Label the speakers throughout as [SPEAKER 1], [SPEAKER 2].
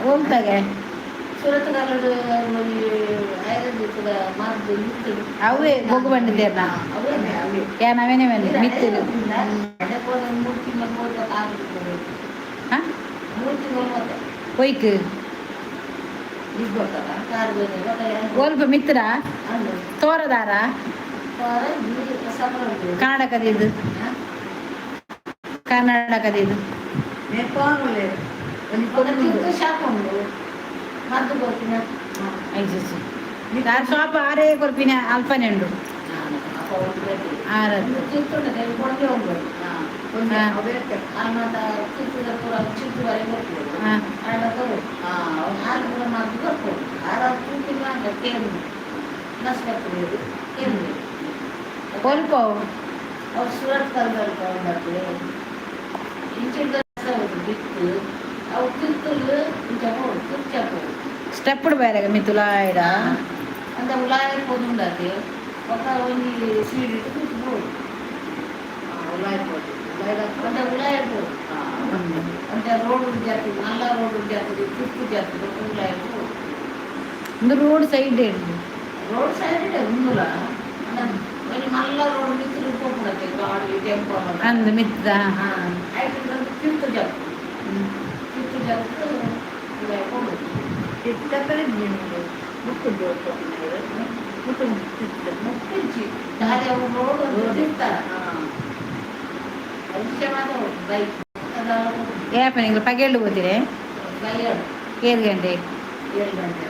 [SPEAKER 1] ಹೋಗ್ತಾಗೆ. ಅವೇ ಬೊಗ್ಗು ಬಂಡಿದ್ದೇರ್ನ ಏನ್ ಅವೇನೇ ಬಂದಿ ಮಿತ್ತಲು. ಹಾಂ, ಪೊಯ್ಕ್ ಒಲ್ಪ ಮಿತ್ರ ತೋರದಾರ ಕರ್ನಾಟಕದಿದ್ದು, ಕರ್ನಾಟಕದಿದ್ದು. ದಾರ್ ಶಾಪ್ ಆರೇ ಕೊರ್ಪಿನ ಅಲ್ಪನೆ ಉಂಡು ಆರದ್ದು. ಒಲ್ಪ.
[SPEAKER 2] ಅವ್ರು ಸುರತ್ ಕಲ್ದಲ್ ಇಂಚಿನ ಬಿತ್ತು ಅವು ತಿರ್ತುಲು ಇಂಚ ಪೋಡು ತಿರ್ಚ ಪೋಡು.
[SPEAKER 1] ಸ್ಟೆಪ್ ಬೇರೆ ಮಿತ್ತುಲಾಯ್ಡ.
[SPEAKER 2] ಅಂತ ಉಲಾಯ ಪೋದುಂಡತೆ ఒక ಒಂಜಿ ಸೀಡ್ ಇಟ್ಟು ಕೂತು ಪೋಡು ಅಂತ ಉಲಾಯ ಪೋಡು ಅಂತ ರೋಡ್ ಜಾತಿ ಮಲ್ಲ ರೋಡ್ ಜಾತಿ ತಿರ್ತು ಜಾತಿ ಉಲಾಯ ಪೋಡು.
[SPEAKER 1] ಒಂದು ರೋಡ್ ಸೈಡ್ ಉಂಡು.
[SPEAKER 2] ರೋಡ್ ಸೈಡ್ ಉಂದುಲ ಒಂಜಿ ಮಲ್ಲ ರೋಡ್ ಮಿತ್ತ್ ಪೋಪುಡತೆ ಗಾಡಿ ಟೆಂಪೋ.
[SPEAKER 1] ಅಂದ್ ಮಿತ್ತ.
[SPEAKER 2] ಐಟ್ ತಿರ್ತು ಜಾತಿ ತಿರ್ತು ಜಾತಿ ಉಲಾಯ ಪೋಡು. ಮುಟ್ಟಿಂಚಿ ದಾರಿ ಅವು ರೋಡ್ ತಿರ್ತಾರ ಅಂಚೆ ಮಾತ್ರ ಬೈಕ್.
[SPEAKER 1] ಏಪ ನಿಂಗೆ ಪಗೆಲ್ಡು ಹೋಗ್ತೀರಿ? 7 ಗಂಟೆ.
[SPEAKER 2] 7 ಗಂಟೆ.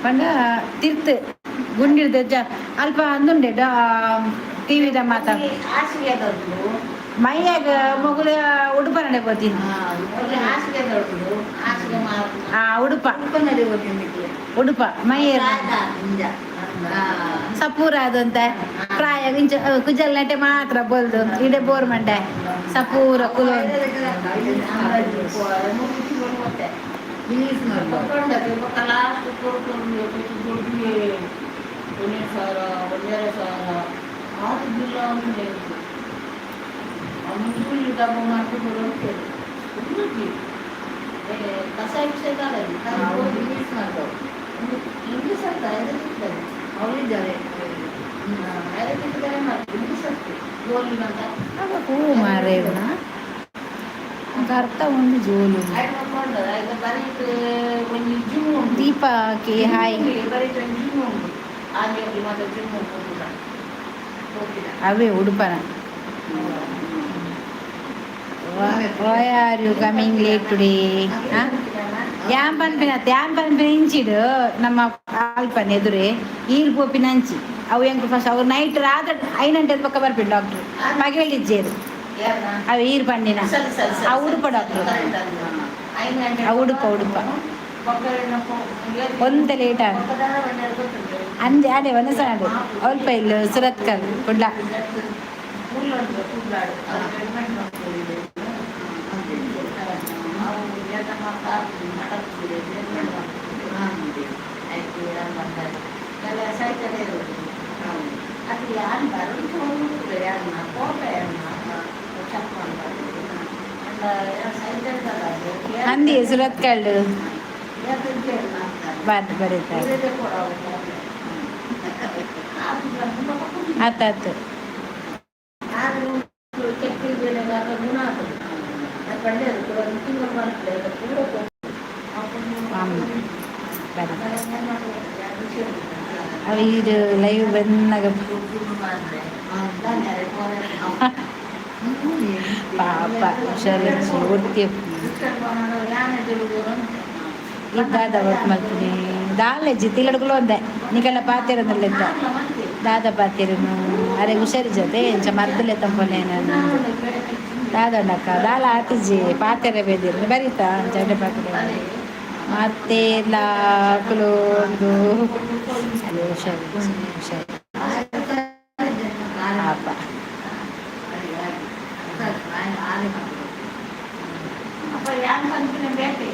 [SPEAKER 1] ಪಂಡ ತಿರ್ತು ಗುಂಡಿಡ್ದು ಜ ಅಲ್ಪ ಅಂದುಂಡೆ ಟಿವಿದ ಮಾತ.
[SPEAKER 2] ಹಾಸಿಗೆ ದೊಡ್ಡು.
[SPEAKER 1] ಮೈಯಾಗ ಮೊಗುಲ ಉಡುಪ ನಡೆ పోತೀನಿ.
[SPEAKER 2] ಹಾಸಿಗೆ ದೊಡ್ಡು ಹಾಸಿಗೆ.
[SPEAKER 1] ಆ ಉಡುಪ ಉಡುಪ ಮೈಯ ಸಪೂರ ಅದಂತ ಪ್ರಾಯ ಇಂಚ ಕುಜಲ್ ನೆಟೆ ಮಾತ್ರ ಬೋಲ್ದು ಇಡೆ ಬೋರ್ ಮಂಡೆ ಸಪೂರ ಕುಲೋ.
[SPEAKER 2] ಲಾಸ್ಟ್ 1,500, 1,500 ಆರು ಬಿಲ್ಲ ಅವನು ಡಬ್ಬ ಮಾಡ್ಕೊಂಡು ಕಸ ಇಂಗ್ಲೀಷ್ ಅಂತ ಸಿಗ್ತದೆ ಇಂಗ್ಲೀಷ್ ಗೋಲಿ ಅಂತ.
[SPEAKER 1] ಹೂ ಮಾರೇ ಅರ್ಥ ಒಂದು ಜೋಲು.
[SPEAKER 2] ಒಂಜಿ ಜಿಮ್ ಉಂಟು.
[SPEAKER 1] Deepa K hi.
[SPEAKER 2] ಬರೀಟ್ ಒಂಜಿ ಜಿಮ್ ಉಂಟು ಆಂಜೋಲಿ ಮಾತ್ರ ಜಿಮ್ ಉಂಟು ಹೋಗಿದ.
[SPEAKER 1] ಅವೇ ಉಡುಪನ. Why are you coming late today? ಯಾನ್ ಪನ್ಪಿನ ಯಾನ್ ಪನ್ಪಿನ ಇಂಚಿಡು ನಮ್ಮ ಅಲ್ಪನ ಎದುರೇ ಈರ್ ಪೋಪಿನ ಅಂಚಿ ಅವು ಎಂಕ್ ಫಸ್ಟ್ ಅವ್ರು ನೈಟ್ ರಾತ್ರಿ 5 ಗಂಟೆ ಪಕ್ಕ ಬರ್ಪಿನ ಡಾಕ್ಟರ್ ಪಗೆಳಿಜ್ಜೇರು. ಅವು ಈರ್ ಪಂಡಿನ.
[SPEAKER 2] ಸರಿ ಸರಿ ಸರಿ.
[SPEAKER 1] ಆ ಉಡುಪ ಡಾಕ್ಟರ್.
[SPEAKER 2] 5 ಗಂಟೆ.
[SPEAKER 1] ಆ ಉಡುಪ ಉಡುಪ ಒಂತೆ ಲೇಟ್ ಆಗ ಅಂದೆ ಅದೇ ಒಂದೇ ಸಲ ಅಲ್ಪ ಇಲ್ಲ ಸುರತ್ಕಲ್ ಕುಡ್ಲ.
[SPEAKER 2] ಅದು ಯಾರು ಬರೋದು ಯಾರನ್ನ ಕೋಪ ಯಾರನ್ನ ಚಕ್ ಮಾಡ್ಬಾರ್ದು.
[SPEAKER 1] ಅಂದಿ ಸುರತ್ಕಲ್ ಬಾತ್ ಬರೀತಾರೆ. ಆತಾತು. ಅಮ್ಮ ಬರೀ ಅವು ಇದು ಲೈವ್ ಬಂದಾಗ ಪಾಪ ಹುಷಾರಿಜ್ಜಿ ಒತ್ತಿ ಇದ್ದಾದ ವರ್ಕ್ ಮಲ್ತೀನಿ ದಾಲೆಜ್ಜಿ ತಿಲ್ಲಡ್ಗುಲು ಒಂದೆ ನಿಕಲ್ಲ ಪಾತಿರಂದ್ರಲೆತ್ತ ದಾದ ಪಾತಿರನು ಅರೆ ಹುಷಾರಿ ಜೊತೆ ಎಂಚ ಮರ್ದಲೆ ತಂಪನೆ ನಾನು ದಾದಂಡಕ್ಕ ದಾಲ ಆತಿಜಿ ಪಾತೆರೆ ಬೇದಿರ ಬರೀತಾ ಚಂಡೆ ಪಾತ್ರೆ ಮತ್ತೆ ಲಾಕುಲು ಒಂದು ಅದೇ ಹುಷಾರಿ ಹುಷಾರಿ ಪಾಪ.
[SPEAKER 2] ಅಪ್ಪ ಯಾನ್ ಪನ್ಪಿನ ಬೇಟೆ.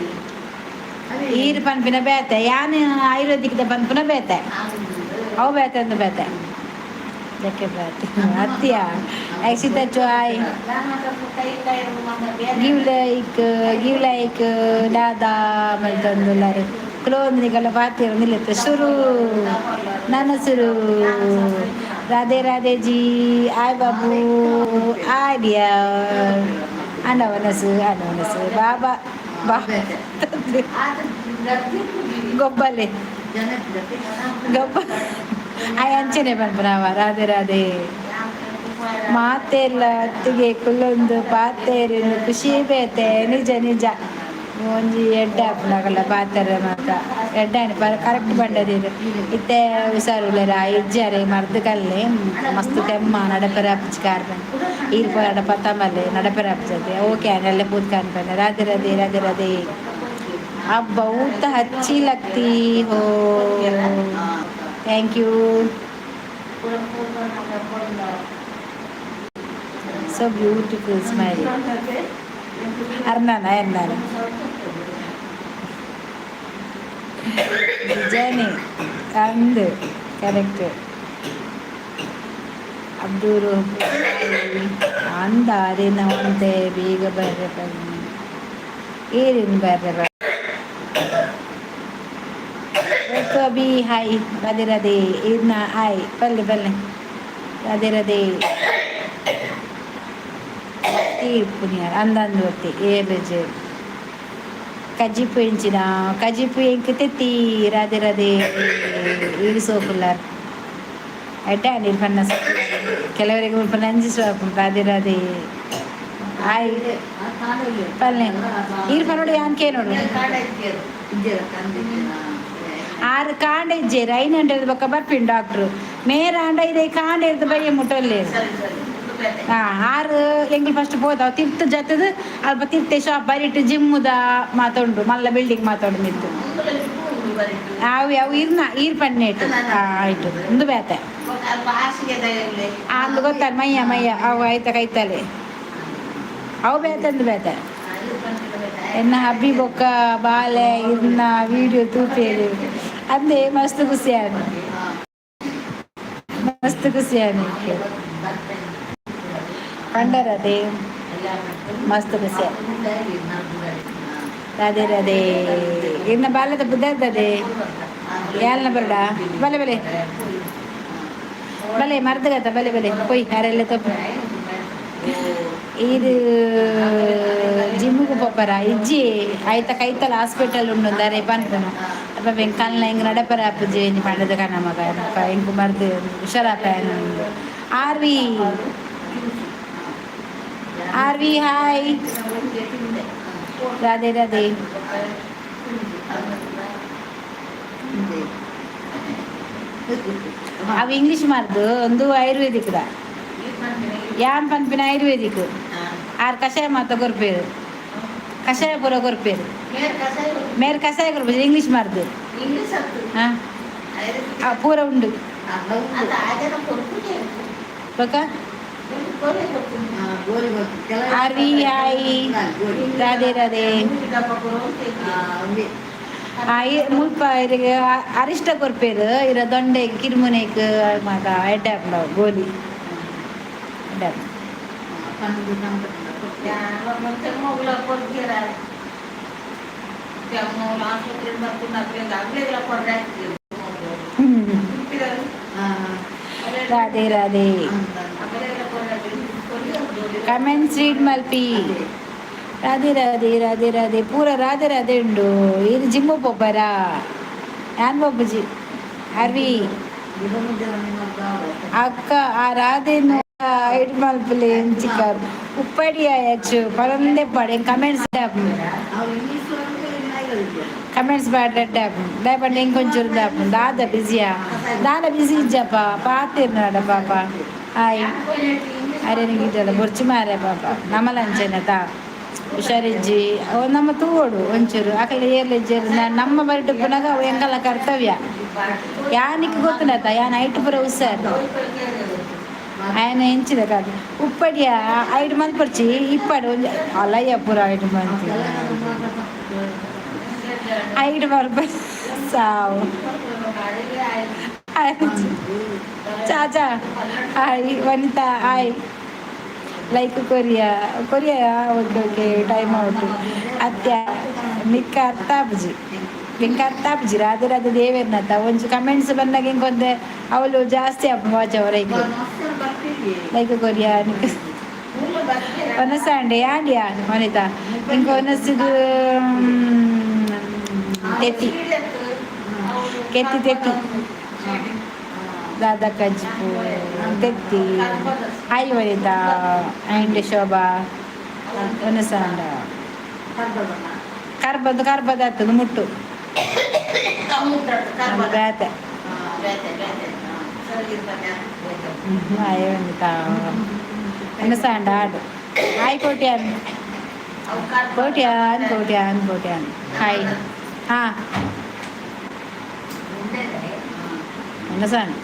[SPEAKER 1] ಈರ್ ಪನ್ಪಿನ ಬೇತೆ, ಯಾನ್ ಆಯುರ್ವೇದಿಕ್ ಪನ್ಪಿನ ಬೇತೆ. ಅವು ಬೇತೆ ಅಂದು ಬೇತೆ. ಜಕ್ಕೆ ಬೇತೆ ಅತ್ತಿಯ ಆಕ್ಸಿತ ಚಾಯ್. ಗಿವ್ ಲೈಕ್, ಗಿವ್ ಲೈಕ್ ದಾದಾ ಮಲ್ತೊಂದುಲ್ಲಾರು. ಕ್ಲೋಂದ್ನಿಗೆಲ್ಲ ಪಾತಿರ ನಿಲ್ಲುತ್ತೆ. ಶುರು ನನ್ನ ಶುರು. ರಾಧೆ ರಾಧೆ ಜಿ. ಆಯ್ ಬಾಬು, ಆಯ್ ಡಿಯರ್. ಅಣ್ಣ ಮನಸ್ಸು, ಅಣ್ಣ ಮನಸ್ಸು ಬಾಬಾ ಬಾ. ಗೊಬ್ಬಲೆ ಗೊಬ್ಬ ಆಯ್ ಅಂಚನೆ ಪನ್ಪುನವ. ರಾಧೆ ರಾಧೆ. ಮಾತೆಲ್ಲ ಅತ್ತಿಗೆ ಕುಲ್ಲೊಂದು ಪಾತೆರಿನ ಖುಷಿ ಬೇತೆ. ನಿಜ ನಿಜ, ಒಂಜಿ ಎಡ್ಡೆ ಆಪುನಗಲ್ಲ ಪಾತೆರ ಮಾತ ಎಡ್ಡೆ. ಕರೆಕ್ಟ್ ಬಂಡದಿರು. ಇತ್ತೆ ಹುಷಾರುಲ್ಲೆರ ಇಜ್ಜಾರೆ ಮರ್ದ್ ಕಲ್ಲೆ. ಮಸ್ತ್ ತೆಮ್ಮ, ನಡಪೆರೆ ಆಪುಜಿ. ಕಾರ್ ಈರ್ ಪೋರಾಡ ಪತ್ತಮಲ್ಲೆ ನಡಪೆರೆ ಆಪುಜತೆ. ಓಕೆ, ಅಲ್ಲೇ ಪೂತ್ ಕಾನ್ಪನೆ. ರಾಧೆ ರಾಧೆ, ರಾಧೆ ರಾಧೆ. आप बहुत अच्छी लगती हो. Thank you. So beautiful smile. ಅರ್ನಾನ ಅರ್ನಾನ ನಿಜಾನೇ ಅಂದು ಕರೆಕ್ಟ್. ಅಬ್ದೂರು ಅಂದಾರಿನ ಒಂತೆ ಬೇಗ ಬರ್ರೆ ಬನ್ನಿ. ಏರಿನ ಬರ್ರೆ ಬ ಅಭಿ ಹಾಯ್. ರಾಧೆ ರಾಧೆ. ಇರ್ನ ಹಾಯ್. ಬಲ್ಲೆ ಬಲ್ಲೆ. ರಾಧೆ ರಾಧೆ. ತೀರ್ಪುನಿಯ ಅಂದಂದು ಒತ್ತಿ ಏಳು ಕಜಿಪು ಎಂಚಿನ ಕಜಿಪು ಎಂಕ್ ತೆತ್ತಿ. ರಾಧೆ ರಾಧೆ. ಈಡು ಸೋಪುಲ್ಲಾರ್ ಎಡ್ಡೆ ಅಂಡ್ ಪನ್ನ ಕೆಲವರಿಗೆ ಮುಲ್ಪ ನಂಜಿ ಸೋಪು. ರಾಧೆ ರಾಧೆ. ಹಾಯ್ ಪಲ್ಲೆ. ಈರ್ ಪನ್ನೋಡು ಯಾನ್ ಕೇನೋಡು. ಆರು ಕಾಂಡ ಇಜ್ಜೇರು ಐನ್ ಗಂಟೆ ಬೊಕ್ಕ ಬರ್ಪಿನ್ ಡಾಕ್ಟ್ರು. ಮೇರ ಆಂಡ ಇದೆ ಕಾಂಡ ಇರ್ದು ಬಯ್ಯ ಮುಟ್ಟಲ್ಲಿ. ಹಾಂ, ಆರು ಎಂಗ್ಲು ಫಸ್ಟ್ ಪೋತಾವ ತಿರ್ತು ಜತ್ತದು ಅಲ್ಪ ತಿರ್ತೆ ಶಾಪ್ ಬರಿಟ್ ಜಿಮ್ಮುದ ಮಾತುಂಡು. ಮಲ್ಲ ಬಿಲ್ಡಿಂಗ್ ಮಾತುಂಡು ಮಿತ್ತು. ಅವು ಅವು ಇರ್ನ ಈರ್ ಪನ್ನೇಟು ಆಯ್ತು ಒಂದು ಬೇತೆ. ಅಂದು ಗೊತ್ತಾರ ಮಯ್ಯ ಮಯ್ಯ ಅವು ಆಯ್ತ ಕೈತಲೆ ಅವು ಬೇತೆ ಅಂದು ಬೇತೆ. ಎನ್ನ ಹಬ್ಬಿ ಬೊಕ್ಕ ಬಾಲೆ ಇರ್ನ ವಿಡಿಯೋ ತೂಪೇರು ಅಂದೆ. ಮಸ್ತ್ ಖುಷಿ ಆನು, ಮಸ್ತ್ ಖುಷಿ ಆನು. ಪಂಡರದೆ ಮಸ್ತ್ ಖುಷಿ. ರಾಧೆ ರಾಧೆ. ಇನ್ನ ಬಾಲ್ಯದ ಬುದ್ಧದೆ ಯಾಲ್ನ ಬರಡ. ಬಲೆ ಬಲೆ ಬಲೆ ಮರ್ದಗತ್ತ. ಬಲೆ ಬಲೆ ಪೊಯ್ ಅರೆಲ್ಲ ತಪ್ಪು. ಇದು ಜಿಮ್ಗೆ ಪೋಪರ ಇಜ್ಜಿ ಆಯ್ತ ಕೈತಲ ಹಾಸ್ಪಿಟಲ್ ಉಂಡು ದಾರೆ ಪನ್ಪುನು. ಅಪ್ಪ ಕಲ್ನ ಹಿಂಗ್ ನಡಪರ ಅಪ್ಪುಜಿ ಒಂಜಿ ಪಂಡದ ಕನ ಮಗ ಎಂಕು ಮರ್ದು ಹುಷಾರಪ್ಪ. R V, R V hi. Radhe Radhe. ಅವು ಇಂಗ್ಲೀಷ್ ಮರ್ದು ಒಂದು ಆಯುರ್ವೇದಿಕ್ ದ. ಯಾನ್ ಪನ್ಪಿನ ಆಯುರ್ವೇದಿಕ್. ಆರ್ ಕಷಾಯ ಮಾತ ಕೊರ್ಪೇರು, ಕಷಾಯ ಪೂರ ಕೊರ್ಪೇರು. ಮೇರ್ ಕಷಾಯ ಕೊರ್ಪೇರು. ಇಂಗ್ಲೀಷ್ ಮರ್ದು ಹಾಂ ಪೂರ ಉಂಡು ಬೊಕ. R V hi. Radhe Radhe. ಮುಲ್ಪ ಇರೆಗ್ ಅರಿಷ್ಟ ಕೊರ್ಪೇರು. ಇರ ದೊಂಡೆ ಕಿರ್ಮುನೆಕ್ ಮಾತ ಎಡ್ಡೆ ಆಪುಂಡು. ಗೋಲಿ ಎಡ್ಡೆ ಆಪುಂಡು. ರಾಧೆ ರಾಧೆ. ಕಮೆಂಟ್ಸ್ ರೀಡ್ ಮಲ್ಪಿ. ರಾಧೆ ರಾಧೆ, ರಾಧೆ ರಾಧೆ. ಪೂರ ರಾಧೆ ರಾಧೆ ಉಂಡು. ಇದು ಜಿಮ್ಮು ಪೋಪರ? ಯಾನ್ ಪೋಪುಜಿ. ಅರ್ವಿ ಅಕ್ಕ, ಆ ರಾಧೆನು ಐಡ್ ಮಲ್ಪುಲೆ ಎಂಚಿಕ ಉಪ್ಪಡಿ ಆಯಚ್ಚು ಪರಂದೆ ಪಡೆ. ಕಮೆಂಟ್ಸ್ ಕಮೆಂಟ್ಸ್ ಬಾಡ್ ಆಪುಂಡು. ದಾಯೆ ಎಂಕೊಂಚೂರು ದಾಪುಂಡು. ದಾದ ಬಿಸಿಯಾ? ದಾದ ಬಿಸಿ ಇಜ್ಜಪ್ಪ. ಪಾತಿರ್ನಾಡ ಪಾಪ. ಹಾಯ್. ಅರೆ ಇದೆಲ್ಲ ಬೊರ್ಚು ಮಾರೆ ಪಾಪ. ನಮಲಂಚನೆ ತಾ ಹುಷಾರಿಜ್ಜಿ. ಅವು ನಮ್ಮ ತೂವೋಡು ಒಂಚೂರು. ಅಕಲೆ ಏರ್ಲೆಜ್ಜೇರು ನಮ್ಮ ಬರಿಟ್ ಪುನಗ ಅವು ಎಂಕಲ್ನ ಕರ್ತವ್ಯ. ಯಾನಿಕ್ ಗೊತ್ತುಂಡತ ಯಾನ್ ಐಟ್ ಪೂರ ಹುಷಾರ್. ಆಯನ ಎಂಚಿದ ಕಾದು ಉಪ್ಪಡಿಯ ಐಟ್ ಮಲ್ಪೊರ್ಚಿ. ಇಪ್ಪಡು ಒಂಜಿ ಅಲಯ್ಯ ಪೂರ ಐಟ್ ಮಲ್ತಿ. ಐಡ್ ಬರ್ಪ ಸಾವು. Chacha hi, Vanitha hi, like Korea Korea. Okay okay, time out. ಅತ್ಯ ನಿಕ್ಕ ಅರ್ಥ ಆಪುಜಿ, ನಿಂಕ ಅರ್ಥ ಆಪುಜಿ. ರಾಧೆ ರಾಧೆ ದೇವೇರ್ನತ್ತ ಒಂಜಿ ಕಮೆಂಟ್ಸ್ ಬಂದಾಗ ಇಂಕೊಂತೆ ಅವಳು ಜಾಸ್ತಿ ಆಪ ವಾಚ್ ಅವರೈಕ್. ಲೈಕ್ ಕೊರಿಯಾ ನಿಕ್ಕ ಒನಸಾಂಡೆ ಆಂಡಿಯಾ ವನಿತಾ. ಇಂಕ ಒನಸಿದು ತೆತ್ತಿ ಕೆತ್ತಿ ತೆತ್ತಿ ದಾದಾ ಕಜ್ಪು ತೆತ್ತಿ. ಹಾಯ್ ವನಿತಾ ಆ್ಯಂಡ್ ಶೋಭಾ. ಒನಸಾಂಡ ಕರ್ಬದು ಕರ್ಬದ ಆಗ್ತದೆ ಮುಟ್ಟು ಬೇತೆ. ಹಾಯ್ ವನಿತಾ. ಒನಸಾಂಡ ಆಡು. Hi Kotian Kotian Kotian Kotian hi. ಹಾಂ, ಒನಸಾಂಡ್.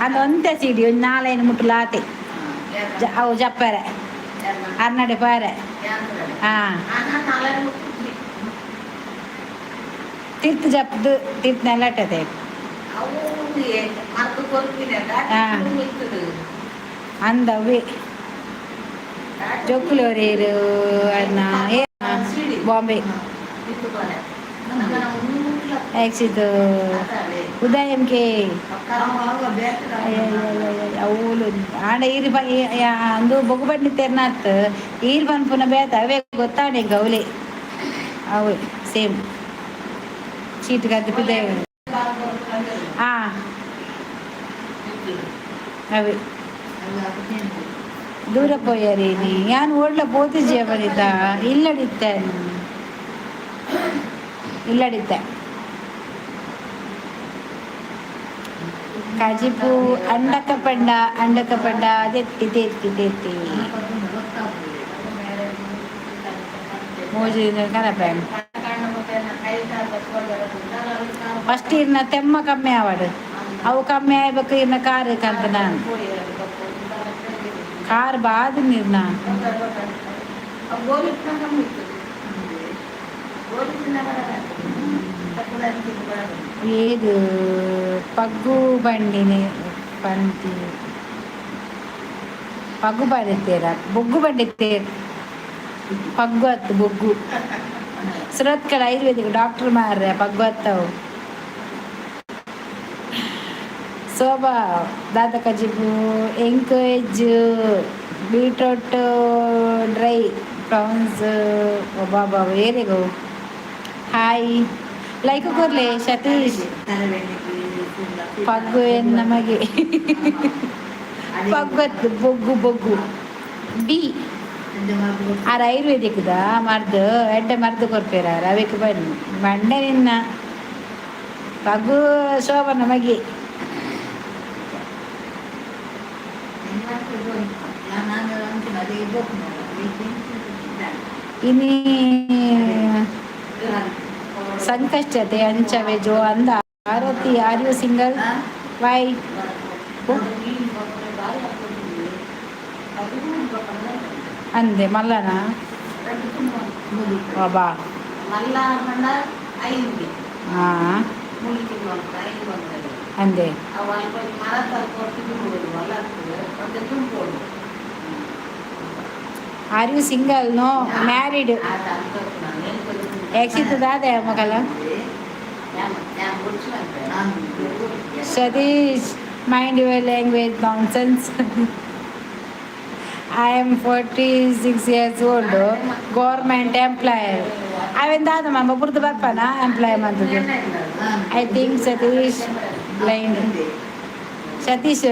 [SPEAKER 1] ಅದೊಂತೆ ಸೀಡಿ ಒಂದು ನಾಲೈನು ಮುಟ್ಟು ಲಾತೆ ಅವು ಜಪ್ಪರೆ ಅರ್ನಡೆ ಪಾರೆ. ಹಾಂ, ತಿರ್ತು ಜಪ್ಪದು ತಿರ್ತು ನೆಲಟದೆ. ಅಂದವೇ ಜೋಕುಲೋರೇರು ಅನ್ನ ಬಾಂಬೆ ಆಕ್ಸಿದು ಉದಯ ಎಂ ಕೆ. ಅವಳು ಆಂಡ ಈರು ಅಂದು ಬೊಗುಬಡ್ನಿ ತೆರ್ನಾತ್ ಈರ್ ಪನ್ಪುನ ಬೇತ ಅವೇ ಗೊತ್ತಾಂಡೆ ಗೌಲೆ ಅವು ಸೇಮ್ ಚೀಟ್ ಕದ್ದು ಪಿದೆ. ಹಾಂ, ಅವೇ ದೂರ ಪೋಯರೇನಿ. ಯಾನ್ ಓಡ್ಲ ಪೋತಿಜಿಯ ಬನಿತ ಇಲ್ಲಡಿತ್ತೆ ಇಲ್ಲಡಿತ್ತೆ. ಕಜಿಪು ಅಂಡಕ ಪಂಡ ಅಂಡಕ ಪಂಡ ತೆತ್ತಿ ತೆತ್ತಿ ತೆತ್ತಿ ಮೋಜಿ ಕನಪೆ. ಫಸ್ಟ್ ಇರ್ನ ತೆಮ್ಮ ಕಮ್ಮಿ ಆವಡು, ಅವು ಕಮ್ಮಿ ಆಗ್ಬೇಕು. ಇರ್ನ ಕಾರ್ ಕಂತ ನಾನು ಕಾರ್ ಬಾದ ನೀರ್ನ. ಏದು ಪಗ್ಗು ಬಂಡಿನಿ ಪಂತಿ ಪಗ್ಗು ಬಂಡಿತ್ತೀರ ಬೊಗ್ಗು ಬಂಡಿತ್ತೀರ ಪಗ್ಗು ಹತ್ತು ಬೊಗ್ಗು ಸುರತ್ಕಲ್ ಆಯುರ್ವೇದಿಕ್ ಡಾಕ್ಟರ್ ಮಾರ್ರೆ ಪಗ್ಗು ಹತ್ತವು. ಶೋಭಾ ದಾದ ಕಜಿಪು ಎಂಕೇಜ್ ಬೀಟ್ರೋಟ್ ಡ್ರೈ ಪ್ರಾನ್ಸ್ ಬಾಬಾ ಏರಿಗೋ. ಹಾಯ್, ಲೈಕ್ ಕೊರ್ಲೆ ಸತೀಶ್. ಪಗ್ಗು ಏನ್ ನಮಗೆ ಪಗ್ಗತ್ತು ಬೊಗ್ಗು ಬೊಗ್ಗು ಬಿ ಆರ್ ಆಯುರ್ವೇದಿಕ್ದ ಮರ್ದು ಎಡ್ಡೆ ಮರ್ದು ಕೊರ್ಪೇರ ಅವೆಕ್ ಬನ್ನಿ ಬಂಡೆ ನಿನ್ನ ಪಗ್ಗು ಶೋಭಾ ನಮಗೆ. ಇನಿ ಸಂಕಷ್ಟತೆ ಅಂಚವೆ ಜೋ ಅಂದ Aarti. Are you single? Why? ಅಂದೆ ಮಲ್ಲನ ಬಾಬಾ. ಹಾಂ ಅಂದೆ. Are you single? No, married. ಯಾಕ್ಸಿತ್ತದಾದೆ ಮಗಲ. Satish, mind your language, nonsense. I am 46 years old, government employer. ಅವೆಂದ ಮಾಮ ಬುರ್ದು ಬರ್ಪಾನ employee ಮಂತದ್ದು. I think Satish blind. Satish,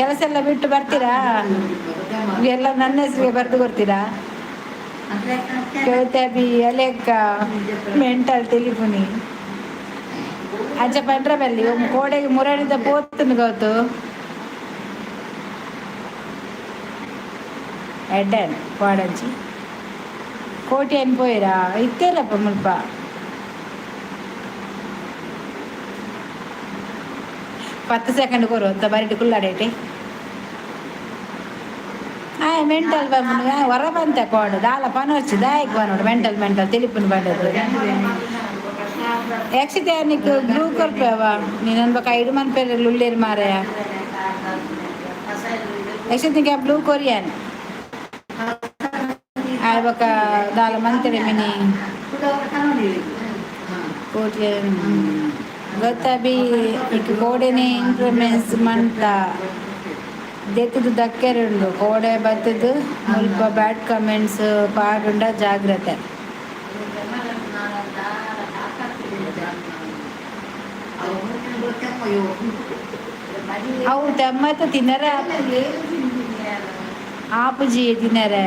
[SPEAKER 1] ಕೆಲಸ ಎಲ್ಲ ಬಿಟ್ಟು ಬರ್ತೀರಾ? ಎಲ್ಲ ನನ್ನ ಹೆಸರಿಗೆ ಬರೆದು ಕೊಡ್ತೀರಾ? ಕವಿತಾ ಬಿ ಅಲೆಕ್ಕ ಮೆಂಟಲ್ ಟೆಲಿಫೋನಿ ಅಂಚ ಪಂಡ್ರ ಬಲ್ಲಿ ಕೋಡೆಗೆ ಮುರಳಿದ ಪೋತನು ಗೌತು ಎಡ್ಡನ್ ಪಾಡಂಚಿ ಕೋಟಿ ಅನ್ ಪೋಯಿರಾ ಇತ್ತೇಲಪ್ಪ ಮುಲ್ಪ. 10 ಸೆಕೆಂಡ್ ಕೊರು ಅಂತ ಬರಿಟ್ ಕುಲ್ಲಾಡೇಟೆ. ಮೆಂಟಲ್ ಬಂದು ಹೊರ ಬಂತೆ ಕೋಡು ದಾಲ ಪನೊರ್ಚಿ ದಾಯಕ್ ಬನ್ನೋಡು ಮೆಂಟಲ್ ಮೆಂಟಲ್ ತಿಳಿಪುನ ಬಂಡದು. ಯಕ್ಷಿತೆ ನಿಕ್ ಬ್ಲೂ ಕೊರ್ಪೇವ ನೀನನ್ ಬೊಕ ಐಡು ಮನ್ಪೆರೆ ಲುಲ್ಲೇರು ಮಾರಾಯ. ಯಕ್ಷಿತಿಗೆ ಬ್ಲೂ ಕೊರಿಯನ್ ಆಯ್ ಬೊಕ ದಾಲ ಮಂತೆರೆ ಮಿನಿ. ಕೋಟಿ ಗೊತ್ತಬಿ ಇಕ್ ಕೋಡೆನೆ ಇಂಪ್ರೂವ್ಮೆಂಟ್ಸ್ ಮಂತ ದೆತ್ತದು ದಕ್ಕೆರುಂಡು. ಕೋಡೆ ಬತ್ತದು ಮುಲ್ಪ ಬ್ಯಾಡ್ ಕಮೆಂಟ್ಸ್ ಪಾಡುಂಡ ಜಾಗ್ರತೆ. ಅವು ತೆಮ್ಮತ್ತ ತಿನ್ನರ ಆಪುಜಿ ತಿನ್ನರೆ.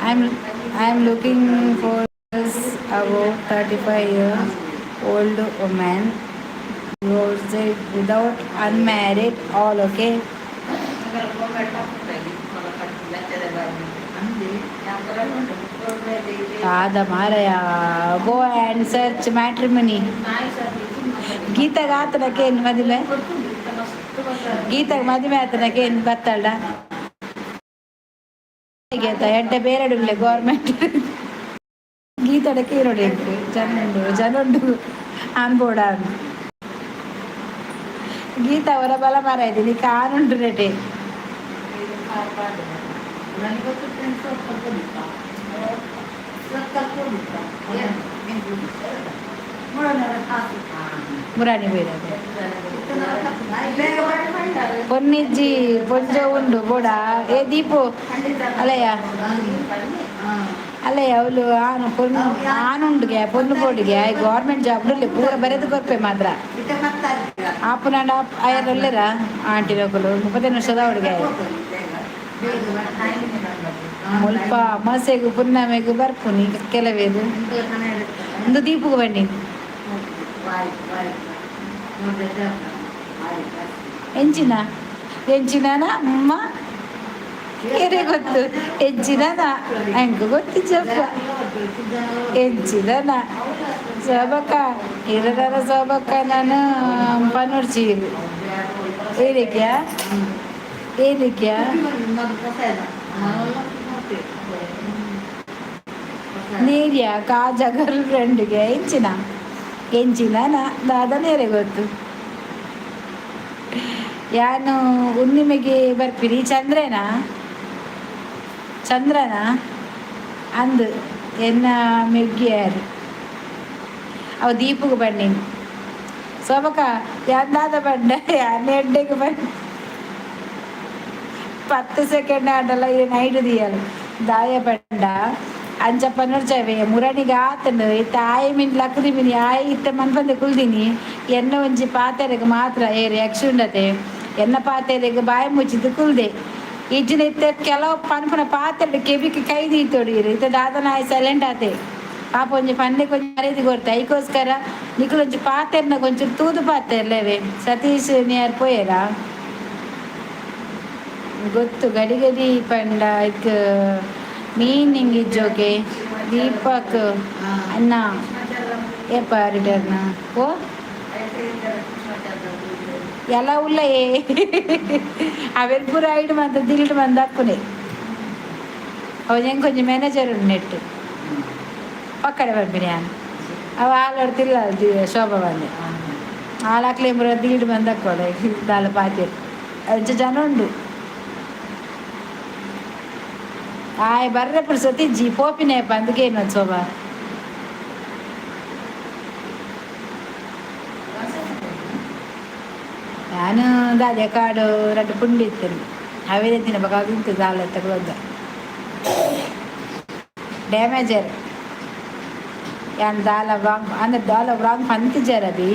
[SPEAKER 1] I am looking for about 35 years old woman without unmarried, all okay. ಕಾದ ಮಾರಯ, ಗೋ ಆ್ಯಂಡ್ ಸರ್ಚ್ ಮ್ಯಾಟ್ರಿಮನಿ. ಗೀತಾಗ ಆತನಕ್ಕೆ ಏನು ಮದುವೆ? ಗೀತಾಗ ಮದುವೆ ಆತನಕ್ಕೆ ಏನು ಬತ್ತಾಳ? ಗೀತ ಎಡ್ಡೆ ಬೇರೆಡುಲ್ಲೆ ಗೌರ್ಮೆಂಟ್ ಗೀತಡಕ್ಕೆ ನೋಡಿ ಜನ ಉಂಡು ಜನ ಉಂಡು ಆನ್ ಬೋರ್ಡ್ ಗೀತಾ ಅವರ ಬಲ ಮಾರ ಇದ್ದೀನಿ ಕಾನುಂಟು ರೇಟೆ. ಮುರಾಣಿ ಬೈರದೆ ಪೊನ್ನಿಜ್ಜಿ ಪೊಂಜ ಉಂಡು ಬೋಡ. ಏ ದೀಪು, ಅಲ್ಲಯ್ಯ ಅಲ್ಲಯ್ಯ, ಅವಳು ಆನು ಪೊನ್ನು ಆನುಂಡುಗೆ ಪೊನ್ನು ಬೋಡಿಗೆ ಗೌರ್ಮೆಂಟ್ ಜಾಬ್ ಪೂರ ಬರೆದು ಕೊರ್ಪೆ ಮಾತ್ರ. ಆಪುನಾಂಡ ಆಯರ್ ಆಂಟಿ ನಕುಲು 35 ವರ್ಷದ ಹುಡುಗ. ಮುಲ್ಪ ಅಮಾಸೆಗು ಪುನ್ನಮೆಗು ಬರ್ಪುನಿ ಕೆಲವೇದು ಒಂದು ದೀಪುಗು ಬನ್ನಿ. ಎಂಚಿನ ಎಂಚಿನ ಅಮ್ಮ ಏರೆ ಗೊತ್ತು ಎಂಚಿನ ಅಂಕ ಗೊತ್ತಿಜ್ಜಪ್ಪ ಎಂಚಿನ. ಸೋಬಕ್ಕ ಇರದಾರ ಸೋಬಕ್ಕ, ನಾನು ಪನೊಡ್ಚಿ ಏನಕ್ಯಾ ಏನಕ್ಯಾ ನೀರ್ಯ ಕಾಜ ಗರ್ಲ್ ಫ್ರೆಂಡ್ಗೆ ಎಂಚಿನ ಎಂಚಿನ ದಾದ ನೇರೆ ಗೊತ್ತು. ಯಾನು ಹುಣ್ಣಿಮೆಗೆ ಬರ್ಪಿರಿ. ಚಂದ್ರನಾ ಚಂದ್ರನ ಅಂದು ಎನ್ನ ಮೆಗ್ಗಿಯಾರು ಅವ ದೀಪುಗು ಬನ್ನಿ. ಸೋಬಕ ಯಾಂದಾದ ಬಂಡ ಯಾನ್ ಎಡ್ಡೆಗ್ ಬನ್ನಿ. 10 ಸೆಕೆಂಡ್ ಆಂಡಲ ಈ ನೈಟ್ ದಿಯಲ್ ದಾಯ ಪಂಡ ಅಂಚ ಪನೊಡ್ಚವೆ ಮುರಣಿಗೆ ಆತಂಡು. ಇತ್ತೆ ಆಯ್ ಮಿನ್ ಲಕ್ಕದಿ ಮಿನಿ ಆಯ್ ಇತ್ತೆ ಮನ್ಪಂದೆ ಕುಲ್ದಿನಿ. ಎನ್ನ ಒಂಜಿ ಪಾತೆರೆಗ್ ಮಾತ್ರ ಏರ್ ಯಕ್ಷುಂಡತೆ ಎನ್ನ ಪಾತೆರೆಗ್ ಬಾಯಿ ಮುಚ್ಚಿದ್ದು ಕುಲ್ದೆ. ಇಜ್ಜಿನ ಇತ್ತೆ ಕೆಲವು ಪನ್ಪುನ ಪಾತೆರಡ್ ಕೆಬಿಕ್ ಕೈ ದೀತೊಡು. ಇತ್ತೆ ದಾದನ ಆಯ್ ಸೈಲೆಂಟ್ ಆತೆ. ಪಾಪ ಒಂಜಿ ಪನ್ನೆ ಕೊಂಚ ಮರ್ಯಾದೆ ಕೊರ್ತೆ. ಐಕೋಸ್ಕರ ನಿಕುಲೊಂಜಿ ಪಾತೆರ್ನ ಕೊಂಚೂರು ತೂದು ಪಾತೆರ್ಲೆವೆ. ಸತೀಶ್ ನಿಯರ್ ಪೋಯೆರಾ ಗೊತ್ತು. ಗಡಿ ಗಡಿ ಪಂಡ ಇಕ್ ಮೀನಿಂಗ್ ಇಜ್ಜೋಕೆ. ದೀಪಕ್ ಅಣ್ಣ ಏಪ ರಿಟರ್ನ್? ಓ ಎಲ್ಲ ಉಲ್ಲ ಏ ಅವೆರ್ ಪೂರ ಐಡ್ ಮಂತ ದಿಲ್ಡ್ ಮಂದ ಅಕ್ಕುನೆ. ಅವ ಎಂಕೊಂಜಿ ಮ್ಯಾನೇಜರ್ ಉಂಡು ನೆಟ್ ಪಕ್ಕಡೆ ಬರ್ಪಿನಿ ಯಾನ್. ಅವ ಆಲೋಡ್ತಿಲ್ಲ ಶೋಭಾ ಬಂದೆ ಆಲಾಕ್ಲೆ ಪೂರ ದಿಲ್ಡ್ ಬಂದ ಅಕ್ಕೋಡೆ ದಾಲ ಪಾತೆರ್ ಅಂಚ ಜನ ಉಂಡು. ಆಯ್ ಬರ್ರೆ ಪುರ್ಸೊತಿ ಜಿ ಪೋಪಿನೆ ಪಂದ್ಕೇನು ಶೋಭಾ. ನಾನು ದಾದೆ ಕಾಡು ರಡ್ಡ್ ಪುಂಡಿ ಇತ್ತೇನೆ ಅವೇ ತಿನ್ನ ಬೊಕ ಅವು ದಾಲ ತಗೊಳೊಂದ ಡ್ಯಾಮೇಜರ್. ಯಾನ್ ದಾಲ ರಾಂಗ್ ಅಂದ್ರೆ ದಾಲ ರಾಂಗ್ ಪಂತಿಜಾರ ಬಿ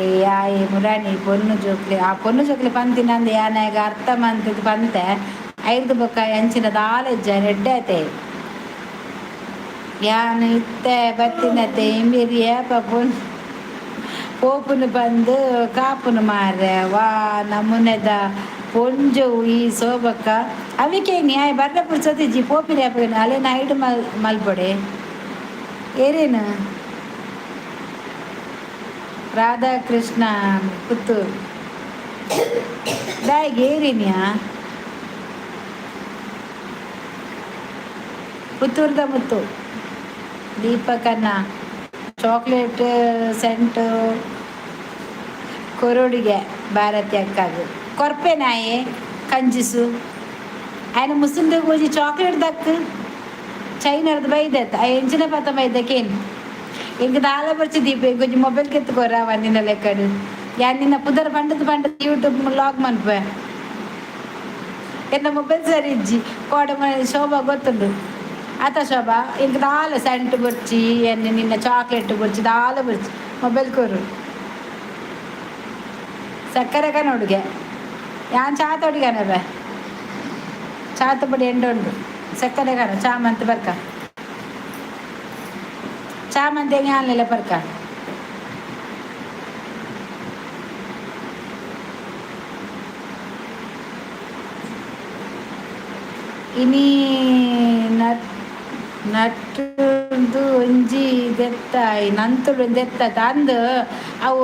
[SPEAKER 1] ಏ ಆಯೆ ಮುರಾಣಿ ಪೊನ್ನು ಜೋಕ್ಲೆ ಆ ಪೊನ್ನು ಜೋಕ್ಲೆ ಪಂತಿನ ಅಂದ್ ಯಾನ್ ಅರ್ಥ ಮಂತದ್ ಪಂತೆ. ಐರ್ದ್ ಬೊಕ್ಕ ಅಂಚಿನ ದಾಲ ಇಜ್ಜ ಎಡ್ಡೆ ಆತೆ. ಯಾನ್ ಇತ್ತೆ ಬತ್ತಿನತೆ ಇಂಬೆರ್ ಏಪ ಪೊನ್ನು ಪೋಪುನು ಬಂದು ಕಾಪುನು ಮಾರ್ರೆ. ವಾ ನಮೂನೆದ ಪೊಂಜೊವು ಈ ಸೋಬಕ್ಕ ಅವಿಕೆ ನ್ಯಾಯ ಬರ್ರೆ ಪುರ್ಸೊತಿಜ್ಜಿ ಪೋಪಿನ ಅಪಗ ಅಲೆನ ಐಡ್ ಮಲ್ ಮಲ್ಪೊಡೆ. ಏರೇನು ರಾಧಾಕೃಷ್ಣ ಪುತ್ತೂರು. ದಾಯೆಗ್ ಏರಿನಿಯಾ? ಪುತ್ತೂರ್ದ ಮುತ್ತು ದೀಪಕನ್ನ ಚಾಕ್ಲೇಟ್ ಸೆಂಟ್ ಕೊರೊಡಿಗೆ ಭಾರತಿ ಅಕ್ಕಾಗು ಕೊರ್ಪೆ ನಾಯೆ ಕಂಜಿಸು. ఆయన ಮುಸುಂದೆ ಒಂಜಿ ಚಾಕ್ಲೇಟ್ ದಕ್ ಚೈನರ್ದು ಬೈದೆತ್ತ ಎಂಚಿನ ಪತ್ತ ಬೈದಕೇನು. ಎಂಕ್ ದಾಲ ಬರ್ಚಿ ದೀಪ, ಎಂಕೊಂಜಿ ಮೊಬೈಲ್ ಕೆತ್ತುಕೊರ ನಿನ್ನ ಲೆಕ್ಕಡು. ಯಾನ್ ನಿನ್ನ ಪುದರ್ ಪಂಡದ್ ಪಂಡದ್ ಯೂಟ್ಯೂಬ್ ಲಾಗ್ ಮನ್ಪೆ. ಎನ್ನ ಮೊಬೈಲ್ ಸರಿ ಇಜ್ಜಿ. ಕೋಡೆ ಶೋಭಾ ಗೊತ್ತುಂಡು ಆತ ಶೋಭಾ? ಎಂಕ್ ದಾಲ ಸೆಂಟ್ ಬೊರ್ಚಿ, ಎನ್ನ ನಿನ್ನ ಚಾಕ್ಲೇಟ್ ಬೊರ್ಚಿ, ದಾಲ ಬೊರ್ಚಿ, ಮೊಬೈಲ್ ಕೊರು. ಸಕ್ಕರೆ ಕನೊಡುಗೆ ಯಾನ್ ಚಾ ತೊಡಿಗನಬೆ. ಚಾತ ಪೊಡಿ ಎಂಡ ಉಂಡು. ಸಕ್ಕರೆ ಕನ ಚಾಮಂತ್ ಬರ್ಕ, ಚಾಮಂತಿ ಆನ್ಲೆಲ್ಲ ಬರ್ಕ. ಇನಿ ನಟ್ ನಟ್ಟುದು ಒಂಜಿ ದೆತ್ತ ನಂತುಡು ದೆತ್ತ ಅಂದ್. ಅವು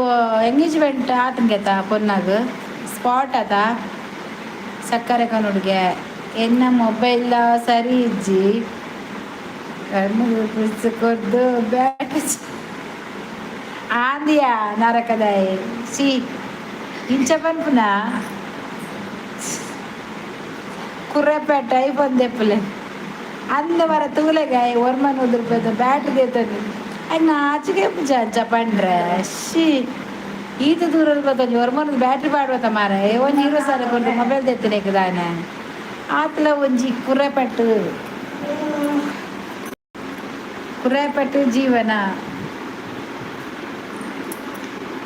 [SPEAKER 1] ಎಂಗೇಜ್ಮೆಂಟ್ ಆತಂಗೆತ ಪೊನ್ನಾಗ ಸ್ಪಾಟ್ ಆತ. ಸಕ್ಕರೆ ಕನುಡ್ಗೆ ಎನ್ನ ಮೊಬೈಲ್ ಸರಿ ಇಜ್ಜಿ. ಕಣ್ಣು ಕೊರ್ದು ಬ್ಯಾಟ್ ಆಂದಿಯಾ ನರಕದಾಯೆ. ಸಿ ಇಂಚ ಪನ್ಪುನ ಕುರ್ರೆಪೇಟೆ ಐಫೋನ್ ದೆಪ್ಪುಲೆ ಅಂದ ಮರ ತೂಲೆಗಾಯ. ಒರ್ಮನ್ ಉದುರ್ಪೇದ ಬ್ಯಾಟ್ ದೇತನಿ. ಅಂಗ್ ನಾಚಿಕೆ ಅಂಚ ಪಂಡ್ರೆ. She, ಈತ ದೂರದ ಬತ್ತೊಂಜಿ ಒರ್ಮನ ಬ್ಯಾಟ್ರಿ ಪಾಡ್ವತ ಮಾರ. ಒಂಜಿ 20,000 ಕೊರ್ದು ಮೊಬೈಲ್ ದೆತ್ತನೇಕ್ ದಾನೆ ಆತ್ಲ. ಒಂಜಿ ಕುರ್ರೆಪಟ್ಟು ಕುರ್ರೆಪಟ್ಟು ಜೀವನ.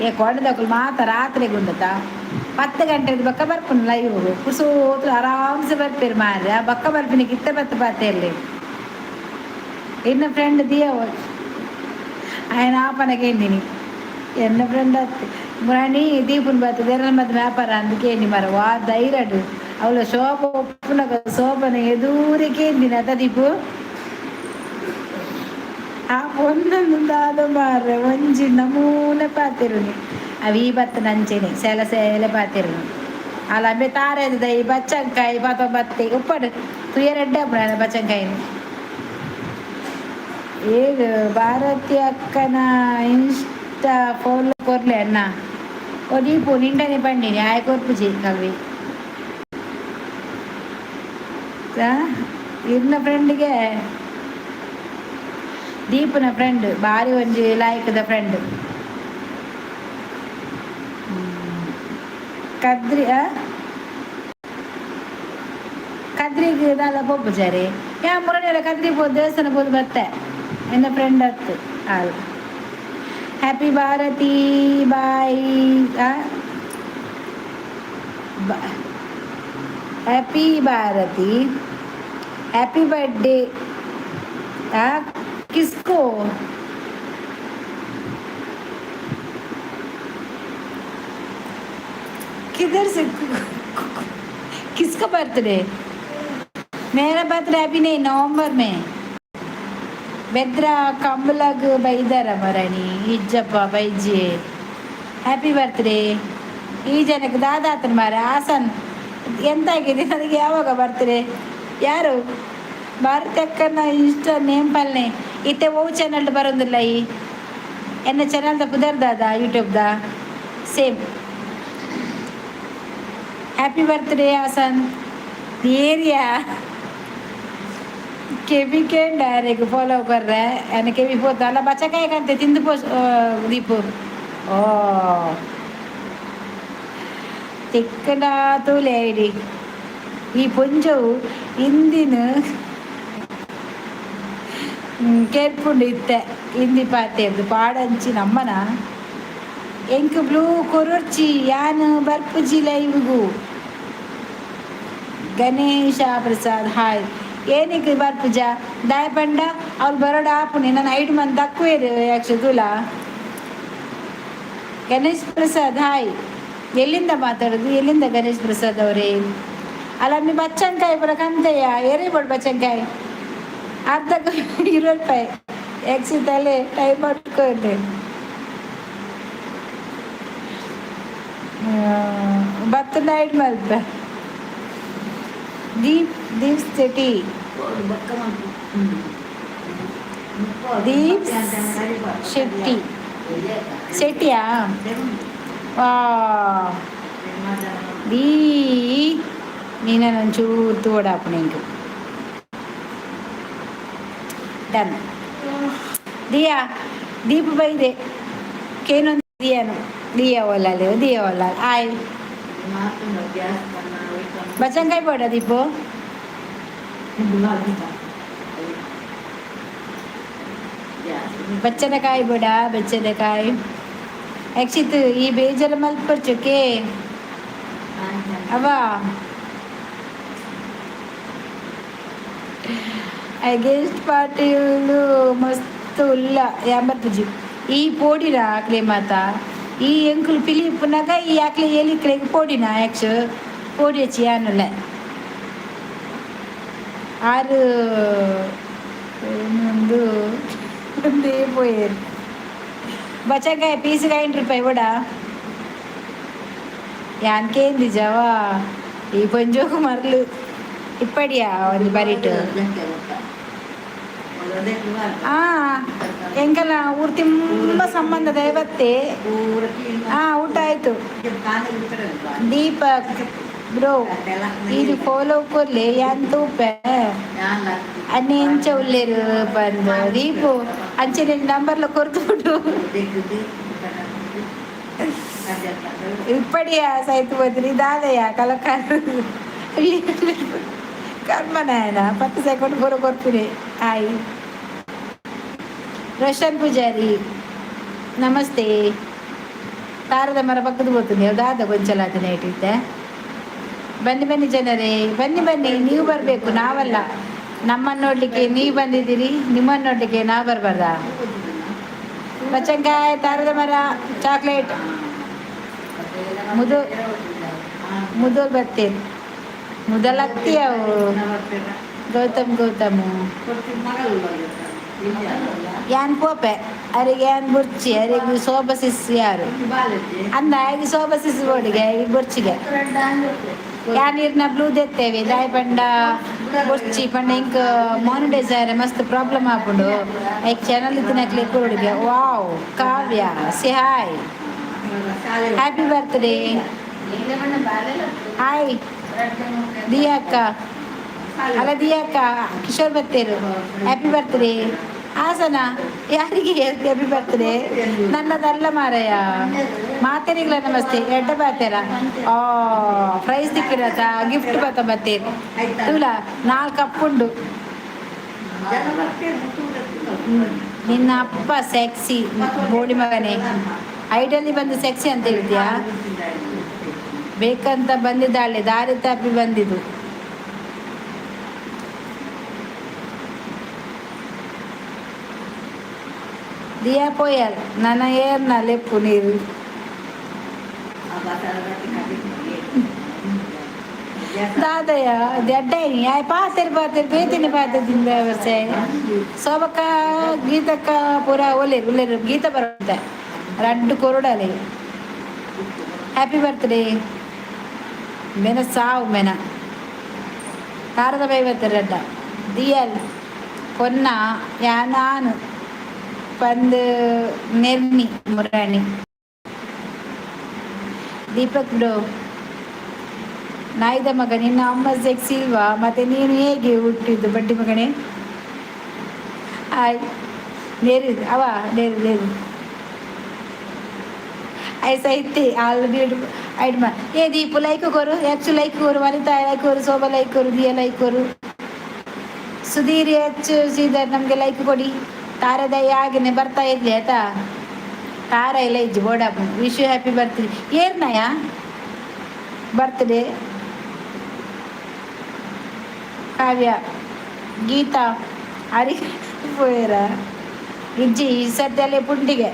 [SPEAKER 1] ಏ ಕೋಟದಕುಲು ಮಾತ ರಾತ್ರಿ ಗುಂಡತ 10 ಗಂಟೆದ ಬೊಕ್ಕ ಬರ್ಪುನು ಲೈವ್. ಕುಸೋತು ಆರಾಮ್ಸೆ ಬರ್ಪೇರು ಮಾರ್ರೆ. ಆ ಬೊಕ್ಕ ಬರ್ಪಿನಕ್ಕೆ ಇತ್ತೆ ಬತ್ತು ಪಾತೆರ್ಲೆ. ಎನ್ನ ಫ್ರೆಂಡ್ ದಿಯ ఆయన ಆಪನಗೇಂದಿನಿ. ಎನ್ನ ಫ್ರೆಂಡ್ ಅತ್ತೆ ಮುರಾಣಿ ದೀಪುನ್ ಬತ್ತು ದೇರನ ಮತ್ತೆ ವ್ಯಾಪಾರ అందుకేండి మరి. వా ಧೈರ್ಯಡು ಅವಳ ಶೋಭ ಒಪ್ಪುನಗ ಶೋಭನ ಎದೂರಿಕೇಂದಿನ ಅತ ದೀಪು. ಆ ಪೊನ್ನೊಂದು ದಾದ ಮಾರ್ರೆ, ಒಂಜಿ ನಮೂನೆ ಪಾತೆರುನಿ. ಅವಿ ಬತ್ತ ನಂಚೆನೆ ಸೇಲ ಸೇಲೆ ಪಾತೆರುನಿ. ಅಲ್ಲ ತಾರೆದ ಈ ಬಚ್ಚಂಕಾಯಿ ಪಾತ ಬತ್ತಿ ಉಪ್ಪಡು ತುಯರೆಡ್ಡೆ ಬಚ್ಚಂಕಾಯಿನ. ಏದು ಭಾರತಿ ಅಕ್ಕನ ಇನ್ಸ್ಟಾ ಫೋನ್ ಕೊರ್ಲೆ ಅಣ್ಣ. ಓ ದೀಪು, ನಿಂಡನೆ ಪಂಡಿನಿ, ಆಯ್ ಕೊರ್ಪುಜಿ ಕಲ್ವಿ ಇರ್ನ ಫ್ರೆಂಡ್ಗೆ. ದೀಪನ ಫ್ರೆಂಡ್ ಬಾರಿ ಒಂಜಿ ಲಾಯ್ಕದ ಫ್ರೆಂಡ್. ಕದ್ರಿ ಕದ್ರಿಗೆ ದಾಲ ಪೋಪುಜಾರಿ ಯಾ ಮುರಣಿಯಲ್ಲ. ಕದ್ರಿ ಪೋ ದೇವಸ್ಥಾನ ಪೋದು ಬತ್ತೆ. ಎನ್ನ ಫ್ರೆಂಡ್ ಅತ್ತು all. Happy Bharati bye. Happy Bharati, happy birthday किसको? किधर से किसका बर्थडे? मेरा बर्थडे अभी नहीं, नवंबर में. ಬೆದ್ರ ಕಂಬಳಗ್ ಬೈದಾರ ಮರಣಿ. ಇಜ್ಜಪ್ಪ ಬೈಜಿ. ಹ್ಯಾಪಿ ಬರ್ತ್ಡೇ ಈ ಜನಕ್ಕೆ ದಾದಾತನ ಮಾರೆ. ಹಾಸನ್ ಎಂತಾಗಿದೆ ನನಗೆ? ಯಾವಾಗ ಬರ್ತ್ಡೇ? ಯಾರು ಭಾರತಿ ಅಕ್ಕನ ಇಷ್ಟ ನೇಮ್ ಪಲ್ನೆ. ಇತ್ತೆ ಓ ಚಾನಲ್ ಬರೋದಿಲ್ಲ. ಈ ಎನ್ನ ಚಾನಲ್ದ ಪುದರ್ ದಾದ ಯೂಟ್ಯೂಬ್ದ same. Happy birthday Haasan area. ಕೆಬಿ ಕೇಂಡ ಡೈರೆಕ್ಟ್ ಫಾಲೋ ಕೊರ್ರೆ ಎನ್ನ ಕೆಬಿ ಪೋತ ಅಲ್ಲ. ಬಚ್ಚಕಾಯಿ ಕಂತೆ ತಿಂದು ಪೋ ದೀಪು. ಓ ತಿಕ್ಕಂಡ ತೂಲೆ ಐಡಿ. ಈ ಪೊಂಜವು ಇಂದಿನ ಕೇರ್ಪುಂಡು ಇತ್ತೆ ಹಿಂದಿ ಪಾತೆರ್ದು ಪಾಡಂಚಿ ನಮ್ಮನ. ಎಂಕ್ ಬ್ಲೂ ಕೊರೊರ್ಚಿ, ಯಾನ್ ಬರ್ಪುಜಿ ಲೈವ್ಗು. ಗಣೇಶ ಪ್ರಸಾದ್ ಹಾಯ್. ಏನಕ್ಕೆ ಬರ್ಪುಜ ದಾಯ ಪಂಡ ಅವ್ಳು ಬರೋಡ ಆಪುಣಿ ನಾನು ಐಡ್ ಮಂತ್ ದಕ್ಕುವೇರು ಯಾಕ್ಷ ತೂಲ. ಗಣೇಶ್ ಪ್ರಸಾದ್ ಹಾಯ್. ಎಲ್ಲಿಂದ ಮಾತಾಡೋದು? ಎಲ್ಲಿಂದ ಗಣೇಶ್ ಪ್ರಸಾದ್ ಅವರೇ? ಅಲ್ಲ ಮಿ ಬಚ್ಚಂಕಾಯಿ ಪೂರ ಕಂತೆಯ ಏರೇ ಬೋಡು. ಬಚ್ಚಂಕಾಯಿ ಅರ್ಧಕ್ಕೆ 20 ರೂಪಾಯಿ. ಎಕ್ಸಿತಲೆ ಟೈಮ್ ಪಟ್ಕೊಂಡು. ಬತ್ತ ನೈಟ್ ಮಲ್ಪ ದೀಪ್ ದೀಪ್ ಶೆಟ್ಟಿ. ದೀಪ್ ಶೆಟ್ಟಿ. ಶೆಟ್ಟಿಯಾ? ವಾ, ದೀ ನೀನು ಒಂಚೂರು ತೂವಡಾಪುಣ ಇಂಕ್. ಡನ್. ದಿಯಾ, ದೀಪ ಬೈದೆ ಕೇನೊಂದು ದಿಯಾನು. ದಿಯಾ ಒಲ್ಲಾಲೆ, ದಿಯಾ ಒಲ್ಲಾಲೆ. ಆಯ್, ಬಚಂಕಾಯಿ ಬೋಡ ದೀಪು. ಬಚ್ಚನಕಾಯಿ ಬೋಡ, ಬಚ್ಚನಕಾಯಿ. ಯಕ್ಷಿತ್, ಈ ಬೇಜಾರ ಮಲ್ಪರ್ಚುಕೆ ಅವ ಗೆಸ್ಟ್ ಪಾರ್ಟಿಲು ಮಸ್ತ್ ಉಲ್ಲ. ಯಾಂಬರ್ ಪೂಜಿ ಈ ಪೋಡಿನ ಆಕ್ಲೆ ಮಾತ. ಈ ಎಂಕುಲು ಪಿಲಿ ಇಪ್ಪುನಗ ಈ ಆಕ್ಲೆ ಎಲಿಕ್ಲೆಗ್ ಪೋಡಿನ. ಯಾಕ್ಷ ಪೋಡಿ ಹಚ್ಚಿ ಯಾನುಲ್ಲ ಆರು ಒಂದು ಒಂದೇ ಪೋಯೇರು. ಬಚಂಕಾಯಿ ಪೀಸ್ಗೆ 5 ರೂಪಾಯಿ ಬಡ. ಯಾನ್ಕೇಂದಿ ಜವ ಈ ಪೊಂಜೋಗು ಮರ್ಲು ಇಪ್ಪಡಿಯಾ ಒಂಜಿ ಬರಿಟ್. ಆ ಎಂಕಲ್ನ ಊರು ತುಂಬ ಸಂಬಂಧ ದೈವತ್ತೆ. ಹಾ, ಊಟ ಆಯ್ತು. ದೀಪಕ್ ಬ್ರೋ, ಇದು ಫಾಲೋ ಕೊರ್ಲೆ, ಯಾನ್ ತೂಪೆ. ಅನ್ನೆ ಎಂಚ ಉಲ್ಲೇರು ಬಂದು ದೀಪು ಅಂಚನೆ ನಂಬರ್ಲ ಕೊರ್ದು ಬಿಡು. ಇಪ್ಪಡಿಯ ಸೈತು ಬದ್ರಿ ದಾದಯ್ಯ ಕಲಕಾರ ಕರ್ಮನಾಯನ 10 ಸೆಕೆಂಡ್ ಬರೋ ಕೊರ್ಪಿನಿ. ಹಾಯ್ ರೋಷನ್ ಪೂಜಾರಿ, ನಮಸ್ತೆ. ತಾರದ ಮರ ಪಕ್ಕದ ಹೋಗ್ತೀನಿ. ದಾದ ಗೊಂಚಲ ಇಟ್ಟಿದ್ದೆ. ಬನ್ನಿ ಬನ್ನಿ ಜನರೇ, ಬನ್ನಿ ಬನ್ನಿ. ನೀವು ಬರಬೇಕು, ನಾವಲ್ಲ. ನಮ್ಮನ್ನು ನೋಡ್ಲಿಕ್ಕೆ ನೀವು ಬಂದಿದ್ದೀರಿ, ನಿಮ್ಮನ್ನು ನೋಡ್ಲಿಕ್ಕೆ ನಾವು ಬರಬಾರ್ದಾ? ಬಚ್ಚಂಕಾಯಿ, ತಾರದ ಮರ, ಚಾಕ್ಲೇಟ್. ಮುದು ಮುದೋಲ್ ಬರ್ತೇನೆ. ಮುದಲತ್ತಿ ಅವು. ಗೌತಮ್, ಗೌತಮ್, ಯಾನ್ ಪೋಪೆ ಅರಿಗೆ. ಯಾನ್ ಬುರ್ಚಿ ಅರಿಗೆ. ಸೋಬಸಿಸ್ ಯಾರು ಅಂದ ಆಗಿ ಸೋಬಸಿಸ್ ಬೋಡಿಗೆ ಬುರ್ಚಿಗೆ. ಯಾನ್ ಇರ್ನ ಬ್ಲೂ ದೆತ್ತೇವೆ. ದಾಯ ಪಂಡ ಬೊರ್ಚಿ ಪಂಡ ಇಂಕ್ ಮಾನಿಟೈಸ್ ಆರೆ ಮಸ್ತ್ ಪ್ರಾಬ್ಲಮ್ ಆಪುಂಡು. ಐಕ್ ಚಾನಲ್ ಇತ್ತಿನಕ್ಲೆ ಕೊಡುಗೆ. Wow, Kavya, say hi, happy birthday. Hi ದಿಯಾಕ್ಕ. ಅಲ್ಲ ದಿಯಾಕ್ಕ, ಕಿಶೋರ್ ಬರ್ತೇರು. Happy birthday. Hassan ಯಾರಿಗೆ ಹ್ಯಾಪಿ ಬರ್ತ್ಡೇ? ನನ್ನದಲ್ಲ ಮಾರಯ್ಯ. ಮಾತೆರಿಗ್ಲ ನಮಸ್ತೆ. ಎಡ್ಡ ಬಾತೇರ. ಆ ಪ್ರೈಸ್ ತಿಕ್ಕಿರತ, ಗಿಫ್ಟ್ ಬತ್ತ ಬತ್ತೇರು. ತೂಲ, ನಾಲ್ಕು ಕಪ್ಪುಂಡು. ನಿನ್ನ ಅಪ್ಪ ಸೆಕ್ಸಿ ಬೋಡಿ ಮಗನೇ. ಐಡಲ್ಲಿ ಬಂದು ಸೆಕ್ಸಿ ಅಂತ ಹೇಳ್ತೀಯಾ? ಬೇಕಂತ ಬಂದಿದ್ದಾಳೆ, ದಾರಿ ತಪ್ಪಿ ಬಂದಿದ್ದು. ದಿಯಾ ಪೋಯಲ್, ನನ್ನ ಏರ್ನ ಲೆಪ್ಪು ನೀರು. ದಾದಯ್ಯ ದಡ್ಡೈನಿ ಆಯ್. ಪಾತೆರ್ ಪಾತೆರ್ ಬೇತಿನ ಪಾತೆ ತಿಂದ ವರ್ಷೆ. ಸೋಬಕ್ಕ, ಗೀತಕ್ಕ ಪೂರ ಒಲ್ಲೇರು ಉಲ್ಲೇರು. ಗೀತ ಬರುತ್ತೆ ರಡ್ಡು ಕೊರಡಲಿ. ಹ್ಯಾಪಿ ಬರ್ತ್ಡೇ ಮೆನ ಸಾವು ಮೆನ ತಾರದ ಬೈವತ್ತ ರಡ್ಡ ದಿಯಲ್ ಪೊನ್ನ ಯಾನಾನು ಪಂದ್ ನೆರ್ನಿ ಮುರಾಣಿ. ದೀಪಕ್ ಬ್ರೋ, ನಾಯಿದ ಮಗ, ನಿನ್ನ ಅಮ್ಮ ಸೆಕ್ಸಿ ಇಲ್ವಾ? ಮತ್ತೆ ನೀನು ಹೇಗೆ ಹುಟ್ಟಿದ್ದು ಬಡ್ಡಿ ಮಗನೇ? ಆಯ್ ನೇರು ಅವ ನೇರು ನೇರು. ಐಸೈತಿ ಆಲ್ ಐಡ್ ಮಾ. ಏ ದೀಪು, ಲೈಕ್ ಕೊರು. ಹೆಚ್ಚು ಲೈಕ್ ಕೊರು. ವನಿತಾ ಲೈಕ್ ಕೊರು, ಶೋಭಾ ಲೈಕ್ ಕೊರು, ದಿಯಾ ಲೈಕ್ ಕೊರು, ಸುಧೀರ್ ಹೆಚ್ಚು ಸೀದರ್ ನಮಗೆ ಲೈಕ್ ಕೊಡಿ. ತಾರದಯ್ಯ ಆಗಿನೇ ಬರ್ತಾ ಇದ್ಲಿ ಆಯ್ತಾ? ತಾರ ಇಲ್ಲ ಇಜ್ಜಿ ಬೋಡಪ್ಪ. Wish you happy birthday. ಏರ್ನಯ್ಯ birthday? ಕಾವ್ಯ, ಗೀತಾ ಅರಿ ಪೋಯರ ಇಜ್ಜಿ. ಈ ಸದ್ಯಲ್ಲೇ ಪುಂಡಿಗೆ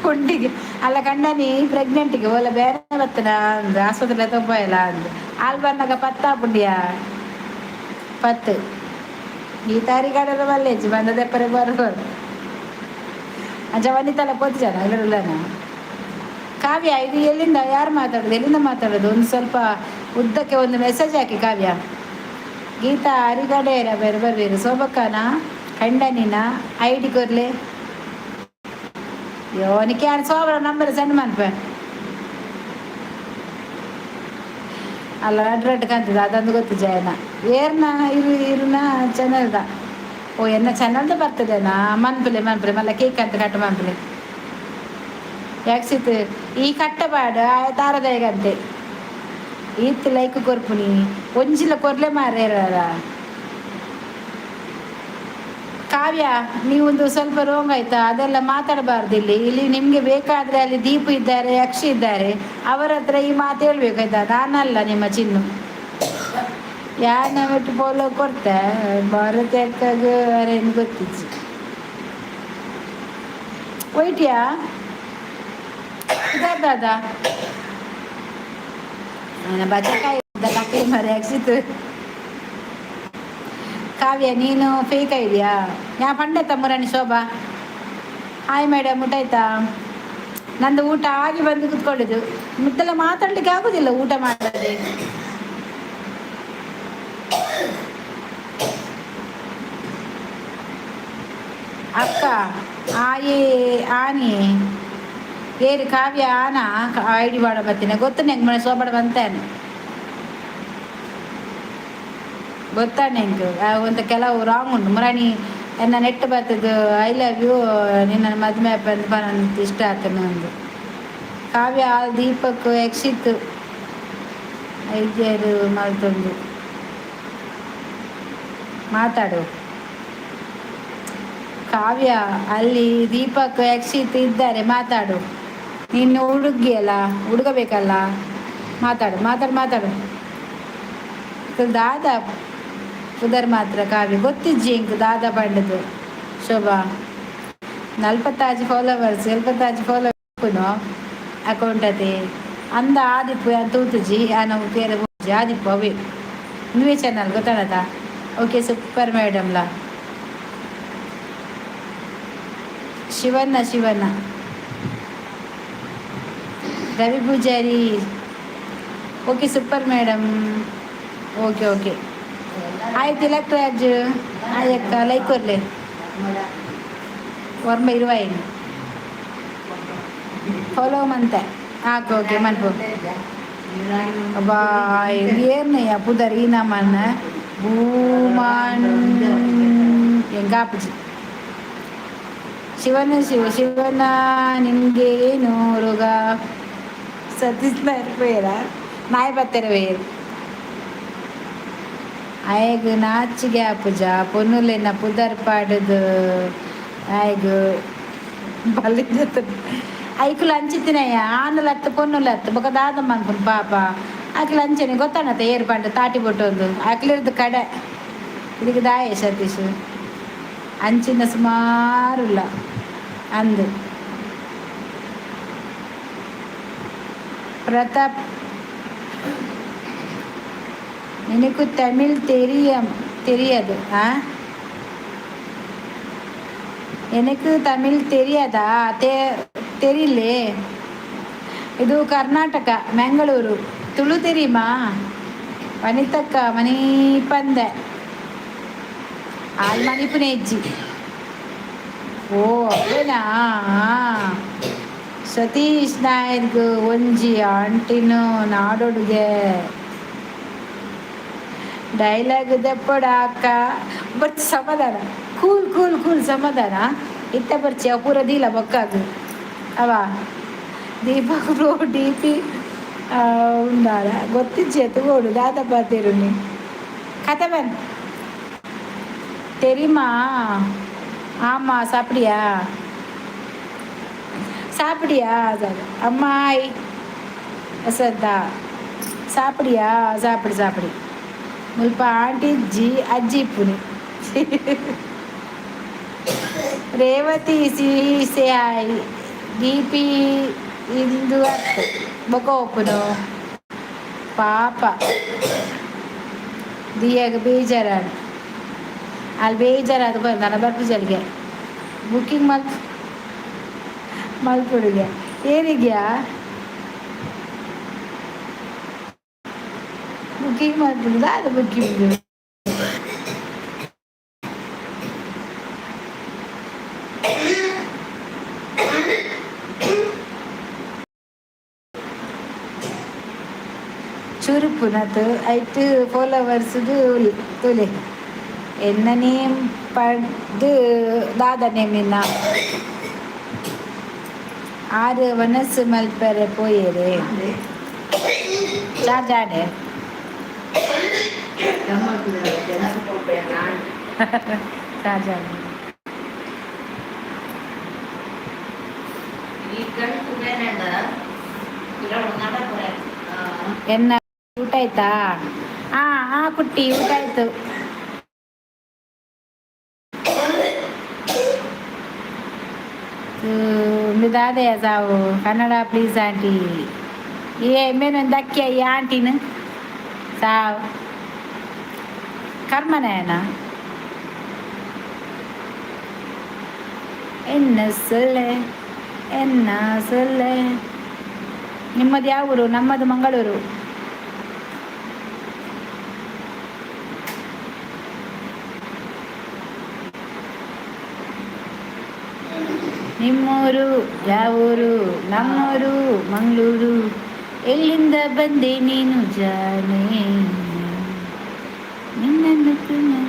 [SPEAKER 1] ಪುಂಡಿಗೆ ಅಲ್ಲ ಕಂಡನಿ ಪ್ರೆಗ್ನೆಂಟ್ಗೆ ಓಲ ಬೇರೆ ಬತ್ತನ ಅಂದು ಆಸ್ಪತ್ರೆ ತಗೋಯಲ್ಲ ಅಂದು. ಆಲ್ ಬಂದಾಗ ಪತ್ತಾ ಪುಂಡಿಯ ಪತ್ತು. ಈ ತಾರೀಕಾಡಲ ಬಲ್ಲೇಜಿ ಬಂದ ದೆಪ್ಪರೆ ಬರೋರು. ಅಂಚ ವನಿತಲ ಪೋತು ಜನ ಇಲ್ಲನ. ಕಾವ್ಯ, ಇದು ಎಲ್ಲಿಂದ? ಯಾರು ಮಾತಾಡೋದು? ಎಲ್ಲಿಂದ ಮಾತಾಡೋದು? ಒಂದು ಸ್ವಲ್ಪ ಉದ್ದಕ್ಕೆ ಒಂದು ಮೆಸೇಜ್ ಹಾಕಿ ಕಾವ್ಯ. ಗೀತಾ ಅರಿಗಡೇರ ಬೇರೆ ಬರ್ಬೇರು. ಸೋಬಕ್ಕನ ಕಂಡನಿನ ಐಡಿ ಕೊರ್ಲೆ. ಯೋನಿಗೆ ಯಾರು ಸೋಬರ ನಂಬರ್ ಸೆಂಡ್ ಮನ್ಪೆ. ಅಲ್ಲ, ರಡ್ ರಡ್ ಕಾಣ್ತದೆ, ಅದೊಂದು ಗೊತ್ತು ಜಯನ. ಏರ್ನ ಇರು ಇರುನ ಚಾನಲ್ದ? ಓ, ಎನ್ನ ಚಾನಲ್ದ ಬರ್ತದೆನಾ? ಮನ್ಪುಲೆ ಮನ್ಪುಲೆ ಮಲ್ಲ ಕೇಕ್ ಅಂತ ಕಟ್ಟು ಮನ್ಪುಲೆ. ಯಾಕ್ಸಿತ್ತು ಈ ಕಟ್ಟಬಾಡ ತಾರದಾಯಗಂತೆ. ಈತ್ ಲೈಕ್ ಕೊರ್ಪುನಿ, ಒಂಜಿಲ ಕೊರ್ಲೆ ಮಾರೇರ. ಕಾವ್ಯ, ನೀವೊಂದು ಸ್ವಲ್ಪ ರೋಂಗ್ ಆಯ್ತಾ? ಅದೆಲ್ಲ ಮಾತಾಡಬಾರ್ದು ಇಲ್ಲಿ. ಇಲ್ಲಿ ನಿಮಗೆ ಬೇಕಾದರೆ ಅಲ್ಲಿ ದೀಪು ಇದ್ದಾರೆ, ಯಕ್ಷಿ ಇದ್ದಾರೆ, ಅವರ ಹತ್ರ ಈ ಮಾತು ಹೇಳ್ಬೇಕಾಯ್ತಾ? ನಾನಲ್ಲ ನಿಮ್ಮ ಚಿನ್ನು. ಯಾರನ್ನ ಬಿಟ್ಟು ಫಾಲೋ ಕೊಡ್ತೆ ಭಾರತ ಅಕ್ಕಾಗ ಏನು ಗೊತ್ತಿಜ್ಜಿ. ಒಯ್ಟಿಯಾ ದಾದ ಬಚಕಾಯಿ ಲಕ್ಕಿ ಮರೆ ಹಾಕ್ಸಿತ್ತು. ಕಾವ್ಯ, ನೀನು ಫೇಕ್ ಐಡಿಯಾ? ಯಾ ಪಂಡೆ ತಮ್ಮರಾಣಿ ಶೋಭಾ. ಹಾಯ್ ಮೇಡಮ್, ಊಟ ಆಯ್ತಾ? ನಂದು ಊಟ ಆಗಿ ಬಂದು ಕೂತ್ಕೊಂಡಿದ್ದು. ಮತ್ತೆಲ್ಲ ಮಾತಾಡ್ಲಿಕ್ಕೆ ಆಗುದಿಲ್ಲ ಊಟ ಮಾಡದೆ. ಅಕ್ಕ ಆಯೇ ಆನಿ ಏರು ಕಾವ್ಯ ಆನ ಐಡಿ ಬಾಡ ಬರ್ತೀನಿ ಗೊತ್ತು ನೆಂಗೆ. ಮನೆ ಸೋಬಡ ಬಂತೇನೆ ಗೊತ್ತಾನೆ ಎಂಕ್. ಒಂದು ಕೆಲವು ರಾಂಗ್ ಉಂಟು ಮುರಾಣಿ. ಎನ್ನ ನೆಟ್ ಬರ್ತದ್ದು I love you, ನಿನ್ನ ಮದುವೆ ಬಂದು ಬರಂತ ಇಷ್ಟ ಆತನ ಒಂದು. ಕಾವ್ಯ, ದೀಪಕ್, ಯಕ್ಷಿತ್ ಐದ್ಯರು ಮಲ್ತೊಂದು ಮಾತಾಡು. ಕಾವ್ಯ, ಅಲ್ಲಿ ದೀಪಕ್, ಯಕ್ಷಿತ್ ಇದ್ದಾರೆ, ಮಾತಾಡು. ನೀನು ಹುಡುಗಿ ಅಲ್ಲ, ಹುಡುಗಬೇಕಲ್ಲ. ಮಾತಾಡು ಮಾತಾಡು ಮಾತಾಡು. ದಾದಾ ಪುದರ್ ಮಾತ್ರ ಕಾವ್ಯ ಗೊತ್ತಿಜ್ಜಿ ಇಂಕ್ ದಾದಾ ಪಂಡದು. ಶೋಭಾ, ನಲ್ಪತ್ತಾಜಿ ಫಾಲೋವರ್ಸ್, ಎಲ್ಪತ್ತಾಜಿ ಫಾಲೋ ಅಕೌಂಟ್ ಅದೇ ಅಂದ ಆದಿಪ್ಪು ತೂತುಜಿ ಆನ ಪೇರೆ ಆದಿಪ್ಪು ಅವೇ ನೀವೇ ಚಾನಲ್ ಗೊತ್ತಾಡದ. ಓಕೆ, ಸೂಪರ್ ಮೇಡಮ್ಲಾ. Shivanna Shivanna Ravi Pujari. Okay, super madam. Okay okay. Hi Tilak Raj. Hi ಅಕ್ಕ, ಲೈಕ್ ಕೊರ್ಲೆ. ವರ್ಮ ಇರುವಾಯಿನಿ ಫಾಲೋ ಮಂತೆ ಹಾಕು. ಓಕೆ ಮನ್ಪು. ಅಬ್ಬಾ, ಏರ್ನಯ್ಯ ಪುದರ್ ಈ ನಮ್ಮನ್ನ ಭೂಮಾನ್ ಎಂಗಾಪುಜಿ. ಶಿವನ ಶಿವ ಶಿವನ, ನಿಮಗೆ ಏನು ರೋಗ? ಸತೀಶ್ ನಾಯರ್ ನಾಯಿ ಬತ್ತೆರ ವೇರು. ಆಯಗ್ ನಾಚಿಗೆ ಆಪುಜ ಪೊನ್ನುಲೆನ ಪುದರ್ ಪಾಡುದು? ಆಯಗ್ ಬಲ್ಲಿದ ಐಕುಲು ಅಂಚಿತ್ತಿನಯ್ಯ. ಆನುಲತ್ತು ಪೊನ್ನುಲತ್ತು ಬೊಕ ದಾದಮ್ಮ ಅನ್ಪುಂಡು ಪಾಪ. ಆಕ್ಲು ಅಂಚನೆ ಗೊತ್ತಾನತ್ತ ಏರ್ ಪಂಡ ತಾಟಿ ಬೊಟ್ಟೊಂದು ಆಕ್ಲಿರ್ದು ಕಡೆ ಇದಕ್ಕೆ ದಾಯೆ ಸತೀಶ್ ಅಂಚಿನ ಸುಮಾರುಲ್ಲ ಅಂದು. ಪ್ರತಾಪ್, எனக்கு தமிழ் தெரியும் தெரியாது. ஆ, எனக்கு தமிழ் தெரியாதா? தெரியலே. ಇದು ಕರ್ನಾಟಕ, ಮಂಗಳೂರು. ತುಳು தெரியுமா? ವನಿತಕ್ಕ ಮನೀಪಂದೆ ಆಲ್ ಮನಿಪುನೇಜ್ಜಿ. ಓ, ಅವೇನಾ? ಸತೀಶ್ ನಾಯಕ್, ಒಂಜಿ ಆಂಟಿನು ನಾಡೊಡುಗೆ ಡೈಲಾಗ್ ದೆಪ್ಪಡ ಅಕ್ಕ. ಬಟ್ ಸಮಾಧಾನ, ಕೂಲ್ ಕೂಲ್ ಕೂಲ್, ಸಮಾಧಾನ. ಇತ್ತ ಬರ್ಚಿ ಅವು ಪೂರ ದೀಲ ಬೊಕ್ಕಾಗು ಅವ. ದೀಪಕ್ ಬ್ರೋ, ಡಿ ಪಿ ಉಂಡಾರ ಗೊತ್ತಿಜ್ಜಿ ತಗೋಡು ದಾದ ಪಾತೆರುನಿ ಕತೆ ಬನ್ தெரியுமா? ஆமா, சாப்பிடியா? சாப்பிடியா? அம்மாய் வசந்தா, சாப்பிடியா? சாப்பிடு சாப்பிடு. ಮುಲ್ಪ ಆಂಟಿ ಜಿ ಅಜ್ಜಿ ಪುನಿ. Revathi C say hi. D P ಇಂದು ಅತ್ತು ಬೊಕ ಒಪ್ಪುನು. ಪಾಪ ದಿಯಾಗ ಬೇಜಾರ ಅಲ್ಲಿ, ಬೇಜಾರು ಬಂದು ನನ್ನ ಬರ್ಪುಜಲ್ಗೆ ಬುಕ್ಕಿಂಗ್ ಮಲ್ಪುಡುಗೆ ಏನಿಗ್ಯಾ? ಬುಕ್ಕಿಂಗ್ ಮಾಡ್ಬಿಡುದು ಅದು ಬುಕ್ಕಿಂಗ್. ಚುರುಪುನತು ಐಟ್ ಫಾಲೋವರ್ಸ್ ತುಲೆ. ಎನ್ನ ನೇಮ್ ಪಡ್ದು ದಾದ ನೇಮ್ ನಿನ್ನ? ಆರು ವನಸ್ಸು ಮಲ್ಪರೆ ಪೋಯೆರೆ ಚಾರ್ಜ್ ಆಡೆ. ಚಾರ್ಜ್ ಆಡೆ.
[SPEAKER 2] ಈ ಗಂಟು ಬೇಡ.
[SPEAKER 1] ಎನ್ನ ಊಟ ಆಯ್ತಾ? ಹಾ ಹಾ ಕುಟ್ಟಿ, ಊಟ ಆಯ್ತು. ದಾದೆಯ ಸಾವು ಕನ್ನಡ ಪ್ಲೀಸ್ ಆಂಟಿ. ಏ ಮೇನೊಂದು ಅಕ್ಕಿ ಈ ಆಂಟಿನ ಸಾವು ಕರ್ಮನಯನ. ಎನ್ನ ಸೊಲ್ಲೆ ಎನ್ನ ಸೊಲ್ಲೆ. ನಿಮ್ಮದು ಯಾವ ಊರು? ನಮ್ಮದು ಮಂಗಳೂರು. ನಿಮ್ಮೂರು ಯಾವೂರು? ನಮ್ಮೂರು ಮಂಗಳೂರು. ಎಲ್ಲಿಂದ ಬಂದೆ ನೀನು ಜಾನೆ? ನಿನ್ನನ್ನು ತಾನೆ.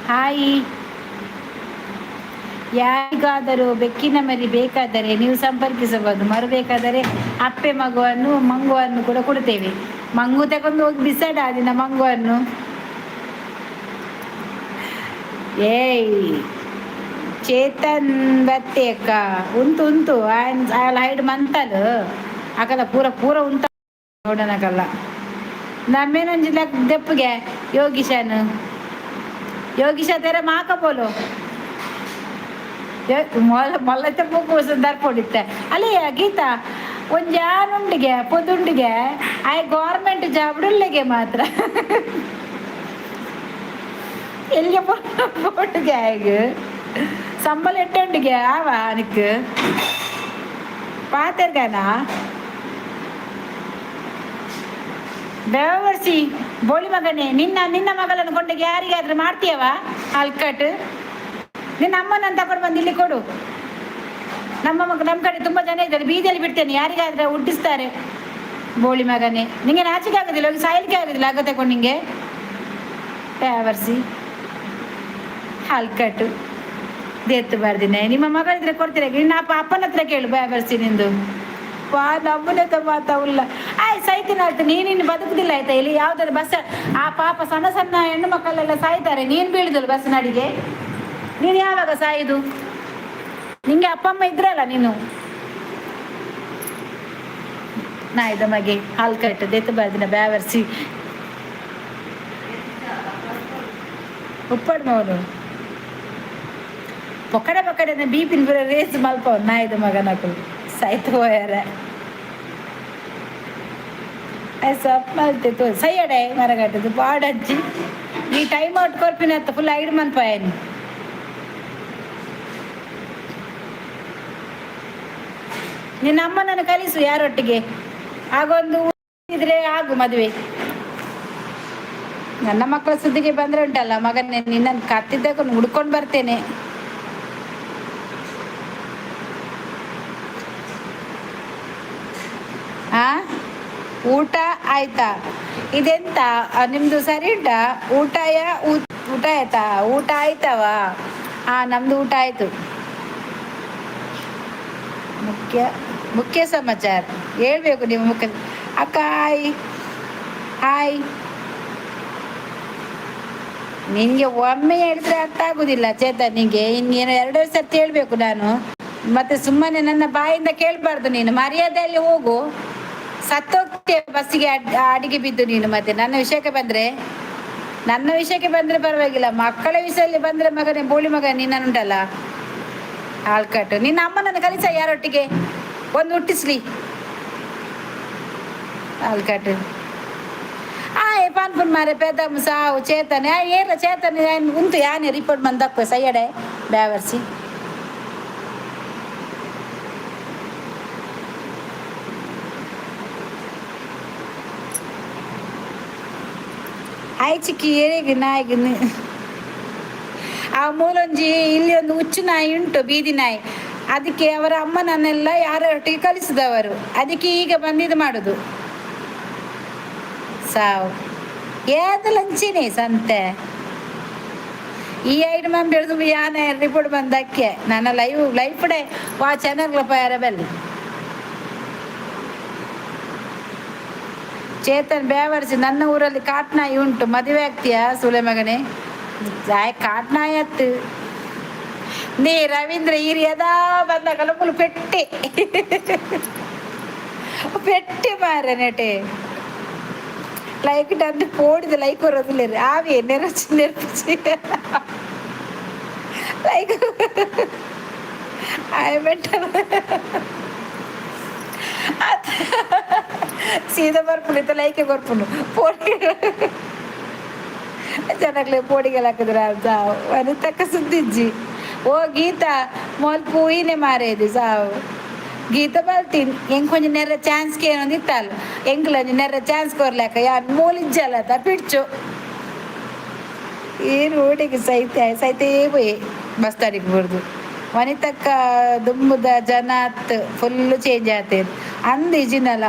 [SPEAKER 1] ಹಾಯ್. ಯಾರಿಗಾದರೂ ಬೆಕ್ಕಿನ ಮರಿ ಬೇಕಾದರೆ ನೀವು ಸಂಪರ್ಕಿಸಬಹುದು. ಮರಬೇಕಾದರೆ ಅಪ್ಪೆ ಮಗುವನ್ನು ಮಂಗುವನ್ನು ಕೂಡ ಕೊಡ್ತೇವೆ. ಮಂಗು ತಗೊಂಡು ಹೋಗಿ ಬಿಸಾಡ ದಿನ ಮಂಗುವನ್ನು. ಏಯ್ ಚೇತನ್ ಬತ್ತೆ ಅಕ್ಕ ಉಂಟು ಉಂಟು ಹೈಡ್ ಮಂತಲ್ ಅಕಲ ಪೂರ ಪೂರ ಉಂಟ ನೋಡೋಣಕಲ್ಲ. ನಮ್ಮೇನೊಂಜಿ ದೆಪ್ಪುಗೆ ಯೋಗೀಶನ್ ಯೋಗೀಶ ತೆರೆ ಮಾಕ ಬೋಲು ಮೊಲ್ಲ ಮೊಲ್ಲത്തെ ಪೂಕು ದರ್ಪೊಡಿತ್ತೆ ಅಲ್ಲಿ. ಗೀತಾ ಒಂಜಾನುಂಡಿಗೆ ಪೊದುಂಡಿಗೆ ಆಯ್ ಗೌರ್ಮೆಂಟ್ ಜಾಬ್ ಉಳ್ಳೆಗೆ ಮಾತ್ರ. ಎಲ್ಲಿಗೆ ಪೋಟುಗೆ ಆಯ್ಗ್ ಸಂಬಳ ಎಟ್ಟುಂಡಿಗೆ ಆವ ಅನಕ್ ಪಾತೆರ್ಗಾನ ಬೇವರ್ಸಿ ಬೋಳಿ ಮಗನೇ. ನಿನ್ನ ನಿನ್ನ ಮಗಳನ್ನು ಕೊಂಡೋಗಿ ಯಾರಿಗಾದ್ರೂ ಮಾಡ್ತೀಯವ ಅಲ್ಕಟ್? ನಿನ್ನ ಅಮ್ಮನನ್ನು ತಗೊಂಡು ಬಂದು ಇಲ್ಲಿ ಕೊಡು. ನಮ್ಮ ಮಗ ನಮ್ಮ ಕಡೆ ತುಂಬ ಜನ ಇದ್ದಾರೆ, ಬೀದಿಯಲ್ಲಿ ಬಿಡ್ತೇನೆ, ಯಾರಿಗಾದ್ರೆ ಹುಟ್ಟಿಸ್ತಾರೆ. ಬೋಳಿ ಮಗನೇ, ನಿಂಗೆ ನಾಚಿಕೆ ಆಗೋದಿಲ್ಲ? ಹೋಗಿ ಸಾಯಲಿಕ್ಕೆ ಆಗೋದಿಲ್ಲ ಆಗ ತಗೊಂಡು ನಿಂಗೆ? ಬೇವರ್ಸಿ ಹಲ್ಕಟ್ಟು ದೇತ್ತು ಬರ್ದಿನಿ. ನಿಮ್ಮ ಮಗಳಿದ್ರೆ ಕೊಡ್ತೀರ? ನಿನ್ನ ಅಪ್ಪ ಅಪ್ಪನ ಹತ್ರ ಕೇಳು. ಬೇವರ್ಸಿ ನಿಂದು ವಾ ನಮ್ಮನೆ ಮಾತಾವುಲ್ಲ. ಆಯ್ ಸೈತಿನ ಆಯ್ತು, ನೀನು ಇನ್ನು ಬದುಕುದಿಲ್ಲ ಆಯ್ತಾ? ಇಲ್ಲಿ ಯಾವ್ದಾದ್ರು ಬಸ್ ಆ ಪಾಪ ಸಣ್ಣ ಸಣ್ಣ ಹೆಣ್ಣು ಮಕ್ಕಳೆಲ್ಲ ಸಾಯ್ತಾರೆ, ನೀನು ಬೀಳುದಿಲ್ಲ ಬಸ್ ನಡಿಗೆ. ನೀನು ಯಾವಾಗ ಸಾಯುದು? ನಿಂಗೆ ಅಪ್ಪ ಅಮ್ಮ ಇದ್ರಲ್ಲ ನೀನು. ನಾಯ್ದ ಮಗೆ ಹಾಲು ಕಟ್ಟು ದೆತ್ತು ಬರ್ದಿನ ಬ್ಯಾವರ್ಸಿ ಉಪ್ಪಡ್ ಮೌನು ಪೊಕ್ಕಡೆ ಪೊಕ್ಕಡೆ ಬೀಪಿನ ಪೂರ ರೇಸ್ ಮಲ್ಪ ನಾಯ್ದ ಮಗನಕುಲು ಸೈತ್ ಹೋಯಾರ. ಸಪ್ ಮಲ್ತೆ ತೋ ಸೈಯಡೆ ಮರಗಟ್ಟದು ಪಾಡಜ್ಜಿ. ಈ ಟೈಮ್ ಔಟ್ ಕೊರ್ಪಿನ ಫುಲ್ ಐಡ್ ಮನ್ಪಾಯನ್. ನಿನ್ನ ಅಮ್ಮನನ್ನು ಕಲಿಸು ಯಾರೊಟ್ಟಿಗೆ ಆಗೊಂದು ಇದ್ರೆ ಆಗು ಮದುವೆ. ನನ್ನ ಮಕ್ಕಳ ಸುದ್ದಿಗೆ ಬಂದ್ರೆ ಉಂಟಲ್ಲ ಮಗನೇ, ನಿನ್ನನ್ನು ಕತ್ತಿದ್ದಕ್ಕೆ ಹುಡ್ಕೊಂಡು ಬರ್ತೇನೆ. ಆ ಊಟ ಆಯ್ತಾ? ಇದೆಂತ ನಿಮ್ದು ಸರಿ ಉಂಟಾ? ಊಟಯ ಊಟ ಆಯ್ತಾ? ಊಟ ಆಯ್ತವಾ? ಹಾ, ನಮ್ದು ಊಟ ಆಯ್ತು. ಮುಖ್ಯ ಮುಖ್ಯ ಸಮಾಚಾರ ಹೇಳ್ಬೇಕು ನೀವು. ಮುಖ್ಯ ಅಕ್ಕ ಹಾಯ್ ಹಾಯ್. ನಿನ್ಗೆ ಒಮ್ಮೆ ಹೇಳಿದ್ರೆ ಅರ್ಥ ಆಗುದಿಲ್ಲ ಚೇತನ್ ನಿಂಗೆ. ಇನ್ನೇನು ಎರಡೆರಡು ಸರ್ತಿ ಹೇಳ್ಬೇಕು ನಾನು. ಮತ್ತೆ ಸುಮ್ಮನೆ ನನ್ನ ಬಾಯಿಂದ ಕೇಳಬಾರ್ದು ನೀನು. ಮರ್ಯಾದೆಯಲ್ಲಿ ಹೋಗು, ಸತ್ತೋಗ್ತೀಯ ಬಸ್ಸಿಗೆ ಅಡಿಗೆ ಬಿದ್ದು ನೀನು. ಮತ್ತೆ ನನ್ನ ವಿಷಯಕ್ಕೆ ಬಂದ್ರೆ ಪರವಾಗಿಲ್ಲ, ಮಕ್ಕಳ ವಿಷಯದಲ್ಲಿ ಬಂದ್ರೆ ಮಗನೇ, ಬೋಳಿ ಮಗ ನಿನ್ನನ್ನುಂಟಲ್ಲ ಆಳ್ಕಟ್ಟು. ನಿನ್ನ ಅಮ್ಮನನ್ನು ಕಲಿಸ ಯಾರೊಟ್ಟಿಗೆ ಒಂದು ಹುಟ್ಟಿಸ್ಲಿ ಆಲ್ಕಟ್ಟು. ಆ ಪನ್ಪುನ್ ಮಾರೆ ಪೆದಮ್ ಸಾವು ಚೇತನ್ ಏರ್ಲ ಚೇತನ್ ಉಂತು ಯಾನೆ ರಿಪೋರ್ಟ್ ಬಂದಪ್ಪ ಸೈಯಡೆ ಬ್ಯಾವರ್ಸಿ. ಹಾಯ್ ಚಿಕ್ಕಿ, ಏರೆಗ್ ನಾಯಿಗ್? ಆ ಮೂಲೊಂಜಿ ಇಲ್ಲಿ ಒಂದು ಹುಚ್ಚು ನಾಯಿ ಉಂಟು, ಬೀದಿ ನಾಯಿ. ಅದಕ್ಕೆ ಅವರ ಅಮ್ಮನನ್ನೆಲ್ಲ ಯಾರೊಟ್ಟಿಗೆ ಕಲಿಸಿದವರು. ಅದಕ್ಕೆ ಈಗ ಬಂದು ಇದು ಮಾಡುದು. ಸಾವು ಏದಲಂಚಿನಿ ಸಂತೆ. ಈ ಐಡ್ ಮನ್ ಬೆಳೆದು ಯಾನೆ ರಿಪೋರ್ಟ್ ಬಂದಕ್ಕೆ ನನ್ನ ಲೈವ್ ಲೈಫ್ ಡೇ ವಾ ಚಾನಲ್ ಯಾರ ಬೆಲ್. ಚೇತನ್ ಬೇವರ್ಸಿ, ನನ್ನ ಊರಲ್ಲಿ ಕಾಟ್ನಾಯಿ ಉಂಟು, ಮದುವೆ ಆಗ್ತೀಯಾ ಸುಳೆ ಮಗನೇ? ಜಾಯ್ ಕಾಟ್ನಾಯಿ ಅತ್ತು ನೀ ರವೀಂದ್ರ ಈರಿ ಯದಾ ಬಂದಾಗ ಮುಲು ಪೆಟ್ಟಿ ಪೆಟ್ಟಿ ಮಾರ ನೆಟೆ. ಲೈಕ್ ಡನ್ ಪೋಡಿದ ಲೈಕ್ ಬರೋದಿಲ್ಲ. ಆವಿ ನೆರಚಿ ನೆರ್ಪಿಸಿ ಲೈಕ್ I better. ಸೀದಾ ಬರ್ಪುಂಡು ಇತ್ತ ಲೈಕೆ ಕೊರ್ಪುಂಡು. ಪೋಡಿ ಜನಕ್ಲೆ ಪೋಡಿಗೆಲ್ಲ ಹಾಕಿದ್ರ ಸಾವು. ತಕ್ಕ ಸುದ್ದಿಜ್ಜಿ. ಓ ಗೀತಾ, ಮೊಲ್ಪ ಹೂಯಿನೇ ಮಾರೇದಿ ಸಾವು. ಗೀತಾ ಬಲ್ತೀನಿ. ಎಂಕ್ ಒಂಜಿ ನೆರ್ರ ಚಾನ್ಸ್ ಕೇನೊಂದು ಇತ್ತಲ್ಲ, ಎಂಕ್ಲ ಒಂಜಿ ನೆರ್ರ ಚಾನ್ಸ್ ಕೊರ್ಲೆಕ ಯಾನ್ ಮೂಲಿಜ್ಜಲ್ಲ ಪಿಡ್ಚು. ಏನು ಊಟಿಗೆ ಸೈತೆ ಸೈತೇ ಪೋಯೆ ಬಸ್ತಾಡಿಗೆ ಬುಡ್ದು. ವನಿತಕ್ಕ ದುಂಬುದ ಜನ ಅತ್, ಫುಲ್ ಚೇಂಜ್ ಆತೇರ್ ಅಂದ್ ಇಜಿನಲ.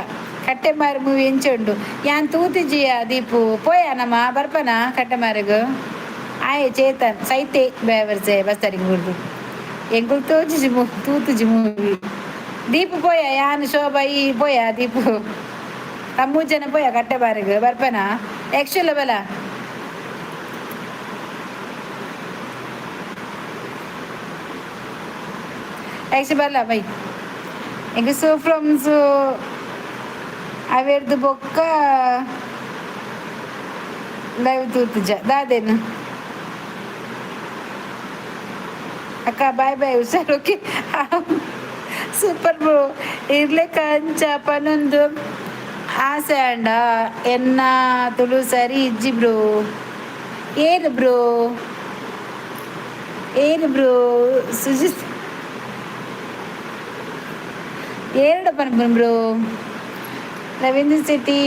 [SPEAKER 1] ಕಟ್ಟೆಮಾರು ಮೂವಿ ಎಂಚ ಉಂಡು? ಯಾನ್ ತೂತಿಜಿಯ. ದೀಪು ಪೋಯ ನಮ್ಮ ಬರ್ಪನ ಕಟ್ಟೆಮಾರಿಗ್? ಆಯೆ ಚೇತನ್ ಸೈತೆ ಬೇವರ್ಸೆ ಬಸ್ತಾಡಿಗೆ ಬುಡ್ದು. ಎಂಕುಲು ತೂಜಿ ತೂತುಜಿ ಮೂವಿ. ದೀಪು ಪೋಯ, ಯಾನ್ ಶೋಭಾ ಈ ಪೋಯ. ದೀಪು ತಮ್ಮೂ ಜನ ಪೋಯ ಕಟ್ಟೆಮಾರಿಗ್. ಬರ್ಪನ ಆ್ಯಕ್ಚುಲ್ ಬಲ ಆ್ಯಕ್ಚುಲಿ ಬರಲ್ಲ ಬೈ. ಎಂಕ್ ಸೊ ಫ್ರಮ್ ಸೊ ಅವೆರ್ದು ಬೊಕ್ಕ ಲೈವ್ ತೂತುಜ ದಾದೇನು. ಅಕ್ಕ ಬಾಯ್ ಬಾಯ್, ಹುಷಾರು. Okay, super bro. ಇರ್ಲೆಕ್ಕ ಅಂಚ ಪನೊಂದು ಆಸೆ ಅಂಡ ಎನ್ನ ತುಳು ಸರಿ ಇಜ್ಜಿ ಬ್ರೋ. ಏನು ಬ್ರೋ? ಏನು ಬ್ರೋ ಸುಜಿತ್? ಏರಡ ಪನ್ಪುನು ಬ್ರೋ? ರವೀಂದ್ರ ಶೆಟ್ಟಿ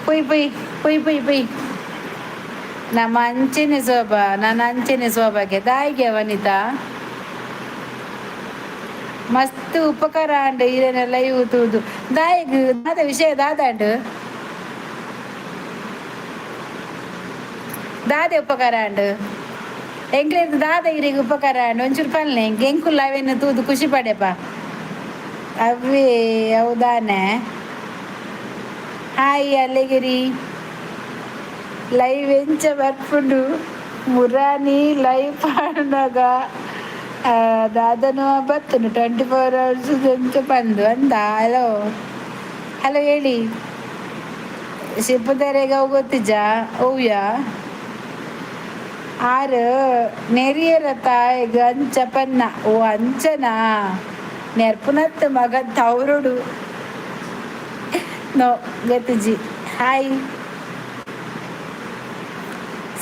[SPEAKER 1] ಪೊಯ್ ಪೊಯ್ ಪೊಯ್ ಪೊಯ್ ಪೊಯ್. ನಮ್ಮ ಅಂಚೆನೆ ಶೋಭಾ, ನಾನು ಅಂಚೆನೆ ಶೋಭಾಗೆ ದಾಯಿಗೆ. ವನಿತಾ, ಮಸ್ತ್ ಉಪಕಾರ ಅಂಡ್ ಇರೇನ ಲೈವ್ ತೂದು. ದಾಯಿಗ್ ದಾದ ವಿಷಯ? ದಾದಾಂಡ್ ದಾದೆ ಉಪಕಾರ ಅಂಡ್ ಎಂಕ್ಲೇರ್ದು? ದಾದ ಇರೆಗ್ ಉಪಕಾರ ಅಂಡ್? ಒಂಚೂರು ಪನ್ಲೆ ಎಂಕ್. ಎಂಕುಲ್ಲ ಅವೇನು ತೂದು ಖುಷಿ ಪಡೆಪ. ಅವೇ ಹೌದಾನೆ. ಹಾಯ್ ಅಲೆಗಿರಿ, ಲೈವ್ ಎಂಚ ಬರ್ಪುಂಡು? ಮುರಾನಿ ಲೈವ್ ಪಾಡುನಗ ದಾದನು ಬತ್ತುಂಡು. 24 ಅವರ್ಸ್ ಎಂಚ ಪಂದು ಅಂದ. ಹಲೋ ಹಲೋ ಹೇಳಿ. ಶಿಪ್ಪುದರೆಗ್ ಅವು ಗೊತ್ತಿಜ್ಜಾ? ಓವ್ಯಾ ಆರು ನೆರಿಯರ ತಾಯಿಗ್ ಅಂಚ ಪನ್ನ. ಓ ಅಂಚನಾ? ನೆರ್ಪುನತ್ ಮಗ ತವರುಡು. ನೋ ಗೊತ್ತಿಜ್ಜಿ. Hi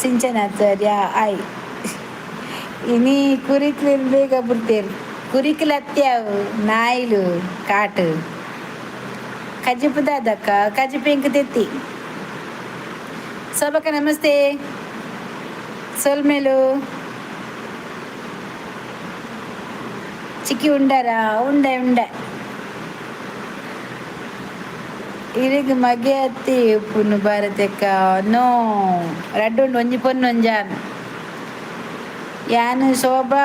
[SPEAKER 1] Sinchana Acharya, hi. ಇನಿ ಕುರಿಕ್ಲೆನ್ ಬೇಗ ಬುಡ್ತೇರ್. ಕುರಿಕ್ಲು ಅತ್ಯಾವು, ನಾಯಿಲು ಕಾಟು. ಕಜಿಪು ದಾದಕ್ಕ? ಕಜಿಪು ಎಂಕ್ ತೆತ್ತಿ. ಶೋಭಕ್ಕ ನಮಸ್ತೆ, ಸೊಲ್ಮೆಲು. ಚಿಕ್ಕಿ ಉಂಡಾರಾ? ಉಂಡೆ ಉಂಡೆ. ಇರೆಗ್ ಮಗೆ ಅತ್ತಿ ಉಪ್ಪುನು ಭಾರತಕ್ಕ? ನೋ, ರಡ್ಡ್ ಉಂಡು, ಒಂಜಿ ಪೊನ್ನು ಒಂಜಿ ಆನ್. ಯಾನ್ ಶೋಭಾ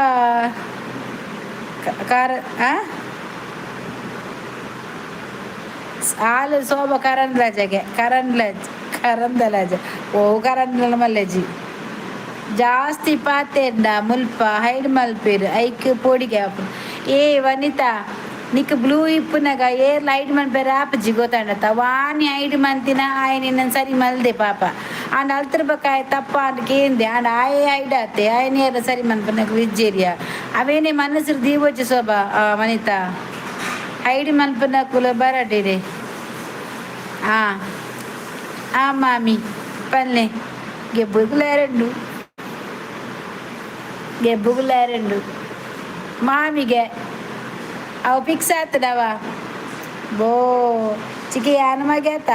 [SPEAKER 1] ಕಾರ ಆ ಆಲ್ ಶೋಭಾ ಕರಂದ್ಲಾಜೆಗೆ ಕರಂದ್ಲಾಜ್ ಕರಂದಲಾಜ. ಓ ಕರಂದ್ಲ ಮಲ್ಲೆಜಿ. ಜಾಸ್ತಿ ಪಾತೆರ್ಂಡ ಮುಲ್ಪ ಹೈಡ್ ಮಲ್ಪೆರ್, ಐಕ್ ಪೋಡಿಗೆ ಆಪುಂಡು. ಏ ವನಿತಾ, ನಿಕ್ ಬ್ಲೂ ಇಪ್ಪುನಗ ಏರ್ಲ ಹೈಡ್ ಮನ್ಪೆರೆ ಆಪುಜಿ, ಗೊತ್ತಾಂಡತ? ವಾನಿ ಹೈಡ್ ಮಂತಿನ ಆಯೆ ನಿನ್ನನ್ ಸರಿ ಮಲ್ದೆ ಪಾಪ. ಆಂಡ ಅಲ್ತರ ಬೊಕ ಆಯೆ ತಪ್ಪ ಆಂಡ್ ಕೇಂದೆ. ಆಂಡ ಆಯೆ ಹೈಡ್ ಆತೆ, ಆಯೆ ನೇರ ಸರಿ ಮನ್ಪುನಗ ಇಜ್ಜೇರಿಯ. ಅವೇನೆ ಮನಸ್ಸು ದೀವೊಚ್ಚಿ ಶೋಭಾ. ವನಿತಾ, ಹೈಡ್ ಮನ್ಪುನಕುಲು ಬರಡಿರೆ. ಆ ಆ ಮಾಮಿ. ಪನ್ಲೆ ಗೆಬ್ಬುಗುಲಾರಂಡು ಗೆಬ್ಬುಗುಲಾರಂಡು ಮಾಮಿಗೆ ಅವು ಫಿಕ್ಸ್ ಆತದವ ಬೋ ಚಿಕ್ಕಿ ಯಾನ ಮಗ್ಯಾತ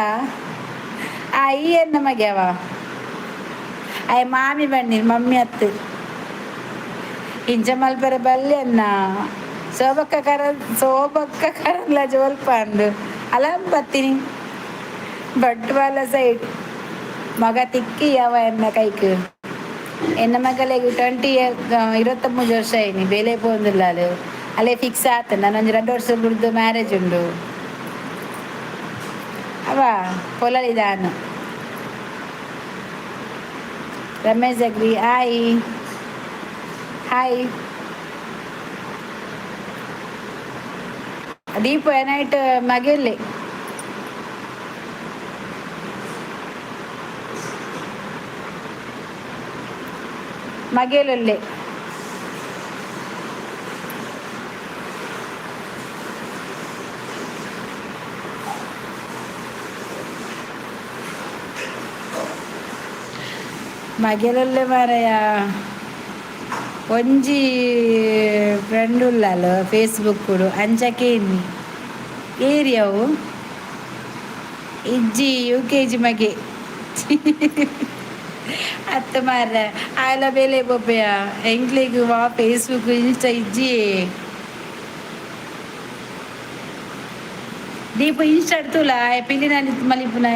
[SPEAKER 1] ಆ ಈ ಎನ್ನ ಮಗ್ಯಾವ ಅಯ್ಯ ಮಾಮಿ ಬನ್ನಿ ಮಮ್ಮಿ ಅತ್ತು ಇಂಚ ಮಲ್ಪರೆ ಬಲ್ಲೆ ಅನ್ನ ಸೋಬಕ್ಕ ಕರ ಸೋಬಕ್ಕ ಕರಲ್ಲ ಜೋಲ್ಪ ಅಂದು ಅಲ ಬತ್ತೀನಿ ಬಟ್ವಾಲ ಸೈಡ್ ಮಗ ತಿಕ್ಕಿ ಯಾವ ಎನ್ನ ಕೈಕ್ ಎನ್ನ ಮಗಳಿಗೆ 20 23 ವರ್ಷ ಆಯ್ನಿ ಬೇಲೆ ಪೋಂದಿಲ್ಲ ಅದು ಅಲ್ಲೇ ಫಿಕ್ಸ್ ಆತ ನಾನೊಂದು 2 ವರ್ಷ ಬಿಡ್ದು ಮ್ಯಾರೇಜ್ ಉಂಡು ಅವ ಪೊಲಲಿದಾನು. Ramesh agri hi hi Deepu night ಮಗೆಲ್ಲಿ ಮಗೇಲುಲ್ಲೆ. ಮಗೆಲುಲ್ಲೆ ಮಾರಾಯ. ಒಂಜಿ ಫ್ರೆಂಡ್ ಉಳ್ಳಾಲು ಫೇಸ್ಬುಕ್ ಅಂಚಕ್ಕೆ ಇನ್ನಿ ಏರಿಯಾವು ಇಜ್ಜಿ ಯುಕೆಜಿ ಮಗೆ ಅತ್ತ ಮಾರ್ರೆ ಆಯ್ಲ ಬೇಲೆ ಪೋಪೆಯ ಎಂಕ್ಲೆಗ್ ವಾ ಫೇಸ್ಬುಕ್ ಇನ್ಸ್ಟಾ ಇಜ್ಜಿ. ದೀಪ ಇನ್ಸ್ಟಾ ತೂಲ ಪಿಲಿನ ಮಲಿಪುನ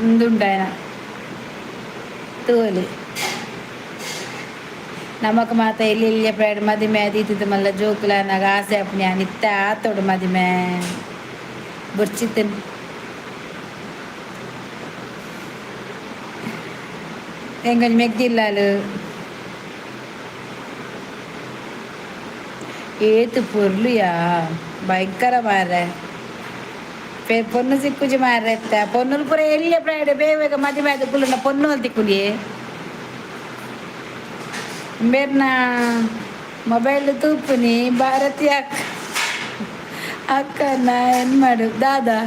[SPEAKER 1] ಉಂದುಂಡು ತೂಲಿ. ನಮಕ್ ಮಾತ ಎಲ್ಲಿ ಎಲ್ಲಿ ಪ್ರಾಯಡ್ ಮದಿಮೆ ಅದೀತಿದ್ದು ಮಲ್ಲ ಜೋಕುಲಾನಾಗ ಆಸೆ ಆಪುನಿ ಇತ್ತೆ ಆತೋಡು ಮದಿಮೆ ಬೊರ್ಚಿತ್ತನ್ ಎಂಕೊಂಜಿ ಮೆಗ್ದಿಲ್ಲಾಲು ಏತು ಪೊರ್ಲುಯಾ ಭಯಂಕರ ಮಾರ್ರೆ ಪೊನ್ನು ಸಿಕ್ಕುಜಿ ಮಾರ್ರೆ ಇತ್ತ ಪೊನ್ನುಲು ಪೂರ ಎಲ್ಲಿಯ ಪ್ರಾಯಡ್ ಬೇಗ ಬೇಗ ಮದಿಮೆ ಆದ್ ಕುಲ್ಲುಂಡ ಪೊನ್ನು ತಿಕ್ಕುಲಿಯೇ ಬೇರ್ನ ಮೊಬೈಲ್ ತೂಪುನಿ ಭಾರತಿ ಅಕ್ಕ ಅಕ್ಕನ ಏನ್ ಮಾಡು ದಾದಾ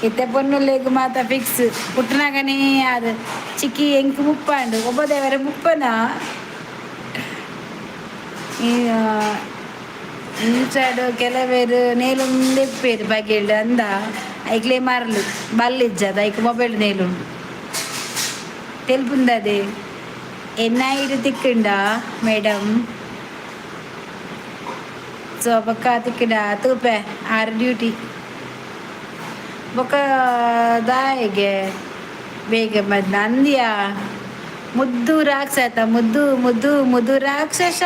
[SPEAKER 1] ಇತ್ತೆ ಪೊನ್ನುಲೆಗ್ ಮಾತ ಫಿಕ್ಸ್ ಪುಟ್ಟನಾಗನೇ ಅದು ಚಿಕ್ಕಿ ಎಂಕ್ ಮುಪ್ಪಾಂಡು ಒಬ್ಬ ದೇವರ ಮುಪ್ಪನ ಇಂಚಾಡು ಕೆಲವೇರು ನೇಲುಂದಿಪ್ಪೇರು ಬಗೆಲ್ಡ್ ಅಂದ ಐಕ್ಲೆ ಮಾರ್ಲು ಬಲ್ಲಿಜ್ಜದ ಐಕ್ ಮೊಬೈಲ್ ನೇಲುಂಡು ತೆಲ್ಪುಂದದೆ ಎನ್ನ ತಿಕ್ಕಂಡ ಮೇಡಮ್ ಸೊ ಬೊಕ್ಕ ತಿಕ್ಕಂಡ ತೂಪೆ ಆರು ಡ್ಯೂಟಿ ಬೊಕ್ಕ ದಾಯಿಗೆ ಬೇಗ ಮದ್ ನಂದ್ಯ ಮುದ್ದು ರಾಕ್ಷಸ ಮುದ್ದು ಮುದ್ದು ಮುದ್ದು ರಾಕ್ಷಸ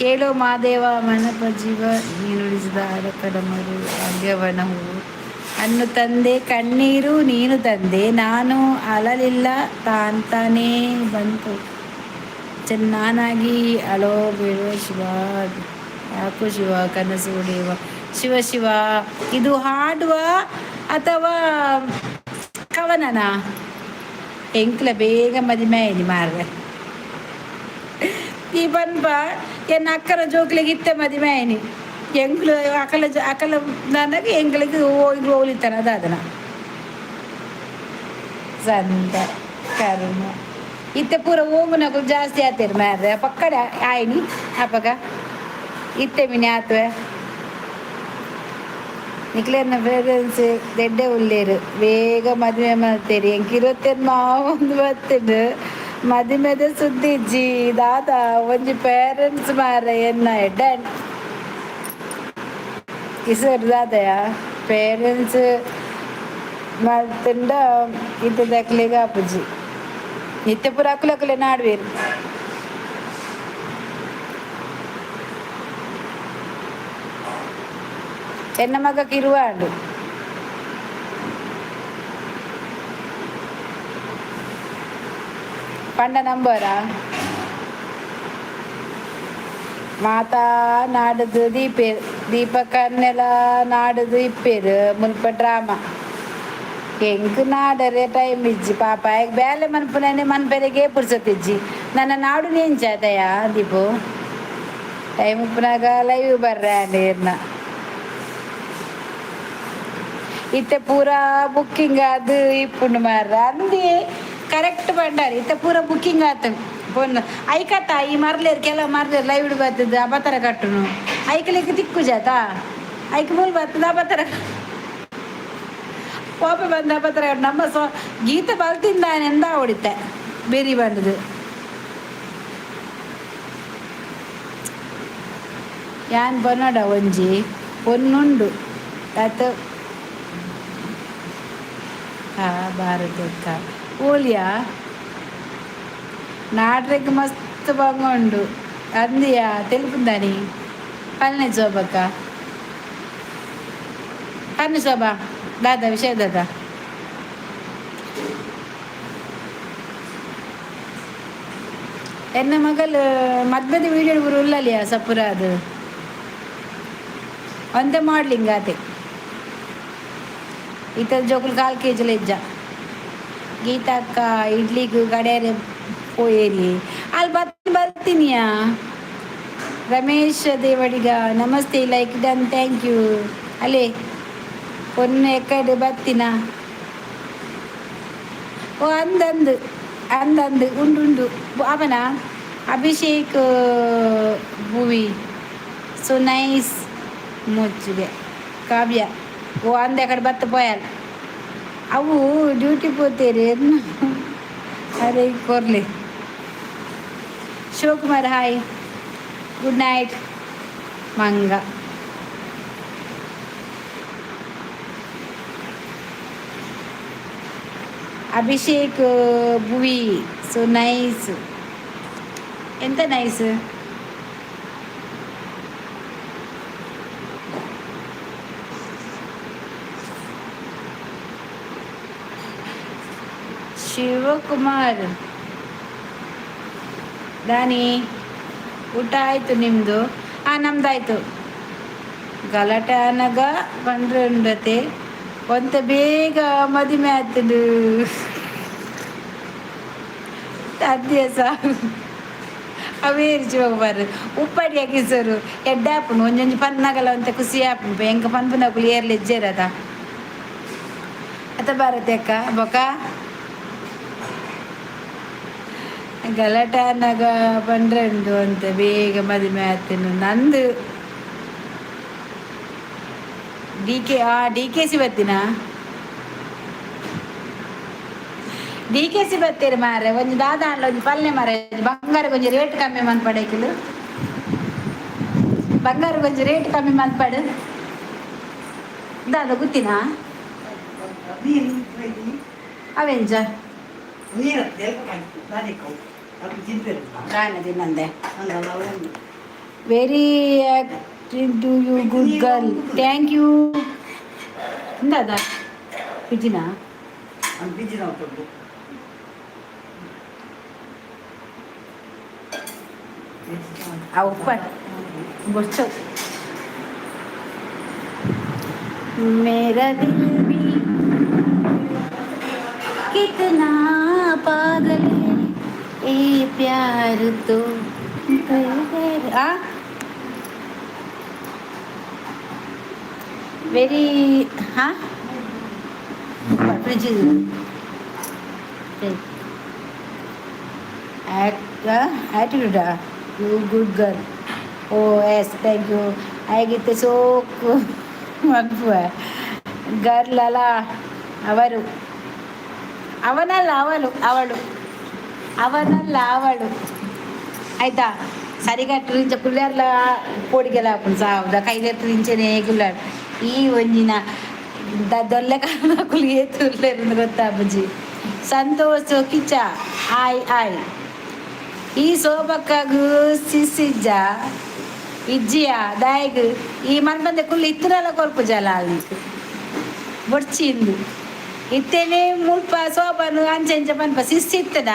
[SPEAKER 1] ಕೇಳೋ ಮಾದೇವ ಮನಪ ಜೀವ ನೀನುಳಿಸಿದ ಅರಕಡ ಮರು ಭಾಗ್ಯವನ ಹೂವು ಅನ್ನು ತಂದೆ ಕಣ್ಣೀರು ನೀನು ತಂದೆ ನಾನು ಅಳಲಿಲ್ಲ ತಾಂತಾನೇ ಬಂತು ಚೆನ್ನಾಗಿ ಅಳೋ ಬೇಡೋ ಶಿವ ಯಾಕೋ ಶಿವ ಕನಸು ಹೊಡೆಯುವ ಶಿವ ಶಿವ ಇದು ಹಾಡುವ ಅಥವಾ ಕವನನ ಎಂಕ್ಲ ಬೇಗ ಮದಿಮೆ ಆಯ್ನಿ ಮಾರ್ರೆ ಈ ಪನ್ಪ ಎನ್ನ ಅಕ್ಕನ ಜೋಕ್ಲೆಗ್ ಇತ್ತೆ ಮದಿಮೆ ಆಯ್ನಿ ಎಂಕ್ಲು ಅಕಲ ಅಕಲ ನನಗೆ ಎಂಕ್ಲೆಗ್ ಓಲಿತನ ದಾದನ ಸಂತ ಕರ್ಮ ಇತ್ತೆ ಪೂರ ಓಮುನಕುಲು ಜಾಸ್ತಿ ಆತೇರು ಮಾರ್ರೆ ಪಕ್ಕಡ ಆಯ್ನಿ ಅಪಗ ಇತ್ತೆ ಮಿನಿ ಆತ್ವೆ ನಿಕ್ಲೆನ ಪೇರೆಂಟ್ಸ್ ದೆಡ್ಡೆ ಉಲ್ಲೇರು ಬೇಗ ಮದುವೆ ಮಾಡ್ತೀರಿ ಎಂಕ್ ಇರುವತ್ತೆನ್ ಒಂದು ಬತ್ತಿಡು ಮದಿಮೆದ ಸುದ್ದಿ ಇಜ್ಜಿ ದಾದಾ ಒಂಜಿ ಪೇರೆಂಟ್ಸ್ ಮಾರ್ರೆ ಎನ್ನ ಎಡ್ಡೆ ಕಿಸರ್ ದಾದಯ ಪೇರೆಂಟ್ಸ್ ಮಲ್ತುಂಡ ಇತ್ತದಕ್ಲೆಗ್ ಆಪುಜಿ ಇತ್ತೆ ಪೂರ ಅಕುಲಕುಲೆ ನಾಡುವೆರ್. ಎನ್ನ ಮಗಕ್ ಇರುವಾಂಡು ಪಂಡ ನಂಬರಾ ಮಾತಾ ನಾಡುದು ದೀಪೇರ್ ದೀಪಕನ್ನೆಲ ನಾಡುದು ಇಪ್ಪೇರು ಮುಲ್ಪ ಡ್ರಾಮಾ ಎಂಕ್ ನಾಡರೆ ಟೈಮ್ ಇಜ್ಜಿ ಪಾಪ ಬೇಲೆ ಮನ್ಪುನೇ ಮನ್ಪೆರೆಗೆ ಪುರ್ಸೊತ್ತಿಜ್ಜಿ ನನ್ನ ನಾಡು ನೆಂಚಾತಯ ದೀಪು ಟೈಮ್ ಉಪ್ಪುನಾಗ ಲೈವ್ ಬರ್ರೆ ನೀರ್ನ. ಇತ್ತೆ ಪೂರಾ ಬುಕ್ಕಿಂಗ್ ಅದು ಇಪ್ಪುಂಡು ಮಾರ್ರೆ. ಅಂದೇ ಕರೆಕ್ಟ್ ಬಂಡಾರಿ, ಇತ್ತೆ ಪೂರ ಬುಕ್ಕಿಂಗ್ ಆತು. ಪೊನ್ನು ಐಕತ್ತ ಈ ಮರ್ಲೇರ್, ಕೆಲವು ಮರ್ಲೇರ್ ಲೈವ್ ಬರ್ತದೆ, ಅಬತರ ಕಟ್ಟುನು. ಐಕಲಿಕ್ಕೆ ತಿಕ್ಕು ಜಾತ, ಐಕ್ ಮೂಲ್ ಬರ್ತದೆ, ಅಬತರ ಕೋಪ ಬಂದ ಅಬತರ. ನಮ್ಮ ಸೊ ಗೀತ ಬಲ್ತಿಂದಾನೆಂದ ಹೊಡಿತೆ ಬೇರಿ ಬಂದದು. ಯಾನ್ ಬನ್ನಡ ಒಂಜಿ ಪೊನ್ನುಂಡು ಆತ. ಆ ಭಾರತಕ್ಕ ಓಲಿಯಾ ನಾಡ್ರೆಗ್ ಮಸ್ತ್ ಬಂಗುಂಡು ಅಂದಿಯಾ ತೆಲುಪುಂದಾನಿ. ಪಲ್ನೆ ಶೋಭಕ್ಕ, ಪನ್ನೆ ಶೋಭಾ ದಾದಾ ವಿಷಯ ದಾದಾ. ಎನ್ನ ಮಗಲ್ ಮದ್ಮದ ವೀಡಿಯೋ ಉಲ್ಲಲಿಯಾ ಸಪುರ. ಅದು ಒಂದೇ ಮಾಡ್ಲಿಂಗ್ ಆತೆ. ಇತ್ತ ಜೋಕುಲು ಕಾಲ್ ಕೆ ಇಜ್ಜ. ಗೀತಾಕ್ಕ ಇಡ್ಲಿಗ್ ಗಡ್ಯಾರೆ ಪೋಯೇರಿ ಅಲ್ಲಿ ಬರ್ತೀನಿಯಾ. ರಮೇಶ್ ದೇವಡಿಗ ನಮಸ್ತೆ, ಲೈಕ್ ಡನ್, thank you. ಅಲ್ಲೇ ಪೊನ್ನು ಎಕ್ಕಡೆ ಬತ್ತಿನ? ಓ ಅಂದಂದು ಅಂದಂದು ಉಂಡು ಉಂಡು ಅವನ. ಅಭಿಷೇಕ್ ಭುವಿ ಸೊ ನೈಸ್ ಮುಚ್ಚಿಗೆ. ಕಾವ್ಯ ಓ ಅಂದೆ ಕಡೆ ಬತ್ತ ಪೋಯಲ್. ಅವು ಡ್ಯೂಟಿ ಪೋತೇರಿ. ಅರೆ ಕೊರ್ಲಿ. ಶಿವಕುಮಾರ್ ಹಾಯ್, ಗುಡ್ ನೈಟ್ ಮಂಗ. ಅಭಿಷೇಕ್ ಭುವಿ ಸೊ ನೈಸ್. ಎಂತ ನೈಸ್? ಶಿವಕುಮಾರ್ ದಾನಿ, ಊಟ ಆಯಿತು ನಿಮ್ಮದು? ಹಾಂ, ನಮ್ದಾಯ್ತು. ಗಲಾಟೆ ಅನಗ ಬಂದ್ರೆ ಉಂಡತೆ ಒಂತ ಬೇಗ ಮದಿಮೆ ಆತದು ಅದೇ ಅವೇರು ಶಿವಕುಮಾರ್ ಉಪ್ಪಡಿ ಹಾಕಿಸರು ಎಡ್ಡಾಪುಂಡು. ಒಂಜೊಂಜಿ ಪನ್ನಗಲ ಒಂತೆ ಖುಷಿ ಆಪುಂಡು. ಎಂಕ ಪನ್ಪುನಕುಲು ಏರ್ಲ ಇಜ್ಜೇರದ ಅತ್ತ ಭಾರತಿ ಅಕ್ಕ ಬೊಕ. ಗಲಾಟೆ ಅನ್ನಾಗ ಪಂಡ್ರೆ ಉಂಡು ಅಂತ ಬೇಗ ಮದಿಮೆ ಆತೇನು ನಂದು. ಡಿ ಕೆ ಆ ಡಿ ಕೆ ಸಿ ಬತ್ತಿನ? ಡಿ ಕೆ ಸಿ ಬತ್ತೀರಿ ಮಾರೆ. ಒಂಜಿ ದಾದ ಆಂಡ್ಲ ಒಂಜಿ ಪಲ್ಲೆ ಮಾರೆ. ಬಂಗಾರ ಒಂಜಿ ರೇಟ್ ಕಮ್ಮಿ ಮನ್ಪಡೇಕಿಲು. ಬಂಗಾರ ಒಂಜಿ ರೇಟ್ ಕಮ್ಮಿ ಮನ್ಪಡು. ದಾದ ಗೊತ್ತಿನಾ? ಅವೆಂಚ? ದಾನದಿನಂದೆ. Very active to you, good girl, thank you. ಎಂದಾದ ಪಿಜಿನ? ಆ ಉಪ್ಪಟ್ಟು ಬೊಚ್ಚು. मेरा दिल भी कितना पागल है, ये प्यार तो आ ವೆರಿ. ಹಾಂ, fridge ಆ್ಯಟಿಟ್ಯೂಡಾ? You good girl. Oh yes, thank you. ಆಗಿತ್ತು ಸೋಕು ಮನ್ಪುವ ಗರ್ಲ್ ಅಲ್ಲ ಅವರು. ಅವನಲ್ಲ, ಅವಳು ಅವಳು. ಅವನಲ್ಲ, ಅವಳು. ಆಯ್ತಾ? ಸರಿಗಟ್ಟು ಇಂಚ ಕುಲ್ಯಾರ್ಲ ಪೋಡಿಗೆಲ ಆಪುಂಡು. ಸಾವುದ ಕೈಲೆತ್ತು ಇಂಚನೆ ಕುಲ್ಲಾಡ್. ಈ ಒಂಜಿನ ದೊಲ್ಲೆ ಕಾರಣಕ್ಕುಲು ಏತು ಉಲ್ಲೆರ್ ಗೊತ್ತಾಪುಜಿ. ಸಂತೋಷ್ ಕಿಚ್ಚ ಆಯ್ ಆಯ್. ಈ ಸೋಬಕ್ಕಗು ಸಿಸಿಜ್ಜ ಇಜ್ಜಿಯ ದಾಯಗ್ ಈ ಮನ್ಬಂದೆ ಕುಲ್ಲು ಇತ್ತನಲ ಕೊರ್ಪುಜಲ ಅಲ್ಲಿಕ್ ಬೊಡ್ಚಿಂದು. ಇತ್ತೇನೆ ಮುಲ್ಪ ಸೋಬನು ಅಂಚೆ ಇಂಚ ಪನ್ಪ ಸಿಸ್ಸಿ ಇತ್ತದ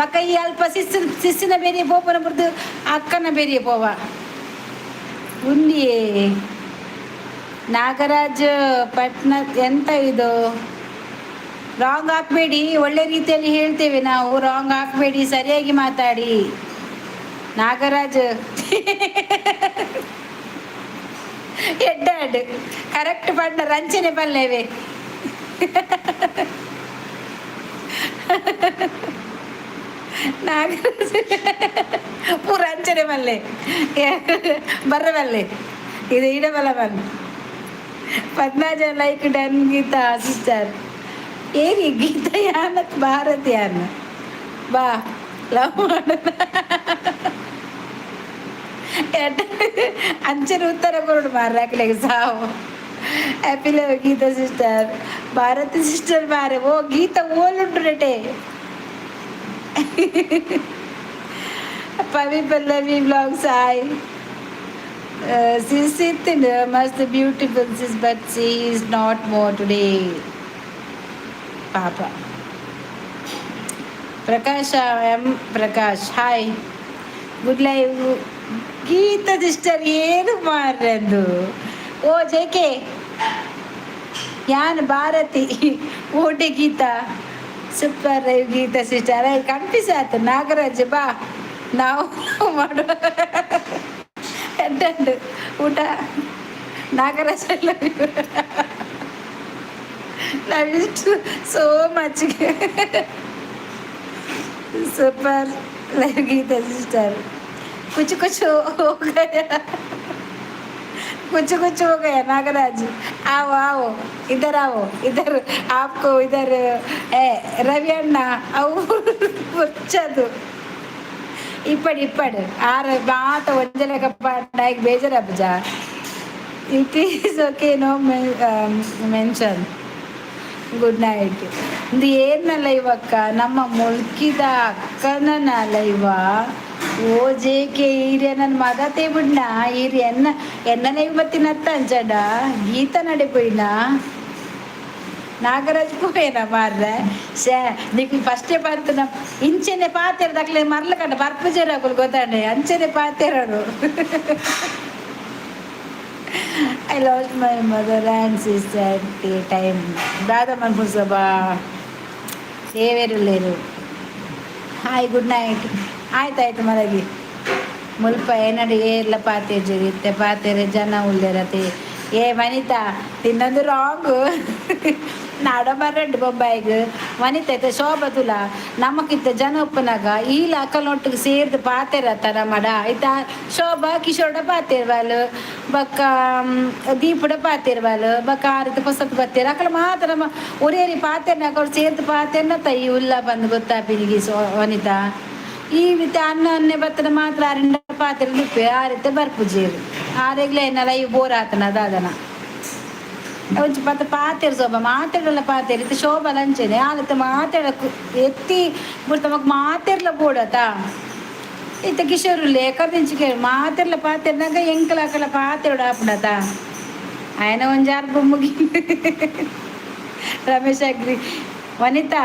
[SPEAKER 1] ಬಕ್ಕ. ಈ ಅಲ್ಪ ಸಿಸ್ಸು ಸಿಸ್ಸಿನ ಬೇರೆ ಪೋಪನ ಬುಡ್ದು ಅಕ್ಕನ ಬೇರೆ ಪೋವ ಉಂಡಿಯೇ. ನಾಗರಾಜ್ ಪಟ್ನ ಎಂತ ಇದು? ರಾಂಗ್ ಹಾಕಬೇಡಿ, ಒಳ್ಳೆ ರೀತಿಯಲ್ಲಿ ಹೇಳ್ತೇವೆ ನಾವು. ರಾಂಗ್ ಹಾಕಬೇಡಿ, ಸರಿಯಾಗಿ ಮಾತಾಡಿ ನಾಗರಾಜ್. ಎಡ್ಡಾಡ್ ಕರೆಕ್ಟ್ ಪಂಡ ರಂಚನೆ ಪಲ್ಲೇವೆ. ನಾಗರಾಜ್ ಪೂರ ಅಂಚನೆ ಮಲ್ಲೆ ಬರ್ರ ಮಲ್ಲೆ ಇದು ಇಡಬಲ್ಲ ಬನ್. Padmaja like done. Geetha sister ಏರಿ ಗೀತಾ ಯಾನ ಭಾರತ್ ಯಾನ ಬಾ ಲವ್ ಮಾಡೋಣ. ಅಂಚನೆ ಉತ್ತರ ಕೊರಡು ಮಾರ್ರೆ ಸಾವು. Happy love Geetha sister, Bharathi sister ಮಾರೆ. ಓ Gita ಓಲುಂಟು ರೇಟೆ. Pavi Pallavi vlogs, hi sis. ಇತ್ತಿನ ಮಸ್ತ್ beautiful sis, but she is not more today. ಪಾಪ. Prakash M Prakash, hi, good live Geetha sister. ಏನು ಮಾರ್ರೆಂದು? ಓ ಜೆ ಕೆ ಯಾನ್ ಭಾರತಿ ಓಟೆ. Geetha super live Geetha sister. Confuse ಆಯ್ತು. ನಾಗರಾಜ್ ಬಾ, ನಾವು ಮಾಡುವ ಎಡ್ಡಂಡು ಊಟ. Nagaraj, love you so much. Super live Geetha sister. कुछ कुछ हो गया, कुछ कुछ हो गया. नागराज, आओ आओ, इधर आओ, इधर आपको इधर. ए ರವಿ ಅಣ್ಣ, ಅವು ಮುಚ್ಚದು ಇಪ್ಪಡು ಇಪ್ಪಡು ಆರು ಮಾತ ಒಂಜಲೆಕ ಪಾಂಡ ಬೇಜಾರಪ್ಪಜ. It is okay, no mention. Good night. ಇದು ಏನ್ನಲ್ಲ ಇವಕ್ಕ ನಮ್ಮ ಮುಲ್ಕಿದ ಅಕ್ಕನ ಇವ. ಓ ಜೆ ಕೆ ಈರ್ಯ ನನ್ನ ಮದತೆ ಬಿಡ್ನ ಈರ್ ಎನ್ನ ಎನ್ನ ಲೈವ್ ಬತ್ತಿನತ್ತ ಅಂಚಡ ಗೀತ ನಡೆ ಪೋಯಿನ. ನಾಗರಾಜ್ ಪೋಯೇನ ಮಾರ್ರೆ. ಶೇ ನಿಕ್ಲು ಫಸ್ಟೇ ಪಂತನ ಇಂಚೆನೆ ಪಾತೆರ ದಕ್ಲೆ ಮರ್ಲ ಕಂಡ ಬರ್ಪುಜೆರ್ ಅಕುಲು ಗೊತ್ತಾಂಡೆ ಅಂಚೆನೆ ಪಾತೆರರು. I lost my mother and sister the time. ದಾದ ಮನ್ಪುಸಬಾ ದೇವೇರುಲ್ಲೇರು. Hi, good night. ಆಯ್ತಾಯ್ತು ಮಲಗಿ. ಮುಲ್ಪ ಏನಡು ಏರ್ಲ ಪಾತೆರ್ಜೆರ್ ಇತ್ತೆ ಪಾತೆರೆ ಜನ ಉಲ್ಲೆರತೆ. ಏ ವನಿತಾ ತಿನ್ನೊಂದು ರಾಂಗ್ ನಾಡ ಬರಂಡು ಬೊಂಬಾಯಿಗ್ ವನಿತಾ ಇತ್ತೆ ಶೋಭ ತುಲ ನಮಕಿತ್ತ ಜನ ಉಪ್ಪುನಗ ಈಲ ಅಕ್ಕಲೊಟ್ಟಿಗೆ ಸೇರ್ದು ಪಾತೆರತ್ತ ನಮ್ಮಡ ಇತ್ತ. ಶೋಭಾ ಕಿಶೋರ್ಡ ಪಾತೆರ್ವಲ್, ಬೊಕ್ಕ ದೀಪುಡ ಪಾತೆರ್ವಲ್, ಬೊಕ್ಕ ಆರತಿ ಪೊಸತ್ ಬತ್ತೇರ್ ಅಕಲ್ ಮಾತ್ರ ನಮ್ಮ ಒರೇರಿ ಪಾತೆರ್ನ ಅವ್ರು ಸೇರ್ದು ಪಾತೆರ್ನ ತೈ ಉಲ್ಲ ಬಂದು ಗೊತ್ತಾಪಿನಿಗೆ. ಸೊ ವನಿತಾ ಈ ವಿತ ಅನ್ನ ಅನ್ನೆ ಬತ್ತನ ಮಾತ್ರ ಆರಿಂಡ ಪಾತೆರ ಲಿಪ್ಪೆ ಆರಿತ್ತೆ ಬರ್ಪುಜೇರು ಆರೆಗ್ಲೇ ಎನ್ನಲ ಈ ಬೋರ್ ಆತನ ದಾದನ ಒಂಚಿ ಪತ್ತ ಪಾತೆರ್ ಶೋಭ ಮಾತೆರ್ಲ ಪಾತೆರ್ ಇತ್ತೆ ಶೋಭ ಲಂಚನೆ ಆಲತ್ತ ಮಾತೆಡ ಎತ್ತಿ ಬುಡ್ತ ಮಕ್ ಮಾತೆರ್ಲ ಬೋಡತ. ಇತ್ತ ಕಿಶೋರ್ ಲೇಖ ಮಾತೆರ್ಲ ಪಾತೆರ್ನಾಗ ಎಂಕಲ ಅಕಲ ಪಾತೆರಡು ಆಪುಡತ ఆయన ಒಂಜಾರು ಬೊಮ್ಮಗಿ. ರಮೇಶ್ ಅಗ್ರಿ. ವನಿತಾ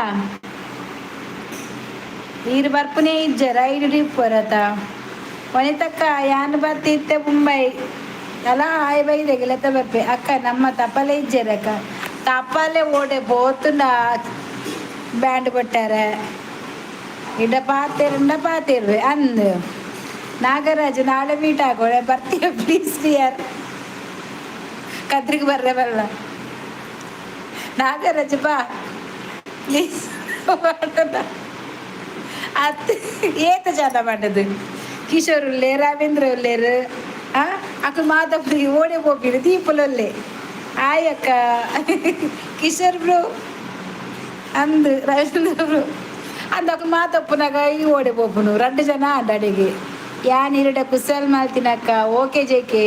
[SPEAKER 1] ಈರ್ ಬರ್ಪುನೇ ಇಜ್ಜರ ಐಡು ಇಪ್ಪರತ. ವನಿತಕ್ಕ ಯಾನ್ ಬತ್ತಿತ್ತೆ ಮುಂಬೈ ಅಲ್ಲ ಆಯ್ ಬೈದೆಗೆಲೆತ್ತ ಬರ್ಪೆ ಅಕ್ಕ. ನಮ್ಮ ತಪಲೆ ಇಜ್ಜರಕ್ಕ ತಪಲೆ ಓಡೆ ಪೋತುಂಡ ಬ್ಯಾಂಡ್ ಕೊಟ್ಟಾರ ಇಡ ಪಾತೆರುಂಡ ಪಾತೆರ್ವೆ ಅಂದ್. ನಾಗರಾಜ್ ನಾಳೆ ಮೀಟ್ ಆಗೋಣ ಬರ್ತೀಯ ಪ್ಲೀಸ್ ಡಿಯರ್. ಕದ್ರಿಗೆ ಬರ್ರೆ ಬರಲ್ಲ. ನಾಗರಾಜ್ ಬಾ ಪ್ಲೀಸ್. ಅತ್ ಏತ ಜನ ಪಂಡದು ಕಿಶೋರ್ ಉಲ್ಲೇರ್, ರವೀಂದ್ರ ಉಲ್ಲೇರು, ಆ ಅಕ್ಲು ಮಾತ ಓಡೆ ಪೋಪಿರು ದೀಪುಲೊಲ್ಲೆ. ಆಯಕ್ಕ ಕಿಶೋರ್ ಬ್ರೋ ಅಂದ್ ರವೀಂದ್ರ ಬ್ರೋ ಅಂದ್ ಅಕ್ಲು ಮಾತಪ್ಪುನಾಗ ಈ ಓಡೆ ಪೋಪುನು ರಡ್ಡು ಜನ ಅಂಡ್ ಅಡೆಗೆ. ಯಾನ್ ಇರಡ ಕುಸಲ್ ಮಾಲ್ತಿನಕ್ಕ. ಓಕೆ ಜೇಕೆ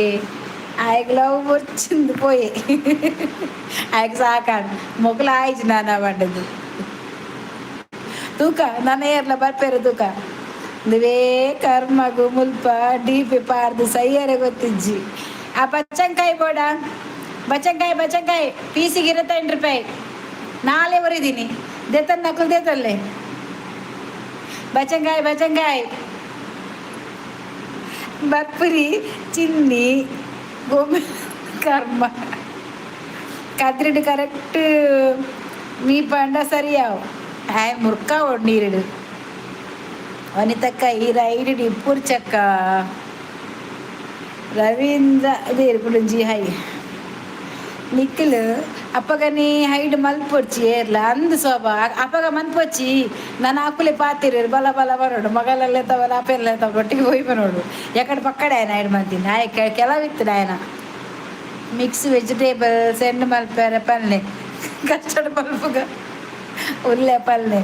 [SPEAKER 1] ಆಯ್ಗ್ ಲವ್ ಬೊರ್ಚಿಂದು ಪೋಯೆ ಆಯ್ಗ್ ಸಾಕಾಂಡ್ ಮೊಕ್ಲು ಆಯ್ಜಿ ನಾನ ಪಂಡದು ತೂಕ ನನ ಏರ್ಲ ಬರ್ಪೇರು ತೂಕ. ಇಂದುವೇ ಕರ್ಮಗು ಮುಲ್ಪ ಡಿಪಿ ಪಾರ್ದು ಸೈಯರೆ ಗೊತ್ತಿಜ್ಜಿ. ಆ ಬಚ್ಚಂಕಾಯಿ ಬೋಡ ಬಚ್ಚಂಕಾಯಿ ಬಚ್ಚಂಕಾಯಿ ಪೀಸಿಗೆ 25 ರೂಪಾಯಿ ನಾಳೆ ಒರಿದೀನಿ ದೇತನ್ ನಕುಲ್ ದೇತಲ್ಲೇ ಬಚ್ಚಂಕಾಯಿ ಬಚ್ಚಂಕಾಯಿ ಬರ್ಪುರಿ ಚಿನ್ನಿ ಗೋಮೆ ಕರ್ಮ ಕದ್ರಿಡ್ ಕರೆಕ್ಟ್ ಮೀ ಪಂಡ ಸರಿಯಾವು ಆಯ್ ಮುರ್ಕ ನೀರಿಡು. ವನಿತಕ್ಕ ಈ ರೈಡ್ ಇಪ್ಪುರ್ಚಕ್ಕ. ರವೀಂದ್ರ ದೇರ್ ಕುಡೊಂಜಿ ಹೈ. ನಿಖಿಲ್ ಅಪ್ಪಗನೇ ಹೈಡ್ ಮಲ್ಪೊಡ್ಚಿ ಏರ್ಲ ಅಂದ್ ಸೋಬ. ಅಪ್ಪಗ ಮನ್ಪೊಚ್ಚಿ ನಾನು ಆಕುಲೆ ಪಾತಿರು ಬಲ ಬಲ ಬರೋಡು ಮಗಲಲ್ಲೇ ತವಲ ಅಪ್ಪೆಲ್ಲ ತವ ಒಟ್ಟಿಗೆ ಹೋಯ್ ಬರೋಡು. ಎಕಡೆ ಪಕ್ಕಡೆ ಆಯನ ಹೈಡ್ ಮಂತೀನಿ ಆಯ್ ಕೆಲವಿತ್ತು ಆಯನ. ಮಿಕ್ಸ್ ವೆಜಿಟೇಬಲ್ ಸೆಂಡ್ ಮಲ್ಪೆರೆ ಪಲ್ಲೆ, ಕಸ್ಟರ್ಡ್ ಮಲ್ಪುಗ ಉಲ್ಲೆ ಪಲ್ಲೆ.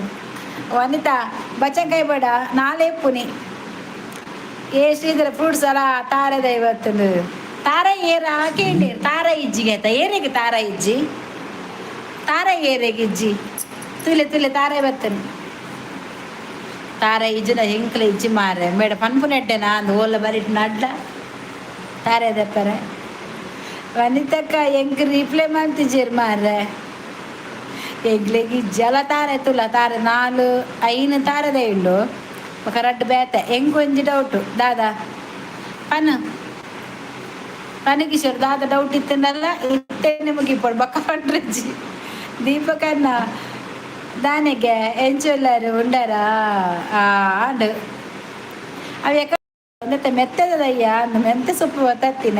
[SPEAKER 1] ವನಿತಾ, ಬಚಂಕಾಯಿ ಬೇಡ ನಾಳೆ ಪುನಿ. ಏ ಶ್ರೀಧರ, ಫ್ರೂಟ್ಸ್ ಅಲ್ಲ ತಾರೆದ ಇವತ್ತು. ತಾರ ಏರ ಹಾಕೇಂಡಿ ತಾರ ಇಜ್ಜಿಗೆ ಆಯ್ತಾ? ಏರಿಗೆ ತಾರ ಇಜ್ಜಿ, ತಾರ ಏರಿಗೆ ಇಜ್ಜಿ. ತುಲೆ ತುಲೆ ತಾರ ಬರ್ತೇನೆ. ತಾರ ಇಜ್ಜಿನ ಹೆಂಕ್ಲೆ ಇಜ್ಜಿ ಮಾರೆ ಮೇಡ ಪನ್ಪುನೆಟ್ಟೆನಾ ಅಂದ್ ಓಲ ಬರಿಟ್ ನಡ್ಲ ತಾರೆ ದಪ್ಪರೆ. ವನಿತಕ್ಕ, ಎಂಕ್ ರಿಪ್ಲೈ ಮಂತಿಜೆರ್ ಮಾರ್ರೆ. ಎಂಕ್ಲೆಗ್ ಇಜ್ಜಿ ಅಲ್ಲ ತಾರೆ. ತುಲ ತಾರೆ ನಾಲ್ ಐನು ತಾರೆದ ಉಂಡು, ಬೊಕ ರಡ್ಡ್ ಬೇತೆ. ಎಂಕ್ ಒಂಜಿ ಡೌಟು ದಾದಾ ಪನ್ ಪನು ಕಿಶೋರ್, ದಾದ ಡೌಟ್ ಇತ್ತಂಡಲ್ಲ ಇತ್ತೇನೆ ಮುಗಿಪೊಡು ಬೊಕ ಪಂಡ್ರೆಜ್ಜಿ. ದೀಪಕಣ್ಣ, ದಾನೆಗೆ ಎಂಚೊಲ್ಲಾರು ಉಂಡಾರಾ? ಆ ಆಂಡ್ ಅವು ಎಕ ಒಂದೆತ್ತ ಮೆತ್ತದಯ್ಯ ಅಂದ್ ಮೆಂತೆ ಸೊಪ್ಪು ಬತ್ತತ್ತಿನ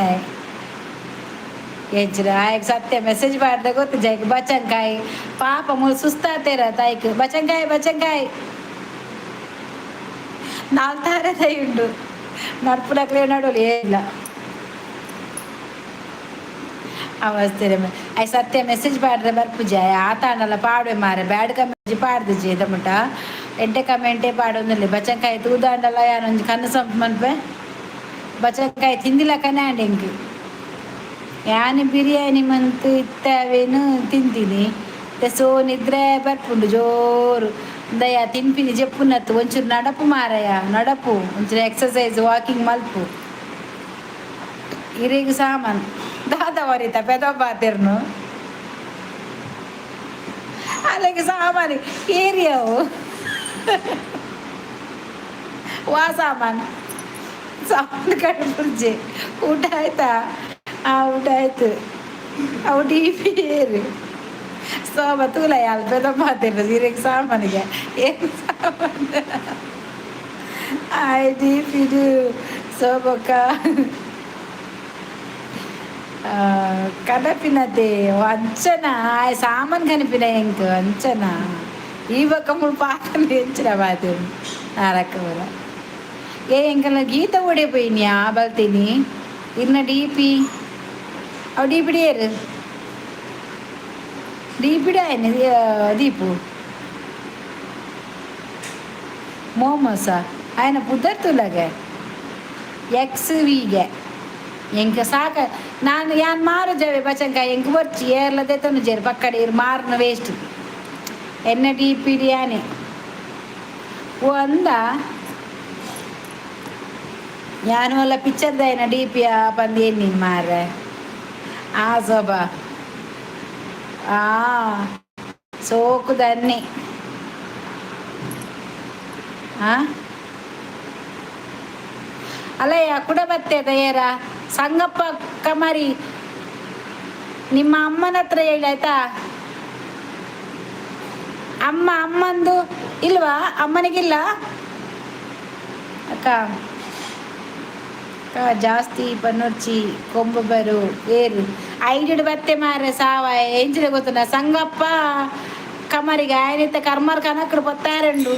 [SPEAKER 1] ಎಂಚಿನ ಆಯಗ್ ಸತ್ಯ ಮೆಸೇಜ್ ಪಾಡ್ದ ಗೊತ್ತು ಜೈಕ್. ಬಚಂಕಾಯಿ ಪಾಪ ಮುಲ್ ಸುಸ್ತಾತೇರ ತಾಯ್ಕ್. ಬಚಂಕಾಯಿ ಬಚಂಕಾಯಿ ನಾಲ್ ತಾರೆ ದೈ ಉಂಡು. ನಡ್ಪುನಕ್ಲೆ ನಡುವಲಿ ಏನಿಲ್ಲ ಅವಸ್ಥೆ. I ಸತ್ಯ ಮೆಸೇಜ್ ಪಾಡ್ರೆ ಬರ್ಪುಜ ಆತಾಂಡಲ ಪಾಡುವೆ ಮಾರೆ. ಬ್ಯಾಡ್ ಕಮೆಂಟ್ ಪಾಡ್ದು ಜೇದ ಮುಟ ಎಡ್ಡೆ ಕಮೆಂಟೇ ಪಾಡೊಂದುಲ್ಲೆ. ಬಚಂಕಾಯಿ ತೂದಾಂಡಲ ಯಾನ್ ಒಂಜಿ ಕಣ್ಣು ಸಂಪು ಮನ್ಪೆ. ಬಚಂಕಾಯಿ ತಿಂದಿಲಕನೆ ಆಂಡ್ ಎಂಕ್. ಯಾನ್ ಬಿರಿಯಾನಿ ಮಂತ್ ಇತ್ತೆ ಅವೇನು ತಿಂತೀನಿ ಸೋ ನಿದ್ರೆ ಬರ್ಪುಂಡು ಜೋರು. ದಯ ತಿನ್ಪಿನಿ ಜೆಪ್ಪುನತ್ತು. ಒಂಚೂರು ನಡಪು ಮಾರಯ್ಯ, ನಡಪು. ಒಂಚೂರು ಎಕ್ಸಸೈಸ್, ವಾಕಿಂಗ್ ಮಲ್ಪು. ಇರೆಗ್ ಸಾಮಾನ್ ದಾದ ವರಿತ ಪೆದ ಪಾತೆರ್ನು ಅಲೆಗ್ ಸಾಮಾನ್ ಏರಿಯಾವು ವಾ ಸಾಮಾನ್ ಸಾಮಾನು ಕಡ್ಪುರ್ಜೆ. ಊಟ ಆಯ್ತಾ? ಆ ಊಟ ಆಯ್ತು. ಅವು ಟಿ ಏರು ಸೋಮ ತೂಲ ಯಾಲ್ ಪೆದ ಪಾತೆರ್ನು ಇರೆಗ್ ಸಾಮಾನಿಗೆ ಏನು ಸಾಮಾನು ಆಯ್ ಟಿ ಪಿಡು ಸೋಬೊಕ್ಕ ಕನಪಿನತೆ ಅಂಚನ ಆಯ್ ಸಾಮಾನ್ ಕನಪಿನ ಎಂಕ್ ಅಂಚನ. ಈ ಬೊಕ್ಕ ಮುಲ್ಪ ಪಾತನ ಎಂಚಿನ ಪಾತೆರ್ನು ನಾರಕ್ಕ ಪೂರ. ಏ ಎಂಕಲ್ನ ಗೀತ ಓಡೆ ಪೋಯಿನ್ಯಾ ಬಲ್ತೀನಿ ಇರ್ನ ಡಿ ಪಿ ಅವು ಡಿ ಪಿ ಏರು ಡಿ ಪಿ ಆಯ್ನ ದೀಪು ಮೋಮೋಸ ಆಯ್ನ ಪುದರ್ ತುಲಗೆ ಎಕ್ಸ್ ವಿಗೆ. ಎಂಕ ಸಾಕ ನಾನು ಯಾನ್ ಮಾರು ಜವೆ ಬಚಂಕಾಯಿ ಎಂಕ್ ಬೊರ್ಚಿ ಏರ್ಲ ದೆತ್ತೊಂದು ಜೇರು ಪಕ್ಕಡೆ ಇರು ಮಾರುನ ವೇಸ್ಟ್. ಎನ್ನ ಡಿ ಪಿ ಡಿ ಯಾನೆ ಓ ಅಂದ ಯಾನು ಅಲ್ಲ ಪಿಕ್ಚರ್ ದಾಯನ ಡಿ ಪಿ ಪಂದ್ ಏನ್ ಮಾರ್ರೆ. ಆ ಸೋಬಾ ಆ ಸೋಕುದನ್ನಿ ಆ ಅಲ್ಲಯ್ಯ ಕುಡ ಬತ್ತೇದ ಏರ ಸಂಗಪ್ಪ ಕಮರಿ ನಿಮ್ಮ ಅಮ್ಮನ ಹತ್ರ ಹೇಳಿ ಆಯ್ತಾ? ಅಮ್ಮ ಅಮ್ಮಂದು ಇಲ್ವಾ? ಅಮ್ಮನಿಗಿಲ್ಲ. ಅಕ್ಕ ಅಕ್ಕ ಜಾಸ್ತಿ ಪನ್ನೊರ್ಚಿ ಕೊಂಬು ಬರು ಏರು ಐಡಿಡ್ ಬತ್ತೆ ಮಾರೆ ಸಾವ ಎಂಚಿನ ಗೊತ್ತುಂಡ ಸಂಗಪ್ಪ ಕಮರಿಗೆ ಆಯನಿತ್ತ ಕರ್ಮರ್ ಕನಕಡು ಪತ್ತಾರೆಂಡು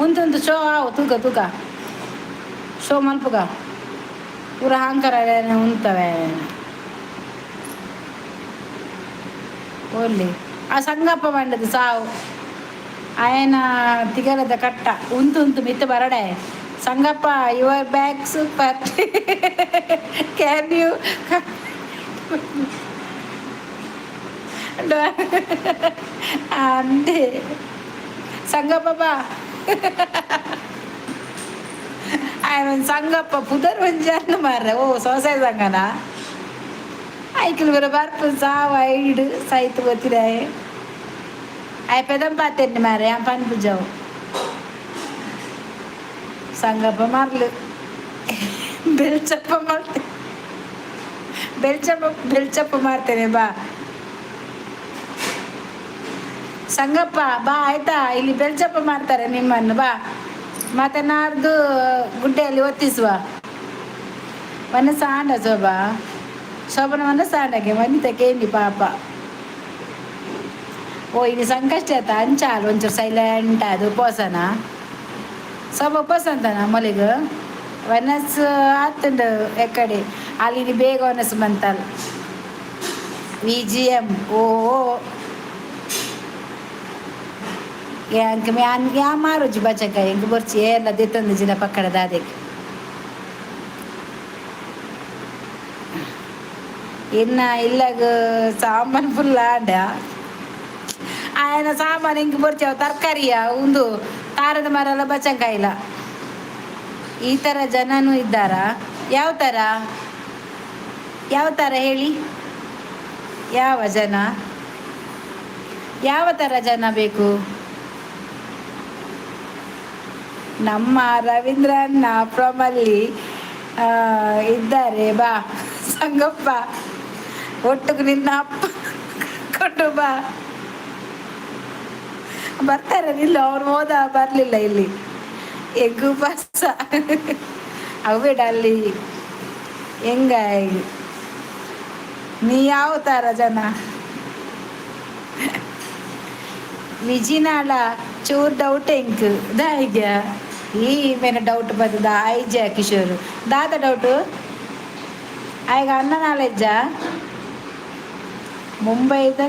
[SPEAKER 1] ಉಂತು ಉಂತು ಶೋ ಆವು ತೂಕ ತೂಕ ಶೋ ಮಲ್ಪುಗ ಪೂರ ಹಾಂಕರ ಉಂತವೆ ಓಲ್ಲಿ ಆ ಸಂಗಪ್ಪ ಮಂಡದ ಸಾವು ಆಯನ ತಿಗಲದ ಕಟ್ಟ ಉಂತು ಉಂತು ಮಿತ್ತ ಬರಡೆ. Sangappa, your bag super, can you ಅಂದೆ ಸಂಗಪ್ಪ ಬಾ. ఆయన ಸಂಗಪ್ಪ ಪುದರ್ ಒಂಜಿ ಅನ್ನ ಮಾರ್ರೆ. ಓ ಸೊಸೆ ಸಂಗನ ಐಕಲ್ ಬರ ಬರ್ಪು ಸಾವ ಐಡ್ ಸೈತ್ ಗೊತ್ತಿರಾಯೆ. ಆಯ್ ಪೆದಂ ಪಾತೆರ್ನಿ ಮಾರ್ರೆ ಆ ಪನ್ಪುಜವು ಸಂಗಪ್ಪ ಮಾರ್ಲು ಬೆಲ್ಚಪ್ಪ ಮಾಡ್ತೆ ಬೆಲ್ಚಪ್ಪ ಬೆಲ್ಚಪ್ಪ ಮಾಡ್ತೇನೆ ಬಾ ಸಂಗಪ್ಪ ಬಾ ಆಯ್ತಾ? ಇಲ್ಲಿ ಬೆಲ್ಚಪ್ಪ ಮಾಡ್ತಾರೆ ನಿಮ್ಮನ್ನು ಬಾ. ಮತ್ತೆ ನಾಡ್ದು ಗುಡ್ಡೆಯಲ್ಲಿ ಒತ್ತಿಸುವ. ವನಸ ಆಂಡ ಶೋಭಾ, ಶೋಭನ ವನಸ ಆಂಡಗೆ ವನಿತ ಕೇಂಡಿ ಪಾಪ. ಓ, ಇದು ಸಂಕಷ್ಟ ಆತ ಅಂಚಾಲ್ ಒಂಚೂರು ಸೈಲೆಂಟ್ ಅದು ಉಪವಾಸನ. ಶೋಭಾ ಉಪವಾಸ ಅಂತನ ಮೊಲಿಗ್ ವನಸ್ ಆತಂಡು ಎಕ್ಕಡೆ ಅಲ್ಲಿ ಬೇಗ ವನಸ್ ಬಂತಲ್ಲ. ವಿಜಿಎಂ ಓ ಯಾಂಕ್ ಯಾನ್ ಯಾ ಮಾರುಜಿ ಬಚಕ ಎಂಕ್ ಬೊರ್ಚಿ ಏರ್ಲ ದೆತ್ತೊಂದು ಜಿನ ಪಕ್ಕಡ ದಾದೆಕ್. ಇನ್ನ ಇಲ್ಲಗ್ ಸಾಮಾನ್ ಫುಲ್ ಆಂಡ. ಆಯನ ಸಾಮಾನು ಇಂಕ್ ಬೊರ್ಚಿ ಅವು ತರಕಾರಿಯ ಉಂದು ತಾರದ ಮರಲ ಬಚಂಕಾಯಿಲ. ಈ ಥರ ಜನನೂ ಇದ್ದಾರಾ? ಯಾವ ಥರ, ಯಾವ ಥರ ಹೇಳಿ? ಯಾವ ಜನ, ಯಾವ ಥರ ಜನ ಬೇಕು? ನಮ್ಮ ರವೀಂದ್ರಣ್ಣ ಫ್ರಮಲ್ಲಿ ಇದ್ದಾರೆ, ಬಾ ಸಂಗಪ್ಪ, ಒಟ್ಟಿಗೆ ನಿನ್ನ ಅಪ್ಪ ಕೊಟ್ಟು ಬಾ. ಬರ್ತಾರೆ ಇಲ್ಲ, ಅವ್ರು ಹೋದ ಬರಲಿಲ್ಲ ಇಲ್ಲಿ. ಎಗ್ಗು ಬಸ್ಸ ಅವೇಡ ಅಲ್ಲಿ ಹೆಂಗ? ನೀ ಯಾವ ಥರ ಜನ? ವಿಜಿನಾಳ ಚೂರ್ ಡೌಟ್ ಎಂಕ್ ದಾಯಿಗ ಈ ಮೇನ ಡೌಟ್ ಬರ್ತದ. ಐಜ ಕಿಶೋರ್ ದಾದ ಡೌಟು ಆಯ್ಗ ಅನ್ನ ನಾಲೆಜ್ಜ. ಮುಂಬೈದ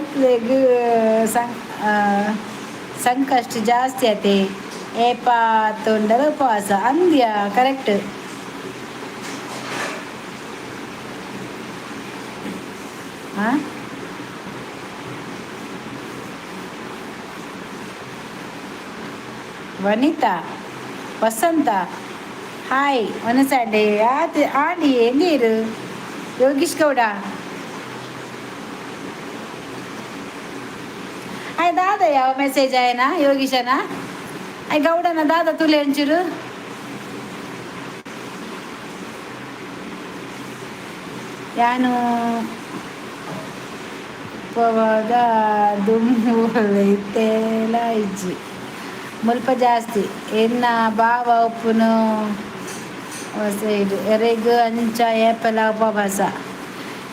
[SPEAKER 1] ಸಂಕಷ್ಟ ಜಾಸ್ತಿ ಆತೆ, ಏಪ ತೊಂಡರ ಉಪವಾಸ ಅಂದ್ಯ ಕರೆಕ್ಟ್. ಹಾಂ, ವನಿತಾ ವಸಂತ ಹಾಯ್ ವನಸಾಂಡೆ ಆತ ಆಂಡಿ ಎಂಗೀರು ಯೋಗೀಶ್ ಗೌಡ ಆಯ್ ದಾದ ಯಾವ ಮೆಸೇಜ್ ಆಯನ ಯೋಗೀಶನ ಆಯ್ ಗೌಡನ ದಾದ ತುಲೆ ಒಂಚೂರು. ಯಾನು ಉಪವಾದ ದುಂಬು ಇತ್ತೇಲ ಇಜ್ಜಿ, ಮುಲ್ಪ ಜಾಸ್ತಿ. ಎನ್ನ ಬಾವ ಉಪ್ಪುನು ಸೈಡ್ ಎರೆಗ್ ಅಂಚ ಏಪಲ ಉಪವಾಸ.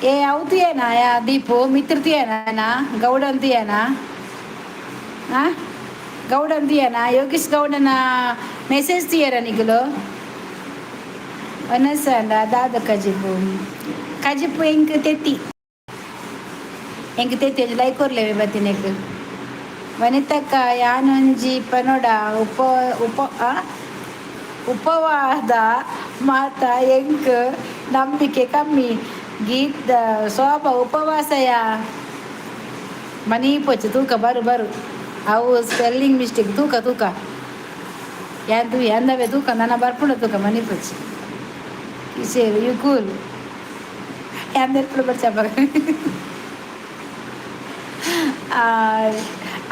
[SPEAKER 1] ಏ అవుತೀಯನಾ ಯಾ ದೀಪು ಮಿತ್ರತೀಯನಾ ಗೌಡಂತೀಯನಾ? ಹಾಂ, ಗೌಡಂತೀಯನಾ? ಯೋಗೀಶ್ ಗೌಡನ ಮೆಸೇಜ್ తీಯರ ನಿಗುಲು ವನಸಂಡ ದಾದ ಕಜಿಪು ಕಜಿಪು ಎಂಕ್ ತೆತ್ತಿ, ಎಂಕ್ ತೆತ್ತಿ ಲೈಕ್ ಕೊರ್ಲೇವೆ ಬತ್ತಿನೆಕ್. ವನಿತಕ್ಕ ಯಾನೊಂಜಿ ಪನೊಡ ಉಪ ಉಪ ಉಪವಾದ ಮಾತ ಎಂಕ್ ನಂಬಿಕೆ ಕಮ್ಮಿ. ಗೀತ ಸೋಪ ಉಪವಾಸಯ ಮನಿ ಪೊಚ್ಚು ತೂಕ ಬರು ಬರು. ಅವು ಸ್ಪೆಲ್ಲಿಂಗ್ ಮಿಸ್ಟೇಕ್ ತೂಕ ತೂಕ ಯಾಂದು ಎಂದವೇ ತೂಕ ನನ್ನ ಬರ್ಪುಂಡ ತೂಕ ಮನಿ ಪೊಚ್ಚು ಕಿಶೇರು you cool ಯಾಂದೆರ್ಪುಡು ಬರ್ಚಪ್ಪ.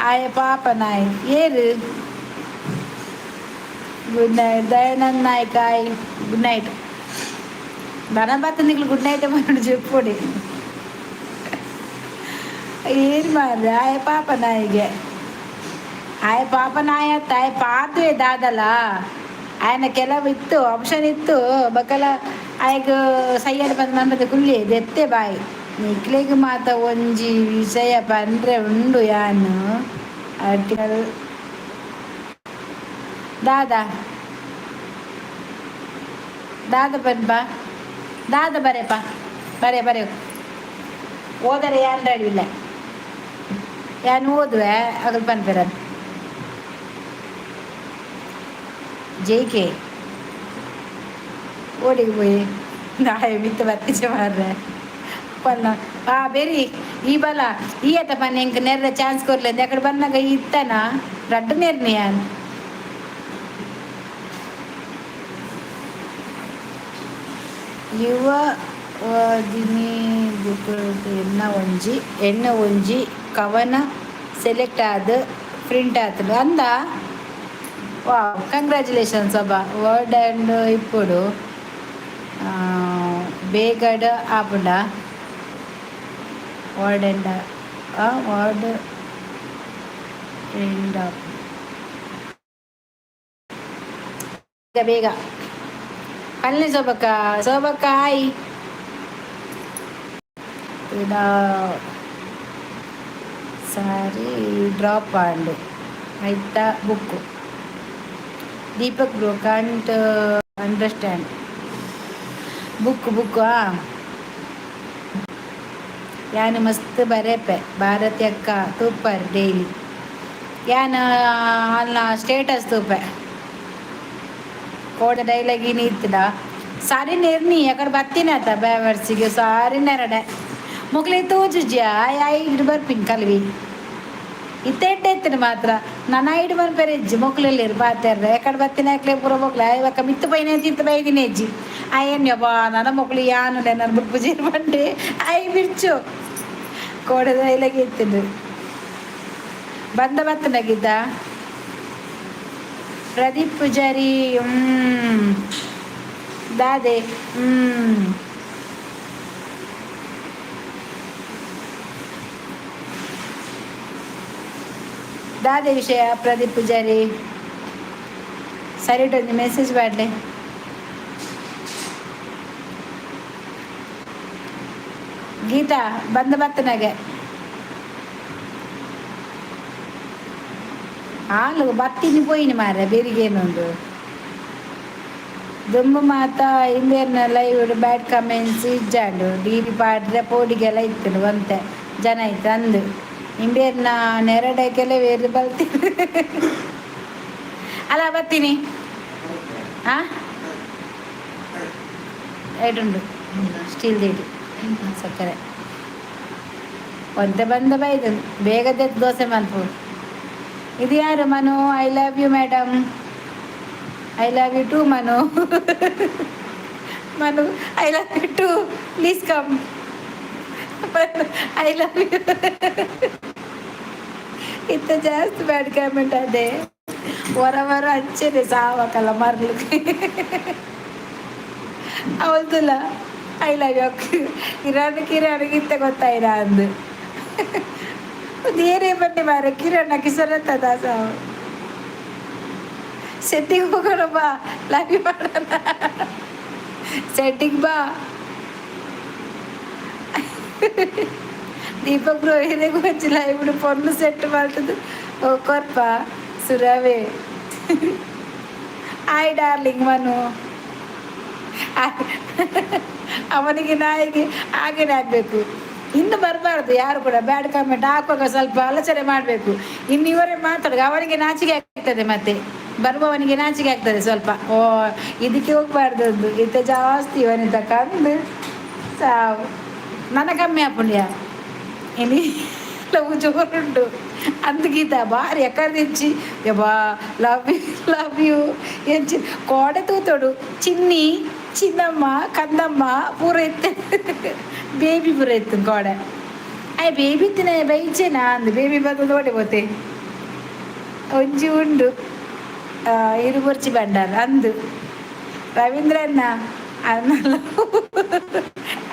[SPEAKER 1] ಆಯ ಪಾಪ ನಾಯಿ ಏರು. Good night Dayanand Naik ಆಯ್ ಗುಡ್ ನೈಟ್. ಬನ ಬತ್ತ ನಿಕ್ಲು ಗುಡ್ ನೈಟ್ ಮಾಡಿ చెప్పుడి. ಏನು ಮಾರ್ರೆ ಆಯ ಪಾಪ ನಾಯಿಗೆ. ಆಯ ಪಾಪ ನಾಯಿ ಅತ್ತ ಆಯ ಪಾತುವೆ ದಾದಲ. ఆయన ಕೆಲವು ಇತ್ತು ಆಪ್ಷನ್ ಇತ್ತು ಬಕಲ ಆಯ್ಗ ಸೈಯಡ್ ಬಂದು ಮನ್ಪದ ಕುಲ್ಲಿ ದೆತ್ತೆ ಬಾಯಿ. ನಿಕ್ಲೆಗ್ ಮಾತ ಒಂಜಿ ವಿಷಯ ಪಂಡ್ರೆ ಉಂಡು ಯಾನು ಆರ್ಟಿಕಲ್ ದಾದಾ ದಾದ ಬನ್ಪ ದಾದ ಬರೆಪ ಬರೆ ಬರೆ ಓದರೆ ಯಾನ್ ರೆಡಿ ಇಲ್ಲ ಯಾನ್ ಓದುವೆ ಅಗಲ್ ಪನ್ಪೆರ ಜೆ ಕೆ ಓಡಿಗೆ ಪೋಯಿ ನಾಳೆ ಮಿತ್ತ ಬತ್ತಿಚೆ ಮಾರ್ರೆ ಪನ್ನ. ಆ ಬೆರಿ ಈ ಬಲ ಈ ಅತ್ತ ಪನ್ನ ಎಂಕ್ ನೆರ್ರ ಚಾನ್ಸ್ ಕೊರ್ಲೆ ಅಕಡೆ ಬನ್ನಾಗ ಇತ್ತನ ರಡ್ಡು ನೆರ್ನಿ ಯಾನ್. ಯುವವಾಹಿನಿ ಎನ್ನ ಒಂಜಿ ಎನ್ನ ಒಂಜಿ ಕವನ ಸೆಲೆಕ್ಟ್ ಆದ್ ಪ್ರಿಂಟ್ ಆತುಂಡು ಅಂದ. ವಾವ್, ಕಂಗ್ರ್ಯಾಚುಲೇಷನ್ಸ್ ಅಬ್ಬ. ವರ್ಡ್ ಆ್ಯಂಡ್ ಇಪ್ಪೊಡು ಬೇಗಡ್ ಆಪುಂಡ ವರ್ಡ್ ಆ್ಯಂಡ್ ವರ್ಡ್ ಎಂಡ್ ಬೇಗ ಬೇಗ. ಪಲ್ಲೆ ಶೋಭಕ್ಕ, ಶೋಭಕ್ಕ ಹಾಯ್. ಇಡ ಸಾರಿ ಡ್ರಾಪ್ ಆಂಡ್ ಐತ book. Deepak bro, can't understand. Book book. ಆ ಯಾನು ಮಸ್ತ್ ಬರೆಪೆ. ಭಾರತಿ ಅಕ್ಕ ತೂಪರ್ ಡೈಲಿ. ಯಾನ್ ಅಲ್ಲ ಸ್ಟೇಟಸ್ ತೂಪೆ. ಕೋಡ ಡೈಲಾಗ್ ಇನಿ ಇತ್ತಡ ಸಾರಿ ನೆರ್ನಿ ಅಕಡೆ ಬತ್ತಿನ ಆತ ಬೇವರ್ಸಿಗೆ ಸಾರಿ ನೆರಡೆ ಮೊಕ್ಲೆ ತೋಜುಜ್ಯ ಐಡ್ ಬರ್ಪಿನ್ ಕಲ್ವಿ ಇತ್ತೆ ಎಡ್ಡೆ ಮಾತ್ರ. ನನ್ನ ಐಡ್ ಬರ್ಪೆರೆ ಇಜ್ಜಿ. ಮೊಕ್ಲೆಲ್ಲೇರು ಪಾತೆರ್ರೆ ಎಕಡೆ ಬತ್ತಿನ ಯಾಕ್ಲೆ ಪೂರ ಮೊಕ್ಲೆ ಇವಾಗ ಮಿತ್ತು ಪೈನ ತಿತ್ತು ಬೈದಿನ ಹೆಜ್ಜಿ ಅಯ್ಯನ್ಯಪ್ಪ. ನನ್ನ ಮೊಕ್ಲು ಯಾನು ನನ್ನ ಬುಡ್ಪು ಬಂಡೆ I ಬಿರ್ಚು ಕೋಡೆ ಡೈಲಾಗ್ ಇತ್ತಿದ್ದು ಬಂದ ಬತ್ತನಾಗಿದ್ದ. ಪ್ರದೀಪ್ ಪೂಜಾರಿ, ದಾದೆ? ದಾದೆ ವಿಷಯ? ಪ್ರದೀಪ್ ಪೂಜಾರಿ, ಸರಿ, ಒಂದು ಮೆಸೇಜ್ ಮಾಡಲಿ. ಗೀತಾ ಬಂದ ಬತ್ತನಾಗೆ ಹಾಲು ಬತ್ತಿನಿ ಪೋಯಿನಿ ಮಾರ್ರೆ. ಬೆರಿಗೇನುಂಡು ದುಂಬು ಮಾತ ಇಂಬೇರ್ನ ಲೈವ್ ಬ್ಯಾಡ್ ಕಮೆಂಟ್ಸ್ ಇಜ್ಜಾಂಡು. ಡಿ ವಿ ಪಾಡ್ರೆ ಪೋಡಿಗೆಲ್ಲ ಇತ್ತು ಒಂತೆ ಜನ ಇತ್ತು ಅಂದು. ಇಂಬೇರ್ನ ನೆರಡೆ ಕೆಲವೇರು ಬಲ್ತೀನಿ ಅಲ್ಲ. ಬತ್ತೀನಿ. ಆ ಉಂಡು ಸ್ಟೀಲ್ ದೇಡಿ ಸಕ್ಕರೆ ಒಂತೆ ಬಂದ ಬೈದು ಬೇಗ ದೆತ್ತು ದೋಸೆ ಮನ್ಪು. ಇದು ಯಾರು? Manu, I love you madam. I love you too Manu. Manu, I love you too, please come. I love you. ಇತ್ತ ಜಾಸ್ತಿ ಬ್ಯಾಡ್ ಕಮೆಂಟ್ ಅದೇ ವರ ವರ ಅಂಚೆನೆ ಸಾವಕಲ್ಲ ಮರ್ಲು ಅವಲ್ದುಲ್ಲ. I love you Kiran. Kiran ಇತ್ತೆ ಗೊತ್ತಾಯ್ರ ಅಂದು ಏನೇ ಬನ್ನಿ ಮಾರ. ಕಿರಣ ಕಿಸರತ್ತ ದಾಸ ಸೆಟ್ಟಿಗೆ ಹೋಗೋಣ ಬಾ, ಲೈವ್ ಮಾಡೋಣ, ಸೆಟ್ಟಿಗೆ ಬಾ. ದೀಪಕ್ ಬ್ರೋ ಏನೇ ಒಂಜಿ ಲೈವ್ ಪೊಣ್ಣು ಸೆಟ್ ಮಾಡ್ತದೆ. ಓ ಕೊರ್ಪ ಸುರವೇ. Hi darling Manu. ಅವನಿಗೆ ನಾಯಿಗೆ ಹಾಗೇನೆ ಆಗಬೇಕು. ಇನ್ನು ಬರಬಾರ್ದು ಯಾರು ಕೂಡ. ಬ್ಯಾಡ್ ಕಾಮೆಂಟ್ ಹಾಕುವಾಗ ಸ್ವಲ್ಪ ಆಲೋಚನೆ ಮಾಡಬೇಕು. ಇನ್ನು ಇವರೇ ಮಾತಾಡುವ ಅವನಿಗೆ ನಾಚಿಕೆ ಆಗ್ತದೆ. ಮತ್ತೆ ಬರುವವನಿಗೆ ನಾಚಿಕೆ ಆಗ್ತದೆ ಸ್ವಲ್ಪ. ಓ, ಇದಕ್ಕೆ ಹೋಗ್ಬಾರ್ದು ಒಂದು ಇಂಥ ಜಾಸ್ತಿ ಇವನಿಂದ ಕಂದು ಸಾವು. ನನ್ನ ಕಮ್ಮಿ ಆಪುಂಡ್ಯ ಎಲ್ಲಿ ಲವ್ ಜೋರುಂಟು ಅಂದ್ ಗೀತ ಬಾರಿ ಎಕ್ಕರ್ದಿಂಚಿ ಯಬ್ಬಾ ಲವ್ you, love you ಎಂಚಿ ಕೋಡೆ ತೂತೋಡು. ಚಿನ್ನಿ, ಚಿನ್ನಮ್ಮ, ಕಂದಮ್ಮ ಪೂರ ಇತ್ತು. ಬೇಬಿ ಪೂರ ಇತ್ತು ಕೋಡೆ. I baby ತಿನ್ನ ಬೈಚೇನಾ ಅಂದು ಬೇಬಿ ಬಂದು ನೋಡಿ ಪೋತೆ. ಒಂಜಿ ಉಂಡು ಇರು ಬೊರ್ಚಿ ಬಂಡಾರ ಅಂದು. ರವೀಂದ್ರಣ್ಣ ಅನ್ನ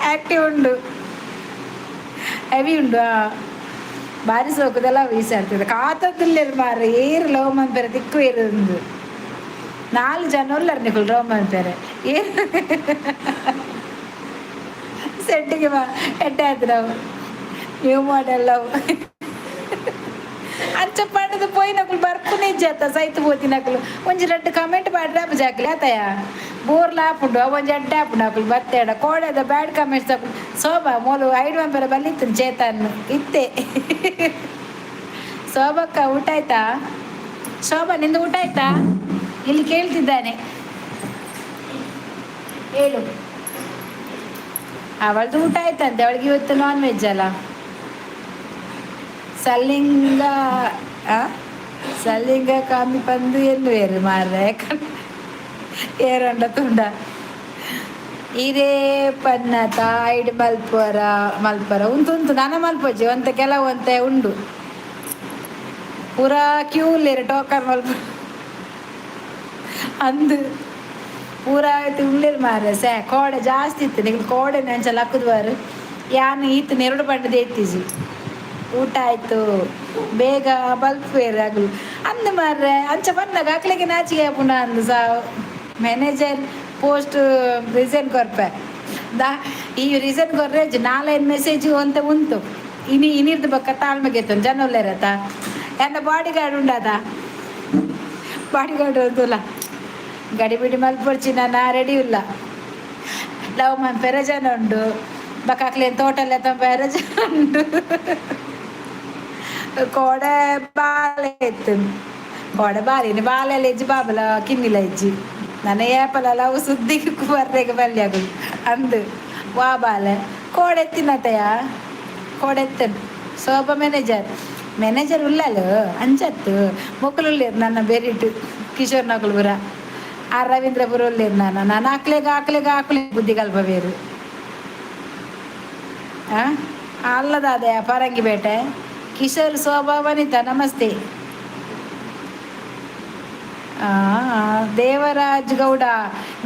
[SPEAKER 1] ಆ್ಯಕ್ಟಿವ್ ಉಂಡು, ಹೆವಿ ಉಂಡು. ಬಾರಿ ಸೋಕುದೆಲ್ಲ ವೀಸಾಡ್ತದೆ. ಕಾತದಿಲ್ಲೇರು ಮಾರ್ರೆ. ಏರು ಲವ್ ಮನ್ಪೆರೆ ದಿಕ್ಕು ಏರು. ನಾಲ್ ಜನ ಉಲ್ಲರ್ ನಿಕುಲು ಲವ್ ಮನ್ಪೆರೆ. ಏರು ಸೆಟ್ಟಿಗೆ ಬಾ. ಎಡ್ಡೆ ಆಯ್ತು ನಾವು ನ್ಯೂ ಮಾಡೆಲ್ ಲವ್. ಅಂಚ ಪಂಡದು ಪೋಯಿನಕುಲು ಬರ್ಪುನೆ ಇಜ್ಜತ್ತ. ಸೈತು ಪೋತಿನಕುಲು ಒಂಜಿ ರಡ್ಡ್ ಕಮೆಂಟ್ ಪಾಡ್ರೆ ಆಪುಜಿ ಅಕ್ಲೆ ಆತಯ. ಬೋರ್ಲ ಆಪುಂಡು ಅವು ಒಂಜಿ ಅಡ್ಡೆ ಆಪುಂಡು. ಅಕುಲು ಬತ್ತೇಡ ಕೋಡೆದ ಬ್ಯಾಡ್ ಕಮೆಂಟ್ಸ್ ಅಕುಲು. ಶೋಭಾ ಮೋಲು ಐಡ್ ಮನ್ಪೆರೆ ಬಲ್ಲಿತ್ತು ಚೇತನ್ ಇತ್ತೆ. ಶೋಭಕ್ಕ ಊಟ ಆಯ್ತಾ? ಶೋಭಾ, ನಿಂದು ಊಟ ಆಯ್ತಾ? ಇಲ್ಲಿ ಕೇಳ್ತಿದ್ದಾನೆ, ಹೇಳು. ಅವಳದು ಊಟ ಆಯ್ತಂತೆ. ಅವಳಿಗೆ ಇವತ್ತು ನಾನ್ ವೆಜ್ ಅಲ್ಲ. ಸಲ್ಲಿಂಗ ಆ ಸಲ್ಲಿಂಗ ಕಾಮಿ ಪಂದು ಎನ್ನುವೇರು ಮಾರ್ರೆ. ಏರಂಡ ತುಂಡ ಇರೇ ಪನ್ನತ ಐಡ್ ಮಲ್ಪುವರ ಮಲ್ಪರ ಉಂತು ಉಂತು ನನ ಮಲ್ಪೊಜ್ಜಿ ಒಂತೆ ಕೆಲವು ಒಂತೆ ಉಂಡು. ಪೂರಾ ಕ್ಯೂ ಉಲ್ಲೇರು ಟೋಕನ್ ಮಲ್ಪ ಅಂದು. ಪೂರಾ ಆಯ್ತು ಉಲ್ಲೇರು ಮಾರ್ರೆ. ಸೇ ಕೋಡೆ ಜಾಸ್ತಿ ಇತ್ತು ನಿಗ್ಲು. ಕೋಡೆ ಅಂಚ ಲಕ್ಕುದ್ವಾರು ಯಾನ್ ಈತ್ ನೆರಡು ಪಂಡದ ಎತ್ತಿಜಿ. ಊಟ ಆಯ್ತು. ಬೇಗ ಬಲ್ಪುವೆರ್ ಅಗುಲು ಅಂದ್ ಮಾರ್ರೆ. ಅಂಚ ಬನ್ನಗ ಅಕ್ಲೆಗೆ ನಾಚಿಕೆ ಆಪುಂಡ ಅಂದ್ ಸಾವು. ಮ್ಯಾನೇಜರ್ ಪೋಸ್ಟ್ ರೀಸನ್ ಕೊರ್ಪೆ ದಾ ಈ ರೀಸನ್ ಕೊರ್ರೆ ನಾಲೈನ್ ಮೆಸೇಜ್ ಅಂತ ಉಂಟು. ಇನಿ ಇನಿರ್ದು ಬೊಕ್ಕ ತಾಳ್ಮೆಗೆ ಜನ ಉಲ್ಲೇರತ. ಎನ್ನ ಬಾಡಿ ಗಾರ್ಡ್ ಉಂಡಾದ, ಬಾಡಿ ಗಾರ್ಡ್ ಉಂತುಲ. ಗಡಿಬಿಡಿ ಮಲ್ಪೊಡ್ಚಿ, ನಾನು ರೆಡಿ ಇಲ್ಲ. ಲವ್ ಮನ್ಪೆರೆ ಜನ ಉಂಡು, ಬೊಕ್ಕ ಅಕ್ಲೆನ್ ತೋಟಲ್ ಪೆರ ಜನ ಉಂಡು. ಕೋಡೆ ಬಾಲೆ ಇತ್ತು, ಕೋಡೆ ಬಾಲಿನ ಬಾಲೆಲ್ಲ ಇಜ್ಜಿ, ಬಾಬಲ ಕಿನ್ನಿಲ ಇಜ್ಜಿ. ನನ್ನ ಏಪಲ ಲವ್ ಸುದ್ದಿ ಬರ್ರೆಗೆ ಬಲ್ಯಾಗು ಅಂದು ವಾ ಬಾಲೆ ಕೋಡೆ ಎತ್ತಿನತೆಯ ಕೋಡೆ ಎತ್ತನು. ಸೋಪ ಮ್ಯಾನೇಜರ್ ಮ್ಯಾನೇಜರ್ ಉಲ್ಲಲು ಅಂಚತ್ತು ಮೊಕ್ಕಲು ನನ್ನ ಬೆರಿಟು ಕಿಶೋರ್ ನಕುಲು ಪುರ, ಆ ರವೀಂದ್ರ ಪುರ ಉಲ್ಲೇರು. ನಾನು ನಾನು ಆಕ್ಲೆಗ್ ಆಕ್ಲೆಗ್ ಆಕ್ಲೆ ಬುದ್ಧಿ ಕಲ್ಪ ಬೇರು. ಆ ಅಲ್ಲದಾದೆ ಪರಂಗಿಪೇಟೆ ಕಿಶೋರ್, ಶೋಭಾ, ವನಿತಾ, ನಮಸ್ತೆ. ದೇವರಾಜ್ ಗೌಡ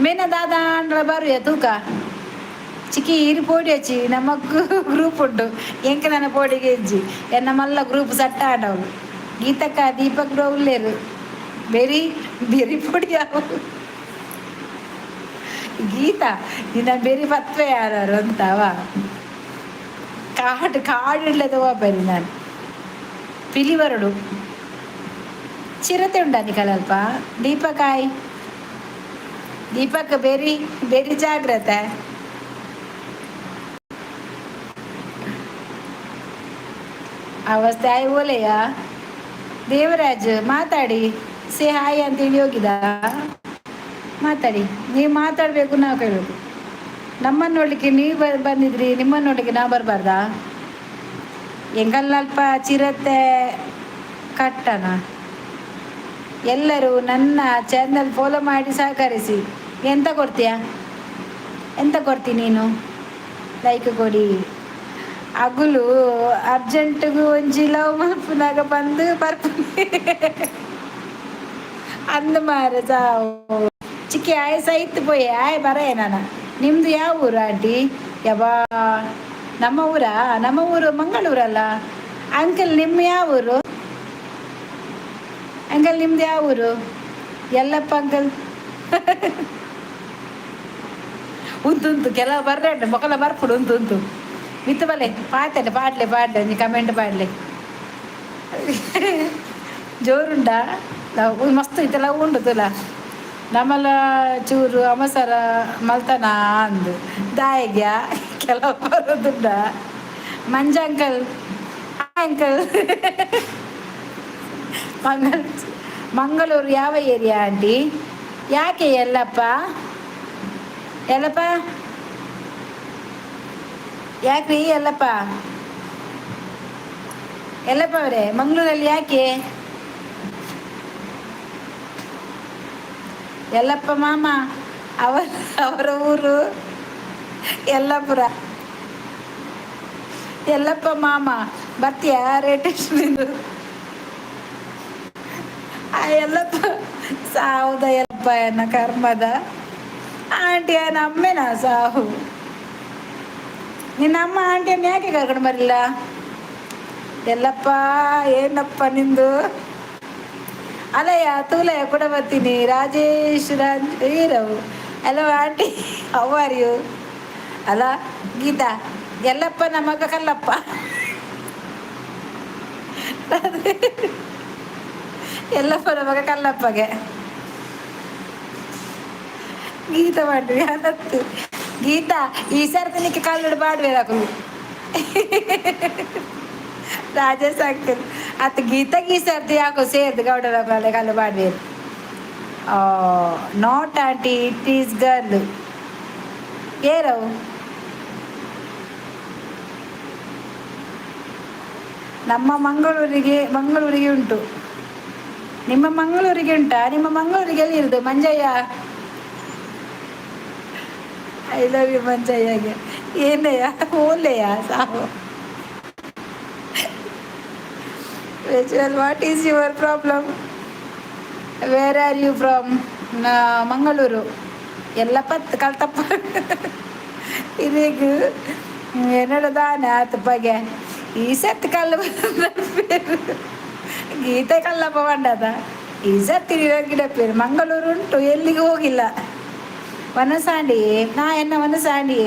[SPEAKER 1] ಮೇನ ದಾದ ಆಂಡ್ಲ ಬರುಯ ತೂಕ. ಚಿಕ್ಕಿ ಇರು ಪೋಡಿ ಹಚ್ಚಿ ನಮ್ಮ ಗ್ರೂಪ್ ಉಂಟು. ಎಂಕ ನನ್ನ ಪೋಡಿಗೆ ಇಜ್ಜಿ. ಎನ್ನ ಮಲ್ಲ ಗ್ರೂಪ್ ಸಟ್ಟ ಆಡವಳು. ಗೀತಕ್ಕ, ದೀಪಕ್ ಬ್ರೋ ಉಲ್ಲೇರು. ಬೆರಿ ಬೆರಿ ಪೊಡಿ ಅವು. ಗೀತಾ, ನಿನ್ನ ಬೆರಿ ಪತ್ವೆ ಯಾರು ಅಂತವ ಕಾಡು ಕಾಡು ಇಡ್ಲದ ಬರಿ. ನಾನು ಪಿಲಿವರಡು ಚಿರತೆ ಉಂಟಾ ನಿಕಲಲ್ಪ? ದೀಪಕಾಯ್, ದೀಪಕ್, ಬೆರಿ ಬೆರಿ ಜಾಗ್ರತೆ. ಅವಸ್ಥೆ ಆಯ್ ಓಲೆಯ. ದೇವರಾಜ್, ಮಾತಾಡಿ. ಸೇ ಹಾಯ್ ಅಂತ ಹೇಳಿ ಹೋಗಿದ. ಮಾತಾಡಿ ನೀವು. ಮಾತಾಡಬೇಕು, ನಾವು ಕೇಳಬೇಕು. ನಮ್ಮನ್ನು ನೋಡಲಿಕ್ಕೆ ನೀವು ಬಂದಿದ್ರಿ, ನಿಮ್ಮನ್ನು ನೋಡಲಿಕ್ಕೆ ನಾವು ಬರಬಾರ್ದಾ? ಎಂಗಲ್ಲಲ್ಪ ಚಿರತೆ ಕಟ್ಟಣ. ಎಲ್ಲರೂ ನನ್ನ ಚಾನಲ್ ಫಾಲೋ ಮಾಡಿ ಸಹಕರಿಸಿ. ಎಂತ ಕೊಡ್ತೀಯಾ? ಎಂತ ಕೊಡ್ತೀನಿ ನೀನು? ಲೈಕ್ ಕೊಡಿ. ಅಗುಲು ಅರ್ಜೆಂಟ್ಗು ಒಂಜಿ ಲವ್ ಮಲ್ಪುನಾಗ ಬಂದು ಬರ್ಪುನಿ ಅಂದು ಮಾರೆ ಸಾವು. ಚಿಕ್ಕಿ ಆಯ್ ಸೈತ್ ಪೋಯೆ ಆಯ್ ಬರೇ. ನಾನು ನಿಮ್ಮದು ಯಾವ ಊರು ಆಂಟಿ? ಯಬ್ಬಾ, ನಮ್ಮ ಊರಾ? ನಮ್ಮ ಊರು ಮಂಗಳೂರಲ್ಲ ಅಂಕಲ್. ನಿಮ್ಮ ಯಾವ ಊರು ಅಂಕಲ್? ನಿಮ್ದು ಯಾವ ಊರು? ಎಲ್ಲಪ್ಪ ಅಂಕಲ್, ಉಂಟು ಉಂಟು. ಕೆಲವು ಬರ್ರೆ ಮೊಕಲ ಬರ್ಪುಡು ಉಂಟು ಉಂಟು. ಮಿತ್ತು ಬಲೆ ಪಾತಲೆ ಪಾಡ್ಲೆ ಪಾಡ್ಲೆ, ಒಂಜಿ ಕಮೆಂಟ್ ಪಾಡ್ಲೆ. ಜೋರುಂಡಾ? ಲವ್ ಮಸ್ತ್ ಇತ್ತೆಲ್ಲ ಉಂಡು ತುಲ. ನಮ್ಮಲ ಚೂರು ಅವಸರ ಮಲ್ತನ ಅಂದು ದಾಯಗ್ಯ ಕೆಲವು ಬರೋದುಂಡ. ಮಂಜ ಅಂಕಲ್, ಅಂಕಲ್, ಮಂಗಳೂರು ಯಾವ ಏರಿಯಾ ಆಂಟಿ? ಯಾಕೆ ಎಲ್ಲಪ್ಪ, ಎಲ್ಲಪ್ಪ, ಯಾಕ್ರಿ ಎಲ್ಲಪ್ಪ, ಎಲ್ಲಪ್ಪ ಅವರೇ, ಮಂಗಳೂರಲ್ಲಿ ಯಾಕೆ? ಎಲ್ಲಪ್ಪ ಮಾಮ, ಅವರ ಅವರ ಊರು ಯಲ್ಲಾಪುರ. ಎಲ್ಲಪ್ಪ ಮಾಮ, ಬರ್ತೀಯಾ? ರೇಟ್ ಎಷ್ಟು ನಿಂದು? ಆ ಎಲ್ಲಪ್ಪ ಸಾವುದ ಎಲ್ಲಪ್ಪ ಎನ್ನ ಕರ್ಮದ ಆಂಟಿ ಅಮ್ಮೇನಾ ಸಾವು. ನಿನ್ನ ಅಮ್ಮ ಆಂಟಿಯನ್ನು ಯಾಕೆ ಕರ್ಕೊಂಡು ಬರಲಿಲ್ಲ ಎಲ್ಲಪ್ಪ? ಏನಪ್ಪ ನಿಂದು? ಅಲ್ಲಯ್ಯ, ತೂಲಯ್ಯ ಕೂಡ ಬರ್ತೀನಿ. Rajesh Raj ಹೀರವು. Hello aunty, how are you? ಅಲ್ಲ ಗೀತಾ, ಎಲ್ಲಪ್ಪ ನಮ್ಮ ಮಗ ಕಲ್ಲಪ್ಪ. ಎಲ್ಲಪ್ಪನ ಮಗ ಕಲ್ಲಪ್ಪಗೆ ಗೀತಾ ಮಾಡ್ರಿ ಅನತ್ತು. ಗೀತಾ, ಈ ಸರ್ತಿ ಕಲ್ಲುಡು ಬಾಡ್ವೇರಾಕು. ರಾಜೇಶ್ ಅಂಕಲ್ ಅತ್ ಗೀತಾ, ಈ ಸರ್ತಿ ಯಾಕೋ ಸೇರ್ದು ಗೌಡರ ಕಲ್ಲು ಬಾಡ್ವೇರು. Not aunty, it is girl. ಏರವು ನಮ್ಮ ಮಂಗಳೂರಿಗೆ, ಮಂಗಳೂರಿಗೆ ಉಂಟು. ನಿಮ್ಮ ಮಂಗಳೂರಿಗೆ ಉಂಟಾ? ನಿಮ್ಮ ಮಂಗಳೂರಿಗೆ ಎಲ್ಲಿ ಇರುದು ಮಂಜಯ್ಯ? I love you ಮಂಜಯ್ಯಗೆ. ಏನಯ್ಯ, ಓಲೆಯ ಸಾವು. What is your problem? Where are you from? Mangaluru. ಎಲ್ಲ ಪತ್ ಕಲ್ತಪ್ಪ ಇದೀಗ ಏನಡ ದಾನೆ ಆತ ಬಗೆ. ಈ ಸತ್ ಕಲ್ಲು ಗೀತೆ ಕಲ್ಲಪ್ಪ ಬಂಡದ. ಈ ಸತ್ತಿ ಗಿಡ ಪೇರು ಮಂಗಳೂರು ಉಂಟು, ಎಲ್ಲಿಗೂ ಹೋಗಿಲ್ಲ. ವನಸಾಂಡಿ ನಾ ಎನ್ನ ವನಸಾಂಡಿ.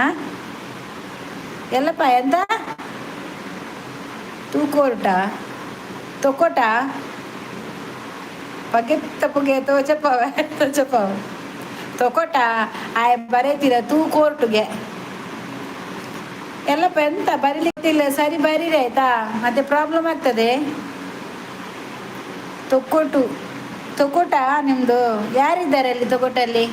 [SPEAKER 1] ಆ ಎಲ್ಲಪ್ಪ, ಎಂತ ತೂಕೋರ್ಟ ತೊಕೋಟ ಪಗೆ ತಪ್ಪುಗೆ ತೋಚಪ್ಪವ ತೋಚಪ್ಪವ ತೊಕೋಟ ಆಯ್ ಬರೀತೀರ ತೂ ಕೋರ್ಟುಗೆ. ಎಲ್ಲಪ್ಪ, ಎಂತ ಬರೀಲಿಕ್ಕಿಲ್ಲ? ಸರಿ ಬರೀರಿ, ಆಯ್ತಾ? ಮತ್ತೆ ಪ್ರಾಬ್ಲಮ್ ಆಗ್ತದೆ. ತೊಕ್ಕೊಟ್ಟು, ತೊಕೋಟ ನಿಮ್ಮದು. ಯಾರಿದ್ದಾರೆ ಅಲ್ಲಿ ತೊಕೊಟಲ್ಲಿ?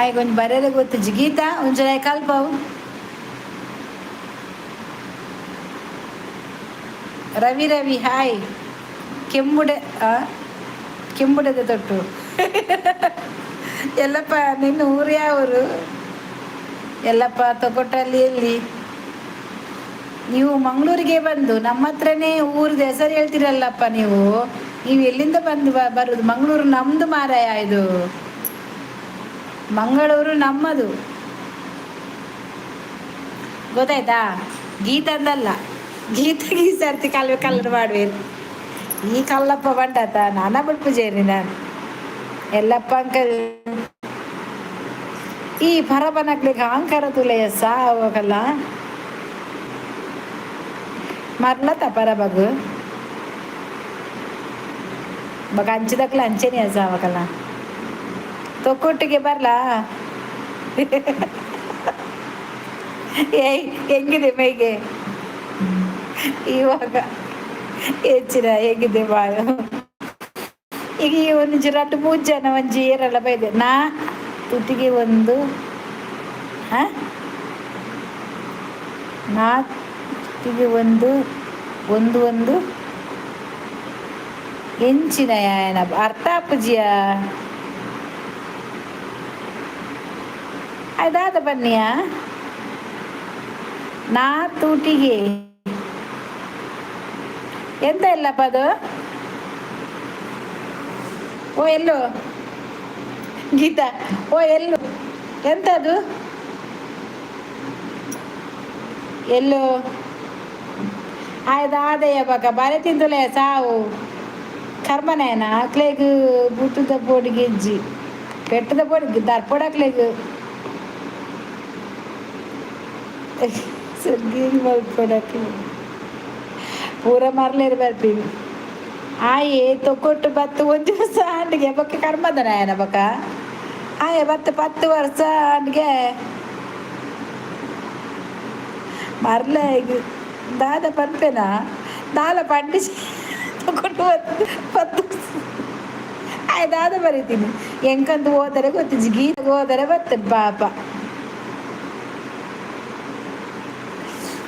[SPEAKER 1] ಆಯ್ತು, ಒಂಜಿ ಬರೆಯರೆ ಗೊತ್ತಿಜ್ಜಿ. ಗೀತಾ, ಒಂಚೂರು ಕಲ್ಪವು. ರವಿ, ರವಿ ಹಾಯ್. ಕೆಂಬುಡೆ, ಕೆಂಬುಡೆದ ತೊಟ್ಟು. ಎಲ್ಲಪ್ಪ, ನಿನ್ನ ಊರು ಯಾವರು ಎಲ್ಲಪ್ಪ? ತೊಕೊಟ್ಟಲ್ಲಿ ಎಲ್ಲಿ ನೀವು? ಮಂಗಳೂರಿಗೆ ಬಂದು ನಮ್ಮ ಹತ್ರನೇ ಊರದ ಹೆಸರು ಹೇಳ್ತೀರಲ್ಲಪ್ಪ ನೀವು. ನೀವು ಎಲ್ಲಿಂದ ಬಂದು ಬರುದು? ಮಂಗಳೂರು ನಮ್ದು ಮಾರಾಯ. ಇದು ಮಂಗಳೂರು ನಮ್ಮದು, ಗೊತ್ತಾಯ್ತಾ? ಗೀತಂದಲ್ಲ, ಗೀತ ಈ ಸರ್ತಿ ಕಲ್ವೆ ಕಲ್ಲರ್ ಮಾಡುವೆ. ಈ ಕಲ್ಲಪ್ಪ ಬಂಡಾತ ನಾನ ಬಿಡ್ಪುಜೇರಿ ನಾನು. ಎಲ್ಲಪ್ಪ ಅಂಕಲ್, ಈ ಪರಬನಕ್ಲಿಗೆ ಅಹಂಕಾರ ತುಲೆಯ ಸಾವಕಲ್ಲ ಮರ್ಲತ ಪರಬಗು ಬಗ ಅಂಚಿದಕ್ಲ ಅಂಚೆನೆ ಸಾವಕಲ್ಲ. ತೊಕ್ಕೊಟ್ಟಿಗೆ ಬರ್ಲಾ? ಏಯ್, ಹೆಂಗಿದೆ ಮೈಗೆ ಇವಾಗ? ಹೆಚ್ಚಿನ ಹೇಗಿದೆ ಬಾಳು ಈಗ? ಈ ಒಂದು ರಡ್ಡು ಮೂರು ಜನ ಒಂಜಿ ಏರಲ್ಲ ಬೈದೆ ನಾ ತುಟಿಗೆ ಒಂದು. ಹಾಂ, ನಾ ತುಟಿಗೆ ಒಂದು ಒಂದು ಒಂದು ಎಂಚಿನ ಯಾಯನ ಅರ್ಥ ಆಪುಜಿಯ? ಅದಾದ ಬನ್ನಿಯ ನಾ ತೂಟಿಗೆ ಎಂತ ಇಲ್ಲಪ್ಪ ಅದು? ಓ ಎಲ್ಲೋ ಗೀತಾ, ಓ ಎಲ್ಲು, ಎಂತ ಅದು? ಎಲ್ಲೋ ಆಯ್ತು ಆದಯ ಬಕ ಬರೆ ತಿಂದುಲೆ ಸಾವು ಕರ್ಮನೇನ. ಅಕ್ಲೆಗ್ ಬುಟ್ಟದ ಪೊಡಿ ಗೆಜ್ಜಿ ಪೆಟ್ಟದ ಪೊಡಿ ದರ್ಪೊಡಕ್ಲೆಗ್ ಸುಗ್ಗಿ ಮಲ್ಪೊಡಕ್ಲೆ ಪೂರ ಮರ್ಲೇರು ಬರ್ಪಿನಿ. ಆಯೆ ತೊಕೊಟ್ಟು ಬತ್ತು ಒಂಜಿ ವರ್ಷ ಆಂಡಿಗೆ ಬೊಕ್ಕ ಕರ್ಮದನಾಯನ ಬೊಕ್ಕ ಆಯೆ ಬತ್ತು 10 ವರ್ಷ ಆಂಡಿಗೆ ಮರ್ಲ. ಈಗ ದಾದ ಪನ್ಪೆನಾ? ದಾಲ ಪಂಡಿ ತೊಕೊಟ್ಟು ಬತ್ತು 10 ಆಯ್ ದಾದ ಬರೀತೀನಿ ಎಂಕಂದು ಹೋದರೆ ಗೊತ್ತಿಜ್ಜಿ. ಗೀತ ಹೋದರೆ ಬರ್ತದೆ ಪಾಪ.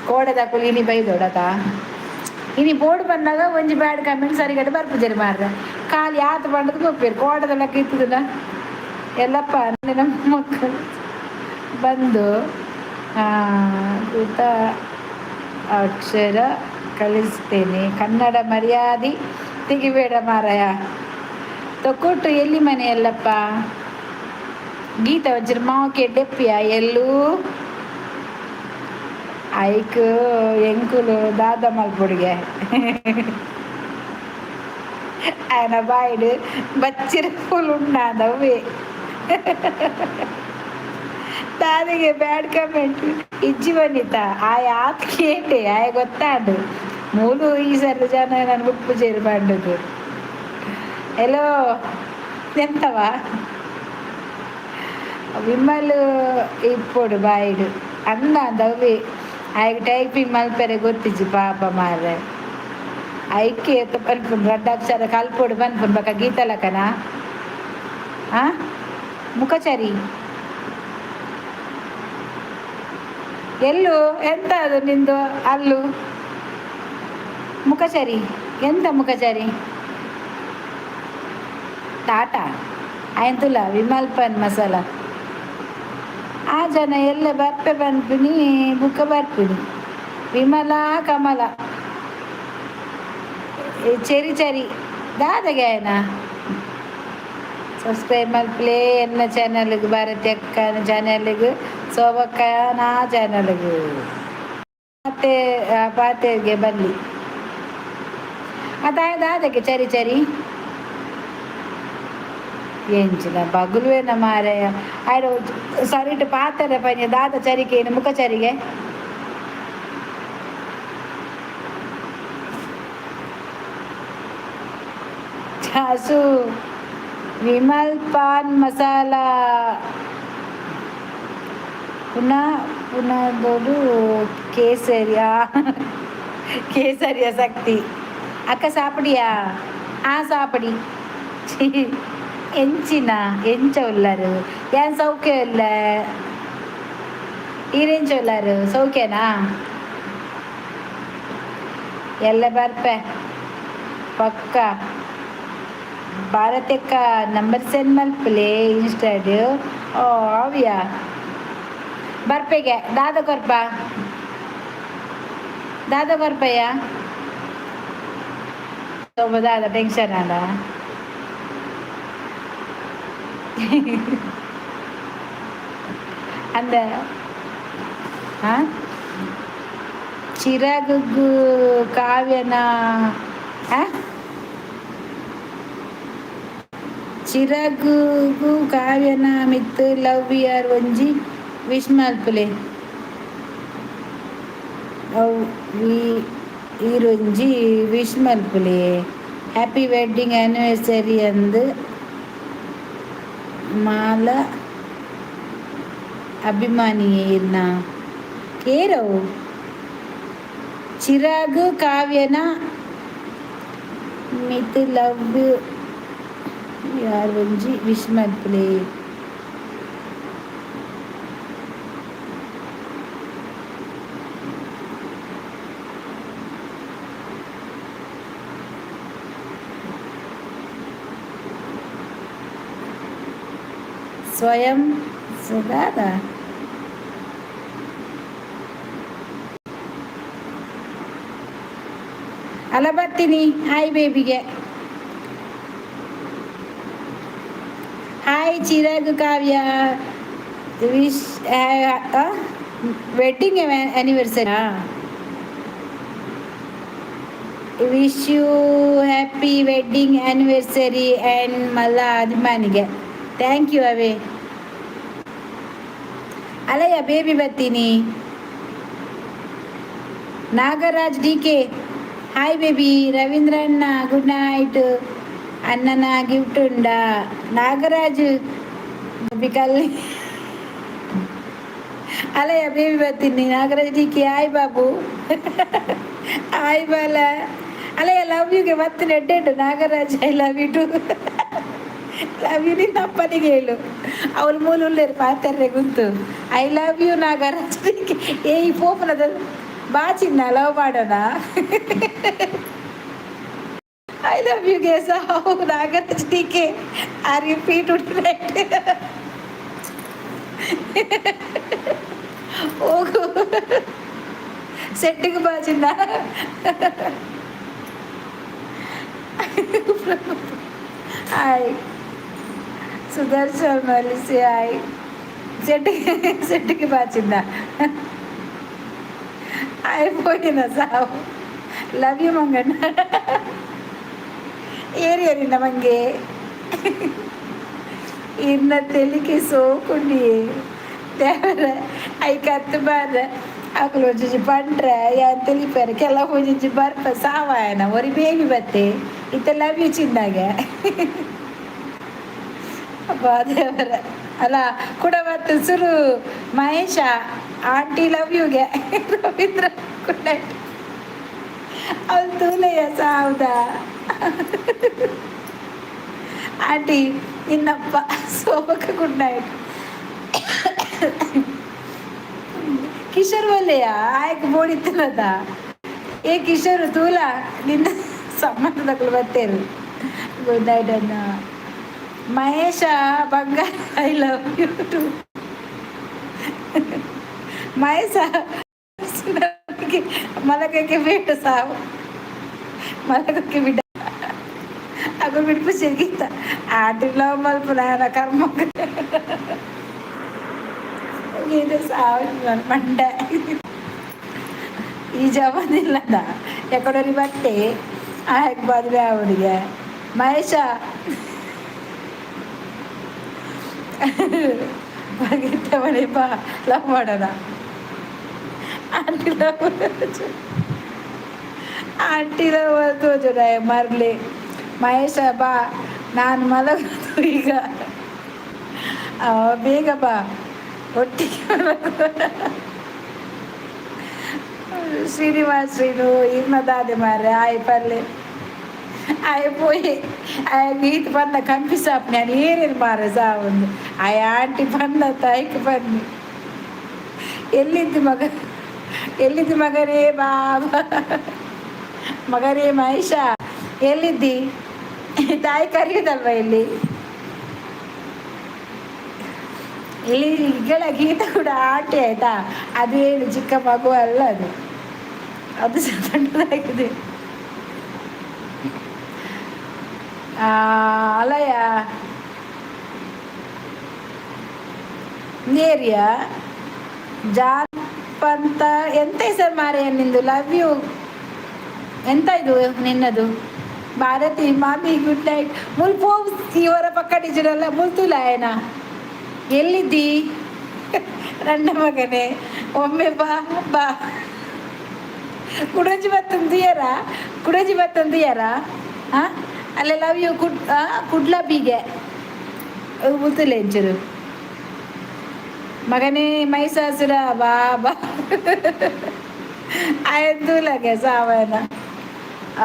[SPEAKER 1] ಕೋಡೆದಕುಲು ಇನಿ ಬೈದೊಡತ. ಇನಿ ಬೋರ್ಡ್ ಬಂದಾಗ ಒಂಜಿ ಬ್ಯಾಡ್ ಕಮೆಂಟ್ ಸರಿಗಟ್ಟು ಬರ್ಪುಜೆರ್ ಮಾರ್ರೆ. ಖಾಲಿ ಆತ ಬಂಡದ ಗೊಪ್ಪೇರು ಕೋಡದೊಳಕ್ಕೆ ಇತ್ತದಲ್ಲ. ಎಲ್ಲಪ್ಪ, ನಮ್ಮ ಮಕ್ಕಳು ಬಂದು ಕೂತ ಅಕ್ಷರ ಕಲಿಸ್ತೇನೆ. ಕನ್ನಡ ಮರ್ಯಾದೆ ತೆಗಿಬೇಡ ಮಾರಾಯ. ತೊಕೊಟ್ಟು ಎಲ್ಲಿ ಮನೆ ಎಲ್ಲಪ್ಪ? ಗೀತ, ಒಂಚೂರು ಮಾವಕ್ಕೆ ಡೆಪ್ಪಿಯ ಎಲ್ಲೂ ಐಕ್ ಎಂಕುಲು ದಾದ ಮಲ್ಪುಡಿಗೆ ఆయన ಬಾಯಿಡ್ ಬಚ್ಚಿರ ಪುಲ್ ಉಂಡಾದವೇ. ದಾದಿಗೆ ಬ್ಯಾಡ್ ಕಮೆಂಟ್ ಇಜ್ಜಿ ವನಿತಾ. ಆಯ್ ಆತ್ ಕೇಂಡೆ, ಆಯ್ ಗೊತ್ತಾಂಡು. ಮೂಲು ಈ ಸಲ ಜನ ನಾನು ಉಪ್ಪು ಚೇರು ಪಂಡುದು. ಎಲ್ಲೋ ಎಂತವ ವಿಮಲ್ ಇಪ್ಪೊಡು ಬಾಯಿಡ್ ಅಂದ ಅಂದವೇ. ಆಯ್ಗ್ ಟೈಪಿಂಗ್ ಮಲ್ಪೆರೆ ಗೊತ್ತಿಜ್ಜಿ ಪಾಪ ಮಾರ್ರೆ. ಐಕೆ ಏತ ಪನ್ಪುಂಡು ರಡ್ಡಕ್ಷರ ಕಲ್ಪೊಡು ಪನ್ಪುಂಡು. ಬೊಕ ಗೀತಲಕನ ಆ ಮುಖಚರಿ ಎಲ್ಲು ಎಂತ ಅದು ನಿಂದು ಅಲ್ಲು ಮುಖಚರಿ? ಎಂತ ಮುಖಚರಿ? ಟಾಟಾ ಆಯ್ತುಲ ವಿಮಲ್ ಪನ್ ಮಸಾಲ. ಆ ಜನ ಎಲ್ಲ ಬರ್ಪೆ ಪನ್ಪಿನಿ ಬುಕ್ಕ ಬರ್ಪಿನಿ. ವಿಮಲ ಕಮಲ ಚೆರಿ ಚರಿ ದಾದಗೆ. ಸಬ್ಸ್ಕ್ರೈಬ್ ಮಲ್ಪಲೆ ಎನ್ನ ಚಾನಲ್ಗೆ, ಭಾರತಿ ಅಕ್ಕನ ಚಾನಲ್ಗೆ, ಶೋಭಕ್ಕನ ಚಾನಲ್ಗೆ. ಮತ್ತೆ ಪಾತೆಗೆ ಬಲ್ಲಿ. ಅದಾಯ ದಾದಕ್ಕೆ ಚರಿ ಚರಿ ಎಂಚಿನ ಬಗುಲುವೇನ ಮಾರಾಯ. ಆಯ್ರ ಸರಿಟ್ ಪಾತರ ಪಂಜೆ ದಾದ ಚರಿಕೆ ಮುಖ ಚರಿಗೆ. ಚಾಸು ವಿಮಲ್ ಪಾನ್ ಮಸಾಲ ಪುನಃ ಪುನಃ ದೊಡ್ಡು ಕೇಸರಿಯಾ ಕೇಸರಿಯ ಶಕ್ತಿ. ಅಕ್ಕ ಸಾಪಡಿಯಾ? ಆ ಸಾಪಡಿ. ಎಂಚಿನ ಎಂಚ ಉಲ್ಲರು? ಏನ್ ಸೌಖ್ಯ ಇಲ್ಲ? ಈರೆಂಚ ಉಲ್ಲಾರು? ಸೌಖ್ಯನಾ? ಎಲ್ಲ ಬರ್ಪೆ ಪಕ್ಕ. ಭಾರತಕ್ಕ ನಂಬರ್ ಸೆಂಡ್ ಮಲ್ಪಲೆ ಇನ್ಸ್ಟಾಡ್. ಓ ಆವ್ಯಾ ಬರ್ಪೆಗೆ. ದಾದ ಕೊರ್ಪ, ದಾದ ಕೊರ್ಪಯ್ಯ? ದಾದ ಟೆನ್ಷನ್ ಅಲ್ಲ. ಅಂದ ಚಿರಾಗು ಕಾವ್ಯನ ಚಿರಾಗು ಕಾವ್ಯನ ಮಿತ್ ಲವ್ ಯಾರ್ ಒಂಜಿ ವಿಶ್ ಮಲ್ಪುಲೆ. ಅವು ಈರೊಂಜಿ ವಿಶ್ ಮಲ್ಪುಲೆ, ಹ್ಯಾಪಿ ವೆಡ್ಡಿಂಗ್ ಆ್ಯನಿವರ್ಸರಿ ಅಂದ್ ಮಾಲ ಅಭಿಮಾನಿ ಇರ್ನ. ಏರವು ಚಿರಾಗ್ ಕಾವ್ಯನ ಮಿತ್ ಲವ್ ಯಾರ್ ಒಂಜಿ ವಿಶ್ ಮಲ್ಪುಲೆ. ಸ್ವಯಂ ಸುಧಾರ. ಅಲ್ಲ ಬರ್ತೀನಿ. ಹಾಯ್ ಬೇಬಿಗೆ hi. Chirag Kavya wish wedding anniversary, wish you happy wedding anniversary and ಮಲ್ಲ ಅಭಿಮಾನಿಗೆ thank you away. ಅಲಯ್ಯ baby ಬರ್ತೀನಿ. Nagaraj D K hi baby. Ravindra ಅಣ್ಣ ಗುಡ್ ನೈಟ್. ಅಣ್ಣನ ಗಿಫ್ಟ್ ಉಂಡಾ? ನಾಗರಾಜ್ ಕಲ್ಲಿ ಅಲಯ್ಯ ಬೇಬಿ ಬರ್ತೀನಿ. Nagaraj D K hi Babu, hi ಬಾಲ. ಅಲಯ್ಯ love ಯುಗೆ ಮತ್ತೆ ಎಡ್ಡೆಡ್ಡು. Nagaraj I love you too, love you. ನಿನ್ನ ಅಪ್ಪನಿಗೆ ಹೇಳು, ಅವಳು ಮೂಲ ಉಳ್ಳೇರು ಪಾತರ್ರೆ ಗುಂತು. I love you Nagaraj. ಏ ಈ ಪೋಪನದ ಬಾ ಚಿನ್ನ, ಲವ್ ಮಾಡೋಣ. I love you ಗೇಸ. Nagaraj D K are you feet right? ಹೋಗು ಸೆಟ್ಟಿಗೆ ಬಾ ಚಿನ್ನ. ಹಾಯ್ ಸುದರ್ಶನ್ ಮಲಿಸಿ ಹಾಯ್. ಸೆಟ್ಟಿಗೆ ಸೆಟ್ಟಿಗೆ ಬಾ ಚಿನ್ನ. అయిపోయిన ಸಾವು. Love you Manganna. ಏರಿಯರಿನ ಮಂಗೆ ಇನ್ನ ತೆಲಿಕೆ ಸೋಕುಂಡಿಯೇ ದೇವರ ಐಕ್ ಬಾರ ಅಕುಲು ಒಂಜಿ ಪಂಡ್ರೆ ಯಾನ್ ತೆಲಿಪೆರೆ ಕೆಲವು ಒಂಜಿ ಬರ್ಪ ಸಾವಾಯನ ಒರಿ ಬೇಬಿ ಬತ್ತೆ ಇತ್ತ. Love you ಚಿನ್ನಾಗೆ. ಅಬ್ಬಾ ದೇವರ. ಅಲ್ಲ ಕೂಡ ಮತ್ತು ಸುರು ಮಹೇಶ ಆಂಟಿ ಲವ್ ಯುಗೆ. Ravindra good night. ಅವಳು ತೂಲೆಯ ಸಾವುದಾ ಆಂಟಿ ನಿನ್ನಪ್ಪ ಸೋಮಕ್ಕ ಗುಡ್ ನೈಟ್. ಕಿಶೋರ್ ಒಲ್ಲೆಯ ಆಯ್ಕೆ ಬೋಡಿತ್ತನದ. ಏ ಕಿಶೋರ್ ತೂಲ ನಿನ್ನ ಸಂಬಂಧದಕ್ಕಲು ಬರ್ತೇರು. ಗುಡ್ ನೈಟ್ ಅಣ್ಣ. ಮಹೇಶ ಬಂಗಾರ I love you too. Mahesha ಮಲಗಕ್ಕೆ ಬೇಡ ಸಾವು, ಮಲಗಕ್ಕೆ ಬಿಡ. ಅಗು ಬಿಡ್ಪು ಸಿಗಿತ್ತ ಆಟಿ ಲವ್ ಮಲ್ಪುನ ಕರ್ಮ ಇದು ಸಾವು ಮಂಡೆ. ಈ ಜವಾನಿಲ್ಲದ ಎಕಡೋರಿ ಬಟ್ಟೆ. ಆಯ್ತು, ಮದುವೆ ಅವನಿಗೆ. ಮಹೇಶ ಮನೆ ಬಾ, ಲವ್ ಮಾಡೋಣ. ಆಂಟಿ ಲವ್, ಆಂಟಿ ಲವ್ ತೋಜುಡ ಮರ್ಲಿ. ಮಹೇಶ ಬಾ, ನಾನು ಮಲಗೋದು ಈಗ. ಬೇಗ ಬಾ, ಒಟ್ಟಿಗೆ ಮಲಗೋಣ. ಶ್ರೀನಿವಾಸ್ ಶ್ರೀನು ಇರ್ನ ದಾದೆ ಮಾರ್ರೆ. ಆಯ್ ಪರ್ಲೆ, ಆಯ್ ಪೋಯಿ. ಆಯ್ ಗೀತ್ ಪನ್ನ ಕಂಪಿಸಾಪ್ ನಾನು ಏನೇನು ಮಾರ್ರೆ ಸಾವೊಂದು. ಆಯ್ ಆಂಟಿ ಪನ್ನ ತಾಯ್ಕ್ ಬನ್ನಿ. ಎಲ್ಲಿದ್ದು ಮಗ, ಎಲ್ಲಿದ್ದು ಮಗನೇ? ಬಾ ಬಾ ಮಗನೇ. ಮಹೇಶ, ಎಲ್ಲಿದ್ದಿ? ತಾಯಿ ಕರೆಯುವುದಲ್ವ ಇಲ್ಲಿ? ಇಲ್ಲಿ ಈಗಳ ಗೀತ ಕೂಡ ಆಂಟಿ ಆಯ್ತಾ? ಅದು ಏನು ಚಿಕ್ಕ ಮಗು ಅಲ್ಲ ಅದು, ಅದು ಸಹ ದೊಡ್ಡದಾಗಿದೆ. ಅಲಯ ನೇರಿಯ ಜಾನ್ಪಂತ ಎಂತ ಹೆಸರು ಮಾರೆಯ ನಿಂದು? ಲವ್ you ಎಂತ ಇದು ನಿನ್ನದು? ಭಾರತಿ ಮಾಮಿ ಗುಡ್ ನೈಟ್. ಮುಲ್ಪ ಇವರ ಪಕ್ಕ ಟೀಚರಲ್ಲ ಮುಲ್ತುಲ ಏನ? ಎಲ್ಲಿದ್ದಿ ನನ್ನ ಮಗನೇ? ಒಮ್ಮೆ ಬಾ ಬಾ. ಕುಡಂಜಿ ಬತ್ತಂದಿಯರ, ಕುಡಂಜಿ ಬತ್ತಂದಿಯರ. ಹಾಂ, ಅಲ್ಲೇ ಲವ್ you could Kudla ಬೀಗೆ ಮುಲ್ತುಲ ಎಂಚರು. ಮಗನೇ ಮೈಸಾಸುರ, ಬಾ ಬಾ. ಆಯ್ತುಲಗೆ ಸಾವನ.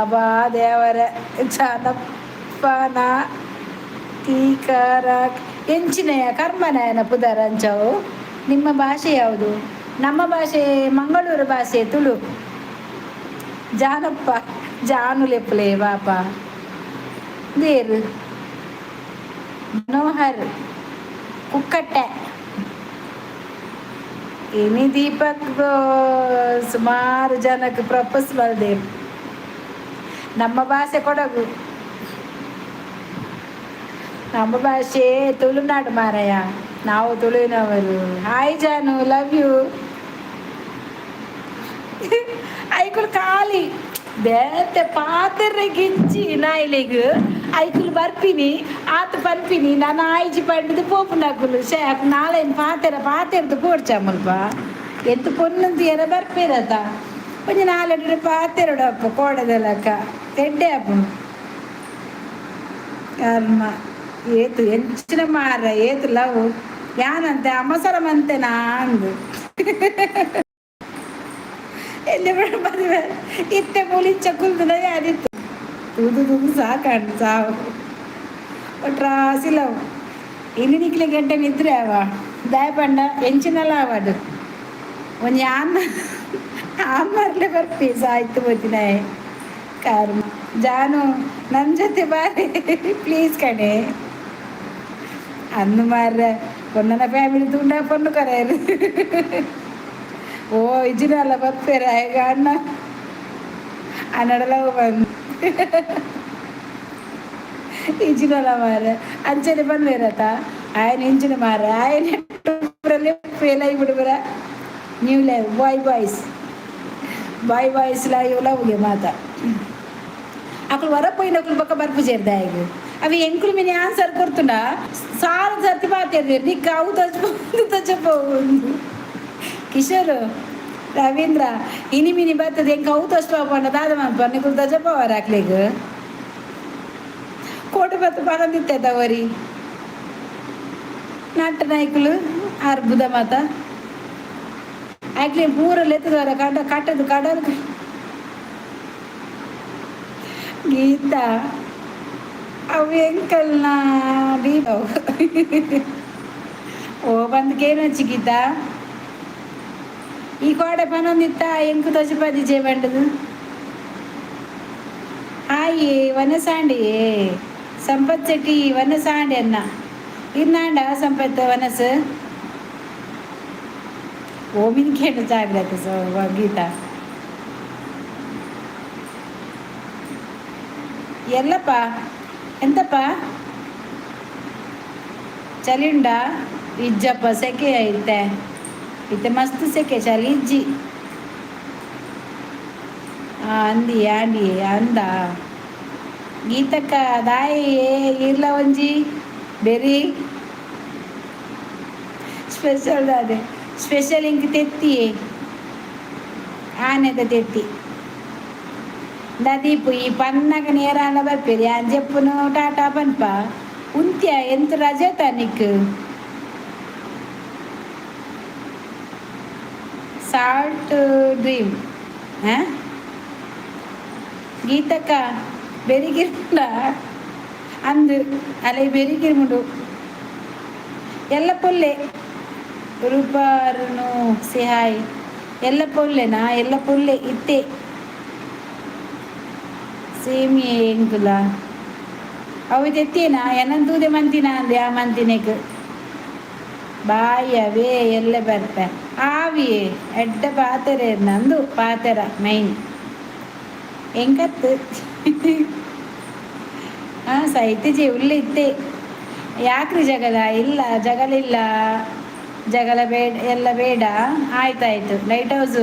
[SPEAKER 1] ಅಬ್ಬಾ ದೇವರೇ, ಚನಪ್ಪನ ತೀಕರ ಎಂಚಿನೆಯ ಕರ್ಮನಯನ ಪುದರ್ ಅಂಚವು. ನಿಮ್ಮ ಭಾಷೆ ಯಾವುದು? ನಮ್ಮ ಭಾಷೆ ಮಂಗಳೂರು ಭಾಷೆ, ತುಳು. ಜಾನಪ್ಪ, ಜಾನು ಲೆಪ್ಪಲೆ ಬಾಪ ದೇರು. ಮನೋಹರ್ ಕುಕ್ಕಟ್ಟೆ. ಇನಿ ದೀಪಕ್ ಸುಮಾರು ಜನಕ್ಕೆ ಪ್ರಪೋಸ್ ಮಾಡಿದೆ. ನಮ್ಮ ಭಾಷೆ ಕೊಡಗು, ನಮ್ಮ ಭಾಷೆ ತುಳುನಾಡು ಮಾರಾಯ, ನಾವು ತುಳುವಿನವರು. Hi Janu, love you. ಐಕುಲು ಖಾಲಿ ಬೇತೆ ಪಾತೆರೆ ಗಿಚ್ಚಿ ನಾಯಿಲೆಗ್. ಐಕುಲು ಬರ್ಪಿನಿ ಆತ ಪನ್ಪಿನಿ, ನಾನು ಆಯ್ಜಿ ಪಂಡದು ಪೋಪುನಕುಲು. ಶೇ, ನಾಳೆ ಪಾತೆರ ಪಾತೆರ್ದು ಪೋಡ್ಚ ಮುಲ್ಪ ಎಂತ ಪೊನ್ನಂತ ಬರ್ಪೇರತ. ಒಂಜಿ ನಾಲೆಡ್ ಪಾತೆರಡಪ್ಪ ಕೋಡದಲಕ್ಕ ತೆಡ್ಡೆ ಆಪುಂಡು. ಕರ್ಮ, ಏತು ಎಂಚಿನ ಮಾರ, ಏತು ಲವ್. ಯಾನಂತೆ ಅಮಸರ ಮಂತೆ ನಾಂದು ಎಲ್ಲಿ ಮದುವೆ ಇತ್ತೆ ಮುಲಿಂಚ ಕುಲ್ದುನ ಯಾದಿತ್ತು. ತೂದು ತೂದು ಸಾಕಂಡು ಸಾವು. ಒಟ್ರಾಸಿ ಲವ್. ಇನ್ನು ನಿಕ್ಲೆ ಗಂಟೆ ನಿದ್ರೆ ಅವ ದಾಯಪಂಡ ಎಂಚಿನಲ ಅವಡು ಒಂಜಿ ಆನ್ ಆನ್ ಮರ್ಲೆ ಬರ್ಪಿ ಸಾಯ್ತು ಪೋತಿನಾಯೆ. ಕರ್ಮ. ಜಾನು, ನನ್ನ ಜೊತೆ ಬಾರಿ ಪ್ಲೀಸ್ ಕಣೆ. ಅಂದು ಮಾರ್ರೆ, ಪೊನ್ನನ ಫ್ಯಾಮಿಲಿ ತುಂಡ ಪೊಣ್ಣು ಕರೆಯರು. ಓ ಇಜ್ಜಿನಲ್ಲ ಬರ್ಪೇರ ಈಗ ಅಣ್ಣ ಅನ್ನಡಲ ಬಂದು ಇಜ್ಜಿನಲ್ಲ ಮಾರ್ರೆ. ಅಂಚನೆ ಬಂದ್ವೇರತ ಆಯನ ಇಂಚಿನ ಮಾರ್ರೆ. ಆಯನ ಫೇಲ್ ಆಗಿಬಿಡ್ಬರ. ನೀವು live boy boys, boy boys live ಲವ್ಗೆ ಮಾತ. ಅಕುಲು ಹೊರ ಪೋಯಿನಕುಲು ಬೊಕ್ಕ ಬರ್ಪು ಸೇರ್ದ. ಅವಿ ಎಂಕುಲು ಮಿನಿ ಆನ್ಸರ್ ಕೊಡ್ತುಂಡ ಸಾರ ಸರ್ತಿ ಪಾತೆರ್ದೇರು. ನಿಕ್ಕ ಅವು ತಚ್ಚ ತಚ್ಚ. ಕಿಶೋರ್ ರವೀಂದ್ರ, ಇನಿ ಮಿನಿ ಬರ್ತದೆ ಎಂಕ ಅವು ತಚ್ಚ ಪಂಡ ದಾದ ಮನ್ಪ ನಿಕುಲು ತಚ್ಚಪವರ ಅಕ್ಲೆಗ್ ಕೋಟೆ ಬತ್ತು ಪನೊಂದಿತ್ತೆ ತವರಿ ನಾಟ ನಾಯ್ಕುಲು ಅರ್ಬುದ ಮಾತ. ಆಕ್ಲೆ ಪೂರ ಲೆತ್ತದವರ ಕಡ ಕಟ್ಟದು ಕಡಲು. ಗೀತಾ, ಅವು ಎಂಕಲ್ನ ದೀಪ. ಓ ಬಂದು ಕೇನೊಂಚಿ ಗೀತಾ, ಈ ಕೋಡೆ ಪನೊಂದಿತ್ತ ಎಂಕು ತೋಚಿಪದಿ ಜೆ ಬಂಡದು. ಹಾಯ್ ವನಸಾಂಡಿ, ಸಂಪತ್ ಶೆಟ್ಟಿ ವನಸಾಂಡಿ ಅನ್ನ ಇರ್ನಾಂಡ ಸಂಪತ್ ವನಸ್. ಓಮಿನ ಕೇಳು ಜಾಗ್ರತೆ. ಸೊ ಗೀತಾ, ಎಲ್ಲಪ್ಪ, ಎಂತಪ್ಪ, ಚಳಿ ಉಂಡಾ? ಇಜ್ಜಪ್ಪ, ಸೆಕೆ ಐತೆ ಇತ್ತೆ, ಮಸ್ತ್ ಸೆಕೆ, ಚಳಿ ಇಜ್ಜಿ. ಅಂದಿ ಆಂಡಿ ಅಂದ. ಗೀತಕ್ಕ ದಾಯಿ ಇರ್ಲ ಒಂಜಿ ಬೆರಿ ಸ್ಪೆಷಲ್ ದಾದೆ ಸ್ಪೆಷಲ್ ಇಂಕ್ ತೆತ್ತಿಯೇ ಆನೆದ ತೆತ್ತಿ. ದೀಪು ಈ ಪನ್ನಗ ನೇರಾಂಡ ಬರ್ಪೇರಿ. ಯಾನ್ ಜೆಪ್ಪುನು ಟಾಟಾ ಪನ್ಪ ಉಂತ್ಯ ಎಂತ ರಜೆ ನಿಕ್. ಸಾಲ್ಟ್ ಡ್ರೀಮ್ ಹಾಂ. ಗೀತಕ್ಕ ಬೆರಿಗಿರ್ಪುಂಡ ಅಂದು ಅಲೆ ಬೆರಿಗಿರ್ಮುಂಡು ಎಲ್ಲ ಪೊಲ್ಲೆ ರೂಪಾರುನು ಸಿಹಾಯ್ ಎಲ್ಲ ಪೊಲ್ಲೆನಾ ಎಲ್ಲ ಪೊಲ್ಲೆ ಇತ್ತೆ ಸೇಮಿಯೇ ಎಂಕುಲ ಅವು ತೆತ್ತೇನಾ ಎನನ್ ತೂದೆ ಮಂತಿನ ಅಂದೆ ಆ ಮಂತಿನೆಗ್ ಬಾಯವೇ ಎಲ್ಲ ಬರ್ಪೆ ಆವಿಯೇ ಎಡ್ಡ ಪಾತೆರ ನಂದು ಪಾತೆರ ಮೈನ್ ಎಂಕತ್ತು. ಹಾಂ, ಸೈತಿಜಿ ಉಳ್ಳಿ ಇತ್ತೆ. ಯಾಕ್ರಿ ಜಗಳ? ಇಲ್ಲ, ಜಗಳ ಇಲ್ಲ, ಜಗಳ ಬೇಡ, ಎಲ್ಲ ಬೇಡ. ಆಯ್ತಾಯ್ತು. Light house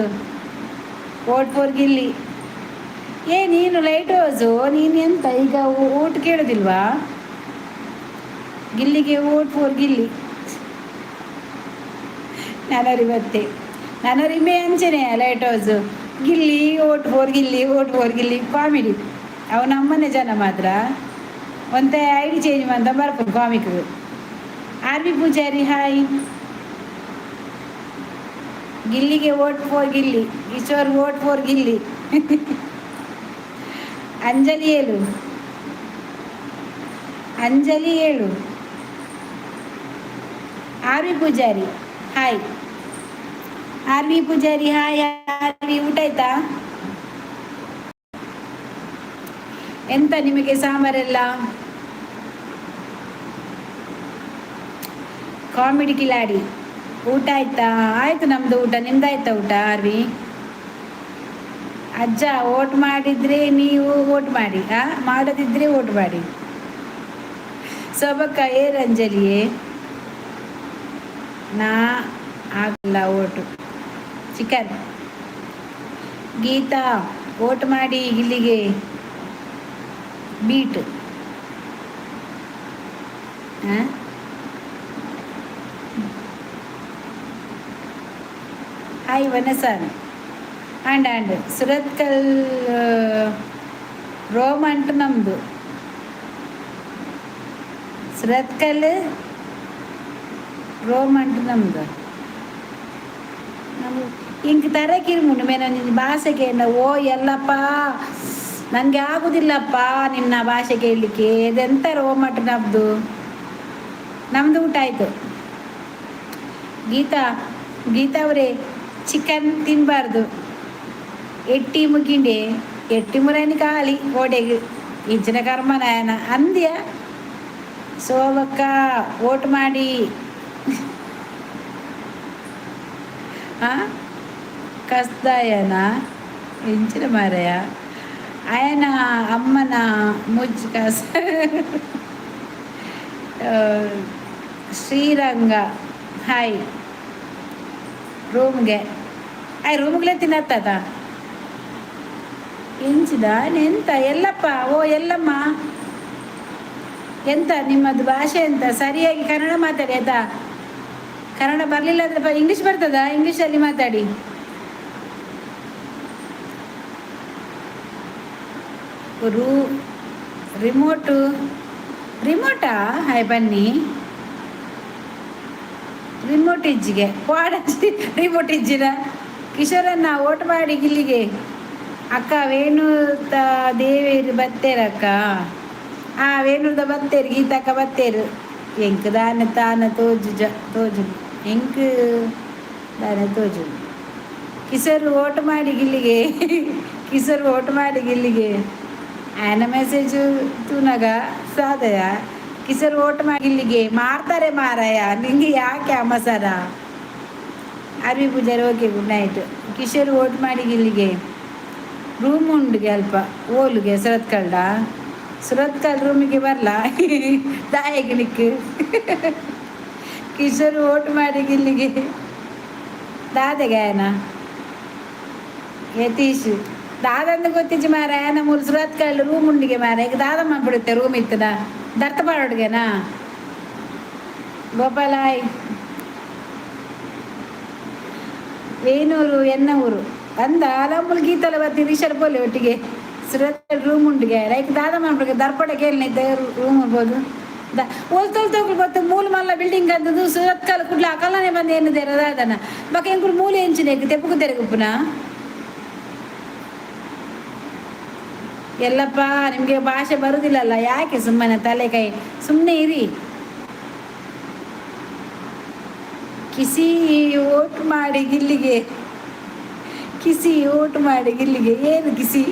[SPEAKER 1] vote for Gilli. ಏ ನೀನು ಲೈಟ್ ಹೌಸು, ನೀನು ಎಂತ ಈಗ ಓಟ್ ಕೇಳೋದಿಲ್ವಾ ಗಿಲ್ಲಿಗೆ? Vote four Gilli. ನನರಿ ಬತ್ತೆ ನನರಿಮೆ ಅಂಚನೆ light house Gilli vote for Gilli, vote for Gilli. Comedy ಅವು ನಮ್ಮನೆ ಜನ ಮಾತ್ರ. ಒಂತೆ ಐಡಿ ಚೇಂಜ್ ಮಂತ ಬರ್ಪುಂಡು comic. R B Poojary hi. ಗಿಲ್ಲಿಗೆ vote for Gilli. Kishore vote for Gilli. Anjali ಏಳು, ಅಂಜಲಿ ಏಳು. R V Poojary hi. R V Poojary hi. R V, ಊಟ ಆಯ್ತಾ? ಎಂತ ನಿಮಗೆ ಸಾಂಬಾರೆಲ್ಲ? ಕಾಮಿಡಿ ಕಿಲಾಡಿ, ಊಟ ಆಯ್ತಾ? ಆಯ್ತು ನಮ್ದು ಊಟ. ನಿಮ್ದಾಯ್ತಾ ಊಟ ಆರ್ ವಿ? ಅಜ್ಜ ಓಟ್ ಮಾಡಿದ್ರೆ ನೀವು ಓಟ್ ಮಾಡಿ, ಆ ಮಾಡದಿದ್ರೆ ಓಟ್ ಮಾಡಿ. ಸೊಬಕ್ಕ ಏ ರಂಜಲಿಯೇ ನಾ ಆಗಲ್ಲ ಓಟು. ಚಿಕನ್. ಗೀತಾ ಓಟ್ ಮಾಡಿ ಇಲ್ಲಿಗೆ ಬೀಟ್. ಹಾಂ, hi ವನಸನ್ and and Surathkal Rome ಅಂಟು ನಮ್ಮದು ಸುರತ್ಕಲ್ ರೋಮ್ ಅಂಟು ನಮ್ಮದು. ನಮ್ಮ ಇಂಕ್ ತರಕಿರ್ಮುಂಡು ಮೇನ ನಿನ್ನ ಭಾಷೆ ಕೇಳ. ಓ ಎಲ್ಲಪ್ಪ, ನನಗೆ ಆಗುದಿಲ್ಲಪ್ಪ ನಿನ್ನ ಭಾಷೆ ಕೇಳಲಿಕ್ಕೆ. ಇದೆಂತ ರೋಮಟ್ ನಮ್ಮದು? ನಮ್ಮದು ಊಟ ಆಯಿತು. ಗೀತಾ, ಗೀತಾ ಅವರೇ, ಚಿಕನ್ ತಿನ್ನಬಾರ್ದು. ಎಟ್ಟಿ ಮುಗಿಂಡೆ ಎಟ್ಟಿ ಮುರನಿ ಖಾಲಿ ಓಡೆಗೆ ಇಂಚಿನ ಕರ್ಮನಾಯನ ಅಂದ್ಯ. ಸೋಬಕ್ಕ ಓಟ್ ಮಾಡಿ. ಹಾಂ, ಕಸ್ದಾಯನ ಇಂಚಿನ ಮಾರಯ ಅಯನ ಅಮ್ಮನ ಮುಜ್ ಕಸ. ಶ್ರೀರಂಗ ಹಾಯ್. ರೂಮ್ಗೆ ಆಯ್ ರೂಮ್ಗಳೇ ತಿನ್ನತ್ತದ ಎಂಚಿದ ಎಂತ ಎಲ್ಲಪ್ಪ? ಓ ಎಲ್ಲಮ್ಮ, ಎಂತ ನಿಮ್ಮದು ಭಾಷೆ ಎಂತ? ಸರಿಯಾಗಿ ಕನ್ನಡ ಮಾತಾಡಿ ಆಯ್ತಾ? ಕನ್ನಡ ಬರಲಿಲ್ಲ ಅಂದ್ರೆ ಇಂಗ್ಲೀಷ್ ಬರ್ತದಾ? ಇಂಗ್ಲೀಷಲ್ಲಿ ಮಾತಾಡಿ. ರೂ ರಿಮೋಟು ರಿಮೋಟಾ? ಹಾಯ್ ಬನ್ನಿ. ರಿಮೋಟ್ ಇಜ್ಜಿಗೆ ಪಾಡ ರಿಮೋಟ್ ಇಜ್ಜಿನ. ಕಿಶೋರನ್ನ ಓಟ್ ಮಾಡಿ ಗಿಲ್ಲಿಗೆ. ಅಕ್ಕ ವೇಣುತ ದೇವೇರು ಬತ್ತೇರಕ್ಕ. ಆ ವೇಣುದ ಬತ್ತೇರು ಗೀತಕ್ಕ ಬತ್ತೇರು. ಎಂಕ್ ದಾನ ತಾನ ತೋಜು ಜ ತೋಜು ಎಂಕ್ ದಾನ ತೋಜು. ಕಿಶೋರ್ ಓಟ್ ಮಾಡಿ ಗಿಲ್ಲಿಗೆ. ಕಿಶೋರ್ ಓಟ್ ಮಾಡಿ ಗಿಲ್ಲಿಗೆ. ಆಯನ ಮೆಸೇಜು ತೂನಗ ಸಾದಯ. ಕಿಶೋರ್ ಓಟ್ ಮಾಡಿ ಗಿಲ್ಲಿಗೆ. ಮಾರ್ತಾರೆ ಮಾರಾಯ, ನಿಂಗೆ ಯಾಕೆ ಅಮಸರ? ಅರ್ವಿ Poojary okay, good night. Kishore vote ಮಾಡಿ ಗಿಲ್ಲಿಗೆ. ರೂಮ್ ಉಂಡುಗೆ ಅಲ್ಪ ಓಲುಗೆ ಸುರತ್ಕಲ್ಡ ಸುರತ್ಕಲ್ ರೂಮಿಗೆ ಬರಲ ದಾಯಗೆ ನಿಕ್. ಕಿಶೋರ್ ಓಟ್ ಮಾಡಿ ಗಿಲ್ಲಿಗೆ. ದಾದೆಗೆ ಆಯನ ಯತೀಶ್. ದಾದಂದು ಗೊತ್ತಿಜ್ಜಿ ಮಾರ. ನಮ್ಮ ಸುರತ್ಕಲ್ ರೂಮ್ ಉಂಡಿಗೆ ಮಾರ. ಈಗ ದಾದ ಮಾಡ್ಬಿಡುತ್ತೆ ರೂಮ್ ಇತ್ತದ ದರ್ತ ಪಾಡೋಡ್ಗೆನಾ? ಗೋಪಾಲಾಯ್ ವೇಣೂರು ಎನ್ನ ಊರು ಅಂದ ಅಲಂಬುಲ್ ಗೀತಲ ಬತ್ತಿ ರಿಷರ್ ಪೋಲೆ ಒಟ್ಟಿಗೆ. ಸುರತ್ಕಲ್ ರೂಮ್ ಉಂಡಿಗೆ ಲೈಕ್ ದಾದ ಮಾಡ್ಬಿಡುಗೆ ದರ್ಪಡೆ ಕೇಳಿನ ರೂಮ್ ಇರ್ಬೋದು. The ಓಲ್ ತೋಲ್ ಗೊತ್ತು ಮೂಲ ಮಲ್ಲ ಬಿಲ್ಡಿಂಗ್ ಅಂತದ್ದು. ಸುರತ್ಕಲ್ ಕುಡ್ಲ ಅಕಲನೆ ಬಂದು ಏನು ದಾದನ ಬಕ ಎಂಕುಲು ಮೂಲೆ ಎಂಚಿನ ತೆಪ್ಪುಕು ತೆರಗುಪ್ಪುನ. ಎಲ್ಲಪ್ಪ, ನಿಮಗೆ ಭಾಷೆ ಬರುದಿಲ್ಲಲ್ಲ, ಯಾಕೆ ಸುಮ್ಮನೆ ತಲೆ ಕೈ? ಸುಮ್ಮನೆ ಇರಿ. ಕಿಸಿ ಓಟ್ ಮಾಡಿ ಗಿಲ್ಲಿಗೆ, ಕಿಸಿ ಓಟ್ ಮಾಡಿ ಗಿಲ್ಲಿಗೆ. ಏನು ಕಿಸಿ?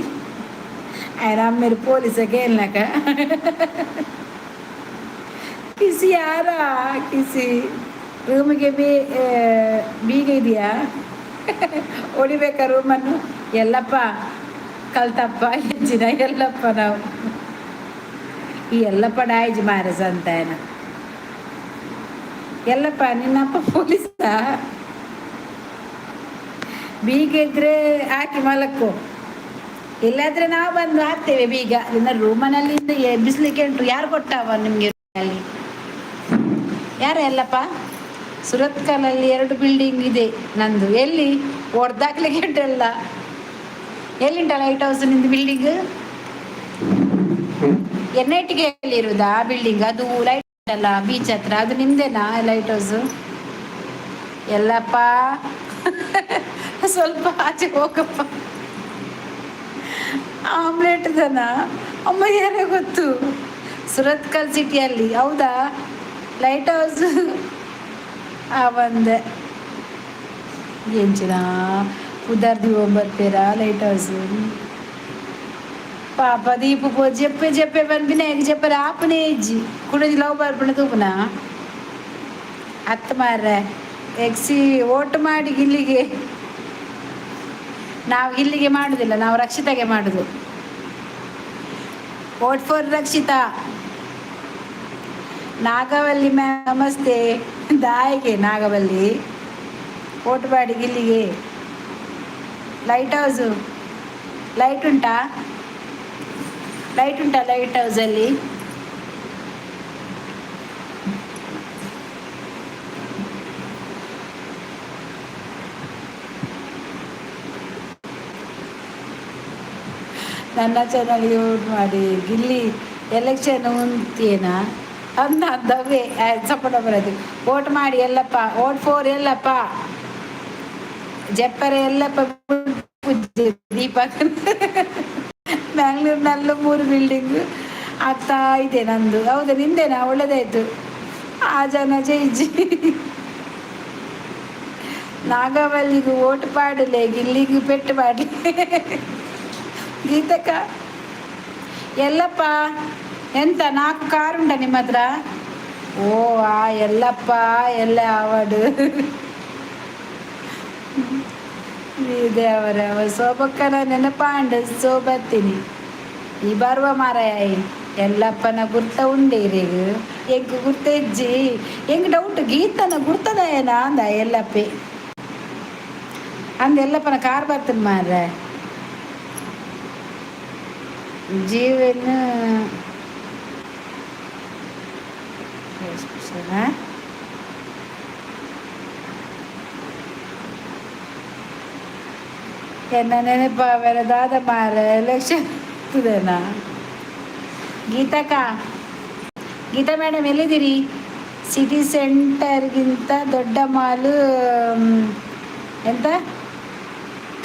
[SPEAKER 1] ఆయన అమ్మేరు పోలీసు ಕೇಳ್ನಾಕ. ಕಿಸಿ ಯಾರ ಕಿಸಿ? ರೂಮಿಗೆ ಬೀಗ ಇದೆಯಾ? ಹೊಡಿಬೇಕಾ ರೂಮನ್ನು? ಎಲ್ಲಪ್ಪ ಕಲ್ತಪ್ಪ ಹೆಚ್ಚಿನ ಎಲ್ಲಪ್ಪ ನಾವು. ಈ ಎಲ್ಲಪ್ಪ ಡಾಯ್ಜ್ ಮಾರಸ ಅಂತ ಏನ. ಎಲ್ಲಪ್ಪ, ನಿನ್ನಪ್ಪ ಪೊಲೀಸಾ? ಬೀಗ ಇದ್ರೆ ಹಾಕಿ ಮಲಕ್ಕು, ಇಲ್ಲಾದ್ರೆ ನಾವು ಬಂದು ಹಾಕ್ತೇವೆ ಬೀಗ. ನಿನ್ನ ರೂಮನಲ್ಲಿ ಎಬ್ಬಿಸ್ಲಿಕ್ಕೆ ಉಂಟು. ಯಾರು ಕೊಟ್ಟವ ನಿಮ್ಗೆ ಅಲ್ಲಿ? ಯಾರು ಎಲ್ಲಪ್ಪ? ಸುರತ್ಕಲಲ್ಲಿ ಎರಡು ಬಿಲ್ಡಿಂಗ್ ಇದೆ ನಂದು. ಎಲ್ಲಿ ಹೊಡ್ದಾಕ್ಲಿಕ್ಕೆ ಉಂಟಲ್ಲ? ಎಲ್ಲಿಂಟ ಲೈಟ್ ಹೌಸ್ ನಿಂದು ಬಿಲ್ಡಿಂಗ್? ಎನ್ I ಟಿಗೆ ಇರುವುದಾ ಬಿಲ್ಡಿಂಗ್? ಅದು ಲೈಟ್ ಅಲ್ಲ, ಬೀಚ್ ಹತ್ರ, ಅದು ನಿಮ್ದೇನಾ ಲೈಟ್ ಹೌಸ್? ಎಲ್ಲಪ್ಪ, ಸ್ವಲ್ಪ ಆಚೆ ಹೋಗಪ್ಪ. ಆಮ್ಲೆಟ್ ದನ ಅಮ್ಮ, ಯಾರೇ ಗೊತ್ತು? ಸುರತ್ಕಲ್ ಸಿಟಿಯಲ್ಲಿ, ಹೌದಾ? ಲೈಟ್ ಹೌಸ್ ಆ ಬಂದೆ. ಎಂಚಿನ ಪುದರ್ ಬರ್ತೀರಾ ಲೈಟ್ ಹೌಸ್? ಪಾಪ ದೀಪು ಪೋ ಜೆಪ್ಪೆ ಜೆಪ್ಪೆ ಪನ್ಪಿನ ಜೆಪ್ಪರೆ ಆಪನೇ ಇಜ್ಜಿ. ಕುಡಜಿ ಲವ್ ಬರ್ಪುಣ ತೂಪುನ ಅತ್ತ ಮಾರ್ರೆ. ಎಕ್ಸಿ ಓಟ್ ಮಾಡಿ ಗಿಲ್ಲಿಗೆ. ನಾವು ಇಲ್ಲಿಗೆ ಮಾಡುದಿಲ್ಲ, ನಾವು ರಕ್ಷಿತಾಗೆ ಮಾಡುದು. Vote for Rakshita. Nagavalli ma'am ನಮಸ್ತೆ. ದಾಯಿಗೆ ನಾಗವಲ್ಲಿ? ಓಟ್ ಮಾಡಿ ಗಿಲ್ಲಿಗೆ. ಲೈಟ್ ಹೌಸು ಲೈಟ್ ಉಂಟಾ? ಲೈಟ್ ಉಂಟಾ ಲೈಟ್ ಹೌಸಲ್ಲಿ? ನನ್ನ ಚಾನಲ್ಗೆ ಓಟ್ ಮಾಡಿ. ಗಿಲ್ಲಿ ಎಲೆಕ್ಷನ್ ಉಂತೇನಾ ಅಂದ ಅಂದವೇ ಸಪೋರ್ಟ್ ಬರೋದು. ಓಟ್ ಮಾಡಿ ಎಲ್ಲಪ್ಪ. ಓಟ್ ಫೋರ್ ಎಲ್ಲಪ್ಪ. ಜಪ್ಪರೆ ಎಲ್ಲಪ್ಪ. ದೀಪ ಬ್ಯಾಂಗ್ಳೂರ್ನಲ್ಲೂ ಮೂರು ಬಿಲ್ಡಿಂಗ್ ಆಗ್ತಾ ಇದೆ ನಂದು. ಹೌದಾ? ನಿಂದೇನಾ? ಒಳ್ಳೇದಾಯ್ತು. ಆ ಜನ ಜೈಜಿ. ನಾಗವಲ್ಲಿಗೂ ಓಟ್ ಪಾಡಲೆ, ಗಿಲ್ಲಿಗೂ ಪೆಟ್ಟು ಪಾಡಲಿ. ಗೀತಕ್ಕ, ಎಲ್ಲಪ್ಪ, ಎಂತ ನಾಲ್ಕು ಕಾರ್ ಉಂಟಾ ನಿಮ್ಮ ಹತ್ರ? ಓ, ಆ ಎಲ್ಲಪ್ಪ ಎಲ್ಲ ಅವಾರ್ಡು ದೇವರ ಸೋಬಕ್ಕನ ನೆನಪಾಂಡ ಸೋಬತ್ತೀನಿ. ಈ ಬರುವ ಮಾರಾಯ ಎಲ್ಲಪ್ಪನ ಗುರ್ತ ಉಂಡೇರಿಗ. ಎಂಕ್ ಗುರ್ತ ಇಜ್ಜಿ. ಎಂಗ್ ಡೌಟ್, ಗೀತನ ಗುರ್ತದ ಏನ ಅಂದ ಎಲ್ಲಪ್ಪೆ ಅಂದ. ಎಲ್ಲಪ್ಪನ ಕಾರ್ ಬರ್ತನ ಮಾರ್ರೆ. ಜೀವನ ಎನ್ನ ನೆನಪಾವೆರ ದಾದ ಮಾರ? ಎಲೆಕ್ಷನ್ ಗೀತಕ್ಕ, ಗೀತಾ ಮೇಡಮ್ ಎಲ್ಲಿದ್ದೀರಿ? ಸಿಟಿ ಸೆಂಟರ್ಗಿಂತ ದೊಡ್ಡ ಮಾಲು ಎಂತ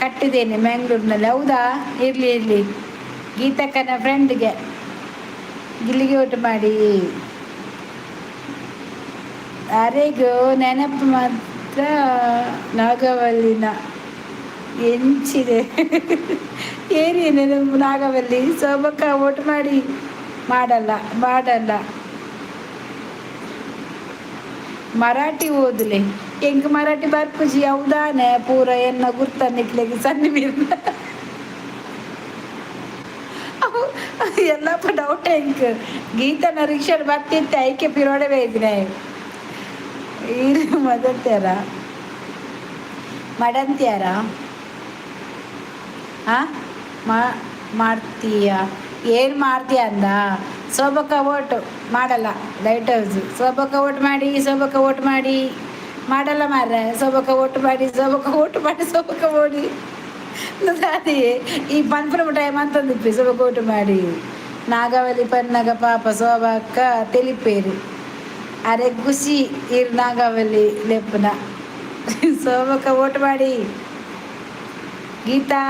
[SPEAKER 1] ಕಟ್ಟಿದ್ದೇನೆ ಮ್ಯಾಂಗ್ಳೂರಿನಲ್ಲಿ. ಹೌದಾ? ಇರಲಿ ಇರಲಿ. ಗೀತಕ್ಕನ ಫ್ರೆಂಡ್ಗೆ ಗಿಲ್ಲಿಗೆ ಓಟು ಮಾಡಿ. ಅರೆಗೂ ನೆನಪು ಮಾತ್ರ ನಾಗವಲ್ಲಿನ ಎಂಚಿದೆ ಏರಿ ನೆನಪು ನಾಗವಲ್ಲಿ. ಸೋಬಕ್ಕ ಓಟ್ ಮಾಡಿ. ಮಾಡಲ್ಲ ಮಾಡಲ್ಲ. ಮರಾಠಿ ಓದಲೆ. ಎಂಕ್ ಮರಾಠಿ ಬರ್ಪುಜಿ. ಹೌದಾನೆ? ಪೂರ ಎನ್ನ ಗುರ್ತ ನಿಕ್ಲೆಗ್ ಸಣ್ಣ ಬೀರ್ನ ಎಲ್ಲಪ್ಪ ಡೌಟ್. ಎಂಕ್ ಗೀತನ ರಿಕ್ಷಾ ಬರ್ತಿತ್ತೆ, ಐಕೆ ಪಿರೋಡೆ ಬೇಯ್ದಿನ ಈರು ಮದಂತ್ಯಾರ ಮಡಂತ್ಯಾರ. ಆ ಮಾಡ್ತೀಯ? ಏನು ಮಾಡ್ತೀಯ ಅಂದ. ಸೋಬಕ್ಕ ಓಟು ಮಾಡಲ್ಲ. Light house. ಸೋಬಕ್ಕ ಓಟ್ ಮಾಡಿ, ಸೋಬಕ್ಕ ಓಟ್ ಮಾಡಿ. ಮಾಡಲ್ಲ ಮಾರ್ರೆ. ಸೋಬಕ್ಕ ಓಟ್ ಮಾಡಿ, ಸೋಬಕ್ಕ ಓಟ್ ಮಾಡಿ, ಸೋಬಕ್ಕ ಓಡಿ. ಅದೇ ಈ ಪನ್ಪುನ ಟೈಮ್ ಅಂತಂದಿಪ್ಪಿ. ಸೋಬಕ್ಕ ಓಟು ಮಾಡಿ. ನಾಗವಲ್ಲಿ ಪನ್ನಾಗ ಪಾಪ ಸೋಬಕ್ಕ ತೆಲಿಪೇರು. ಅರೆ ಖುಷಿ ಇರ್ ನಾಗವಲ್ಲಿ ಲೆಪ್ಪನ. ಸೋಬಕ್ಕ ಓಟ್ ಮಾಡಿ. ಗೀತಾ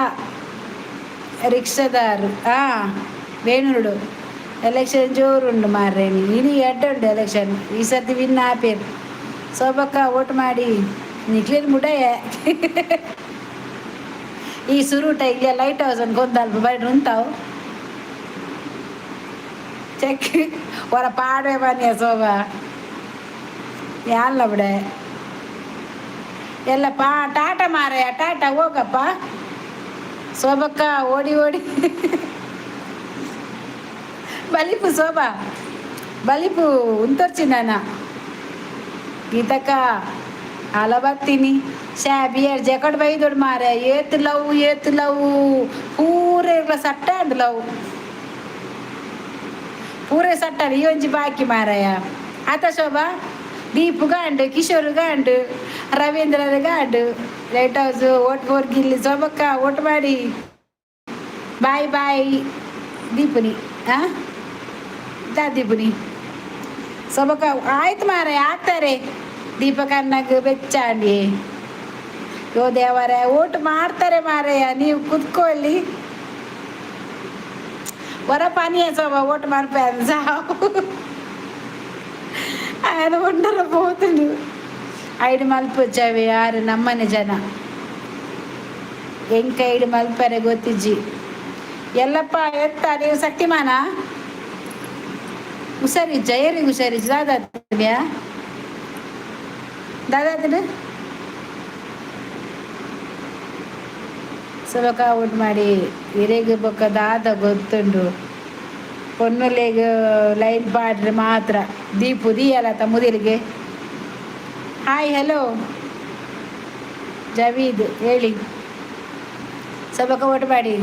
[SPEAKER 1] ರಿಕ್ಷಾದಾರು. ಹಾಂ, ವೇಣುರುಡು ಎಲೆಕ್ಷನ್ ಜೋರುಂಡು ಮಾರ್ರೆ. ಇನಿ ಎಡ್ಡೆ ಉಂಡು ಎಲೆಕ್ಷನ್. ಈ ಸರ್ತಿ ವಿನ್ ಆಪೇರು. ಸೋಬಕ್ಕ ಓಟ್ ಮಾಡಿ. ನಿಕ್ಲೇನು ಮುಡಯ ಈ ಸುರುಟ ಇಲ್ಲಿ ಲೈಟ್ ಹೌಸ್ ಅನ್ಕೊಂತ ಬರೀ ಉಂತಾವು ಚೆಕ್ ಹೊರ ಪಾಡುವೆ ಬನ್ನಿ ಸೋಬಾ. ಯಾಲ್ಲ ಬಿಡೆ ಎಲ್ಲಪ್ಪ. ಟಾಟ ಮಾರಯ್ಯ, ಟಾಟ ಹೋಗಪ್ಪ. ಸೋಬಕ್ಕ ಓಡಿ ಓಡಿ ಬಲಿಪು. ಸೋಬಾ ಬಲಿಪು ಉಂತೊರ್ಚಿ ನಾನ. ಗೀತಕ್ಕ ಅಲ ಬರ್ತೀನಿ. ಶಾ ಬಿಯರ್ ಜಕಡ್ ಬೈದೊಡು ಮಾರೆ. ಏತ್ ಲವ್, ಏತ್ ಲವ್. ಪೂರ ಇರ್ಲ ಸಟ್ಟ ಅಂಡ್ ಲವ್ ಪೂರ ಸಟ್ಟ. ಈ ಒಂಜಿ ಬಾಕಿ ಮಾರಾಯ ಆತ. ಶೋಭಾ ದೀಪು ಗಾಂಡು, ಕಿಶೋರ್ ಗಾಂಡು, ರವೀಂದ್ರ ಗಾಂಡು. Light house vote four Gilli. ಸೋಬಕ್ಕ ಓಟ್ ಮಾಡಿ. ಬಾಯ್ ಬಾಯ್ ದೀಪುನಿ. ಆ ದಾ ದೀಪುನಿ. ಸೋಬಕ್ಕ ಆಯ್ತು ಮಾರಾಯ, ಆಗ್ತಾರೆ. ದೀಪಕ್ ಅಣ್ಣಗ್ ಬೆಚ್ಚಾಂಡಿ. ಯೋ ದೇವರೇ, ಓಟ್ ಮಾಡ್ತಾರೆ ಮಾರಯ್ಯ. ನೀವು ಕುತ್ಕೊಳ್ಳಿ. ಹೊರ ಪಾನೀಯ ಸೋಬ ಓಟ್ ಮಾಡ್ಪೆ ಸಾವು. ఆయన ఉండరు పోతుండు. ಐಡು ಮಲ್ಪುಚ್ಚವೆ ಯಾರು ನಮ್ಮನೆ ಜನ. ಎಂಕ ಐಡು ಮಲ್ಪರೆ ಗೊತ್ತಿಜ್ಜಿ. ಎಲ್ಲಪ್ಪ ಎತ್ತ ನೀವು ಶಕ್ತಿಮಾನ ಹುಷಾರಿಜ್ಜ? ಏರಿಗೆ ಹುಷಾರಿಜ್ಜ? ದಾದಾತ್ನ್ಯಾ ದಾದಾತನ ಸೊಲಕ ಔಟ್ ಮಾಡಿ. ಇರೆಗ್ ಬೊಕ್ಕ ದಾದ ಗೊತ್ತುಂಡು. ಪೊನ್ನುಲೆಗ್ ಲೈನ್ ಪಾಡ್ರೆ ಮಾತ್ರ. ದೀಪು ದೀಯಲ್ಲ ತಮ್ಮದಿರಿಗೆ. ಹಾಯ್, ಹಲೋ ಜವೀದ್ ಹೇಳಿ. ಸಬಕ ಓಟ್ ಮಾಡಿ.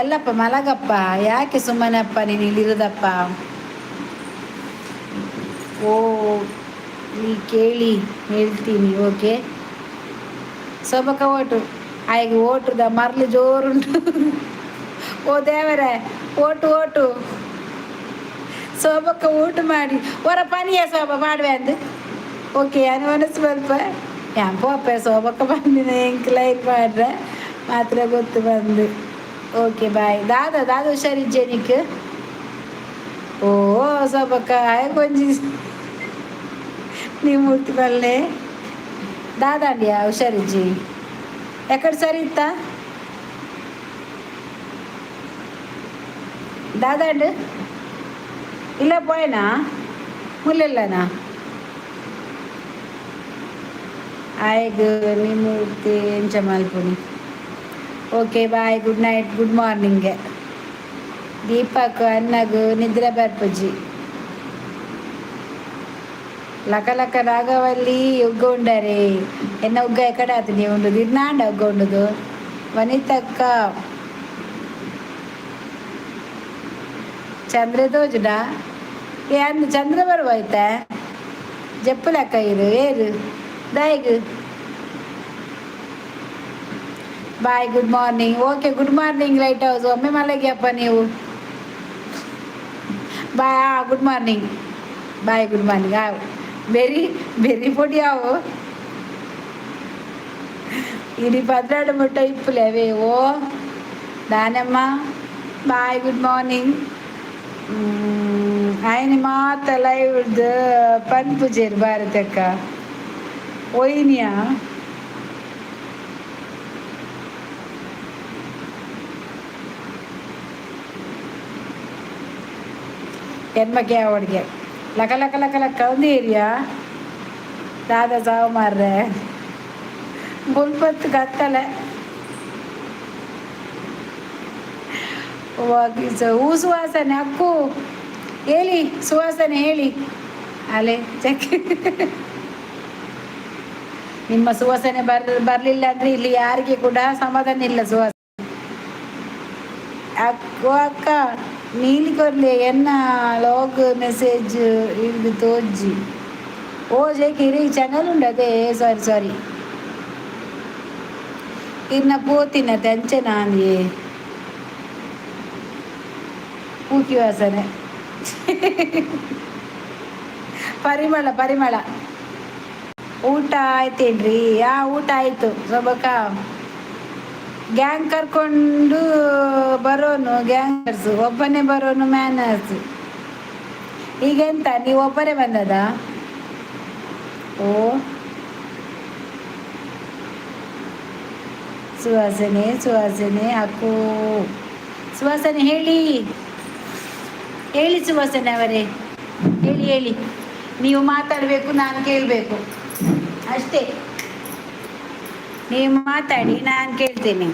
[SPEAKER 1] ಎಲ್ಲಪ್ಪ ಮಲಗಪ್ಪ. ಯಾಕೆ ಸುಮ್ಮನಪ್ಪ ನೀನು ಇಲ್ಲಿರೋದಪ್ಪ? ಓ ನೀ ಕೇಳಿ ಹೇಳ್ತೀನಿ. Okay ಸೊಬಕ vote ಆಯ್ಗೆ ಓಟುದ ಮರ್ಲು ಜೋರುಂಟು. ಓ ದೇವರೇ, ಓಟು ಓಟು. ಸೋಬಕ್ಕ ಊಟ ಮಾಡಿ. ಹೊರ ಪನಿಯ ಸೋಬ ಮಾಡುವೆ ಅಂದು. ಓಕೆ ಅನು ಸ್ವಲ್ಪ ಯಾಂಪೋ ಸೋಬಕ್ಕ ಬಂದಿನ. ಎಂಕ್ ಲೈಕ್ ಮಾಡ್ರೆ ಮಾತ್ರ ಗೊತ್ತು ಬಂದು. ಓಕೆ ಬಾಯ್ ದಾದಾ. ದಾದ ಹುಷಾರಿಜ್ಜೆ ನಿಕ್? ಓ ಸೋಬಕ್ಕ ಕೊಂಜಿ నీ మూర్తి పల్లె. దాదాండియా ಹುಷಾರಿಜ್ಜಿ? ಎಕ್ಕಡ ಸರಿ ಇತ್ತ ದಾದಾಂಡು? ಇಲ್ಲ ಪೋಯನಾ ಮುಲ್ಲೆಲ್ಲನಾ? ಆಯ್ಗ್ ನಿಮೂರ್ತಿ ಎಂಚ ಮಲ್ಪುನಿ? Okay bye, good night, good morning. Deepak ಅಣ್ಣಗ್ ನಿದ್ರೆ ಬರ್ಪುಜಿ. ಲಕ ಲಕ ನಾಗವಲ್ಲಿ ಉಗ್ಗ ಉಂಡರೆ ಎನ್ನ ಉಗ್ಗ ಎಕಡೆ ಆತು ನೀವು ಉಂಡು ದಿರ್ನಾಂಡ ಉಗ್ಗ ಉಂಡುದು. ವನಿತಕ್ಕ ಚಂದ್ರ ತೋಜುಡ. ಏ ಅಂದು ಚಂದ್ರ ಬರುವ ಆಯ್ತಾ? ಜಪ್ಪುಲಕ್ಕ ಇರು ಏರು ದಾಯಿಗ್. Bye, good morning. Okay, good morning light house. ಒಮ್ಮೆ ಮಲಗಿಯಪ್ಪ ನೀವು. Bye, good morning. Bye, good morning. Very very ಪೊಡಿ ಆವು. ಇಡೀ 12 ಮುಟ್ಟ ಇಪ್ಪುಲೆ ಅವೇ. ಓ ದಾನಮ್ಮ, ಬಾಯ್, ಗುಡ್ ಮಾರ್ನಿಂಗ್. ఆయన ಮಾತ ಲೈವ್ ಪನ್ಪುಜೇರು ಭಾರತಕ್ಕ ಒಯ್ನಿಯಾ? ಎನ್ಮಕ್ಕೆ ಅವಳಿಗೆ ಲಕ ಲಕ ಲಕ ಲಕ ಒಂದು ಏರಿಯಾ. ದಾದಾ ಸಾವು ಮಾರ್ರೆ. ಬುಲ್ಪತ್ತು ಕತ್ತಲೆ. ಹೂ ಸುವಾಸನೆ ಅಕ್ಕು ಹೇಳಿ, ಸುವಾಸನೆ ಹೇಳಿ. ಅಲೆ ಚೆಕ್. ನಿಮ್ಮ ಸುವಾಸನೆ ಬರಲಿಲ್ಲ ಅಂದರೆ ಇಲ್ಲಿ ಯಾರಿಗೆ ಕೂಡ ಸಮಾಧಾನ ಇಲ್ಲ ಸುವಾಸನೆ. ಅಕ್ಕ, ಅಕ್ಕ, ನೀಲಿ ಕೊರ್ಲೆ, ಎನ್ನ ಲಾಗ್ ಮೆಸೇಜ್ ಇದು ತೋಜಿ. ಓ ಜೇಕೆ, ಇರಿ ಚಾನಲ್ ಉಂಡು ಅದೇ. ಸಾರಿ ಸಾರಿ, ಇರ್ನ ಪೋತಿನ ಅಂಚೆ ನಾಂದಿಯೇ. ಪೂಕಿ ವಾಸನೆ. ಪರಿಮಳ, ಪರಿಮಳ. ಊಟ ಆಯ್ತೇನ್ರಿ? ಆ, ಊಟ ಆಯ್ತು ಸೊಬಕ. ಗ್ಯಾಂಗ್ ಕರ್ಕೊಂಡು ಬರೋನು ಗ್ಯಾಂಗರ್ಸ್, ಒಬ್ಬನೇ ಬರೋನು ಮ್ಯಾನರ್ಸ್. ಈಗ ಎಂತ, ನೀವು ಒಬ್ಬರೇ ಬಂದದಾ? ಓ ಸುವಾಸನೆ, ಸುವಾಸನೆ ಅಕ್ಕೋ, ಸುವಾಸನೆ, ಹೇಳಿ ಹೇಳಿ. ಸುವಾಸನೆ ಅವರೇ, ಹೇಳಿ ಹೇಳಿ. ನೀವು ಮಾತಾಡಬೇಕು, ನಾನು ಕೇಳಬೇಕು ಅಷ್ಟೇ. ನೀವು ಮಾತಾಡಿ, ನಾನು ಕೇಳ್ತೇನೆ.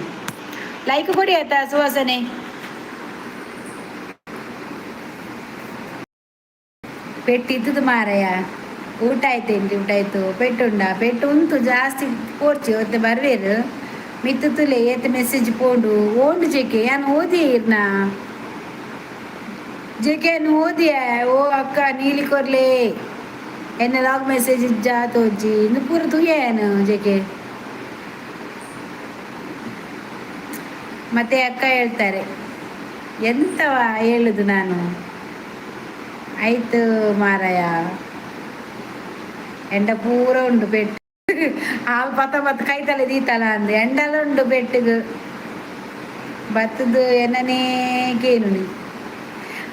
[SPEAKER 1] ಲೈಕ್ ಕೊಡಿ ಆಯ್ತಾ ಸುವಾಸನೆ? ಪೆಟ್ಟಿದ್ದದು ಮಾರಾಯ. ಊಟ ಆಯ್ತೇನ್ರಿ? ಊಟ ಆಯ್ತು. ಪೆಟ್ಟುಂಡ? ಪೆಟ್ಟು ಉಂಟು, ಜಾಸ್ತಿ ಪೋರ್ಚಿ ಒತ್ತೆ ಬರ್ವೇರು. ಮಿತ್ತು ತುಲೆ ಏತ್ ಮೆಸೇಜ್ ಪೋಂಡು ಓಂಡು ಜೆಕೆ. ಯಾನ್ ಓದಿ ಇರ್ನ ಜೆಕೆ ಓದಿಯ. ಓ ಅಕ್ಕ, ನೀಲಿ ಕೊರ್ಲೆ, ಎನ್ನ ಲಾಗ್ ಮೆಸೇಜ್ ಇಜ್ಜಾ ತೋಜಿ. ಇಂದು ಪೂರ ತೂಯೇನು ಜೆಕೆ. ಮತ್ತೆ ಅಕ್ಕ ಹೇಳ್ತಾರೆ, ಎಂತವ ಹೇಳುದು ನಾನು? ಆಯ್ತು ಮಾರಾಯ. ಎಂಡ ಪೂರ ಉಂಡು ಪೆಟ್ಟು. ಹಾಲು ಪತ ಪತ್ತ ಕೈತಲೆ ದೀತಲ ಅಂದು ಎಂಡಲ ಉಂಡು ಪೆಟ್ಟಿಗೆ ಬತ್ತದು. ಎನ್ನನೇ ಕೇನುನಿ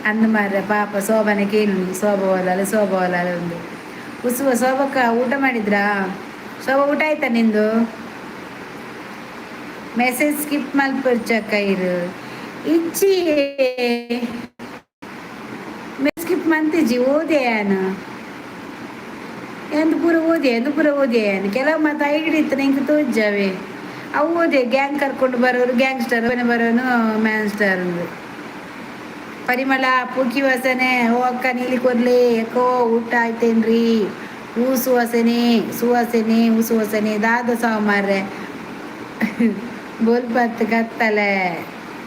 [SPEAKER 1] ಅಂದು ಮಾರ್ರೆ. ಪಾಪ ಶೋಭನೆ ಕೇನುನಿ, ಶೋಭ ಹೋದಾಳೆ, ಶೋಭ ಹೋದಾಳೆ ಒಂದು ಉಸುವ. ಶೋಭಕ್ಕ, ಊಟ ಮಾಡಿದ್ರಾ? ಶೋಭ, ಊಟ ಆಯ್ತಾ ನಿಂದು? ಮೆಸೇಜ್ ಸ್ಕಿಪ್ ಮಲ್ಪೊರ್ಚಕ್ಕ ಇರು. ಇಜ್ಜಿ, ಸ್ಕಿಪ್ ಮಂತಿಜಿ. ಓದೆ ಯಾನು ಎಂದು ಪೂರ ಓದಿ, ಎಂದು ಪೂರ ಓದಿ. ಕೆಲವು ಮತ್ತೆ ಐಡಿ ಇತ್ತು ನಿಂಗೆ ತೋಜಾವೆ ಅವು ಓದೆ. ಗ್ಯಾಂಗ್ ಕರ್ಕೊಂಡು ಬರೋರು ಗ್ಯಾಂಗ್ಸ್ಟರ್, ಬರೋನು ಮ್ಯಾನ್ ಸ್ಟಾರ್. ಪರಿಮಳ, ಪೂಕಿ ವಾಸನೆ. ಓ ಅಕ್ಕ, ನೀಲಿ ಕೊರ್ಲಿ ಯಾಕೋ. ಊಟ ಆಯ್ತೇನ್ರಿ? ಹೂ ಸುವಾಸನೆ, ಸುವಾಸನೆ, ಹೂ ಸುವಾಸನೆ. ದಾದ ಸಾವು ಮಾರ್ರೆ. ಬೋಲ್ಪತ್ ಕತ್ತಲೆ.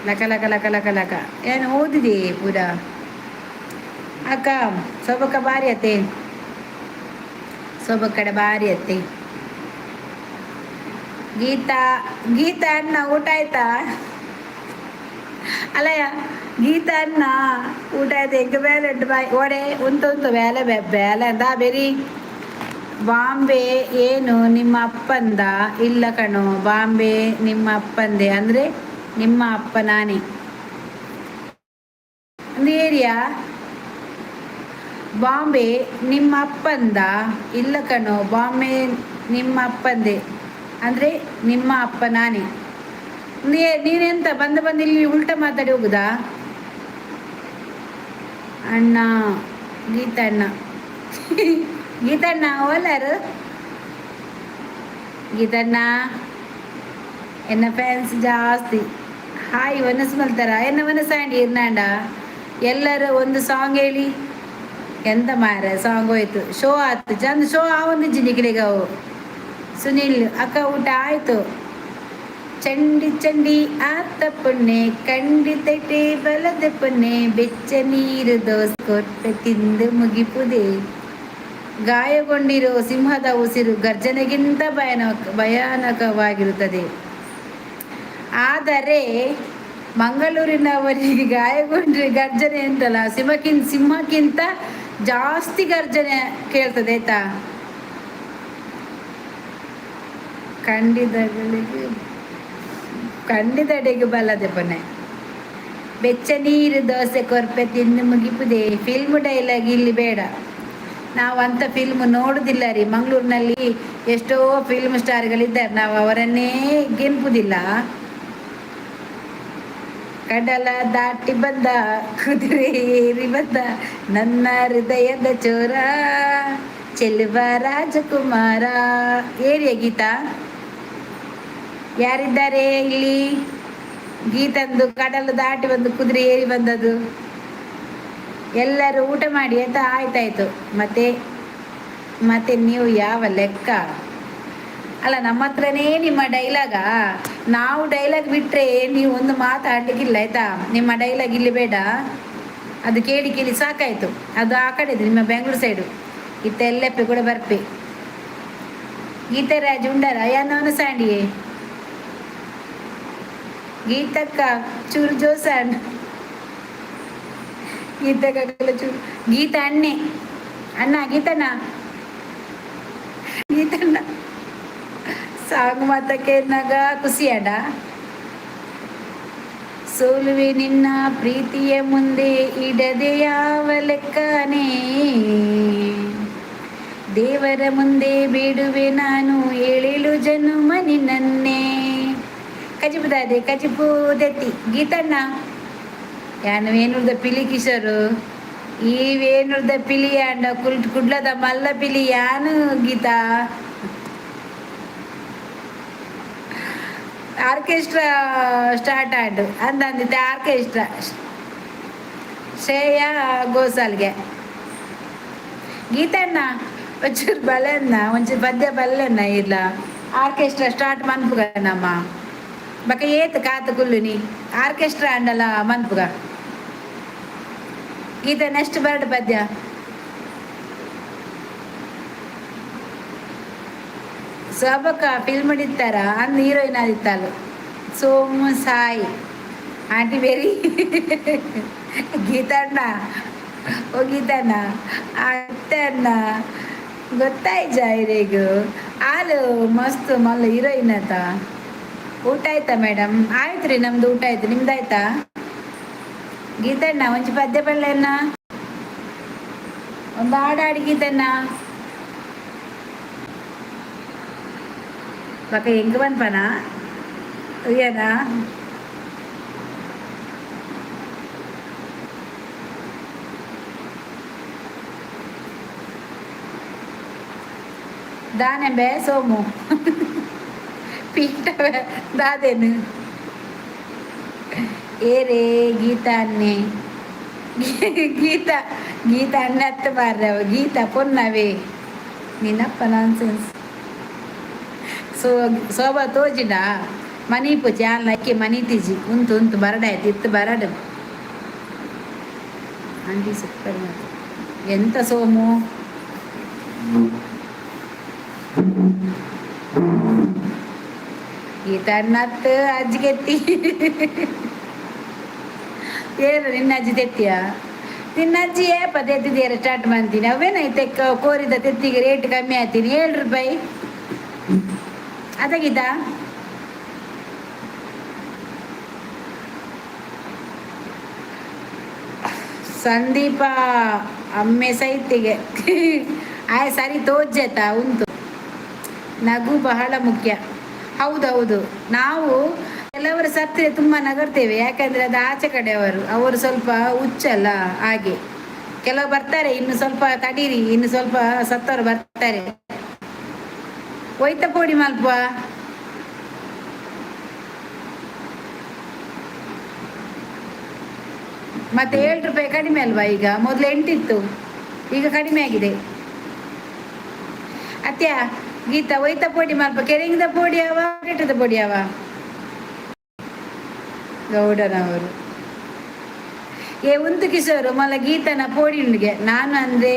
[SPEAKER 1] ಲಕ ಲಕ ಲಕ ಲಕ ಲಕ. ಏನು ಓದಿದೆ ಪೂರ ಅಕ್ಕ. ಸೊಬಕ ಬಾರಿ ಅತ್ತೆ, ಸೊಬಕಡೆ ಬಾರಿ ಅತ್ತೆ. ಗೀತಾ, ಗೀತಾ ಅಣ್ಣ, ಊಟ ಆಯ್ತಾ? ಅಲ್ಲಯ್ಯ, ಗೀತಾ ಅಣ್ಣ, ಊಟ ಆಯ್ತು? ಎಂಕ ಬೇಲೆ ಉಂಟು, ಬಾಯ್. ಓಡೆ ಉಂಟು ಉಂಟು ಬೇಲೆ ಬೇಲೆ ಅಂದ ಬೆರಿ. ಬಾಂಬೆ ಏನು ನಿಮ್ಮ ಅಪ್ಪಂದ? ಇಲ್ಲ ಕಣೋ, ಬಾಂಬೆ ನಿಮ್ಮ ಅಪ್ಪಂದೆ ಅಂದರೆ ನಿಮ್ಮ ಅಪ್ಪ ನಾನೇ ಒಂದು ಏರಿಯಾ. ಬಾಂಬೆ ನಿಮ್ಮ ಅಪ್ಪಂದ? ಇಲ್ಲ ಕಣೋ, ಬಾಂಬೆ ನಿಮ್ಮ ಅಪ್ಪಂದೆ ಅಂದರೆ ನಿಮ್ಮ ಅಪ್ಪ ನಾನೇ. ನೀನೆಂತ ಬಂದ ಬಂದು ಇಲ್ಲಿ ಉಲ್ಟಾ ಮಾತಾಡಿ ಹೋಗುದಾ? ಅಣ್ಣ, ಗೀತಣ್ಣ, ಗೀತಣ್ಣ ಓಲಾರು? ಗೀತಣ್ಣ ಎನ್ನ ಫ್ಯಾನ್ಸ್ ಜಾಸ್ತಿ. ಹಾಯ್, ವನಸ್ ಮಲ್ತಾರ? ಎನ್ನ ವನಸ್ ಆಂಡಿ ಇರ್ನಾಂಡ. ಎಲ್ಲರೂ ಒಂದು ಸಾಂಗ್ ಹೇಳಿ. ಎಂತ ಮಾರ, ಸಾಂಗ್ ಹೋಯ್ತು, ಶೋ ಆತು ಚಂದ. ಶೋ ಆ ಒಂದು ಜಿನಿಕಿಲಿಗೆ ಅವು. ಸುನಿಲ್ ಅಕ್ಕ, ಊಟ ಆಯ್ತು. ಚಂಡಿ ಚಂಡಿ ಆತ ಪೊನ್ನೆ, ಕಂಡಿತೈಟೆ ಬಲದ ಪೊನ್ನೆ, ಬೆಚ್ಚ ನೀರು ದೋಸ್ ಕೊಟ್ಟೆ ತಿಂದು ಮುಗಿಪುದೆ. ಗಾಯಗೊಂಡಿರೋ ಸಿಂಹದ ಉಸಿರು ಗರ್ಜನೆಗಿಂತ ಭಯಾನಕವಾಗಿರುತ್ತದೆ. ಆದರೆ ಮಂಗಳೂರಿನವರಿಗೆ ಗಾಯಗೊಂಡ್ರೆ ಗರ್ಜನೆ ಅಂತಲ್ಲ, ಸಿಂಹಕ್ಕಿಂತ ಜಾಸ್ತಿ ಗರ್ಜನೆ ಕೇಳ್ತದೆ ಆಯ್ತಾ. ಕಂಡಿದಗಳಿಗೆ ಕಂಡಿದಡೆಗೆ ಬಲ್ಲದೆ ಪೊನ್ನೆ, ಬೆಚ್ಚ ನೀರು ದೋಸೆ ಕೊರ್ಪೆ ತಿಂದು ಮುಗಿಪುದೆ. ಫಿಲ್ಮ್ ಡೈಲಾಗ್ ಇಲ್ಲಿ ಬೇಡ. ನಾವು ಅಂಥ ಫಿಲ್ಮ್ ನೋಡುದಿಲ್ಲ ರೀ. ಮಂಗಳೂರಿನಲ್ಲಿ ಎಷ್ಟೋ ಫಿಲ್ಮ್ ಸ್ಟಾರ್ಗಳಿದ್ದಾರೆ, ನಾವು ಅವರನ್ನೇ ಗೆನ್ಪುದಿಲ್ಲ. ಕಡಲ ದಾಟಿ ಬಂದ ಕುದುರೆ ಏರಿ ಬಂದ ನನ್ನ ಹೃದಯದ ಚೋರ ಚೆಲುವ ರಾಜಕುಮಾರ. ಏರಿಯ ಗೀತಾ, ಯಾರಿದ್ದಾರೆ ಇಲ್ಲಿ? ಗೀತಂದು ಕಡಲು ದಾಟಿ ಬಂದು ಕುದುರೆ ಏರಿ ಬಂದದ್ದು. ಎಲ್ಲರೂ ಊಟ ಮಾಡಿ ಅಂತ ಆಯ್ತಾಯ್ತು. ಮತ್ತೆ ಮತ್ತೆ ನೀವು ಯಾವ ಲೆಕ್ಕ? ಅಲ್ಲ, ನಮ್ಮ ಹತ್ರನೇ ನಿಮ್ಮ ಡೈಲಾಗಾ? ನಾವು ಡೈಲಾಗ್ ಬಿಟ್ಟರೆ ನೀವು ಒಂದು ಮಾತಾಡ್ಲಿಕ್ಕಿಲ್ಲ, ಆಯ್ತಾ? ನಿಮ್ಮ ಡೈಲಾಗ್ ಇಲ್ಲಿ ಬೇಡ. ಅದು ಕೇಳಿ ಕೇಳಿ ಸಾಕಾಯ್ತು. ಅದು ಆ ಕಡೆ ಇದೆ, ನಿಮ್ಮ ಬೆಂಗಳೂರು ಸೈಡು. ಇತ್ತ ಎಲ್ಲಪ್ಪೆ ಕೂಡ ಬರ್ಪೆ. ಗೀತರಾಜ್ ಉಂಡರ ಯಾನವನ ಸಾಂಡಿಯೇ. ಗೀತಕ್ಕ ಚೂರು ಜೋಸಾಂಡ್. ಗೀತಕ್ಕ ಚೂರು. ಗೀತ ಅಣ್ಣೆ, ಅಣ್ಣ, ಗೀತಣ್ಣ, ಗೀತಣ್ಣ. ಸಾಂಗ್ ಮಾತಕ್ಕೆ ಖುಷಿಯಾಡ. ಸೋಲುವೆ ನಿನ್ನ ಪ್ರೀತಿಯ ಮುಂದೆ ಇಡದೆ ಯಾವ ಲೆಕ್ಕನೇ. ದೇವರ ಮುಂದೆ ಬೇಡುವೆ ನಾನು ಏಳೇಳು ಜನುಮ ನಿನ್ನನ್ನೇ. ಕಜಿಪು ದಾದೆ, ಕಜಿಪು ದೆತ್ತಿ. ಗೀತಣ್ಣ, ಯಾನು ವೇಣುರ್ದ ಪಿಲಿ ಕಿಶೋರು. ಈ ವೇಣುರ್ದ ಪಿಲಿ ಅಂಡ ಕುಲ್ ಕುಡ್ಲದ ಮಲ್ಲ ಪಿಲಿ ಯಾನು. ಗೀತಾ, ಆರ್ಕೆಸ್ಟ್ರಾ ಸ್ಟಾರ್ಟ್ ಆಂಡ್ ಅಂದಂದಿತ್ತೆ. ಆರ್ಕೆಸ್ಟ್ರಾ ಶ್ರೇಯಾ ಗೋಸಾಲ್ಗೆ. ಗೀತಣ್ಣ, ಒಂಚೂರು ಬಲೆನ್ನ, ಒಂಚೂರು ಪದ್ಯ ಬಲ್ಲೆನ್ನ. ಇಲ್ಲ, ಆರ್ಕೆಸ್ಟ್ರಾ ಸ್ಟಾರ್ಟ್ ಮನ್ಪುಗ ನಮ್ಮ. ಬಕ ಏತ್ ಕಾತು ಕುಲ್ಲುನಿ? ಆರ್ಕೆಸ್ಟ್ರಾ ಅಂಡಲ ಮನ್ಪುಗ. ಗೀತ, ನೆಕ್ಸ್ಟ್ ಬರ್ಡ್ ಪದ್ಯ. ಸೋಬಕ್ಕ ಫಿಲ್ಮ್ ಇತ್ತಾರ ಅಂದ್ ಹೀರೋಯಿನ್ ಆದಿತ್ತಾಳು. ಸೋಮು ಸಾಯಿ ಆಂಟಿ ವೆರಿ. ಗೀತಣ್ಣ, ಓ ಗೀತಣ್ಣ, ಅತ್ತಣ್ಣ, ಗೊತ್ತಾಯ್ಜ ಇರೆಗು? ಹಾಲು ಮಸ್ತ್ ಮಲ್ಲ ಹೀರೋಯಿನ್ ಆತ. ಊಟ ಆಯ್ತಾ ಮೇಡಮ್? ಆಯ್ತು ರೀ, ನಮ್ದು ಊಟ ಆಯ್ತು. ನಿಮ್ದಾಯ್ತಾ ಗೀತಣ್ಣ? ಒಂಚು ಪದ್ಯ ಪಳ್ಳೆಣ್ಣ, ಒಂದು ಹಾಡು ಹಾಡಿ ಗೀತಣ್ಣ. ಬಕ ಹೆಂಗ್ ಬಂದ್ಪನ ಏನ? ದಾನೆಂಬೆ ಸೋಮು ಪೀಠ ದಾದೇನು? ಏರೇ ಗೀತಾ ಅನ್ನೆ? ಗೀತಾ, ಗೀತಾ ಅಣ್ಣ ಅತ್ತ ಮಾರ್ರವ. ಗೀತಾ ಪೊನ್ನವೇ ನಿನ್ನಪ್ಪ. ನಾನ್ಸೆನ್ಸ್. ಸೊ ಶೋಭಾ ತೋಜಿಡ ಮನಿ ಪೂಜೆ ಅಲ್ಲ ಅಕ್ಕಿ ಮನಿ ತಿಜಿ. ಉಂತು ಉಂತು ಬರಡಾಯ್ತು ಇತ್ತು ಬರಡು. Aunty super. ಮಾತು ಎಂತ ಸೋಮು? ಗೀತಣ್ಣತ್ತು ಅಜ್ಜಿಗೆತ್ತಿ. ಏನು ನಿನ್ನ ಅಜ್ಜಿ ತೆತ್ತಿಯ? ನಿನ್ನ ಅಜ್ಜಿ ಏಪ ತೆತ್ತಿದ್ದೀರ? ಸ್ಟಾರ್ಟ್ ಮಾಡ್ತೀನಿ. ಅವೇನೈತೆ? ಕೋರಿದ ತೆತ್ತಿಗೆ ರೇಟ್ ಕಮ್ಮಿ ಆಯ್ತೀನಿ, 7 ರೂಪಾಯಿ ಅದ. ಗೀತಾ, ಸಂದೀಪ ಅಮ್ಮೆ ಸೈತಿಗೆ ಆಯ್ ಸರಿ ತೋಜ್ಜೆತ ಉಂಟು. ನಗು ಬಹಳ ಮುಖ್ಯ. ಹೌದೌದು. ನಾವು ಕೆಲವರು ಸತ್ತರೆ ತುಂಬ ನಗರ್ತೇವೆ. ಯಾಕಂದ್ರೆ ಅದು ಆಚೆ ಕಡೆಯವರು, ಅವರು ಸ್ವಲ್ಪ ಹುಚ್ಚಲ್ಲ, ಹಾಗೆ. ಕೆಲವು ಬರ್ತಾರೆ ಇನ್ನು, ಸ್ವಲ್ಪ ತಡೀರಿ, ಇನ್ನು ಸ್ವಲ್ಪ ಸತ್ತವರು ಬರ್ತಾರೆ. ಒಯ್ತ ಪೋಡಿ ಮಲ್ಪ. ಮತ್ತೆ 7 ರೂಪಾಯಿ ಕಡಿಮೆ ಅಲ್ವಾ ಈಗ? ಮೊದಲು 8 ಇತ್ತು, ಈಗ ಕಡಿಮೆ ಆಗಿದೆ. ಅತ್ಯ ಗೀತಾ, ಒಯ್ತ ಪೋಡಿ ಮಲ್ಪ. ಕೆರೆಂಗದ ಪೋಡಿ ಅವ, ಪೇಟದ ಪೊಡಿ ಅವ. ಗೌಡನವರು ಏ ಉಂತು ಕಿಶೋರು ಮಲ್ಲ ಗೀತನ ಪೋಡಿಂಡಿಗೆ. ನಾನು ಅಂದರೆ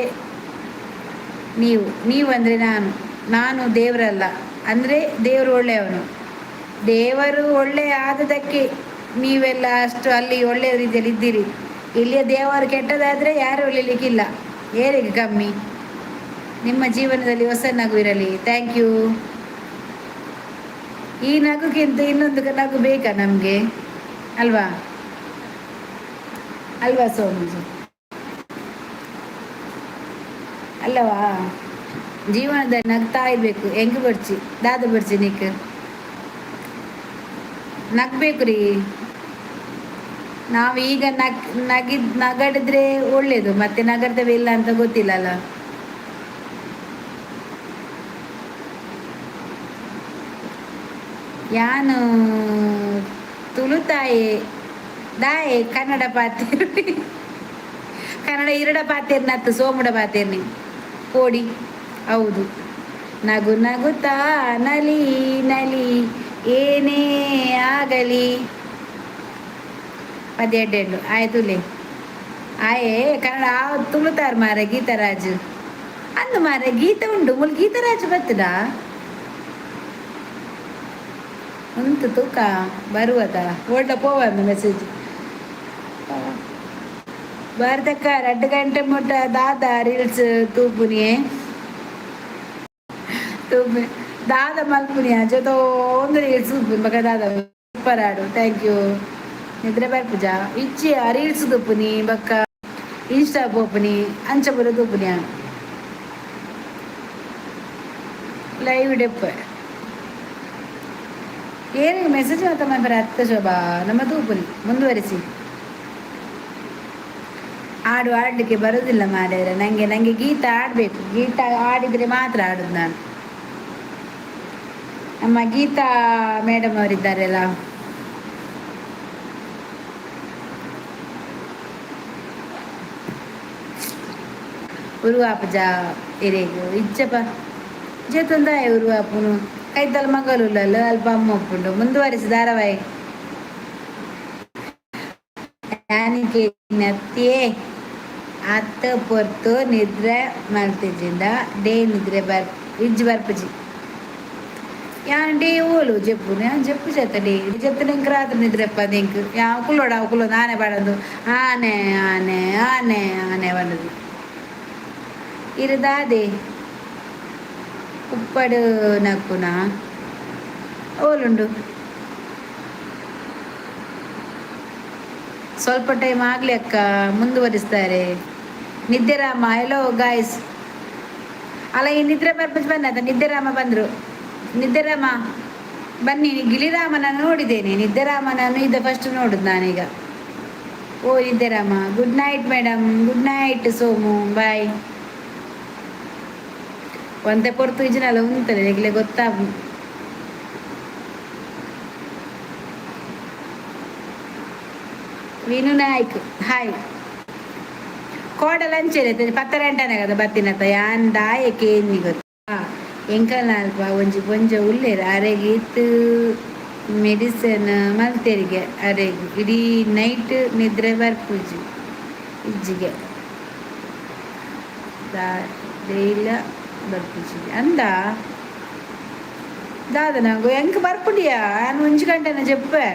[SPEAKER 1] ನೀವು, ನೀವು ಅಂದರೆ ನಾನು. ನಾನು ದೇವರಲ್ಲ, ಅಂದರೆ ದೇವರು ಒಳ್ಳೆಯವನು. ದೇವರು ಒಳ್ಳೆಯ ಆದದಕ್ಕೆ ನೀವೆಲ್ಲ ಅಷ್ಟು ಅಲ್ಲಿ ಒಳ್ಳೆಯ ರೀತಿಯಲ್ಲಿ ಇದ್ದೀರಿ. ಇಲ್ಲಿಯ ದೇವರು ಕೆಟ್ಟದಾದರೆ ಯಾರು ಒಳ್ಳೆಯಲಿಕ್ಕಿಲ್ಲ. ಏರಿಗೆ ಕಮ್ಮಿ. ನಿಮ್ಮ ಜೀವನದಲ್ಲಿ ಹೊಸ ನಗು ಇರಲಿ. Thank you. ಈ ನಗುಗಿಂತ ಇನ್ನೊಂದು ನಗು ಬೇಕಾ ನಮಗೆ? ಅಲ್ವಾ? ಅಲ್ವಾ ಸೋಮು? ಅಲ್ಲವಾ? ಜೀವನದಲ್ಲಿ ನಗ್ತಾ ಇರಬೇಕು. ಹೆಂಗ್ ಬರ್ಚಿ ದಾದ ಬರ್ಚಿ ನಿಕ್ ನಗ್ಬೇಕು ರೀ. ನಾವು ಈಗ ನಗಿದ್ ನಗಡಿದ್ರೆ ಒಳ್ಳೇದು. ಮತ್ತೆ ನಗರ್ತೇವೆ ಇಲ್ಲ ಅಂತ ಗೊತ್ತಿಲ್ಲಲ್ಲ. ಯಾನು ತುಳುತಾಯೆ ದಾಯೆ ಕನ್ನಡ ಪಾತೇರ್, ಕನ್ನಡ ಇರಡ ಪಾತೇರ್ನತ್ತು ಸೋಮುಡ ಪಾತೇರ್ನಿ ಕೋಡಿ. ಹೌದು. ನಗು ನಗುತ್ತಾ ನಲಿ ನಲಿ, ಏನೇ ಆಗಲಿ. ಪದಿಎಡ್ಡೆಂಡು ಆಯ್ತುಲೆ. ಆಯೇ ಕನ್ನಡ ತುಳುತಾರ್ ಮಾರೆ ಗೀತರಾಜು ಅಂದು ಮಾರೆ. ಗೀತ ಉಂಡು ಮುಲ್. ಗೀತರಾಜು ಬತ್ತದ ಉಂತು ತೂಕ ಬರುವದ ಓಡ್ಲ ಪೋವಂದು ಮೆಸೇಜ್. ಭಾರತಕ್ಕ 2 ಗಂಟೆ ಮುಟ್ಟ ದಾದ ರೀಲ್ಸ್ ತೂಪುನಿಯೇ ತೂಪು ದಾದ ಮಲ್ಪುನಿಯ ಜೊತೆ ಒಂದು ರೀಲ್ಸ್ ತೂಪುನಿ ಬಕ ದಾದ. ಸೂಪರ್ ಆಡು, thank you. ನಿದ್ರೆ ಬರ್ಪುಜ ಇಚ್ಚಿ ರೀಲ್ಸ್ ತೂಪುನಿ ಬಕ್ಕ ಇನ್ಸ್ಟಾ ಪೋಪುನಿ ಅಂಚ ಪೂರ ತೂಪುನಿ. ಲೈವ್ ಡೆಪ್ಪ ಏನು ಮೆಸೇಜ್ ಮಾತ್ರ ಮಾಡ್ತಾರೆ ಅತ್ತ ಶೋಭಾ ನಮ್ಮ ತೂಪುನಿ. ಮುಂದುವರಿಸಿ. ಹಾಡು ಆಡಲಿಕ್ಕೆ ಬರುವುದಿಲ್ಲ ಮಾರ್ರೆ ನನಗೆ. ನನಗೆ ಗೀತ ಆಡಬೇಕು. ಗೀತ ಆಡಿದರೆ ಮಾತ್ರ ಆಡುದು ನಾನು. ನಮ್ಮ ಗೀತಾ ಮೇಡಮ್ ಅವರಿದ್ದಾರೆಲ್ಲ. ಉರುವಾಪುಜ ಇರೆಗ್ ಇಜ್ಜಪ್ಪ ಜೇತೊಂದಾಯ ಉರುವಾಪುನು ಕೈತಲ್ ಮಗಲುಲ್ಲಲ್ಲ ಅಲ್ಪ ಅಮ್ಮ ಉಪ್ಪುಂಡು. ಮುಂದುವರಿಸಿ ಧಾರಾವಾಹಿ. ನತ್ತಿಯೇ ಅತ್ತ ಪೊರ್ತು ನಿದ್ರೆ ಮಲ್ತಿಜಿಂದ ಡೇ ನಿದ್ರೆ ಬರ್ ಇಜ್ಜಿ ಬರ್ಪುಜಿ. ಯಾನ್ ಡೇ ಓಲು ಜೆಪ್ಪು ಯಾನ್ ಜೆಪ್ಪು ಜತ್ತ ಡೇ ಜೆತ್ತು ನಿಂಕ್ ರಾತ್ರಿ ನಿದ್ರೆಪ್ಪ ನಿಂಕ್ ಯಾವ ಕುಲ್ಲೋಡ ಕುಲ್ಲೋ ನಾನೇ ಪಾಡೊಂದು ಆನೆ ಆನೆ ಆನೆ ಆನೆ ಪಂಡುದು ಇರುದಾದೆ ಉಪ್ಪಡು ನಕ್ಕುನ ಓಲುಂಡು. ಸ್ವಲ್ಪ ಟೈಮ್ ಆಗಲಿ ಅಕ್ಕ, ಮುಂದುವರಿಸ್ತಾರೆ. ನಿದ್ದೆರಾಮ, ಹೆಲೋ ಗಾಯ್ಸ್. ಅಲ್ಲ, ಈ ನಿದ್ರೆ ಬರ್ಪುಜಿ ಬಂದ ನಿದ್ದೆರಾಮ ಬಂದರು. ನಿದ್ದೆರಾಮ ಬನ್ನಿ. ಗಿಳಿರಾಮನನ್ನು ನೋಡಿದ್ದೇನೆ, ನಿದ್ದೆರಾಮನನ್ನು ಇದು ಫಸ್ಟ್ ನೋಡುದು ನಾನೀಗ. ಓ Nidderama, good night madam. Good night Somu, bye. ಒಂತೆ ಪೊರ್ತು ಇಜ್ಜಿನಲ್ಲ ಉಂತಲೆ ಈಗಲೇ ಗೊತ್ತಾ. ವಿನು ನಾಯ್ಕ್ ಹಾಯ್. ಕೋಡಲ್ ಅಂಚೆನೆ ಪತ್ತರೆಂಟನೆ కదా ಬತ್ತಿನತ ಯಾನ್ ದಾಯೆ ಕೇನ್ನಿ ಗೊತ್ತಾ? ಎಂಕಲ್ನ ಅಲ್ಪ ಒಂಜಿ ಪೊಂಜ ಉಲ್ಲೆರ್, ಅರೆಗ್ ಇತ್ ಮೆಡಿಸನ್ ಮಲ್ತೆರಿಗೆ. ಅರೆಗ್ ಇಡೀ ನೈಟ್ ನಿದ್ರೆ ಬರ್ಪುಜಿ ಇಜ್ಜಿಗೆ ಡೈಲ ಬರ್ಪುಜಿ ಅಂದ ದಾದ ನಂಗು ಎಂಕ್ ಬರ್ಪುಡಿಯಾ? ಯಾನ್ ಒಂಜಿ ಗಂಟೆನ ಜೆಪ್ಪೆ.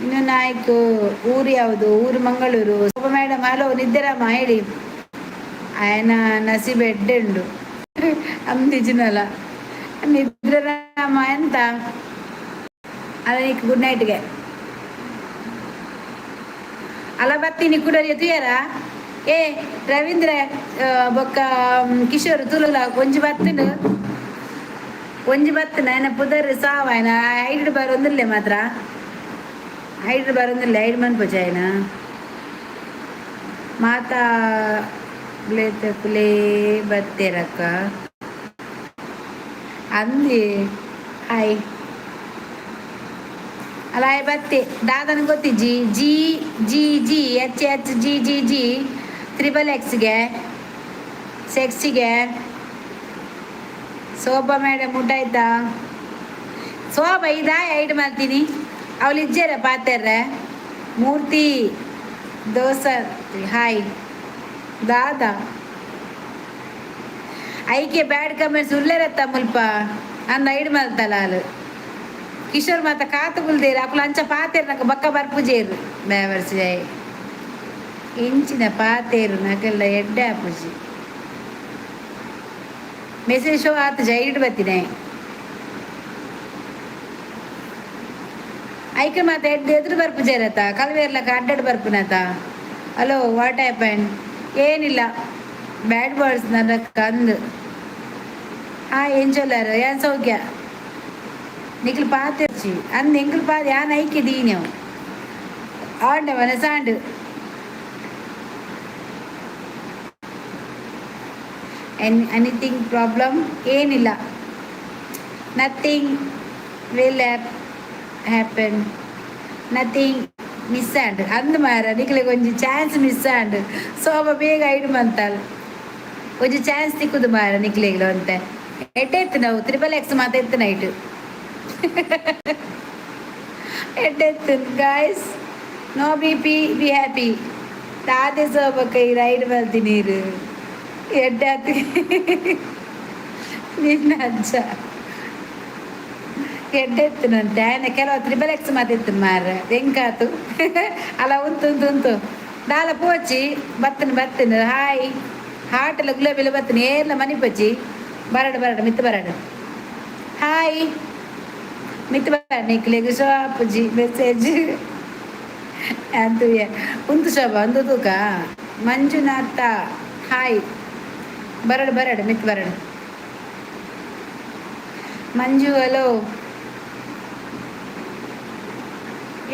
[SPEAKER 1] ಇನ್ನು ನಾಯ್ಕ್ ಊರು ಯಾವುದು? ಊರು ಮಂಗಳೂರು. ಶೋಭಾ ಮೇಡಮ್ ಹಲೋ. ನಿದ್ದೆರಾಮ ಹೇಳಿ. ఆయన ನಸೀಬ್ ಎಡ್ಡೆ ಉಂಡು ಅಂದಿಜಿನಲ್ಲ. ನಿದ್ರೆರಾಮ ಎಂತ ಅಲ್ಲ ನೀಕ್ ಗುಡ್ ನೈಟ್ಗೆ ಅಲ್ಲ ಬತ್ತೀನಿ ಕೂಡ ತುಯರ. ಏ ರವೀಂದ್ರ ಬೊಕ್ಕ ಕಿಶೋರ್ ತುಲುಲ ಒಂಜಿ ಬತ್ತಿನ ಒಂಜಿ ಬತ್ತಿನ ఆయన ಪುದರ್ ಸಾವ ఆయన ಐಡ್ ಬರೊಂದಿಲ್ಲೆ ಮಾತ್ರ ಐಡ್ ಬರೊಂದಿಲ್ಲ ಐಡ್ ಮನ್ಪುಜ ఆయన ಮಾತಾ ಕುಲೇ ಬತ್ತೇರಕ್ಕ ಅಂದಿ. ಹಾಯ್. ಅಲ್ಲ ಆಯ್ ಬತ್ತೆ ದಾದನ ಗೊತ್ತಿ G G G G H H G G G triple ಎಕ್ಸ್ಗೆ ಸೆಕ್ಸಿಗೆ. ಶೋಭಾ ಮೇಡಮ್ ಊಟ ಆಯ್ತಾ? ಶೋಭಾ ಇದಾ ಐಡ್ ಮಾಡ್ತೀನಿ ಅವಳು ಇಜ್ಜಾರ ಪಾತೆರ್ರೆ. ಮೂರ್ತಿ ದೋಸೆ ಹಾಯ್. ದಾದಾ ಐಕೆ ಬ್ಯಾಡ್ ಕಮೆಂಟ್ಸ್ ಉಲ್ಲೇರತ್ತ ಮುಲ್ಪ ಅಂದ ಐಡ್ ಮಲ್ತಲ್ಲ ಅಲು ಕಿಶೋರ್ ಮಾತ ಕಾತು ಕುಲ್ದೇರು ಅಕುಲು ಅಂಚ ಪಾತೇರು ನಂಗೆ ಬಕ್ಕ ಬರ್ಪುಜೇರು ಬೇವರ್ಸಿ ಇಂಚಿನ ಪಾತೇರು ನಗೆಲ್ಲ ಎಡ್ಡೆ ಆಪುಜಿ. ಮೆಸೇಜ್ ಶೋ ಆತು ಜೈಡ್ ಬತ್ತಿನ ಐಕೆ ಮಾತ ಎಡ್ಡೆ ಎದುರು ಬರ್ಪುಜೇರತ್ತ ಕಲ್ವೇರ್ಲಕ್ಕ ಅಡ್ಡಡ್ ಬರ್ಪುನತ. Hello, what happen? ಏನಿಲ್ಲ, ಬ್ಯಾಡ್ ವರ್ಡ್ಸ್ ನನ್ನ ಕಂದು. ಹಾ ಎಂಚೊಲ್ಲಾರ? ಏನ್ ಸೌಖ್ಯ. ನಿಕ್ಲು ಪಾತೆರ್ಚಿ ಅಂದ್ ಎಂಕ್ಲು ಪಾ ಯಾನ್ ಐಕೆ ದೀನ್ಯವು ಆಂಡ ಮನಸಾಂಡ್. Anything problem? ಏನಿಲ್ಲ, nothing will happen, nothing miss and ಅಂದ್ ಮಾರ ನಿಕ್ಲೆಗ್ ಒಂಜಿ ಚಾನ್ಸ್ ಮಿಸ್ ಆಂಡ್. ಸೋಮ ಬೇಗ ಐಡ್ ಮಂತಲ್ ಒಂಜಿ ಚಾನ್ಸ್ ತಿಕ್ಕುದು ಮಾರ ನಿಕ್ಲೆಗ್ಲ ಒಂತೆ. ಎಡ್ಡೆ ಇತ್ತು ನಾವು ತ್ರಿಬಲ್ ಎಕ್ಸ್ ಮಾತ ಇತ್ತು ನೈಟ್. ಎಡ್ಡೆತ್ತು guys. No BP, be happy. ದಾದೆ ಸೋಬಕ್ಕ ಈ ರೈಡ್ ಮಲ್ತಿ ನೀರು ಎಡ್ಡೆ ಆತು. ನಿನ್ನ ಅಜ್ಜ ಎಡ್ಡೆತ್ತು ನಂತೆ. ಆಯ್ನ ಕೆಲವು ತ್ರಿಬಲ್ ಎಕ್ಸ್ ಮಾತಿತ್ತು ಮಾರ್ರೆ. ಎಂಕಾತು ಅಲ್ಲ, ಉಂತು ಉಂತು ಉಂತು ದಾಲ ಪೋಚಿ ಬತ್ತನ ಬತ್ತನ. ಹಾಯ್, ಹಾಟಲ ಗುಲಾಬಿಲ ಬತ್ತನ. ಏರ್ಲ ಮನಿ ಪೋಚಿ. ಬರಡು ಬರಡು, ಮಿತ್ತು ಬರಡು. ಹಾಯ್, ಮಿತ್ತು ಬರ. ನಿಕ್ಲೆಗ್ ಶೋಪುಜಿ ಮೆಸೇಜ್ ಅಂತುಯ. ಉಂತು ಶೋಭಾ, ಒಂದು ತೂಕ. ಮಂಜುನಾಥ ಹಾಯ್. ಬರಡು ಬರಡು, ಮಿತ್ತು ಬರಡು. ಮಂಜು ಹಲೋ.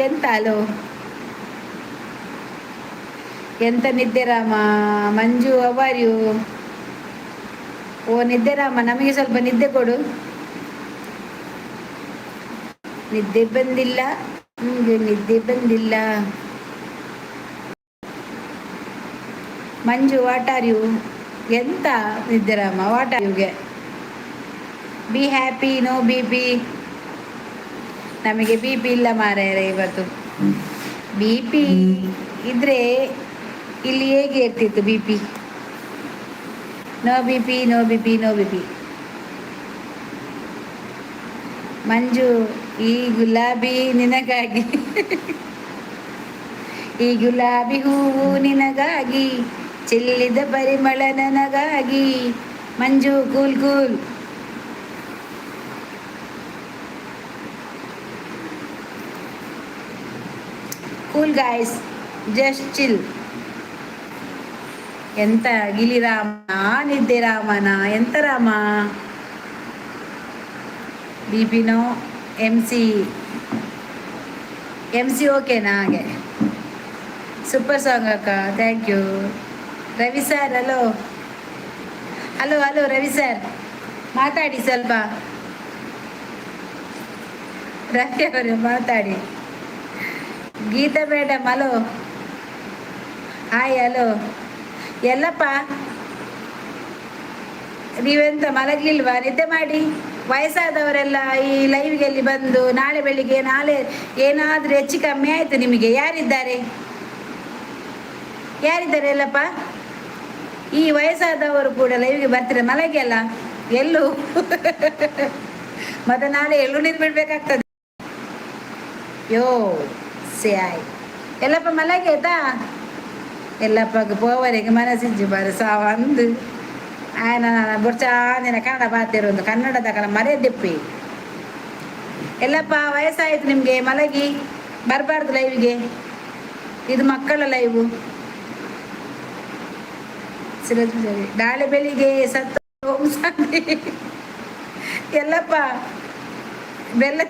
[SPEAKER 1] ಎಂತ ಹಲೋ? ಎಂತ ನಿದ್ದೆ ರಾಮ? ಮಂಜು, how are you? ಓ ನಿದ್ದೆ ರಾಮ, ನಮಗೆ ಸ್ವಲ್ಪ ನಿದ್ದೆ ಕೊಡು. ನಿದ್ದೆ ಬಂದಿಲ್ಲ ನಿಮಗೆ? ನಿದ್ದೆ ಬಂದಿಲ್ಲ. ಮಂಜು, what are you? ಎಂತ ನಿದ್ದೆ ರಾಮ? What are ಯುಗೆ? Be happy, no BP. ನಮಗೆ ಬಿ ಪಿ ಇಲ್ಲ ಮಾರಾಯರೆ ಇವತ್ತು. ಬಿ ಪಿ ಇದ್ರೆ ಇಲ್ಲಿ ಹೇಗೆ ಇರ್ತಿತ್ತು BP? No BP, no BP, no BP. Manju, ಈ ಗುಲಾಬಿ ನಿನಗಾಗಿ, ಈ ಗುಲಾಬಿ ಹೂವು ನಿನಗಾಗಿ, ಚೆಲ್ಲಿದ ಪರಿಮಳ ನನಗಾಗಿ. Manju, cool cool. Cool guys, just chill. ಎಂತ ಗಿಲಿ ರಾಮ, ನಿದ್ದೆ ರಾಮನ? ಎಂತ ರಾಮ? ಬಿಪಿನೋ MC MC ಓಕೆನಾ? ಹಾಗೆ ಸೂಪರ್ ಸಾಂಗ್ ಅಕ್ಕ, thank you. Ravi sir, hello hello hello. Ravi sir, ಮಾತಾಡಿ ಸ್ವಲ್ಪ. ರವಿ ಅವರೇ, ಮಾತಾಡಿ. Geetha madam, hello, hi, hello. ಎಲ್ಲಪ್ಪ ನೀವೆಂತ ಮಲಗಲಿಲ್ವಾ? ನಿದ್ದೆ ಮಾಡಿ. ವಯಸ್ಸಾದವರೆಲ್ಲ ಈ ಲೈವ್ಗೆಲ್ಲಿ ಬಂದು ನಾಳೆ ಬೆಳಿಗ್ಗೆ, ನಾಳೆ ಏನಾದರೂ ಹೆಚ್ಚು ಕಮ್ಮಿ ಆಯಿತು ನಿಮಗೆ, ಯಾರಿದ್ದಾರೆ? ಯಾರಿದ್ದಾರೆ ಎಲ್ಲಪ್ಪ? ಈ ವಯಸ್ಸಾದವರು ಕೂಡ ಲೈವ್ಗೆ ಬರ್ತೀರ? ಮಲಗಿ ಅಲ್ಲ ಎಲ್ಲೂ. ಮತ್ತೆ ನಾಳೆ ಎಲ್ಲೂ ನೀರು ಬಿಡ್ಬೇಕಾಗ್ತದೆ. ಯೋ ಸೇ ಆಯ್. ಎಲ್ಲಪ್ಪ, ಮಲಗಿ ಆಯ್ತಾ? ಎಲ್ಲಪ್ಪ ಪೋವರೆಗೆ ಮನಸ್ಸಿಜ್ಜಿ ಬಾರ ಸಾವಂದು. ಆಯನ ಬೊಡ್ಚಾಂದಿನ ಕನ್ನಡ ಬಾತಿರೋದು, ಕನ್ನಡದ ಕಲ ಮರ್ಯಾದೆಪ್ಪಿ. ಎಲ್ಲಪ್ಪ, ವಯಸ್ಸಾಯ್ತು ನಿಮಗೆ, ಮಲಗಿ. ಬರಬಾರ್ದು ಲೈವ್ಗೆ. ಇದು ಮಕ್ಕಳ ಲೈವು. ಸಿರಾಜ್ ಪೂಜಾರಿ, ನಾಳೆ ಬೆಳಿಗ್ಗೆ ಸತ್ತ. ಓಂ ಶಾಂತಿ. ಎಲ್ಲಪ್ಪ, ಬೆಲ್ಲ.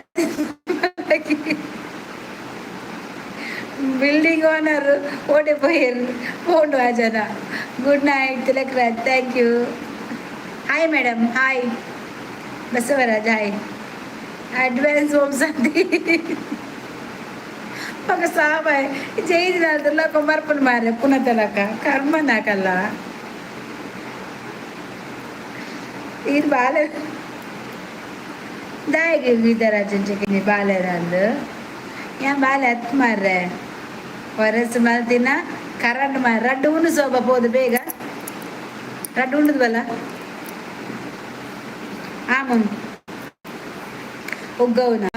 [SPEAKER 1] ಬಿಲ್ಡಿಂಗ್ ಓನರ್ ಓಡೆ ಪೋಯೆರ್ ಪೋಂಡು ಆ ಜನ. Good night Tilak Raj, thank you. Hi madam, hi Basavaraj, hi. Advance Om Shanti. ఒక ಸಾಬಾಯ್ ಜೈದಿನಾಲ್ದಲ್ಲ ಕೊಮರ್ಪನ್ ಮಾರೆ ಪುನಃ ತಲಕ ಕರ್ಮ ನಾಕಲ್ಲ. ಇದು ಬಾಲೆ ದಾಯಿಗೆ ಗೀತರಾಜನ್ ಚಿಕನಿ ಬಾಲೆರಂದು. ಏನ್ ಬಾಲೆ ಹತ್ತು ಮಾರ್ರೆ ಹೊರಸು ಮಲ್ತಿನ ಕರಂಟ್ ಮಾರ. ರಡ್ಡು ಉಣ್ಣು ಸೋಬ ಪೋದು ಬೇಗ. ರಡ್ಡು ಉಂಡುದ್ವಲ್ಲ. ಆಮನ್ ಉಗ್ಗವನ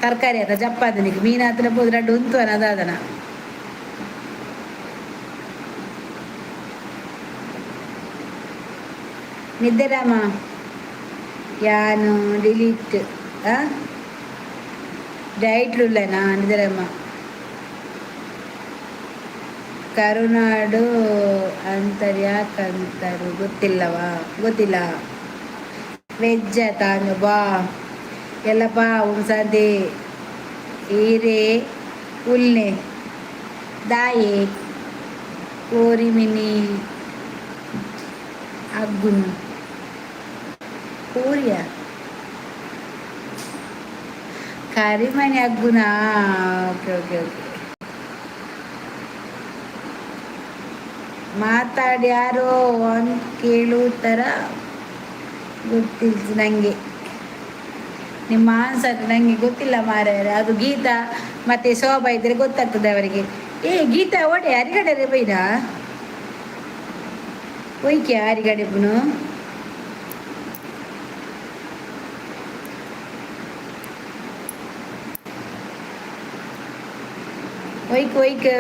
[SPEAKER 1] ತರಕಾರಿ ಆತ ಜಪ್ಪಾದನಿಗೆ ಮೀನಾತನ ಪೋದು ರಡ್ಡು ಉಂತು ಅದಾದನ. ನಿದ್ದೆ ರಾಮ ಯಾನು ಡಿಲೀಟ್ ಡೈಟ್ಲುಲ್ಲೇನಾ ನಿದ್ದೆ ರಾಮ? ಕರುನಾಡು ಅಂತಾರೆ, ಯಾಕಂತಾರು ಗೊತ್ತಿಲ್ಲವಾ? ಗೊತ್ತಿಲ್ಲ. ವೆಜ್ ತಾನು ಬಾ. ಎಲ್ಲಪ್ಪ, ಓಂ ಶಾಂತಿ. ಹೀರೆ ಉಲ್ನೆ ದಾಯೆ ಕೋರಿಮಿನಿ ಅಗ್ಗುನು ಕೋರಿಯ ಕರಿಮಣಿ ಅಗ್ಗುನಾ? Okay okay okay. ಮಾತಾಡಿ ಯಾರೋ ಅಂತ ಕೇಳುತ್ತರ ಗೊತ್ತಿಲ್ಲ ನನಗೆ. ನಿಮ್ಮ ಆನ್ಸರ್ ನನಗೆ ಗೊತ್ತಿಲ್ಲ ಮಾರಾಯರೆ. ಅದು ಗೀತಾ ಮತ್ತೆ ಶೋಭಾ ಇದ್ದರೆ ಗೊತ್ತಾಗ್ತದೆ ಅವರಿಗೆ. ಏ ಗೀತಾ, ಓಡೆ ಅರಿಗಡೆ ಬೈದ ಒಯ್ಕೆ ಅರಿಗಡೆ ಪುನು. ಒಯ್ಕ್ ಒಯ್ಕ್.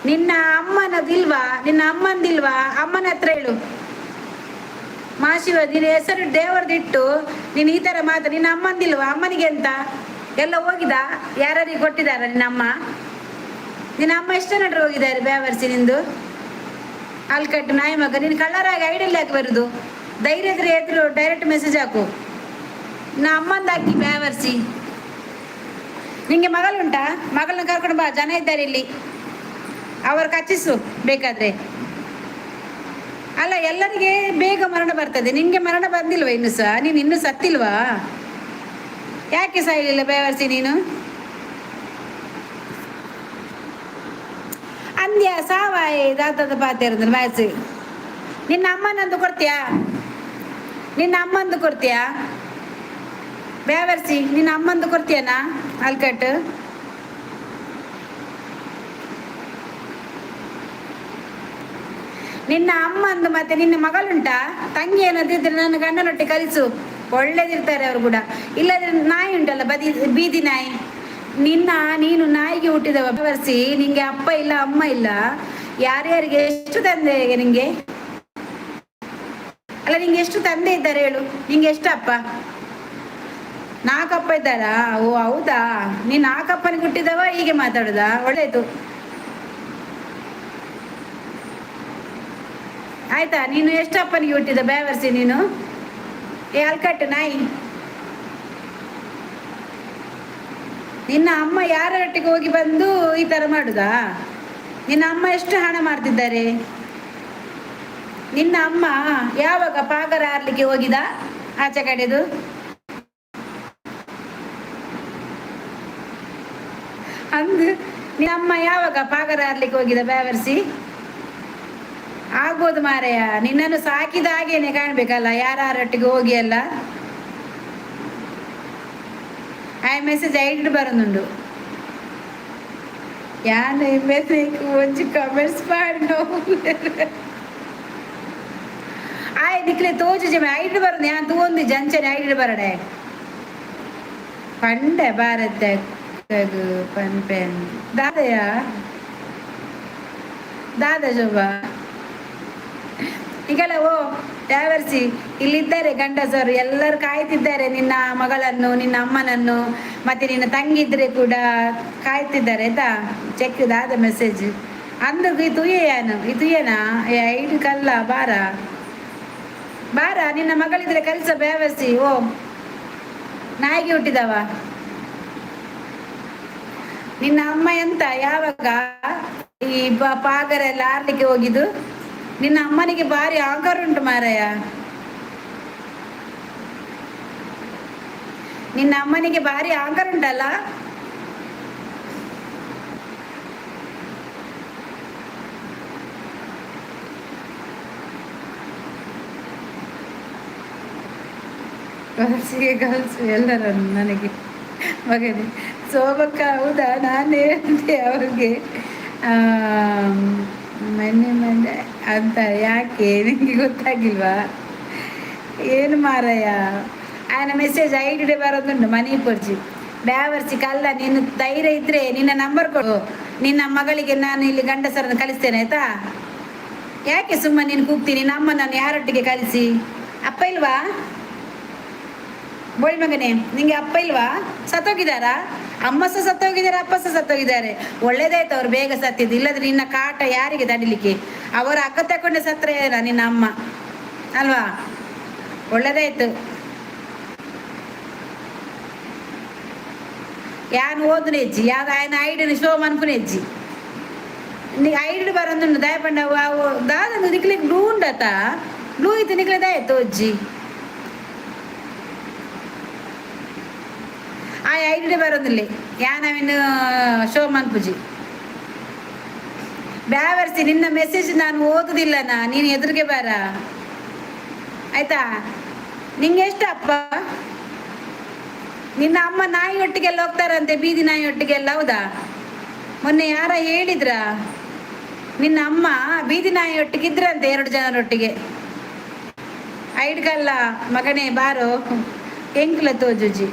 [SPEAKER 1] ನಿನ್ನ ಅಮ್ಮನದಿಲ್ವಾ? ನಿನ್ನ ಅಮ್ಮಂದಿಲ್ವಾ? ಅಮ್ಮನ ಹತ್ರ ಹೇಳು. ಮಾಶಿವ, ನಿನ್ನ ಹೆಸರು ದೇವರದಿಟ್ಟು ನೀನು ಈ ಥರ ಮಾತು. ನಿನ್ನ ಅಮ್ಮಂದಿಲ್ವಾ? ಅಮ್ಮನಿಗೆ ಎಂತ ಎಲ್ಲ ಹೋಗಿದ? ಯಾರ್ಯಾರಿಗೆ ಕೊಟ್ಟಿದಾರ ನಿನ್ನ ಅಮ್ಮ? ನಿನ್ನ ಅಮ್ಮ ಎಷ್ಟು ಜನರು ಹೋಗಿದ್ದಾರೆ ಬ್ಯಾವರ್ಸಿ ನಿಂದು? ಅಲ್ಕಟ್ಟು ನಾಯಿ ಮಗ, ನೀನು ಕಳ್ಳರಾಗಿ ಐಡಲ್ ಯಾಕೆ ಬರುದು? ಧೈರ್ಯ ಇದ್ರೆ ಎದುರು ಡೈರೆಕ್ಟ್ ಮೆಸೇಜ್ ಹಾಕು. ನಾ ಅಮ್ಮಂದು ಹಾಕಿ ಬ್ಯಾವರ್ಸಿ. ನಿಂಗೆ ಮಗಳುಂಟಾ? ಮಗಳನ್ನ ಕರ್ಕೊಂಡು ಬಾ. ಜನ ಇದ್ದಾರೆ ಇಲ್ಲಿ, ಅವರು ಕಚ್ಚಿಸು ಬೇಕಾದ್ರೆ. ಅಲ್ಲ, ಎಲ್ಲರಿಗೆ ಬೇಗ ಮರಣ ಬರ್ತದೆ, ನಿಂಗೆ ಮರಣ ಬಂದಿಲ್ವಾ ಇನ್ನು ಸಹ? ನೀನು ಇನ್ನೂ ಸತ್ತಿಲ್ವಾ? ಯಾಕೆ ಸಾಯಲಿಲ್ಲ ಬೇವರ್ಸಿ ನೀನು? ಅಂದ್ಯ ಸಾವಾಯಿ ದಾತದ ಪಾತೆ ಮ್ಯಾಚ್. ನಿನ್ನ ಅಮ್ಮನಂದು ಕೊಡ್ತೀಯಾ? ನಿನ್ನ ಅಮ್ಮಂದು ಕೊಡ್ತೀಯಾ ಬೇವರ್ಸಿ? ನಿನ್ನ ಅಮ್ಮಂದು ಕೊಡ್ತೀಯನಾ ಅಲ್ಕಟ್ಟು? ನಿನ್ನ ಅಮ್ಮಂದು ಮತ್ತೆ ನಿನ್ನ ಮಗಳುಂಟಾ? ತಂಗಿ ಏನಾದ್ರು ನನ್ನ ಗಂಡನೊಟ್ಟೆ ಕಲಿಸು, ಒಳ್ಳೇದಿರ್ತಾರೆ ಅವರು ಕೂಡ. ಇಲ್ಲದ್ರೆ ನಾಯಿ ಉಂಟಲ್ಲ, ಬದಿ ಬೀದಿ ನಾಯಿ. ನಿನ್ನ ನೀನು ನಾಯಿಗೆ ಹುಟ್ಟಿದವ ಬರ್ಸಿ. ನಿಂಗೆ ಅಪ್ಪ ಇಲ್ಲ, ಅಮ್ಮ ಇಲ್ಲ. ಯಾರ್ಯಾರಿಗೆ ಎಷ್ಟು ತಂದೆ ನಿಂಗೆ? ಅಲ್ಲ, ನಿಂಗೆ ಎಷ್ಟು ತಂದೆ ಇದ್ದಾರೆ ಹೇಳು? ನಿಂಗೆ ಎಷ್ಟು ಅಪ್ಪ? ನಾಲ್ಕಪ್ಪ ಇದ್ದಾರಾ? ಓ ಹೌದಾ? ನೀನ್ ನಾಲ್ಕಪ್ಪನಿಗೆ ಹುಟ್ಟಿದವ, ಹೀಗೆ ಮಾತಾಡುದಾ? ಒಳ್ಳೇದು ಆಯ್ತಾ? ನೀನು ಎಷ್ಟು ಅಪ್ಪನಿಗೆ ಹುಟ್ಟಿದ ಬೇವರ್ಸಿ ನೀನು? ಏ ಅಲ್ಕಟ್ಟು ನಾಯಿ, ನಿನ್ನ ಅಮ್ಮ ಯಾರೊಟ್ಟಿಗೆ ಹೋಗಿ ಬಂದು ಈ ತರ ಮಾಡುದಾ? ನಿನ್ನ ಅಮ್ಮ ಎಷ್ಟು ಹಣ ಮಾಡ್ತಿದ್ದಾರೆ? ನಿನ್ನ ಅಮ್ಮ ಯಾವಾಗ ಪಾಗರ ಆರ್ಲಿಕ್ಕೆ ಹೋಗಿದ ಆಚೆ ಕಡೆದು? ಅಂದು ನಿನ್ನ ಯಾವಾಗ ಪಾಗರ ಆರ್ಲಿಕ್ಕೆ ಹೋಗಿದ ಬೇವರ್ಸಿ? ಆಗ್ಬೋದು ಮಾರಾಯ, ನಿನ್ನನ್ನು ಸಾಕಿದ ಹಾಗೇನೆ ಕಾಣ್ಬೇಕಲ್ಲ ಯಾರೊಟ್ಟಿಗೆ ಹೋಗಿ ಅಲ್ಲ. ಆ ಮೆಸೇಜ್ ಐಡ್ ಬರೋದುಂಡು. ಯಾನ್ ಮೆಸೇಜ್ ಒಂಜಿ ಕಮೆಂಟ್ಸ್ ಮಾಡಿ ಆಯ್ ನಿಕ್ಲೆ ತೋಜು ಜಮೆ ಐಡ್ ಬರೋದು. ಯಾನ್ ತೂವೊಂದು ಜಂಚನೆ ಐಡ್ ಬರಡೆ ಪಂಡೆ ಭಾರತ ಪನ್ಪೆನ್ ದಾದಯ ದಾದ ಶೋಭಾ. ಈಗಲ್ಲ ಓ ಡ್ಯಾವರ್ಸಿ, ಇಲ್ಲಿದ್ದಾರೆ ಗಂಡಸರು ಎಲ್ಲರೂ ಕಾಯ್ತಿದ್ದಾರೆ ನಿನ್ನ ಮಗಳನ್ನು, ನಿನ್ನ ಅಮ್ಮನನ್ನು, ಮತ್ತೆ ನಿನ್ನ ತಂಗಿದ್ರೆ ಕೂಡ ಕಾಯ್ತಿದ್ದಾರೆ ಆಯ್ತಾ? ಚೆಕ್ ದಾದ ಮೆಸೇಜ್ ಅಂದು. ಈ ತುಯ್ಯನು ಈ ತುಯ್ಯನಾ? ಏ ಐದು ಕಲ್ಲ ಬಾರ ಬಾರ. ನಿನ್ನ ಮಗಳಿದ್ರೆ ಕಲ್ಸ ಬೇವಸಿ. ಓ ನಾಯಿಗೆ ಹುಟ್ಟಿದವ, ನಿನ್ನ ಅಮ್ಮ ಎಂತ ಯಾವಾಗ ಈ ಪಾಗರೆಲ್ಲ ಆರ್ಲಿಕ್ಕೆ ಹೋಗಿದ್ದು? ನಿನ್ನ ಅಮ್ಮನಿಗೆ ಭಾರಿ ಅಹಂಕಾರ ಉಂಟು ಮಾರಾಯ. ನಿನ್ನ ಅಮ್ಮನಿಗೆ ಭಾರಿ ಅಹಂಕಾರ ಉಂಟಲ್ಲ. ಗರ್ಲ್ಸಿಗೆ ಗರ್ಲ್ಸ್ ಎಲ್ಲರನ್ನು ನನಗೆ ಮಗನೇ ಸೋಬಕ್ಕ. ಹೌದಾ? ನಾನು ಹೇಳ್ದೆ ಅವ್ರಿಗೆ ಮೊನ್ನೆ ಮೊನ್ನೆ ಅಂತ. ಯಾಕೆ ನಿಮಗೆ ಗೊತ್ತಾಗಿಲ್ವಾ ಏನು ಮಾರಾಯ? ఆయన ಮೆಸೇಜ್ ಐಡಿ ಬರೋದುಂಟು ಮನಿ ಪೊರ್ಜಿ ಬ್ಯಾವರ್ಸಿ ಕಲ್ಲ. ನೀನು ಧೈರ್ಯ ಇದ್ರೆ ನಿನ್ನ ನಂಬರ್ ಕೊಡು. ನಿನ್ನ ಮಗಳಿಗೆ ನಾನು ಇಲ್ಲಿ ಗಂಡಸರನ್ನು ಕಲಿಸ್ತೇನೆ ಆಯ್ತಾ? ಯಾಕೆ ಸುಮ್ಮನೆ ನೀನು ಕೂಗ್ತೀನಿ? ನಮ್ಮನನ್ನು ಯಾರೊಟ್ಟಿಗೆ ಕಲಿಸಿ? ಅಪ್ಪ ಇಲ್ವಾ ಬೋಳಿ ಮಗನೇ? ನಿಂಗೆ ಅಪ್ಪ ಇಲ್ವಾ? ಸತ್ತೋಗಿದಾರಾ? ಅಮ್ಮ ಸಹ ಸತ್ತೋಗಿದ್ದಾರೆ, ಅಪ್ಪ ಸಹ ಸತ್ತೋಗಿದ್ದಾರೆ. ಒಳ್ಳೇದಾಯ್ತು ಅವ್ರು ಬೇಗ ಸತ್ತಿದ್ದು. ಇಲ್ಲದ್ರೆ ನಿನ್ನ ಕಾಟ ಯಾರಿಗೆ ತಡಿಲಿಕ್ಕೆ? ಅವರ ಅಕ್ಕ ತಕೊಂಡೆ ಸತ್ರ ನಿನ್ನ ಅಮ್ಮ ಅಲ್ವಾ? ಒಳ್ಳೇದಾಯ್ತು. ಯಾನ್ ಓದುನೆಜ್ಜಿ ಯಾವ್ದು ఆయన ಐಡಿನ ಶೋ ಮನ್ಪುನೆಜ್ಜಿ. ನೀ ಐಡ್ ಬರಂದುಂಡು ದಯಪಂಡ ಅವು ದಾದ ನಿಕ್ಲಿಗೆ ಬ್ಲೂ ಉಂಡತ? ಬ್ಲೂ ಇತ್ತು ನಿಕ್ಲೆ ದಾಯ ತೋಜ್ಜಿ. ಆ ಐಡಿ ಬರೋದಿಲ್ಲ ಯಾನ್ ಶೋ ಮನ್ಪುಜಿ ಬ್ಯಾವರ್ಸಿ. ನಿನ್ನ ಮೆಸೇಜ್ ನಾನು ಓದುದಿಲ್ಲನಾ? ನೀನು ಎದುರಿಗೆ ಬಾರ. ಆಯ್ತಾ? ನಿಂಗೆ ಎಷ್ಟಪ್ಪ? ನಿನ್ನ ಅಮ್ಮ ನಾಯಿಯೊಟ್ಟಿಗೆಲ್ಲ ಹೋಗ್ತಾರಂತೆ, ಬೀದಿ ನಾಯಿಯೊಟ್ಟಿಗೆಲ್ಲ, ಹೌದಾ? ಮೊನ್ನೆ ಯಾರ ಹೇಳಿದ್ರಾ, ನಿನ್ನ ಅಮ್ಮ ಬೀದಿ ನಾಯಿಯೊಟ್ಟಿಗೆ ಇದ್ರಂತೆ, ಎರಡು ಜನರೊಟ್ಟಿಗೆ. ಐಡ್ಗಲ್ಲ ಮಗನೇ, ಬಾರೋ. ಎಂಕ್ಲ ತೋಜುಜಿ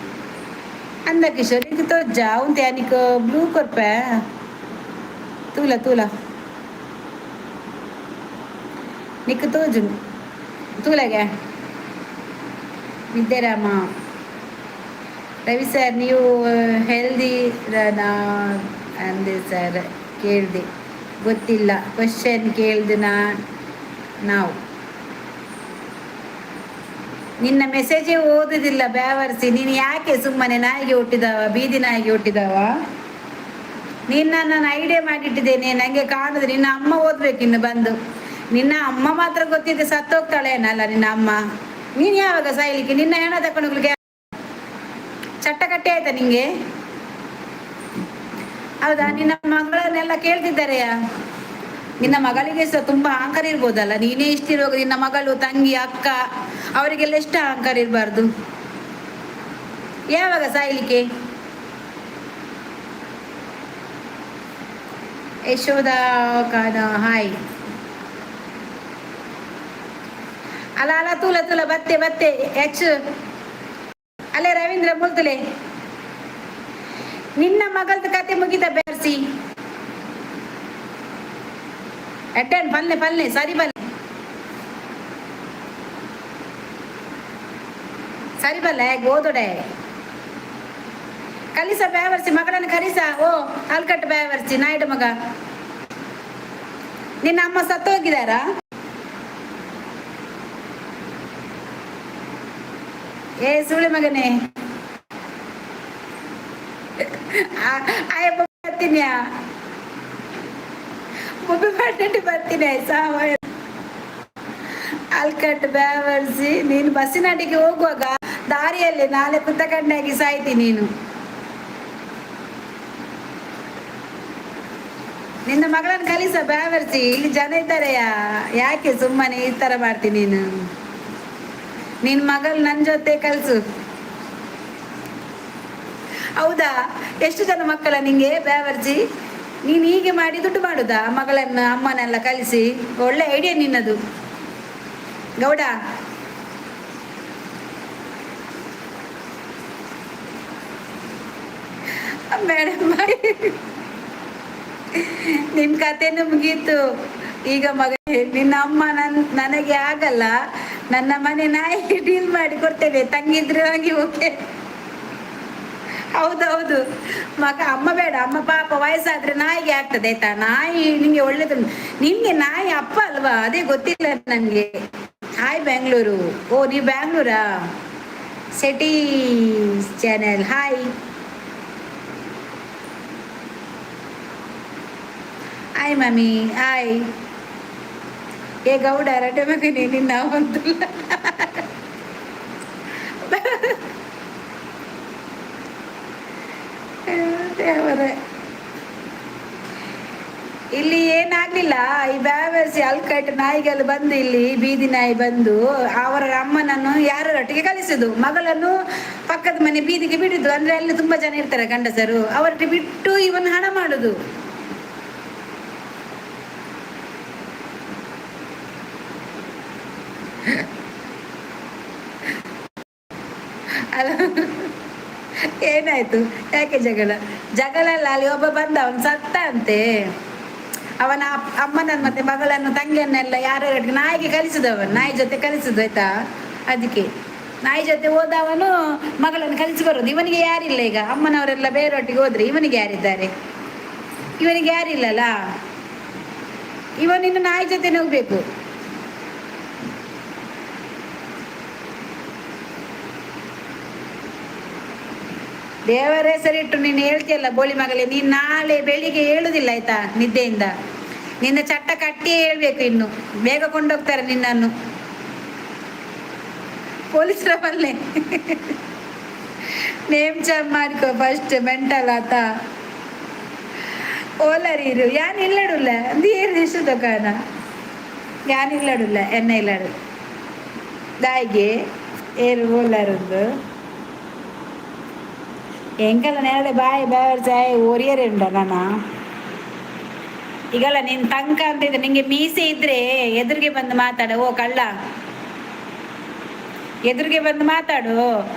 [SPEAKER 1] ಅಂದ ಕಿಶೋರ್, ಇಂಕ ತೋಜ್ಜ ಉಂತೆ ಅನಿಕ ಬ್ಲೂ ಕೊರ್ಪೆ. ತೂಲ ತೂಲ, ನಿಕ್ ತೋಜು ತೂಲಗೆ. ವಿದ್ಯಾರಾಮ ರವಿ ಸರ್, ನೀವು ಹೆಲ್ದಿ ಅಂದೆ ಸರ್, ಕೇಳಿದೆ ಗೊತ್ತಿಲ್ಲ, ಕ್ವಶನ್ ಕೇಳ್ದೆ ನಾವು. ನಿನ್ನ ಮೆಸೇಜೇ ಓದುದಿಲ್ಲ ಬ್ಯಾವರ್ಸಿ. ನೀನು ಯಾಕೆ ಸುಮ್ಮನೆ ನಾಯಿಗೆ ಹುಟ್ಟಿದವ, ಬೀದಿ ನಾಯಿಗೆ ಹುಟ್ಟಿದವ ನಿನ್ನ? ನಾನು ಐಡಿಯಾ ಮಾಡಿಟ್ಟಿದ್ದೇನೆ, ನನಗೆ ಕಾಣುದು. ನಿನ್ನ ಅಮ್ಮ ಓದ್ಬೇಕು ಇನ್ನು ಬಂದು. ನಿನ್ನ ಅಮ್ಮ ಮಾತ್ರ ಗೊತ್ತಿದೆ, ಸತ್ತೋಗ್ತಾಳೆ ಏನಲ್ಲ ನಿನ್ನ ಅಮ್ಮ. ನೀನು ಯಾವಾಗ ಸಾಯ್ಲಿಕ್ಕೆ? ನಿನ್ನ ಹೆಣ ತಕೊಂಡು ಹೋಗ್ಲಿಕ್ಕೆ ಚಟ್ಟ ಕಟ್ಟಿ ಆಯ್ತಾ ನಿಂಗೆ? ಹೌದಾ? ನಿನ್ನ ಮಗಳನ್ನೆಲ್ಲ ಕೇಳ್ತಿದ್ದಾರೆಯಾ? ನಿನ್ನ ಮಗಳಿಗೆ ಸಹ ತುಂಬಾ ಅಹಂಕಾರ ಇರ್ಬೋದಲ್ಲ? ನೀನೇ ಇಷ್ಟಿರುವಾಗ ನಿನ್ನ ಮಗಳು, ತಂಗಿ, ಅಕ್ಕ ಅವರಿಗೆಲ್ಲ ಎಷ್ಟು ಅಹಂಕಾರ ಇರಬಾರ್ದು? ಯಾವಾಗ ಸಾಯ್ಲಿಕ್ಕೆ? ಯಶೋಧ ಕಾನ, ಹಾಯ್. ಅಲ್ಲ ಅಲ್ಲ, ತೂಲ ತೂಲ, ಬತ್ತೆ ಬತ್ತೆ ಎಚ್ ಅಲ್ಲೇ ರವೀಂದ್ರ ಮುಲ್ತಲೆ. ನಿನ್ನ ಮಗಳದ ಕತೆ ಮುಗಿದ ಬೆರ್ಸಿ. ಅಟೆಂಡ್ ಪಲ್ಲೆ ಪಲ್ಲೆ, ಸರಿ ಬಲ್ಲೆ, ಸರಿ ಬಲ್ಲೆ. ಓದೊಡೆ ಕಲಿಸ ಬ್ಯಾವರ್ಸಿ, ಮಗಳನ್ನು ಕಲಿಸ. ಓ ಅಲ್ಕಟ್ಟು ಬ್ಯಾವರ್ಸಿ ನಾಯ್ಡು ಮಗ, ನಿನ್ನ ಅಮ್ಮ ಸತ್ತು ಹೋಗಿದಾರಾ? ಏ ಸುಳಿ ಮಗನೇ, ಆಯಪ್ಪ ಬರ್ತೀನ್ಯಾ? ಬೊಬ್ಬೆ ಪಟ್ಟೆಟ್ಟು ಬರ್ತೀನಿ. ಸಾವ ಅಲ್ಕಟ್ ಬ್ಯಾವರ್ಸಿ, ನೀನು ಬಸ್ಸಿನ ಅಡಿಗೆ ಹೋಗುವಾಗ ದಾರಿಯಲ್ಲಿ ನಾಳೆ ಕುತ್ತಕಂಡಾಗಿ ಸಾಯ್ತಿ ನೀನು. ನಿನ್ನ ಮಗಳನ್ನು ಕಲಿಸ ಬ್ಯಾವರ್ಸಿ. ಇಲ್ಲಿ ಜನ ಇದ್ದಾರೆಯಾ? ಯಾಕೆ ಸುಮ್ಮನೆ ಈ ತರ ಮಾಡ್ತೀನಿ ನೀನು? ನಿನ್ ಮಗಳು ನನ್ನ ಜೊತೆ ಕಲ್ಸು. ಹೌದಾ? ಎಷ್ಟು ಜನ ಮಕ್ಕಳ ನಿಂಗೆ ಬ್ಯಾವರ್ಜಿ? ನೀನು ಹೀಗೆ ಮಾಡಿ ದುಡ್ಡು ಮಾಡುದಾ? ಮಗಳನ್ನ ಅಮ್ಮನೆಲ್ಲ ಕಲಿಸಿ. ಒಳ್ಳೆ ಐಡಿಯಾ ನಿನ್ನದು ಗೌಡ. ಮೇಡಮ್, ನಿನ್ ಕಥೆನೂ ಮುಗೀತು ಈಗ ಮಗ. ನಿನ್ನ ಅಮ್ಮ ನನಗೆ ಆಗಲ್ಲ, ನನ್ನ ಮನೆ ನಾಯಿ ಡೀಲ್ ಮಾಡಿ ಕೊಡ್ತೇನೆ. ತಂಗಿದ್ರು ಹಾಗೆ. ಓಕೆ, ಹೌದೌದು ಮಗ. ಅಮ್ಮ ಬೇಡ, ಅಮ್ಮ ಪಾಪ ವಯಸ್ಸಾದ್ರೆ ನಾಯಿಗೆ ಆಗ್ತದೆ, ಆಯ್ತಾ? ನಾಯಿ ನಿಂಗೆ ಒಳ್ಳೇದು. ನಿನ್ಗೆ ನಾಯಿ ಅಪ್ಪ ಅಲ್ವಾ? ಅದೇ ಗೊತ್ತಿಲ್ಲ ನನ್ಗೆ. ಹಾಯ್ ಬೆಂಗಳೂರು. ಓ, ನೀವು ಬ್ಯಾಂಗ್ಳೂರಾ? ಸೆಟಿ channel, hi hi mummy, hi. ಏ ಗೌಡ, ರಟೆ ಮಗನೇ, ನಿನ್ನ ಒಂದು ದೇವರೇ. ಇಲ್ಲಿ ಏನಾಗ್ಲಿಲ್ಲ. ಈ ಬ್ಯಾವರ್ಸಿ ಅಲ್ಕಟ್ ನಾಯಿಗಳು ಬಂದು, ಇಲ್ಲಿ ಬೀದಿ ನಾಯಿ ಬಂದು ಅವರ ಅಮ್ಮನನ್ನು ಯಾರೊಟ್ಟಿಗೆ ಕಲಿಸುದು, ಮಗಳನ್ನು ಪಕ್ಕದ ಮನೆ ಬೀದಿಗೆ ಬಿಡುದು. ಅಂದ್ರೆ ಅಲ್ಲಿ ತುಂಬಾ ಜನ ಇರ್ತಾರೆ ಗಂಡಸರು, ಅವರೊಟ್ಟಿಗೆ ಬಿಟ್ಟು ಇವನ್ ಹಣ ಮಾಡುದು. ಅಲ್ಲ, ಏನಾಯ್ತು? ಯಾಕೆ ಜಗಳ? ಜಗಳ ಅಲ್ಲ, ಅಲ್ಲಿ ಒಬ್ಬ ಬಂದ, ಅವನು ಸತ್ತ ಅಂತೆ. ಅವನ ಅಮ್ಮನನ್ನು ಮತ್ತೆ ಮಗಳನ್ನು ತಂಗಿಯನ್ನೆಲ್ಲ ಯಾರ್ಯಾರ ನಾಯಿಗೆ ಕಲಿಸಿದವನು, ನಾಯಿ ಜೊತೆ ಕಲಿಸುದು, ಆಯ್ತಾ? ಅದಕ್ಕೆ ನಾಯಿ ಜೊತೆ ಹೋದವನು ಮಗಳನ್ನು ಕಲಿಸಿ ಬರೋದು. ಇವನಿಗೆ ಯಾರಿಲ್ಲ ಈಗ. ಅಮ್ಮನವರೆಲ್ಲ ಬೇರೆಯೊಟ್ಟಿಗೆ ಹೋದ್ರೆ ಇವನಿಗೆ ಯಾರಿದ್ದಾರೆ? ಇವನಿಗೆ ಯಾರಿಲ್ಲಲ್ಲ. ಇವನಿನ್ನು ನಾಯಿ ಜೊತೆನೇ ಹೋಗ್ಬೇಕು. ದೇವರ ಹೆಸರಿಟ್ಟು ನೀನು ಹೇಳ್ತಿಯಲ್ಲ ಬೋಳಿ ಮಗಳೇ, ನೀನು ನಾಳೆ ಬೆಳಿಗ್ಗೆ ಹೇಳುದಿಲ್ಲ ಆಯ್ತಾ? ನಿದ್ದೆಯಿಂದ ನಿನ್ನ ಚಟ್ಟ ಕಟ್ಟಿಯೇ ಹೇಳ್ಬೇಕು. ಇನ್ನು ಬೇಗ ಕೊಂಡೋಗ್ತಾರೆ ನಿನ್ನನ್ನು ಪೊಲೀಸರ ಬಲ್ಲೆ. ನೇಮ್ ಚಾಮ್ ಮಾಡ್ಕೋ ಫಸ್ಟ್, ಮೆಂಟಲ್ ಆತ. ಓಲರೀರು ಯಾನ್ ಇಲ್ಲಡುಲ್ಲ ಅಂದು ಏರು ಎಷ್ಟು ದೊಕಾನ. ಯಾನ್ ಇಲ್ಲಡುಲ್ಲ, ಎನ್ನ ಇಲ್ಲಡು. ದಾಯಿಗೆ ಏರು ಬೋಲಾರಂದು ಎಂಕಲ್ಲ ನೇರಳೆ ಬಾಯಿ ಬಾಯ್ ಚಾಯ್ ಒರಿಯರೆ ಉಂಡ ನಾನ. ಈಗಲ್ಲ ನೀನ್ ತಂಕ ಅಂತ ಇದ್ರೆ, ನಿಂಗೆ ಮೀಸೆ ಇದ್ರೆ ಎದುರಿಗೆ ಬಂದು ಮಾತಾಡು. ಓ ಕಳ್ಳ, ಎದುರಿಗೆ ಬಂದು ಮಾತಾಡು.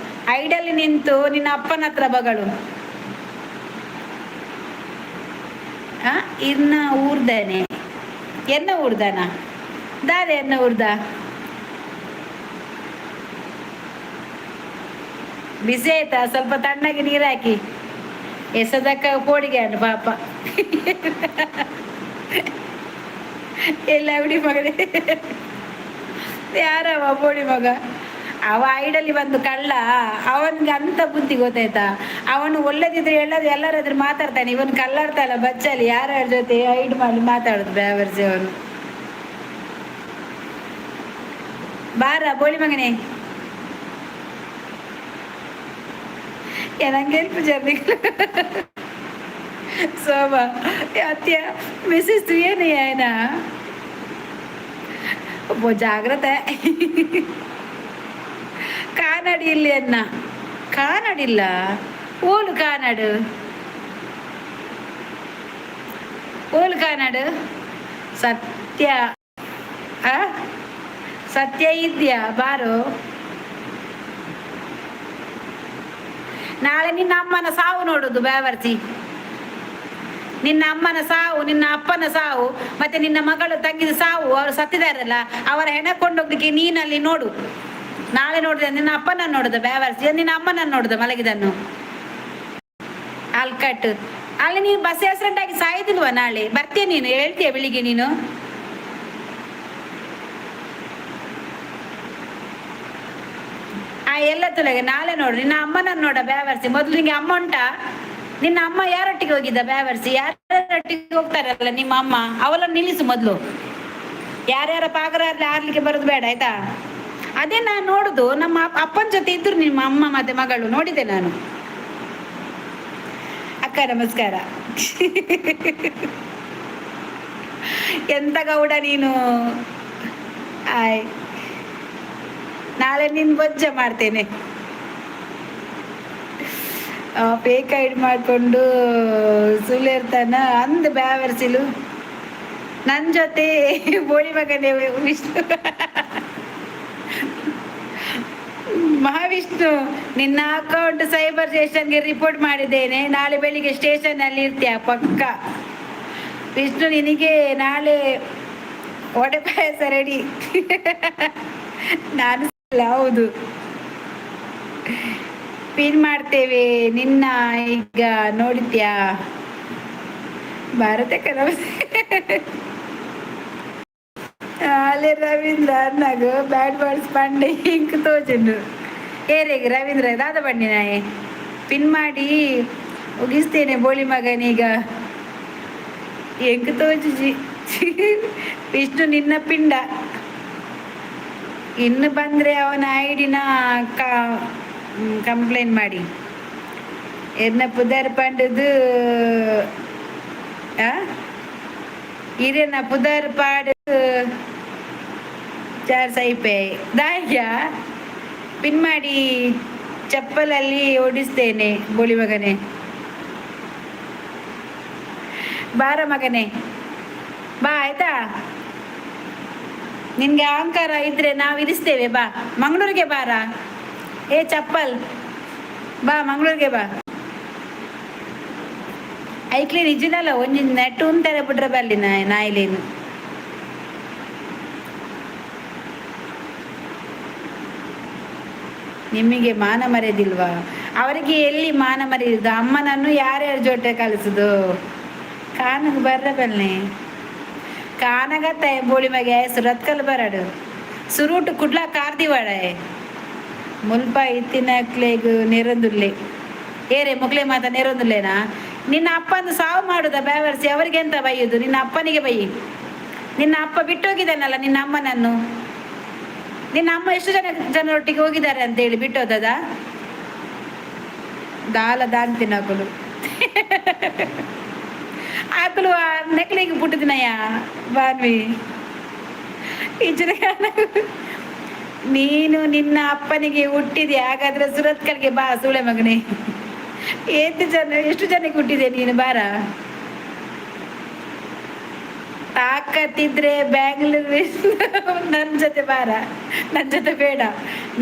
[SPEAKER 1] ಐಡಲ್ಲಿ ನಿಂತು ನಿನ್ನ ಅಪ್ಪನ ಹತ್ರ ಬಗಳು. ಆ ಇನ್ನ ಊರ್ದಾನೆ, ಎನ್ನ ಊರ್ದಾನ ದಾದ, ಎನ್ನ ಊರ್ದ. ಬಿಸಿ ಆಯ್ತಾ? ಸ್ವಲ್ಪ ತಣ್ಣಗೆ ನೀರು ಹಾಕಿ ಎಸದಕ್ಕ ಪೋಡಿಗೆ ಅಣ್ಣ ಪಾಪ. ಎಲ್ಲ ಹುಡಿ ಮಗನೇ, ಯಾರವ ಬೋಡಿ ಮಗ? ಅವ ಐಡಲ್ಲಿ ಬಂದು ಕಳ್ಳ. ಅವನಿಗೆ ಅಂತ ಬುದ್ಧಿ, ಗೊತ್ತಾಯ್ತಾ? ಅವನು ಒಳ್ಳೇದಿದ್ರೆ ಎಲ್ಲದು ಎಲ್ಲರ ಎದುರು ಮಾತಾಡ್ತಾನೆ. ಇವನು ಕಲ್ಲಾಡ್ತಾನಲ್ಲ ಬಚ್ಚಲ್ಲಿ, ಯಾರ್ಯಾರ ಜೊತೆ ಐಡ್ ಮಾಡಿ ಮಾತಾಡುದು ಬ್ಯಾವರ್ಸಿ ಅವನು. ಬಾರ ಬೋಳಿ ಮಗನೇ. ನಂಗೆ ಹೆಲ್ಪ್ ಜರ್ನಿ. ಸೋಮ ಅತ್ಯ ಮಿಸಸ್ ಏನು ಏನ ಒಬ್ಬ ಜಾಗ್ರತೆ. ಕಾನಡಿ ಇಲ್ಲಿ ಅನ್ನ ಕಾನಡಿಲ್ಲ. ಓಲು ಕಾನಾಡು, ಓಲು ಕಾನಾಡು. ಸತ್ಯ, ಆ ಸತ್ಯ ಇದ್ಯಾ? ಬಾರು. ನಾಳೆ ನಿನ್ನ ಅಮ್ಮನ ಸಾವು ನೋಡುದು ಬ್ಯಾವರ್ಸಿ. ನಿನ್ನ ಅಮ್ಮನ ಸಾವು, ನಿನ್ನ ಅಪ್ಪನ ಸಾವು, ಮತ್ತೆ ನಿನ್ನ ಮಗಳು ತಂಗಿದ ಸಾವು. ಅವರು ಸತ್ತಿದಾರಲ್ಲ, ಅವರ ಹೆಣ ಕೊಂಡೋಗ್ಲಿಕ್ಕೆ ನೀನಲ್ಲಿ ನೋಡು. ನಾಳೆ ನೋಡಿದೆ ನಿನ್ನ ಅಪ್ಪನ ನೋಡುದ ಬ್ಯಾವರ್ಸಿ, ನಿನ್ನ ಅಮ್ಮನ ನೋಡುದ ಮಲಗಿದನ್ನು ಆಲ್ಕಟ್ ಅಲ್ಲಿ. ನೀನು ಬಸ್ ಆಕ್ಸಿಡೆಂಟ್ ಆಗಿ ಸಾಯ್ದಿಲ್ವಾ? ನಾಳೆ ಬರ್ತೀಯ ನೀನು? ಹೇಳ್ತೀಯ ಬೆಳಿಗ್ಗೆ ನೀನು? ಆ ಎಲ್ಲ ತುಲೆಗೆ ನಾಳೆ ನೋಡು. ನಿನ್ನ ಅಮ್ಮನನ್ನು ನೋಡ ಬ್ಯಾವರ್ಸಿ ಮೊದಲು. ನಿಂಗೆ ಅಮ್ಮ ಉಂಟಾ? ನಿನ್ನ ಅಮ್ಮ ಯಾರೊಟ್ಟಿಗೆ ಹೋಗಿದ್ದ ಬ್ಯಾವರ್ಸಿ? ಯಾರೊಟ್ಟಿಗೆ ಹೋಗ್ತಾರಲ್ಲ ನಿಮ್ಮ ಅಮ್ಮ, ಅವಳನ್ನು ನಿಲ್ಲಿಸು ಮೊದಲು. ಯಾರ್ಯಾರ ಪಾಗರ ಆರ್ಲಿಕ್ಕೆ ಬರೋದು ಬೇಡ, ಆಯ್ತಾ? ಅದೇ ನಾನು ನೋಡುದು. ನಮ್ಮ ಅಪ್ಪನ ಜೊತೆ ಇದ್ರು ನಿಮ್ಮ ಅಮ್ಮ ಮತ್ತೆ ಮಗಳು, ನೋಡಿದೆ ನಾನು. ಅಕ್ಕ ನಮಸ್ಕಾರ. ಎಂತ ಗೌಡ ನೀನು? ಆಯ್, ನಾಳೆ ನಿನ್ ಬೊಜ್ಜ ಮಾಡ್ತೇನೆ. ಫೇಕ್ ಐಡ್ ಮಾಡಿಕೊಂಡು ಸುಳ್ಳೇರ್ತಾನ ಅಂದ್ ಬ್ಯಾವರ್ಸಿಲು. ನನ್ನ ಜೊತೆ ಬೋಳಿ ಮಗನೇ ವಿಷ್ಣು, ಮಹಾವಿಷ್ಣು, ನಿನ್ನ ಅಕೌಂಟ್ ಸೈಬರ್ ಸ್ಟೇಷನ್ಗೆ ರಿಪೋರ್ಟ್ ಮಾಡಿದ್ದೇನೆ. ನಾಳೆ ಬೆಳಿಗ್ಗೆ ಸ್ಟೇಷನ್ ಅಲ್ಲಿ ಇರ್ತೀಯ ಪಕ್ಕ. ವಿಷ್ಣು, ನಿನಗೆ ನಾಳೆ ವಡೆ ಪಾಯಸ ರೆಡಿ. ನಾನು ಹೌದು, ಪಿನ್ ಮಾಡ್ತೇವೆ ನಿನ್ನ. ಈಗ ನೋಡಿದ್ಯಾ? ಭಾರತ ಕನಸು. ಅಲ್ಲೇ ರವೀಂದ್ರ ಅನ್ನಾಗ ಬ್ಯಾಡ್ ವರ್ಡ್ಸ್ ಪಂಡೆ ಇಂಕ್ ತೋಚುಂಡು. ಏರೇಗ್ ರವೀಂದ್ರ ದಾದ ಬಂಡಿ ನಾಯೆ ಪಿನ್ ಮಾಡಿ ಮುಗಿಸ್ತೇನೆ ಬೋಳಿ ಮಗನೀಗ. ಎಂಕ್ ತೋಚುಜಿ ವಿಷ್ಣು ನಿನ್ನ ಪಿಂಡ. ಇನ್ನು ಬಂದರೆ ಅವನ ಐಡಿನ ಕಂಪ್ಲೇಂಟ್ ಮಾಡಿ. ಎನ್ನ ಪುದರ್ ಪಂಡದು ಇರೆನ ಪುದರ್ ಪಾಡು ಚಾರ್ ಸೈಪೆ ದಾಯ್ಯ. ಪಿನ್ ಮಾಡಿ ಚಪ್ಪಲಲ್ಲಿ ಓಡಿಸ್ತೇನೆ ಬೋಳಿ ಮಗನೇ. ಬಾರ ಮಗನೇ, ಬಾ, ಆಯ್ತಾ? ನಿನ್ಗೆ ಅಹಂಕಾರ ಇದ್ರೆ ನಾವು ಇರಿಸ್ತೇವೆ. ಬಾ ಮಂಗಳೂರಿಗೆ, ಬಾರ. ಏ ಚಪ್ಪಲ್, ಬಾ ಮಂಗಳೂರಿಗೆ ಬಾ. ಐಕ್ಲೆ ನಿಜನಲ್ಲ ಒಂಜಿ ನೆಟ್ ಉಂತಾರೆ ಬಿಟ್ರೆ ಬಲ್ಲಿ ನಾಯಿಲೇನು. ನಿಮಗೆ ಮಾನ ಮರ್ಯಾದಿಲ್ವಾ? ಅವರಿಗೆ ಎಲ್ಲಿ ಮಾನ ಮರ್ಯಾದೆ? ಅಮ್ಮನನ್ನು ಯಾರ್ಯಾರ ಜೊತೆ ಕಲಿಸುದು? ಕಾನಗ ಬರ್ರ ಬಲ್ನೆ ಕಾನಗತ್ತ ಬೋಳಿ ಮಗೆ ಸುರತ್ಕಲ್ ಬರಡು. ಸುರೂಟು ಕುಡ್ಲ ಕಾರ್ದಿವಾಡ ಮುಲ್ಪ ಇತ್ತಿನಕ್ಲೆಗ್ ನೆರೊಂದುಲ್ಲೆ. ಏರೆ ಮೊಗ್ಲೆ ಮಾತ ನೆರೊಂದುಲ್ಲೇನಾ? ನಿನ್ನ ಅಪ್ಪನ ಸಾವು ಮಾಡುದ ಬ್ಯಾವರ್ಸಿ? ಅವರಿಗೆ ಎಂತ ಬೈಯುದು? ನಿನ್ನ ಅಪ್ಪನಿಗೆ ಬೈಯಿ. ನಿನ್ನ ಅಪ್ಪ ಬಿಟ್ಟೋಗಿದ್ದಾನಲ್ಲ ನಿನ್ನ ಅಮ್ಮನನ್ನು. ನಿನ್ನ ಅಮ್ಮ ಎಷ್ಟು ಜನ ಜನರೊಟ್ಟಿಗೆ ಹೋಗಿದ್ದಾರೆ ಅಂತ ಹೇಳಿ ಬಿಟ್ಟೋದದ? ದಾಲ ದಾಂತಿನಕುಲು ಆಕಲು ನೆಕ್ಲಿಗೆ ಪುಟ್ಟದಿನಯ್ಯ ಬಾನ್ವಿ. ನೀನು ನಿನ್ನ ಅಪ್ಪನಿಗೆ ಹುಟ್ಟಿದೆ, ಹಾಗಾದ್ರೆ ಸುರತ್ಕಲ್ಗೆ ಬಾ. ಸೂಳೆ ಮಗನೇ, ಏತು ಜನ, ಎಷ್ಟು ಜನಕ್ಕೆ ಹುಟ್ಟಿದೆ ನೀನು? ಬಾರ. ತಾಕತ್ತಿದ್ರೆ ಬ್ಯಾಂಗ್ಳೂರ್ ನನ್ನ ಜೊತೆ ಬಾರ. ನನ್ನ ಜೊತೆ ಬೇಡ,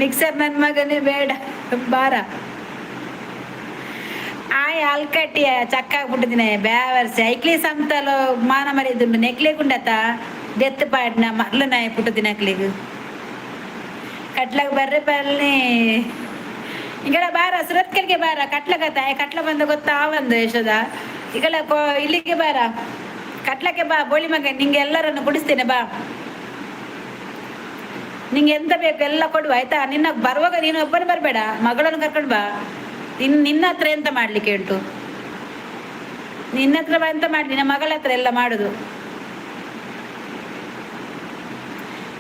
[SPEAKER 1] ಮಿಕ್ಸರ್ ನನ್ನ ಮಗನೇ, ಬೇಡ, ಬಾರ. ಆಯ್ ಅಲ್ಕಟ್ಟಿಯ ಚಕ್ಕಾಗ್ಬಿಟ್ಟಿದ್ದೀನಿ ಬ್ಯಾವರ್ಸಿ. ಐಕ್ಲಿ ಸಂತಲು ಮಾನ ಮರ್ಯಾದೆ ನೆಕ್ಲೇಗುಂಡತ ದೆತ್ತು ಪಾಡಿನ ಮರ್ಲು ನಾಯಿ ಪುಟ್ಟದಿನ ಅಕ್ಲಿಗ್. ಕಟ್ಲಾಗ ಬರ್ರೆ ಪಲ್ನಿ ಈಗಲ ಬಾರ, ಸುರತ್ಕಲ್ಗೆ ಬಾರ. ಕಟ್ಲಗತ್ತ ಕಟ್ಲ ಬಂದ ಗೊತ್ತಾ ಒಂದು ಯಶೋದ. ಈಗಲ ಇಲ್ಲಿಗೆ ಬಾರ, ಕಟ್ಲಕ್ಕೆ ಬಾ. ಬೋಳಿ ಮಗ, ನಿಂಗೆ ಎಲ್ಲರನ್ನು ಕುಡಿಸ್ತೇನೆ ಬಾ. ನಿಂಗೆ ಎಂತ ಬೇಕು ಎಲ್ಲ ಕೊಡುವ, ಆಯ್ತಾ? ನಿನ್ನ ಬರುವಾಗ ನೀನು ಒಬ್ಬನೇ ಬರಬೇಡ, ಮಗಳನ್ನು ಕರ್ಕೊಂಡು ಬಾ. ನಿನ್ನ ಹತ್ರ ಎಂತ ಮಾಡ್ಲಿಕ್ಕೆ ಉಂಟು? ನಿನ್ನ ಹತ್ರ ಎಂತ ಮಾಡ್ಲಿ? ನಿನ್ನ ಮಗಳ ಹತ್ರ ಎಲ್ಲ ಮಾಡುದು.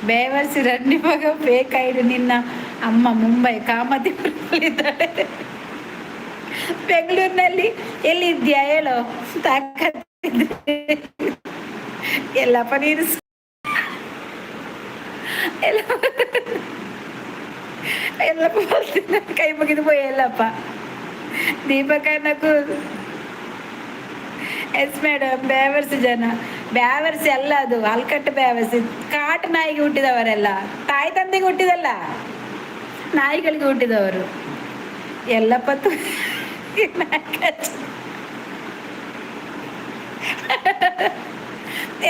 [SPEAKER 1] ಬೇವರ್ಸಿ ರಂಡಿ ಮಗ, ಬೇಕಾಯ್ತು. ನಿನ್ನ ಅಮ್ಮ ಮುಂಬೈ ಕಾಮತಿಪುರದಲ್ಲಿದ್ದಾಳೆ. ಬೆಂಗಳೂರಿನಲ್ಲಿ ಎಲ್ಲಿದ್ಯಾ ಹೇಳು ತಾಕತ್ತಿದ್ರೆ. ಎಲ್ಲಪ್ಪ, ನೀನು ಎಲ್ಲ ಎಲ್ಲಪ್ಪ ಬರ್ತೀನಿ, ಕೈ ಮುಗಿದು ಪೋಯ್ ಎಲ್ಲಪ್ಪ. ದೀಪಕನಕು ಎಸ್ ಮೇಡಮ್. ಬ್ಯಾವರ್ಸಿ ಜನ, ಬ್ಯಾವರ್ಸಿ ಅಲ್ಲ ಅದು, ಹಲ್ಕಟ್ಟು ಬ್ಯಾವರ್ಸಿ. ಕಾಟು ನಾಯಿಗೆ ಹುಟ್ಟಿದವರೆಲ್ಲ, ತಾಯಿ ತಂದೆಗೆ ಹುಟ್ಟಿದಲ್ಲ, ನಾಯಿಗಳಿಗೆ ಹುಟ್ಟಿದವರು ಎಲ್ಲಪ್ಪ. ನಾಯಿ ಕಚ್ಚ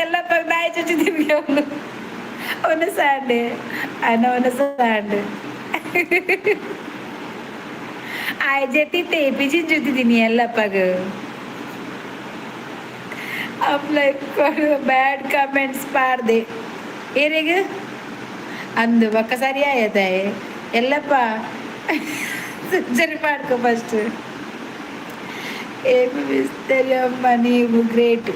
[SPEAKER 1] ಎಲ್ಲಪ್ಪ, ನಾಯಿ ಚುಚ್ಚಿದ್ದೀನಿ. ಅವನು ಅವನು ಸಾಂಡೆ ಅವನು ಸಾಂಡೆ ಆಯ್ ಜೆತ್ತಿತ್ತೆ ಪಿಜಿನ್ ಜೊತಿದ್ದೀನಿ ಎಲ್ಲಪ್ಪಗ. ಅಪ್ಲೈ ಬ್ಯಾಡ್ ಕಮೆಂಟ್ಸ್ ಪಾಡ್ದೆ ಏರಿಗ ಅಂದು ಬೊಕ್ಕ ಸರಿ ಆಯತಾಯೆ. ಎಲ್ಲಪ್ಪ, ಸರಿ ಮಾಡ್ಕೊ ಫಸ್ಟ್. ఏమి మిస్తరి అమ్మ నీవు, గ్రేట్.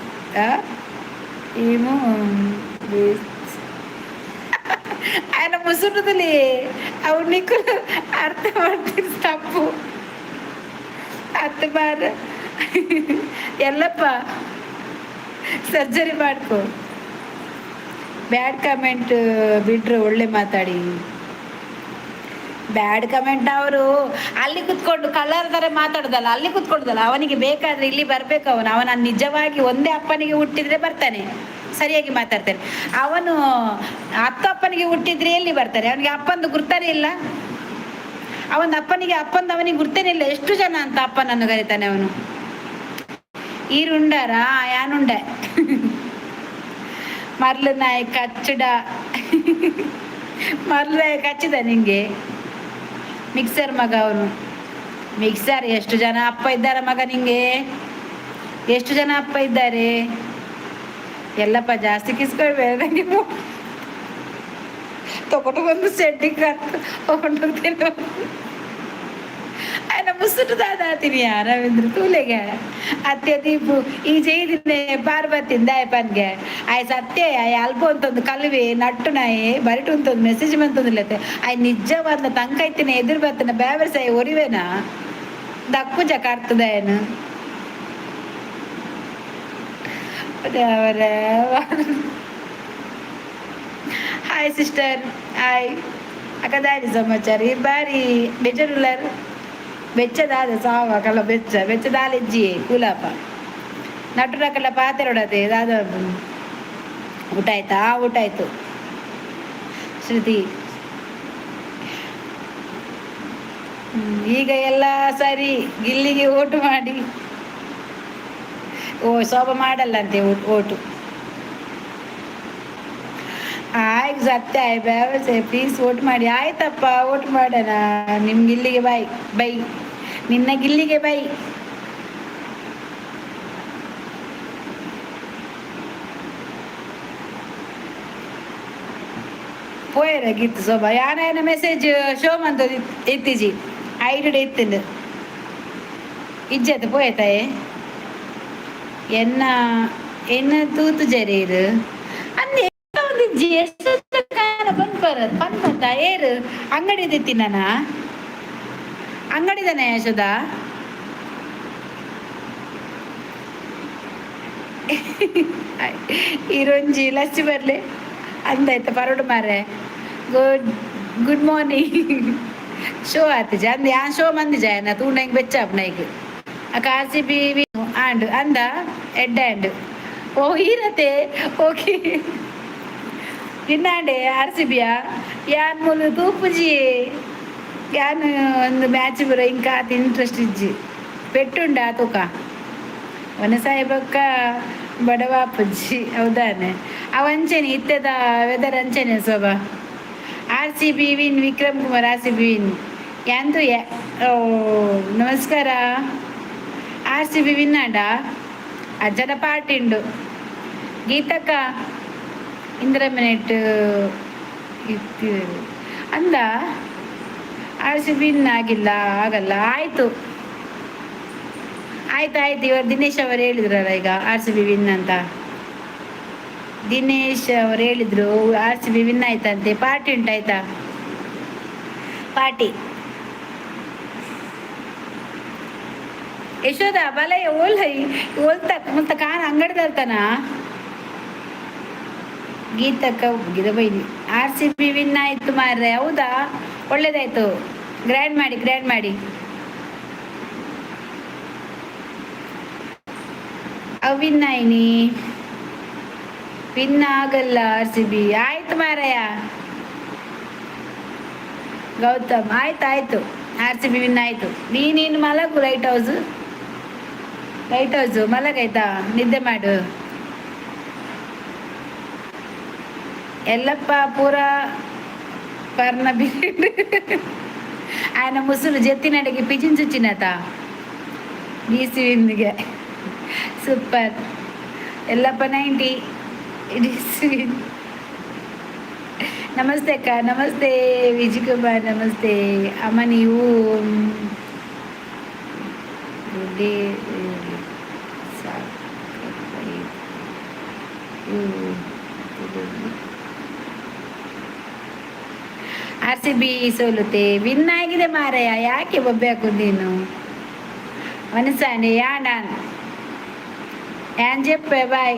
[SPEAKER 1] ఏమో ఆయన ముసురుదులే. అవు నీకు అర్థం ಮಾಡ್ತೀನಿ ತಪ್ಪು ಹತ್ತು ಬಾರ. ಎಲ್ಲಪ್ಪ, ಸರ್ಜರಿ ಮಾಡ್ಕೊ. ಬ್ಯಾಡ್ ಕಮೆಂಟ್ ಬಿಟ್ರೆ ಒಳ್ಳೆ ಮಾತಾಡಿ. ಬ್ಯಾಡ್ ಕಮೆಂಟ್ ಅವರು ಅಲ್ಲಿ ಕುತ್ಕೊಂಡು ಕಲರ್ ಥರ ಮಾತಾಡೋದಲ್ಲ, ಅಲ್ಲಿ ಕುತ್ಕೊಳ್ಳೋದಲ್ಲ. ಅವನಿಗೆ ಬೇಕಾದ್ರೆ ಇಲ್ಲಿ ಬರಬೇಕು ಅವನು. ಅವನ ನಿಜವಾಗಿ ಒಂದೇ ಅಪ್ಪನಿಗೆ ಹುಟ್ಟಿದ್ರೆ ಬರ್ತಾನೆ, ಸರಿಯಾಗಿ ಮಾತಾಡ್ತಾನೆ. ಅವನು 10 ಅಪ್ಪನಿಗೆ ಹುಟ್ಟಿದ್ರೆ ಎಲ್ಲಿ ಬರ್ತಾರೆ? ಅವನಿಗೆ ಅಪ್ಪಂದು ಗುರ್ತಾನೆ ಇಲ್ಲ. ಅವನ ಅಪ್ಪನಿಗೆ, ಅಪ್ಪಂದು ಅವನಿಗೆ ಗುರ್ತೇನೆ ಇಲ್ಲ. ಎಷ್ಟು ಜನ ಅಂತ ಅಪ್ಪನನ್ನು ಕರೀತಾನೆ ಅವನು. ಈರುಂಡಾರ ಯಾನುಂಡ ಮರ್ಲು ನಾಯಿ ಕಚ್ಚಡ, ಮರ್ಲು ನಾಯಿ ಕಚ್ಚಿದ ನಿಂಗೆ. ಮಿಕ್ಸರ್ ಮಗ ಅವನು, ಮಿಕ್ಸರ್. ಎಷ್ಟು ಜನ ಅಪ್ಪ ಇದ್ದಾರೆ ಮಗ ನಿಂಗೆ? ಎಷ್ಟು ಜನ ಅಪ್ಪ ಇದ್ದಾರೆ? ಎಲ್ಲಪ್ಪ, ಜಾಸ್ತಿ ಕಿಸ್ಕೊಳ್ಬೇಡ. ನಂಗೆ ತಗೊಂಡು ಬಂದು ಸೆಟ್ಟಿಗೆ ತಗೊಂಡು ఆయన ముసురు దాదాతిని రవీంద్ర తూలేగా ಅತ್ತೆ ದೀಪು ಈ ಜೈದಿನ ಪಾರ್ವತಿಂದ ಪನ್ಗೆ ಆಯ್ ಸತ್ಯ. ಆಯ್ ಅಲ್ಪ ಅಂತಂದು ಕಲ್ವೆ ನಟ್ಟು ನಾಯಿ ಬರಿಟು ಅಂತಂದು ಮೆಸೇಜ್ ಬಂತಂದು ಲೇತೆ. ಆಯ್ ನಿಜವಾದ್ಲ ತಂಕ ಐತಿನ ಎದುರು ಬರ್ತನ ಬ್ಯಾವರ್ಸ್. ಆಯ್ ಒರಿವೇನಾ ದಕ್ಕು ಜಕ ಅರ್ತದ ಏನು ದೇವರೇ. ಹಾಯ್ ಸಿಸ್ಟರ್, ಹಾಯ್ ಅಕ್ಕ. ದಾರಿ ಸಮಾಚಾರ ಈ ಬಾರಿ ಬೆಜರುಲ್ಲರ್ ಬೆಚ್ಚದಾದ ಸಾವ ಕಲ್ಲ ಬೆಚ್ಚ ಬೆಚ್ಚದಾಲಿಜ್ಜಿ ಕೂಲಪ್ಪ ನಟುರಕಲ್ಲ ಪಾತೆರೊಡತೆ ದಾದ. ಊಟ ಆಯ್ತಾ? ಊಟ ಆಯ್ತು ಶ್ರುತಿ. ಈಗ ಎಲ್ಲ ಸರಿ, ಗಿಲ್ಲಿಗೆ ಓಟು ಮಾಡಿ. ಓ ಶೋಭ ಮಾಡಲ್ಲಂತೆ ಓಟು. ಆಯ್ತು ಸತ್ಯ ಬ್ಯಾವಸೆ, ಪ್ಲೀಸ್ ಓಟ್ ಮಾಡಿ. ಆಯ್ತಪ್ಪ, ಓಟ್ ಮಾಡೋಣ. ನಿಮ್ಗೆ ಗಿಲ್ಲಿಗೆ ಬಾಯ್ ಬೈ, ನಿನ್ನ ಗಿಲ್ಲಿಗೆ ಬೈ. ಪೋಯರ ಗಿತ್ತು ಶೋಭಾ ಯಾನ ಮೆಸೇಜ್ ಶೋ ಮಂತದ ಇತ್ತೀಜಿ ಐಡ್ ಇತ್ತಿಂದು ಇಜ್ಜತ್ ಪೋಯತಾಯೆ. ಎನ್ನ ಎನ್ನ ತೂತು ಜರೀರು ಅಂದೆ ಒಂದು ಎಷ್ಟು ಕಾಲ ಪನ್ಪರ ಪನ್ಪತ್ತ ಏರು ಅಂಗಡಿ ತಿನ್ನಾನ ಅಂಗಡಿದಾನೆ ಯಶೋದ. ಈರೊಂಜಿ ಲಸ್ಸಿ ಬರ್ಲಿ ಅಂದಾಯ್ತು ಪರೋಡು ಮಾರೆ. Good good morning. ಶೋ ಆತಿಜ ಅಂದ್ ಯಾನ್ ಶೋ ಮಂದಿ ಜಾಯನ ತೂಂಡ ಹಿಂಗ್ ಬೆಚ್ಚ ಆಪುನ. ಅಕ್ಕ, ಆರ್ ಸಿ ಬಿ ಆಂಡ್ ಅಂದ ಎಡ್ಡೆ ಆಂಡ್. ಓ, ಈರತೆ, ಓಕೆ. ಇನ್ನಾಂಡೆ ಆರ್ ಸಿ ಬಿಯಾ? ಯಾನ್ ಮೂಲು ತೂಪುಜಿ. ಯಾನ್ ಒಂದು ಮ್ಯಾಚ್ ಬರ ಇಂಕ ಆತ್ ಇಂಟ್ರೆಸ್ಟ್ ಇಜ್ಜಿ. ಪೆಟ್ಟುಂಡ ತೂಕ. ವನಸಾಯಿ ಬೊಕ್ಕ ಬಡವಾಪುಜಿ, ಹೌದಾನೆ? ಅವ ಅಂಚೆನೆ, ಇತ್ತೆದ ವೆದರ್ ಅಂಚೆನೆ. ಶೋಭಾ, ಆರ್ C B win. Vikram Kumar, R C B win. ಯಾಂತು ಓ, ನಮಸ್ಕಾರ. ಆರ್ ಸಿ ಬಿ ವಿನ್ ಆಂಡ? ಅಜ್ಜನ ಪಾರ್ಟಿ ಉಂಡು. ಗೀತಕ್ಕ, ಇಂದಿರಾ ಮಿನಿಟ್ ಅಂದ. ಆರ್ ಸಿ ಬಿ ವಿನ್ ಆಗಿಲ್ಲ, ಆಗಲ್ಲ. ಆಯಿತು, ಆಯ್ತು, ಆಯ್ತು. ಇವರು ದಿನೇಶ್ ಅವರು ಹೇಳಿದ್ರಲ್ಲ ಈಗ ಆರ್ ಸಿ ಬಿ ವಿನ್ ಅಂತ. ದಿನೇಶ್ ಅವರು ಹೇಳಿದ್ರು, ಆರ್ ಸಿ ಬಿ ವಿನ್ ಆಯ್ತಂತೆ. ಪಾರ್ಟಿ ಉಂಟಾಯ್ತಾ? ಪಾರ್ಟಿ. ಯಶೋದ ಬಲ ಓಲ್ ಓಲ್ತ ಮುಲ್ತ ಕಾನ ಅಂಗಡಿದಲ್ತಾನ. ಗೀತಕ್ಕ ಗಿದ ಬೈದಿ. ಆರ್ ಸಿ ಬಿ ವಿನ್ ಆಯ್ತು ಮಾರ್ರೆ. ಹೌದಾ? ಒಳ್ಳೇದಾಯ್ತು. ಗ್ರ್ಯಾಂಡ್ ಮಾಡಿ, ಗ್ರ್ಯಾಂಡ್ ಮಾಡಿ. ಅವು ವಿನ್ ಆಯ್ನಿ. ವಿನ್ ಆಗಲ್ಲ ಆರ್ ಸಿ ಬಿ. ಆಯ್ತು ಮಾರಾಯ ಗೌತಮ್, ಆಯ್ತು ಆಯ್ತು. ಆರ್ ಸಿ ಬಿ ವಿನ್ ಆಯ್ತು. ನೀನೇನು ಮಲಗು. ಲೈಟ್ ಹೌಸ್, ಲೈಟ್ ಹೌಸು, ಮಲಗಾಯ್ತಾ? ನಿದ್ದೆ ಮಾಡು. ಎಲ್ಲಪ್ಪ ಪೂರ ಪರ್ನ ಬೀಡು. ఆయన ಮುಸುಲು ಜೆತ್ತಿನಡೆಗೆ ಪಿಜಿನ್ ಚುಚ್ಚಿನತ. ಡಿ ಸಿ ವಿನ್ಗೆ ಸೂಪರ್. ಎಲ್ಲಪ್ಪ 90, ಡಿ ಸಿ ವಿನ್. ನಮಸ್ತೆ ಅಕ್ಕ. ನಮಸ್ತೆ ವಿಜಯ್ ಕುಮಾರ್, ನಮಸ್ತೆ. ಅಮ್ಮ, ನೀವು good day. R C B ಸೋಲುತ್ತೆ. ವಿನ್ ಆಗಿದೆ ಮಾರಯ್ಯ, ಯಾಕೆ ಬೊಬ್ಬೆ ಹಾಕುದು ನೀನು? ಮನಸ್ಸಾನೆ ಯಾನ್ ಯಾನ್ ಜೆಪ್ಪೆ. ಬಾಯ್.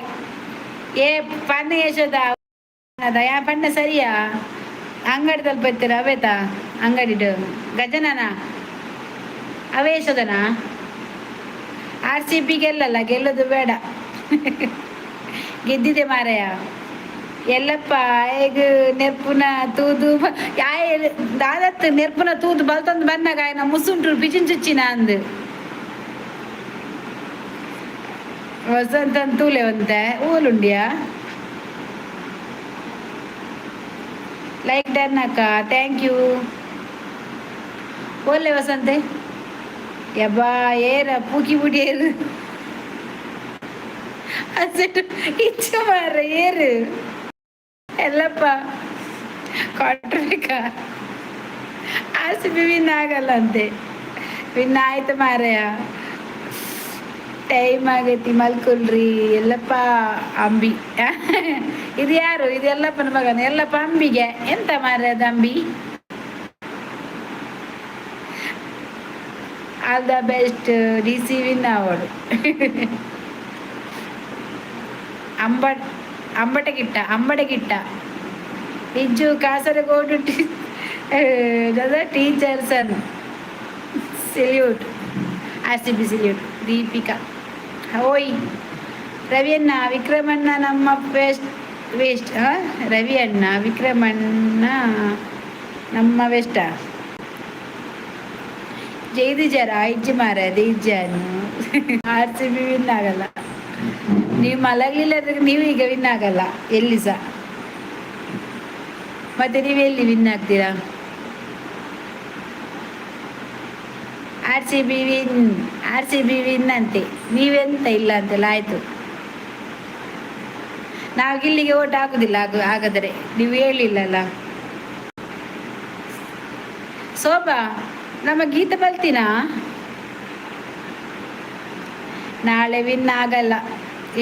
[SPEAKER 1] ಏ ಪನ್ನ ಯಶೋದ, ಯಾ ಪಣ್ಣ ಸರಿಯಾ? ಅಂಗಡಿ ತಲುಪತ್ತೀರ ಅವೇತಾ? ಅಂಗಡಿಡು ಗಜನನ ಅವೇ ಯಶೋದನಾ? ಆರ್ ಸಿ ಬಿ ಗೆಲ್ಲಲ್ಲ, ಗೆಲ್ಲೋದು ಬೇಡ. ಗೆದ್ದಿದೆ ಮಾರಯ್ಯ. ಎಲ್ಲಪ್ಪ ಈಗ ನೆರ್ಪುನ ತೂದು ಯಾಯ ದಾದತ್ತು ನೆರ್ಪುನ ತೂದು ಬಲ್ತೊಂದು ಬನ್ನಾಗ ಆಯ್ನ ಮುಸುಂಟು ಪಿಚಿನ್ ಚುಚ್ಚಿನ ಅಂದು. ವಸಂತ ತೂಲೆ ಒಂತೆ ಊಲುಂಡಿಯಾ. ಲೈಕ್ ಡನ್ ಅಕ್ಕ, thank you. ಓಲೆ ವಸಂತೆ. ಯಬ್ಬಾ, ಏರ ಪೂಕಿ ಬುಡಿ ಏರು ಅಸೆಟ್ ಇಚ್ಚು ಮಾರ ಏರು. ಎಲ್ಲಪ್ಪ, ಕ್ವಾರ್ಟರ್ ಬೇಕಾ? ಆರ್ ಸಿ ಬಿ ವಿನ್ ಆಗಲ್ಲ ಅಂತೆ. ವಿನ್ ಆಯ್ತು ಮಾರಯ್ಯ. ಟೈಮ್ ಆಗೈತಿ, ಮಲ್ಕೊಲ್ರಿ. ಎಲ್ಲಪ್ಪ ಅಂಬಿ, ಇದು ಯಾರು? ಇದು ಎಲ್ಲಪ್ಪನ ಮಗನ ಎಲ್ಲಪ್ಪ ಅಂಬಿಗೆ. ಎಂತ ಮಾರ್ರೆ ಅದು ಅಂಬಿ? All the best, D C win ಅವಳು. Ambat ಅಂಬಟಗಿಟ್ಟ, ಅಂಬಡಗಿಟ್ಟ. ಇಜ್ಜು Kasaragod teacher son salute. R C B salute. Deepika ಓಯ್. ರವಿಯಣ್ಣ, ವಿಕ್ರಮಣ್ಣ ನಮ್ಮ ವೆಸ್ಟ್ ವೇಸ್ಟ್. ರವಿ ಅಣ್ಣ, ವಿಕ್ರಮಣ್ಣ ನಮ್ಮ ವೆಸ್ಟ ಜೈದಿಜಾರ ಇಜ್ಜಿ ಮಾರ ಇಜ್ಜಾನು. ಆರ್ ಸಿ ಬಿ ವಿನ್ ಆಗಲ್ಲ. ನೀವು ಮಲಗಲಿಲ್ಲ ಅಂದ್ರೆ ನೀವು ಈಗ ವಿನ್ ಆಗಲ್ಲ ಎಲ್ಲಿ ಸಹ. ಮತ್ತೆ ನೀವೆಲ್ಲಿ ವಿನ್ ಆಗ್ತೀರಾ? R C B win, R C B win ಅಂತೆ. ನೀವೆಂತ ಇಲ್ಲ ಅಂತೆಲ್ಲ? ಆಯಿತು, ನಾವು ಗಿಲ್ಲಿಗೆ ಓಟ್ ಹಾಕುದಿಲ್ಲ. ಹಾಗಾದರೆ ನೀವು ಹೇಳಿಲ್ಲಲ್ಲ. ಶೋಭಾ, ನಮ್ಮ ಗೀತ ಬಲ್ತೀನಾ? ನಾಳೆ ವಿನ್ ಆಗಲ್ಲ,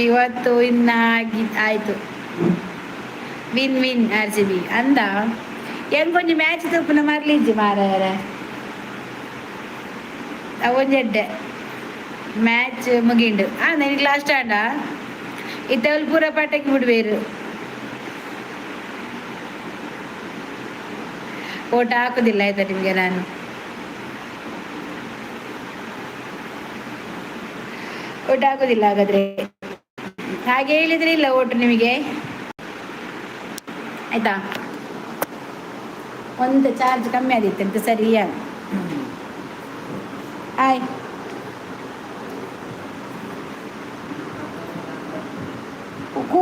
[SPEAKER 1] ಇವತ್ತು ವಿನ್ ಆಗಿ ಆಯಿತು. Win win R C B ಅಂದ. ಹೆಂಗೊಂಜಿ ಮ್ಯಾಚ್ ತೂಪುನ ಮರ್ಲಿಜ್ಜಿ ಮಾರಾಯರ. ಅವೊಂಜಿ ಎಡ್ಡೆ ಮ್ಯಾಚ್ ಮುಗಿಂಡು. ನನಗೆ ಲಾಸ್ಟ್ ಆಂಡ. ಇತ್ತವಲ್ ಪೂರ ಪಟಕಿ ಬಿಡ್ಬೇರು. ಓಟ್ ಹಾಕುದಿಲ್ಲ ಆಯ್ತಾ ನಿಮಗೆ ನಾನು? ಓಟ್ ಹಾಕುದಿಲ್ಲ ಹಾಗಾದ್ರೆ. ಹಾಗೆ ಹೇಳಿದ್ರೆ ಇಲ್ಲ ಓಟು ನಿಮಗೆ, ಆಯ್ತಾ? ಒಂದು ಚಾರ್ಜ್ ಕಮ್ಮಿ ಆದಿತ್ತು ಸರಿಯಾ? ಹಾಯ್. ಕೂ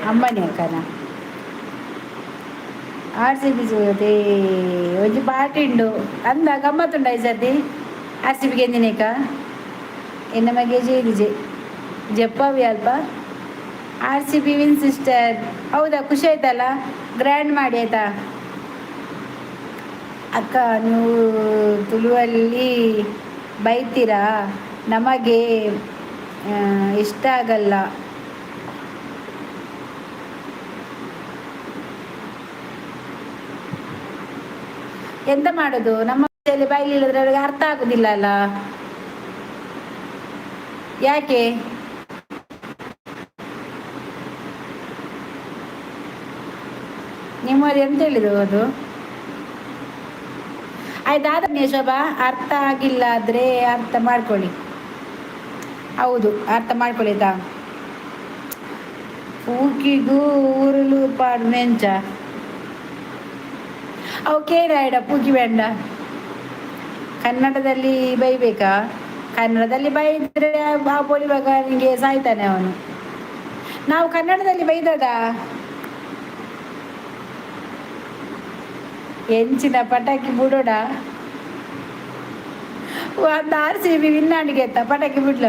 [SPEAKER 1] ಅಂಬಾನಿ ಅಕ್ಕನ ಆರ್ ಸಿ ಬಿ ಸೋತೆ. ಒಂಜಿ ಪಾರ್ಟಿ ಉಂಡು ಅಂದ ಗಮ್ಮತ್ತುಂಡ ಈ ಸರ್ತಿ ಆರ್ ಸಿ ಬಿ ಗೆಂದಿನೇಕ. ಎನ್ನ ಮಗೆ ಜೇದಿಜೆ ಜಪ್ಪಾವಿ ಅಲ್ಪ. R C B win sister. ಹೌದಾ? ಖುಷಿ ಆಯ್ತಲ್ಲ? ಗ್ರ್ಯಾಂಡ್ ಮಾಡಿ ಆಯ್ತಾ? ಅಕ್ಕ, ನೀವು ತುಳುವಲ್ಲಿ ಬೈತೀರಾ, ನಮಗೆ ಇಷ್ಟ ಆಗಲ್ಲ. ಎಂತ ಮಾಡೋದು? ನಮ್ಮ ಭಾಷೆಯಲ್ಲಿ ಬೈಲಿಲ್ಲದ್ರೆ ಅವ್ರಿಗೆ ಅರ್ಥ ಆಗುದಿಲ್ಲ ಅಲ್ಲ? ಯಾಕೆ? ನಿಮ್ಮದು ಎಂತ ಹೇಳಿದ್ರು ಅದು? ಆಯ್ತು, ಆದನ್ಯ ಶೋಭಾ, ಅರ್ಥ ಆಗಿಲ್ಲ ಆದ್ರೆ ಅರ್ಥ ಮಾಡ್ಕೊಳ್ಳಿ. ಹೌದು, ಅರ್ಥ ಮಾಡ್ಕೊಳ್ಳಿ ಆಯ್ತಾ? ಪೂಕಿಗೂ ಊರುಲು ಪಾಡು ಮೆಂಚ ಅವು ಕೇರಾಯ್ಡ ಪೂಕಿ ಬೇಡ. ಕನ್ನಡದಲ್ಲಿ ಬೈಬೇಕಾ? ಕನ್ನಡದಲ್ಲಿ ಬೈದ್ರೆ ಆ ಪೋಲಿ ನಿಮಗೆ ಸಾಯ್ತಾನೆ ಅವನು. ನಾವು ಕನ್ನಡದಲ್ಲಿ ಬೈದದ ಎಂಚಿನ ಪಟಾಕಿ ಬಿಡೋಡ. ಒಂದು ಆರ್ ಸಿ ಬಿ ವಿನ್ನಾಣಿಗೆ ಎತ್ತ ಪಟಾಕಿ ಬಿಡ್ಲ.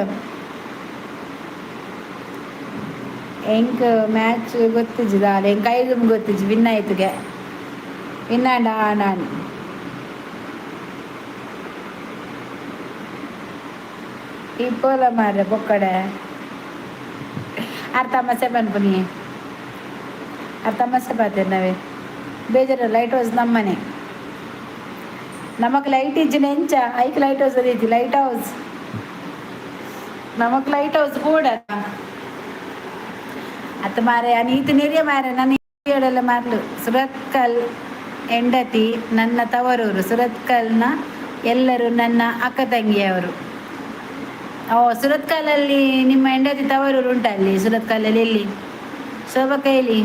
[SPEAKER 1] ಎಂಕ್ ಮ್ಯಾಚ್ ಗೊತ್ತಿಜ್ಜಿದ, ಎಂಕ್ ಐದು ಗೊತ್ತಿಜ್ಜಿ. ವಿನ್ ಆಯ್ತುಗೆ, ವಿನ್ನಾಂಡ ನಾನು. ಇಪ್ಪೋಲ ಮಾರ್ರೆ ಪೊಕ್ಕಡೆ. ಅರ್ ತಮಾಷೆ ಪನ್ಪುನಿ, ಅರ್ ತಮಾಷೆ ಪಾತೆ. ನಾವೇ ಬೇಜಾರು. ಲೈಟ್ ಹೌಸ್ ನಮ್ಮನೆ, ನಮಕ್ ಲೈಟ್ ಇಜ್ಜಿನ ಎಂಚ ಐಕ್ ಲೈಟ್ ಹೌಸ್ ಅದೈತಿ. ಲೈಟ್ ಹೌಸ್ ನಮಕ್, ಲೈಟ್ ಹೌಸ್ ಕೂಡ ಅತ್ತ ಮಾರೆ. ನೀತಿ ನೆರಿಯ ಮಾರೆ, ನನ್ನ ಹೇಳಲ್ಲ ಮಾರ್ಲು. ಸುರತ್ಕಲ್ ಹೆಂಡತಿ ನನ್ನ ತವರೂರು. ಸುರತ್ಕಲ್ನ ಎಲ್ಲರೂ ನನ್ನ ಅಕ್ಕ ತಂಗಿಯವರು. ಓ, ಸುರತ್ಕಲಲ್ಲಿ ನಿಮ್ಮ ಹೆಂಡತಿ ತವರೂರು ಉಂಟ ಅಲ್ಲಿ? ಸುರತ್ಕಲಲ್ಲಿ ಎಲ್ಲಿ ಶೋಭಾ ಕೈಲಿ?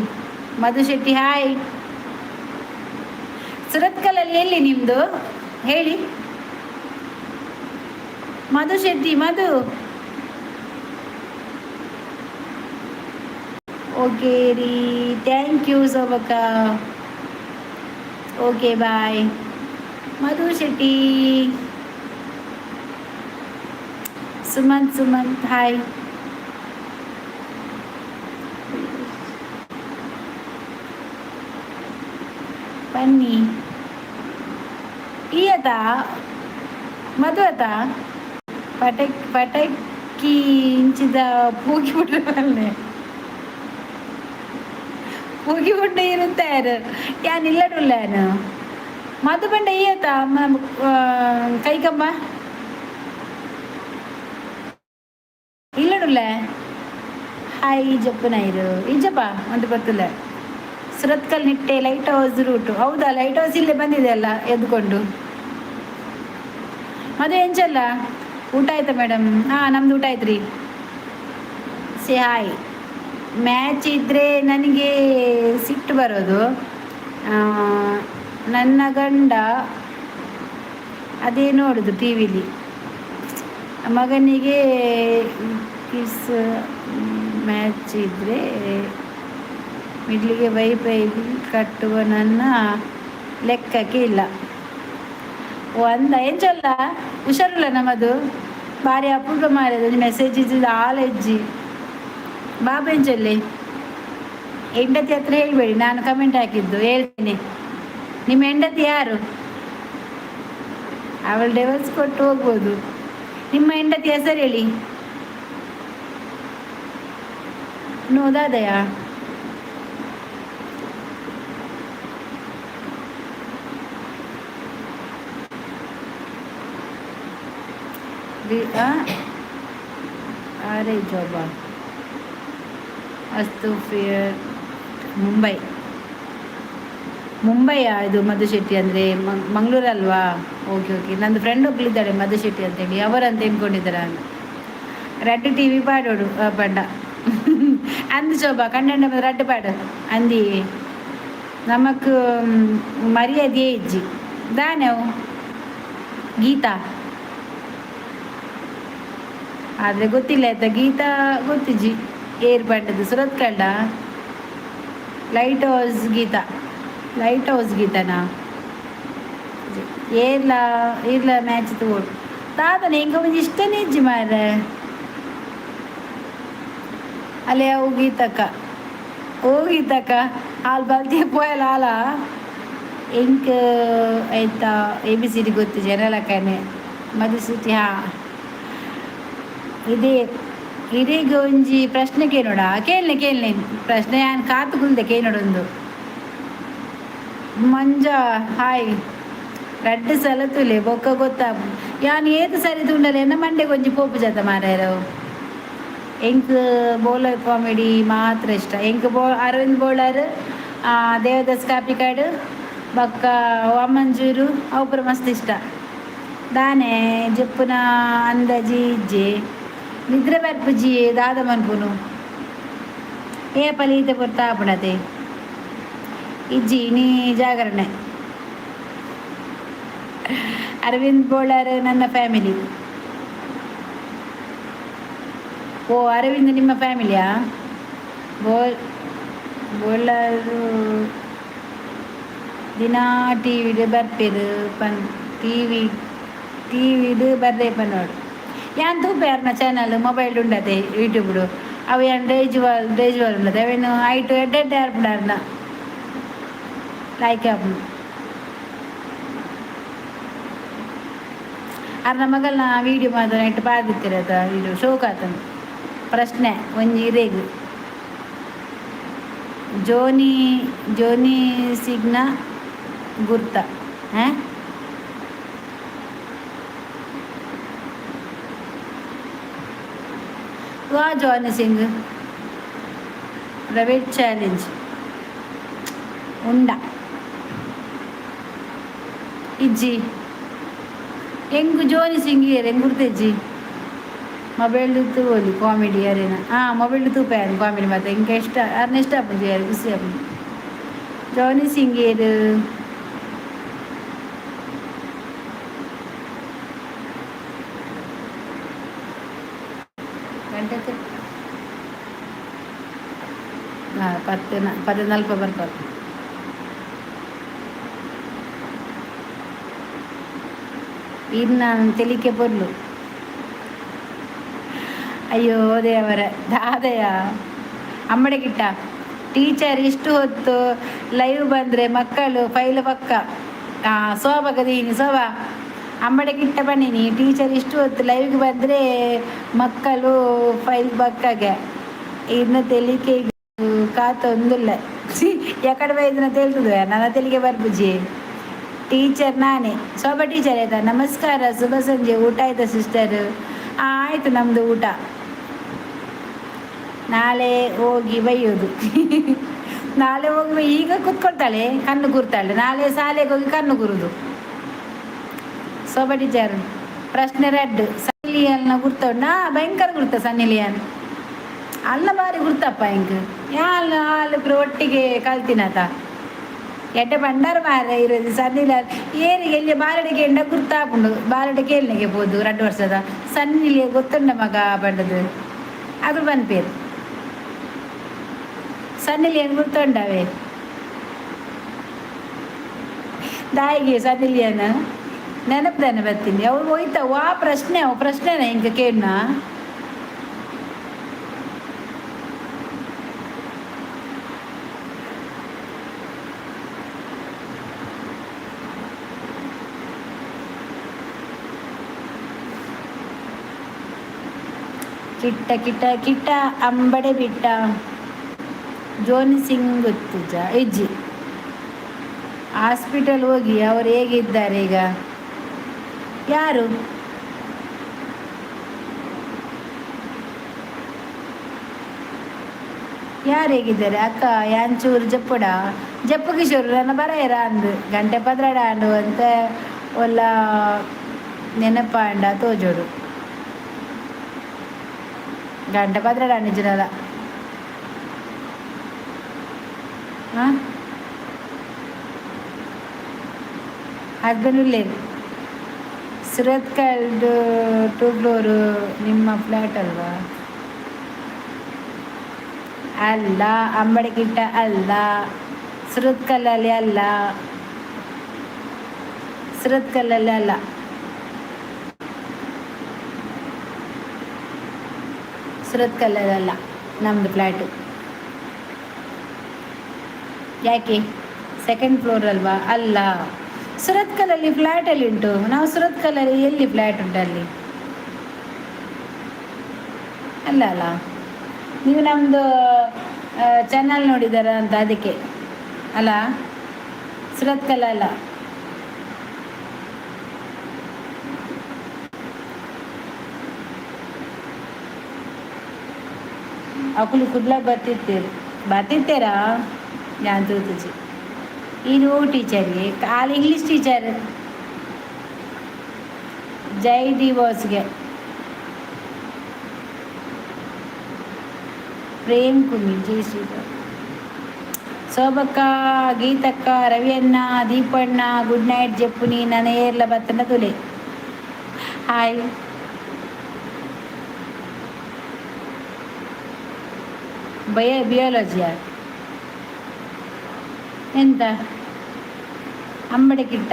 [SPEAKER 1] ಮಧು ಶೆಟ್ಟಿ ಹಾಯ್. ಸುರತ್ಕಲಲ್ಲಿ ಎಲ್ಲಿ ನಿಮ್ಮದು ಹೇಳಿ ಮಧು ಶೆಟ್ಟಿ. ಮಧು, ಓಕೆ ರೀ. Thank you ಶೋಭಕ್ಕ. Okay, bye Madhu Shetty. Sumanth, Sumanth hi. ಬನ್ನಿ. ಈಯತ ಮಧು ಅತ ಪಟಕ್ ಪಟಕಿ ಇಂಚಿದ ಪೂಗಿ ಬಿಡ್ರೆ, ಪೂಗಿ ಬಿಡ್ಡ ಇರುತ್ತಾರೆ. ಯಾನ್ ಇಲ್ಲಡುಲ್ಲ ಯಾನು. ಮಧು ಬಂಡ ಈಯತ ಕೈಕಂಬ ಇಲ್ಲಡುಲ್ಲ. ಹಾಯ್ ಈಜಪ್ಪನಾಯಿರು, ಈಜಪ್ಪ ಒಂದು ಗೊತ್ತಿಲ್ಲ. Surathkal Nitte lighthouse route. ಹೌದಾ? ಲೈಟ್ ಹೌಸ್ ಇಲ್ಲೇ ಬಂದಿದೆ ಅಲ್ಲ ಎದ್ಕೊಂಡು. ಮದುವೆ ಎಂಚಲ್ಲ? ಊಟ ಆಯ್ತಾ ಮೇಡಮ್? ಹಾಂ, ನಮ್ದು ಊಟ ಆಯ್ತು ರೀ. ಸೆ ಹಾಯ್. ಮ್ಯಾಚ್ ಇದ್ದರೆ ನನಗೆ ಸಿಟ್ಟು ಬರೋದು. ನನ್ನ ಗಂಡ ಅದೇ ನೋಡೋದು ಟಿ ವಿಲಿ. ಮಗನಿಗೆ ಕಿಸ್ ಮ್ಯಾಚ್ ಇದ್ದರೆ ಮಿಡ್ಲಿಗೆ ವೈಫೈ ಬಿಲ್ ಕಟ್ಟುವ ನನ್ನ ಲೆಕ್ಕಕ್ಕೆ ಇಲ್ಲ. ಒಂದ ಎಂಚಲ್ಲ, ಹುಷಾರಿಲ್ಲ ನಮ್ಮದು. ಭಾರಿ ಅಪರೂಪ ಮಾರ್ರೆ ಮೆಸೇಜ್ ಇದ್ದಿದ್ದು ಆಲೆಜ್ಜಿ. ಬಾಬು ಎಂಚಲ್ಲಿ? ಹೆಂಡತಿ ಹತ್ರ ಹೇಳಬೇಡಿ ನಾನು ಕಮೆಂಟ್ ಹಾಕಿದ್ದು. ಹೇಳ್ತೀನಿ. ನಿಮ್ಮ ಹೆಂಡತಿ ಯಾರು? ಅವಳು ಡೆವಲ್ಸ್ ಕೊಟ್ಟು ಹೋಗ್ಬೋದು. ನಿಮ್ಮ ಹೆಂಡತಿ ಹೆಸರು ಹೇಳಿ. ನೋದಾದಯಾ? ಅರೆ ಜೋಬಾ ಅಸ್ತು ಫಿಯರ್. ಮುಂಬೈ. ಮುಂಬೈಯಾ ಇದು ಮಧು ಶೆಟ್ಟಿ ಅಂದರೆ? ಮಂಗಳೂರಲ್ವಾ? ಓಕೆ ಓಕೆ, ನಂದು ಫ್ರೆಂಡ್ ಒಬ್ಳಿದ್ದಾಳೆ ಮಧು ಶೆಟ್ಟಿ ಅಂತೇಳಿ, ಅವರಂತ ಎನ್ಕೊಂಡಿದ್ದಾರೆ. ರಡ್ಡು ಟಿ ವಿ ಪಾಡೋಡು ಪಂಡ ಅಂದು ಶೋಭಾ ಕಣ್ಣಂಡ ರಡ್ಡು ಪಾಡು ಅಂದಿ. ನಮಕ್ ಮರ್ಯಾದೆ ಇಜ್ಜಿ ದಾನೆ ಅವು. ಗೀತಾ ಆದರೆ ಗೊತ್ತಿಲ್ಲ ಆಯ್ತಾ. ಗೀತಾ ಗೊತ್ತಿಜ್ಜಿ. ಏರ್ ಪಂಡದು ಸುರತ್ ಕಂಡ light house Geetha, light house ಗೀತಾನಾ? ಏರ್ಲ ಏರ್ಲ ಮ್ಯಾಚ್ ತಗೋಡು ತಾತನ ಎಂಕ ಒಂಜಿ ಇಷ್ಟನೇ ಇಜ್ಜಿ ಮಾರ್ರೆ. ಅಲ್ಲೇ ಅವು ಗೀತಕ್ಕ, ಓ ಗೀತಕ್ಕ, ಹಾಲು ಬಲ್ತಿ ಪೋಯಲ ಆಲ. ಎಂಕ್ ಆಯ್ತಾ ಎ ಬಿ ಸಿ ಡಿ ಗೊತ್ತು ಜನಲಕ್ಕನೆ. ಮಧು ಶೆಟ್ಟಿ, ಹಾಂ, ಇದೇ. ಇದೀಗ ಒಂಜಿ ಪ್ರಶ್ನೆ ಕೇಳೋಣ. ಕೇಳನೆ ಕೇಳನೆ ಪ್ರಶ್ನೆ ಯಾನ್ ಕಾತು ಕುಲ್ದೆ ಕೇಳೋಡೊಂದು. ಮಂಜ ಹಾಯ್. ರಡ್ಡು ಸಲ ತುಲೆ ಬೊಕ್ಕ ಗೊತ್ತಾ. ಯಾನ್ ಏತ್ ಸರಿ ತೂಂಡಲ ಎನ್ನ ಮಂಡೆಗ್ ಒಂಜಿ ಪೋಪು ಜಾತ ಮಾರಾಯರ. ಎಂಕ್ ಬೋಲರ್ ಕಾಮಿಡಿ ಮಾತ್ರ ಇಷ್ಟ. ಎಂಕ್ ಬೋ ಅರವಿಂದ್ ಬೋಳಾರ್, ದೇವದಾಸ್ ಕಾಪಿಕಾಡು, ಬೊಕ್ಕ ವಾಮಂಜೂರು ಅವು ಪೂರ ಮಸ್ತ್ ಇಷ್ಟ. ದಾನೆ ಜಪ್ಪುನ ಅಂದಾಜಿ ಇಜ್ಜಿ, ನಿದ್ರೆ ಬರ್ಪುಜಿ. ದಾದ ಮನ್ಪುನು? ಏ ಪಲೀತೆ ಪೊರ್ತು ಆಪುಂಡತೆ. ಇಜ್ಜಿ, ನೀ ಜಾಗರಣೆ. ಅರವಿಂದ್ ಬೋಳಾರ್ ನನ್ನ ಫ್ಯಾಮಿಲಿ. ಓ, ಅರವಿಂದ್ ನಿಮ್ಮ ಫ್ಯಾಮಿಲಿಯಾ? ಬೋಲ್ ಬೋಳಾರು ದಿನಾ ಟಿ ವಿಡ್ ಬರ್ಪೆರ್ ಪನ್ ಟಿ ವಿ ಟಿ ವಿಡ್ ಬರ್ರೆ ಪನ್ನೋಡು. ಯಾನ್ ತೂಪೆ ಅರ್ನ ಚಾನಲ್ ಮೊಬೈಲ್ ಉಂಡತೆ ಯೂಟ್ಯೂಬ್ಡು. ಅವು ಯಾನ್ ಡೇಜ್ವಾಲ್ ಡೇಜ್ವಾಲ್ ಉಂಡತೆ. ಅವೇನು ಐಟ್ ಎಡ್ಡೆ ಎಡ್ಡೆ ಆರ್ಪುಂಡು. ಅರ್ನ ಲೈಕ್ ಆಪುಂಡು. ಅರ್ನ ಮಗಲ್ನ ವೀಡಿಯೋ ಮಾತ್ರ ನೆಟ್ ಪಾದಿತ್ತಿರತ ವೀಡಿಯೋ ಶೋಕ್ ಆತಂದು. ಪ್ರಶ್ನೆ ಒಂಜಿ ಇರೆಗ್. ಜೋನಿ ಜೋನಿ ಸಿಗ್ನ ಗುರ್ತ? ಹಾಂ, ವಾ ಜಾನಿ ಸಿಂಗ್ ಪ್ರೈವೇಟ್ ಚಾಲೆಂಜ್ ಉಂಡ? ಇಜ್ಜಿ. ಎಂಗ್ ಜೋನಿ ಸಿಂಗ್ ಏರ್ ಎಂಗ್ ಗುರ್ತೆಜ್ಜಿ. ಮೊಬೈಲ್ ತೂವೊಲಿ ಕಾಮಿಡಿ ಅರೇನ. ಹಾಂ, ಮೊಬೈಲ್ ತೂಪೆ ಕಾಮಿಡಿ ಮಾತ. ಎಂಕ್ ಇಷ್ಟ ಅರ್ನ, ಇಷ್ಟ ಆಪುಂಡು ಯಾರು, ಖುಷಿ ಆಪುಂಡು. ಜಾನಿ ಸಿಂಗ್ ಏರ್? ಗಂಟೆ ಹಾಂ ಪತ್ತು ಪತ್ತು ನಲ್ಪ ಬರ್ಬೋದು. ಇನ್ನು ತೆಲಿಕೆ ಪೊರ್ಲು. ಅಯ್ಯೋ ದೇವರ ದಾದಯ. ಅಮ್ಮಡೆ ಗಿಟ್ಟ ಟೀಚರ್ ಇಷ್ಟು ಹೊತ್ತು ಲೈವ್ ಬಂದರೆ ಮಕ್ಕಳು ಫೈಲ್ ಪಕ್ಕ. ಶೋಭಾ ಕದೀನಿ, ಶೋಭಾ ಅಂಬಡೆ ಗಿಟ್ಟ ಬನ್ನಿನಿ. ಟೀಚರ್ ಇಷ್ಟು ಹೊತ್ತು ಲೈವ್ಗೆ ಬಂದರೆ ಮಕ್ಕಳು ಫೈಲ್ ಪಕ್ಕಗೆ. ಇನ್ನು ತೆಲಿಕೆ ಕಾತೊಂದುಲ್ಲ. ಎಕಡೆ ಬೈದಿನ ತೇಲ್ತದೆ ನನ್ನ ತೆಲಿಗೆ ಬರ್ಬುಜಿ. ಟೀಚರ್ ನಾನೇ, ಶೋಭಾ ಟೀಚರ್ ಆಯ್ತಾ? ನಮಸ್ಕಾರ, ಶುಭ ಸಂಜೆ. ಊಟ ಆಯ್ತಾ ಸಿಸ್ಟರ್? ಆಯಿತು ನಮ್ಮದು ಊಟ. ನಾಳೆ ಹೋಗಿ ಬೈಯೋದು. ನಾಳೆ ಹೋಗಿ ಈಗ ಕುತ್ಕೊಳ್ತಾಳೆ, ಕಣ್ಣು ಕೂರ್ತಾಳೆ. ನಾಳೆ ಶಾಲೆಗೆ ಹೋಗಿ ಕಣ್ಣು ಕೂರುದು. ಶೋಭಾ ಟೀಚರ್ ಪ್ರಶ್ನೆ ರೆಡ್. ಸನ್ನಿ ಲಿಯಾನ್ನ ಗುರ್ತುಂಡ? ಭಯಂಕರ ಗುರ್ತ ಸನ್ನಿ ಲಿಯಾನ್. ಅಲ್ಲ, ಬಾರಿ ಗುರ್ತಪ್ಪ. ಇಂಕ್ ಯಾಲ್ ಆಲ್ ಒಟ್ಟಿಗೆ ಕಲ್ತಿನತ. ಎಡ್ಡೆ ಬಂಡಾರ ಮಾರ ಇರೋದು ಸನ್ನಿ ಲಿಯಾನ್. ಏರಿಗೆ ಎಲ್ಲಿ ಬಾಲಡಿಗೆ ಎಂಡ ಗುರ್ತಾಪುಂಡು. ಬಾಲಡಿಗೆ ಕೇಳಲಿಕ್ಕೆ ಪೋದು 2 ವರ್ಷದ ಸನ್ನಿ ಗೊತ್ತುಂಡ ಮಗ ಬಂಡದು. ಅದು ಪನ್ಪೇರು. ಸನ್ನಿ ಲಿಯಾನ್ ಗುರ್ತುಂಡವೆ ದಾಯಿಗೆ ಸನ್ನಿ ಲಿಯಾನ್ ನೆನಪು ಬರ್ತೀನಿ ಅವ್ರು ಹೋಯ್ತಾವ. ಆ ಪ್ರಶ್ನೆ ಅವು ಪ್ರಶ್ನೆನ ಹಿಂಗೆ ಕೇಳೋಣ. ಕಿಟ್ಟ ಕಿಟ್ಟ ಕಿಟ್ಟ ಅಂಬಡೆ ಬಿಟ್ಟ. ಜೋನಿ ಸಿಂಗ್ ಗೊತ್ತುಜ? ಇಜ್ಜಿ. ಹಾಸ್ಪಿಟಲ್ ಹೋಗಿ ಅವರು ಹೇಗಿದ್ದಾರೆ ಈಗ? ಯಾರು? ಯಾರು ಹೇಗಿದ್ದಾರೆ ಅಕ್ಕ? ಯಾಂಚೂರು ಜಪ್ಪುಡ ಜಪ್ಪು ಕಿಶೋರ್ ನನ್ನ ಬರಾಯರ ಅಂದು ಗಂಟೆ ಪದ್ರಾಡ ಅಂಡು ಅಂತ ಒಲ್ಲ ನೆನಪಾಂಡ ತೋಜೋಡು. ಗಂಟೆ ಪದ್ರಾಡ ನಿಜನಲ್ಲ. ಹಾಂ, ಹಸ್ಬೆಂಡ್ ಉಳ್ಳೇರು. ಸುರತ್ಕಲ್ ಟೂ ಫ್ಲೋರು ನಿಮ್ಮ ಫ್ಲ್ಯಾಟ್ ಅಲ್ವಾ? ಅಲ್ಲ, ಅಂಬಡಿಕಿಟ್ಟ ಅಲ್ಲ, ಸುರತ್ಕಲ್ಲಲ್ಲಿ ಅಲ್ಲ, ಸುರತ್ಕಲ್ಲಲ್ಲಿ ಅಲ್ಲ. ಸುರತ್ಕಲ್ಲಲ್ಲಿ ಅಲ್ಲ ನಮ್ಮದು ಫ್ಲ್ಯಾಟು. ಯಾಕೆ, ಸೆಕೆಂಡ್ ಫ್ಲೋರ್ ಅಲ್ವಾ? ಅಲ್ಲ, ಸುರತ್ಕಲ್ಲಲ್ಲಿ ಫ್ಲ್ಯಾಟಲ್ಲಿ ಉಂಟು. ನಾವು ಸುರತ್ಕಲ್ಲಲ್ಲಿ ಎಲ್ಲಿ ಫ್ಲ್ಯಾಟ್ ಉಂಟು ಅಲ್ಲಿ ಅಲ್ಲ ಅಲ್ಲ. ನೀವು ನಮ್ಮದು ಚಾನಲ್ ನೋಡಿದಾರ ಅಂತ ಅದಕ್ಕೆ ಅಲ್ಲ, ಸುರತ್ಕಲ್ ಅಲ್ಲ. ಅಕುಲು ಕುಡ್ಲ ಬರ್ತಿರ್ತೀರಿ, ಬರ್ತಿರ್ತೀರಾ? ഞാൻ ತೂತುಜಿ. ಇದು ಟೀಚರ್ ಆಲ್ ಇಂಗ್ಲೀಷ್ ಟೀಚರ್. ಜೈ ಡಿವೋರ್ಸ್ಗೆ. ಪ್ರೇಮ್ ಕುನ್ನಿ, ಜೈ ಶ್ರೀರಾಮ್. ಶೋಭಕ್ಕ, ಗೀತಕ್ಕ, ರವಿಯಣ್ಣ, ದೀಪಣ್ಣ, ಗುಡ್ ನೈಟ್. ಜೆಪ್ಪುನಿ ನನ್ನ ಏರ್ಲ ಬತ್ತನ ತುಲೆ. ಹಾಯ್. ಬಯೋಲಜಿಯ ಎಂತ? ಅಂಬಡೆ ಕಿಟ್ಟ.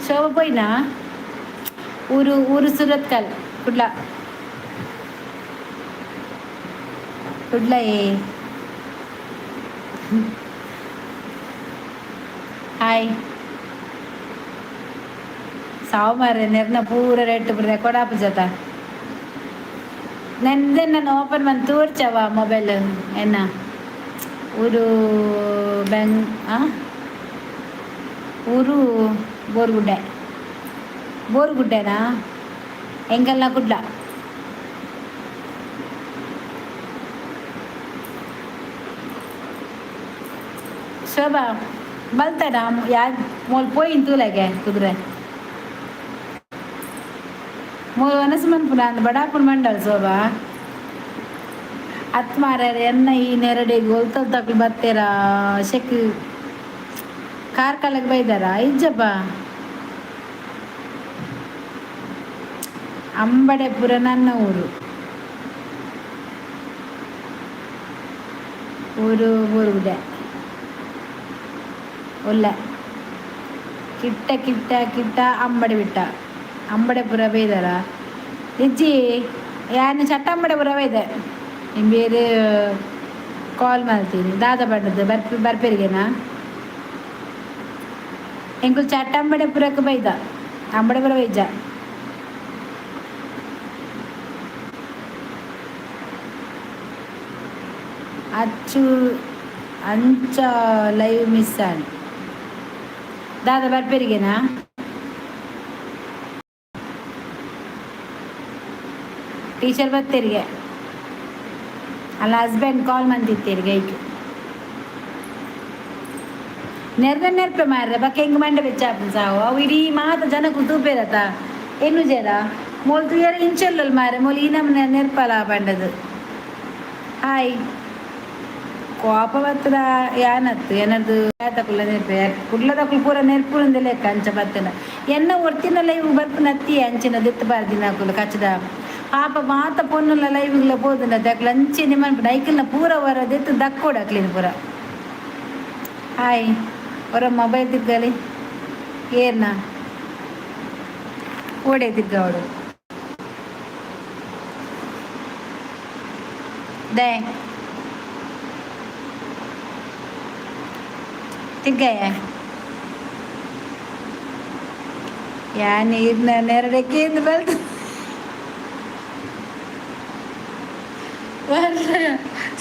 [SPEAKER 1] ಶೋಭ ಪೋಯಿನಾ? ಊರು ಊರು ಸುರತ್ಕಲ್, ಕುಡ್ಲ. ಕುಡ್ಲ. ಏ ಹಾಯ್. ಸಾವು ಮಾರ್ರೆ, ನೆರ್ನ ಪೂರ ರೇಟ್ ರೆಕಾರ್ಡ್ ಆಪು ಜತ. ನಂದೆ ನಾನು ಓಪನ್ ಬಂದು ತೋರ್ಚವ ಮೊಬೈಲ್ ಎನ್ನ. ಊರು ಬೆಂಗ್ ಊರು ಬೋರ್ಗುಡ್ಡೆ. ಬೋರ್ಗುಡ್ಡೆನಾ? ಎಂಕಲ್ನ ಕುಡ್ಲ. ಶೋಭಾ ಬಲ್ತಾನ ಯಾ ಮೋಲ್ ಪೋಯಿನ್ ತೂಲೆಗೆ ಕುದುರೆ ಮೋಲ್ ವನಸು ಮನ್ಪುನ ಅಂದ್ ಬಡಾಪುನ ಮಂಡಲ್. ಶೋಭಾ ಅತ್ ಮಾರ್ಯಾರ. ಎನ್ನ ಈ ನೆರಡಿಗೆ ಒಲ್ತಲ್ ತಕ್ಲು ಬತ್ತೀರಾ? ಶೆಕ್ ಕಾರ್ಕಳಕ್ಕೆ ಬೈದಾರ ಇಜ್ಜಪ್ಪ. ಅಂಬಡೆಪುರ ನನ್ನ ಊರು. ಊರು ಊರುಗುಡೆ ಒಲ್ಲ. ಕಿಟ್ಟ ಕಿಟ್ಟ ಕಿಟ್ಟ ಅಂಬಡಿ ಬಿಟ್ಟ ಅಂಬಡೆಪುರ ಬೈದಾರ ಇಜ್ಜಿ. ಯಾನ್ ಚಟ್ಟಂಬಡೆಪುರ ಬೈದೆ. ಬೇರೆ ಕಾಲ್ ಮಾಡ್ತೀನಿ. ದಾದ ಪಂಡದ್ದು ಬರ್ಪಿ ಬರ್ಪೆರಿಗೆನಾ? ಎಂಕುಲು ಚಟ್ಟಂಬಡೆಪುರಕ್ಕೆ ಬೈದ, ಅಂಬಡೆಪುರ ಬೈಜ. ಅಚ್ಚು ಅಂಚ ಲೈವ್ ಮಿಸ್ ಆಂಡ್. ದಾದ ಬರ್ಪೆರಿಗೆನಾ? ಟೀಚರ್ ಬತ್ತೆರಿಗೆ ಅಲ್ಲ, ಹಸ್ಬೆಂಡ್ ಕಾಲ್ ಮಂತಿತ್ತೆರಿಗೆ. ಐಕ್ ನೆರ್ದ ನೆರ್ಪೆ ಮಾರ್ರೆ. ಬಕ್ಕ ಹೆಂಗ್ ಮಂಡೆ ಬೆಚ್ಚಾಪುನ್ ಸಾವು. ಅವು ಇಡೀ ಮಾತ ಜನಕ್ಕೂ ತೂಪೇರತ ಎನ್ನು ಜರ ಮೋಲ್ ತುಯರ ಇಂಚೊಲ್ಲಲ್ ಮಾರೆ. ಮೋಲ್ ಈ ನಮ್ಮನೆ ನೆರ್ಪಲ ಪಂಡದು. ಹಾಯ್. ಕೋಪ ಬತ್ತದ ಯಾನತ್ತು ಏನದು ತಕುಲ ನೆರ್ಪೆ. ಕುಡ್ಲದಕುಲು ಪೂರ ನೆರ್ಪುಂದೆ ಲೆಕ್ಕ. ಅಂಚ ಬತ್ತನ ಎನ್ನ ಒರ್ತಿನ ಲೈವ್ ಬರ್ಪುನ ಅತ್ತಿ. ಅಂಚಿನ ದೆತ್ತು ಬಾರ್ದಿನ ಅಕುಲು ಕಚ್ಚದ ಪಾಪ. ಮಾತ ಪೊನ್ನುಲ ಲೈವ್ಲ ಪೋದುಂಡ ಅಕ್ಲು ಅಂಚೆನೆ ಮನ್ಪುಂಡು. ಐಕಲ್ನ ಪೂರ ವರ ದೆತ್ತು ದಕ್ಕೋಡು ಅಕ್ಲಿನ ಪೂರ. ಹಾಯ್. ಹೊರ ಮೊಬೈಲ್ ತಿರ್ಗಲಿ ಏರ್ನ ಓಡೆ ತಿರ್ಗಾವಡು they ತಿರ್ಗಾಯ. ಯಾ ನೀರ್ನ ನೆರಡಕ್ಕೆ ಬಲ್ತು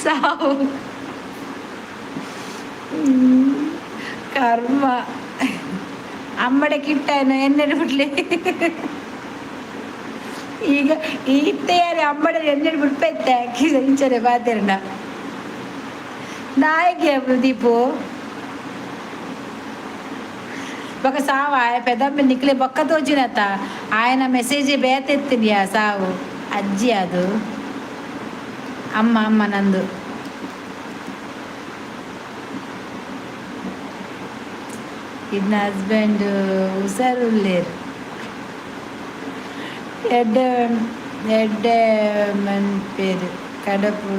[SPEAKER 1] ಸಾವು. ಕರ್ಮ. ಅಮ್ಮಡೆ ಕಿಟ್ಟ ಎಣ್ಣೆ ಬಿಡ್ಲಿ. ಈಗ ಇತ್ತೆಯಾರೆ ಅಂಬಡ ಎಣ್ಣೆ ಬಿಡ್ಪೈತೆ ಇಂಚನೆ ಬಾತಿರಣ ನಾಯಿಗೆ ದೀಪು ಬೊಕ ಸಾವ ಪೆದಮ್ಮೆ ನಿಕ್ಲೆ ಬೊಕ್ಕ ತೋಜಿನತ ಆಯನ ಮೆಸೇಜ್ ಬೇತೆತ್ತಿನಿಯಾ ಸಾವು ಅಜ್ಜಿ ಅದು ಅಮ್ಮ ಅಮ್ಮ ನಂದು. ಇನ್ನ ಹಸ್ಬೆಂಡ್ ಹುಷಾರುಲ್ಲೇರು ಎಡ್ಡೆ ಎಡ್ಡೆ ಮನ್ಪೇರು ಕಡಪು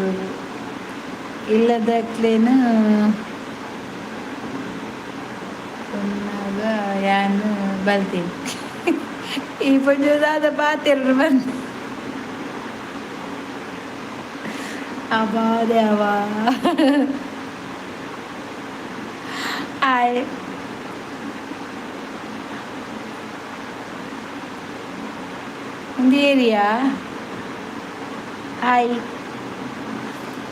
[SPEAKER 1] ಇಲ್ಲದಕ್ಲೇನು ಪೊನ್ನಾಗ ಯಾನು ಬಲ್ತೀನಿ ಈ ಪಂಜದಾದ ಪಾತೆರು ಬಂದು ಅಬ್ಬಾ ದೇವಾ. ಆಯ್ ಒಂದು ಏರಿಯಾ. ಹಾಯ್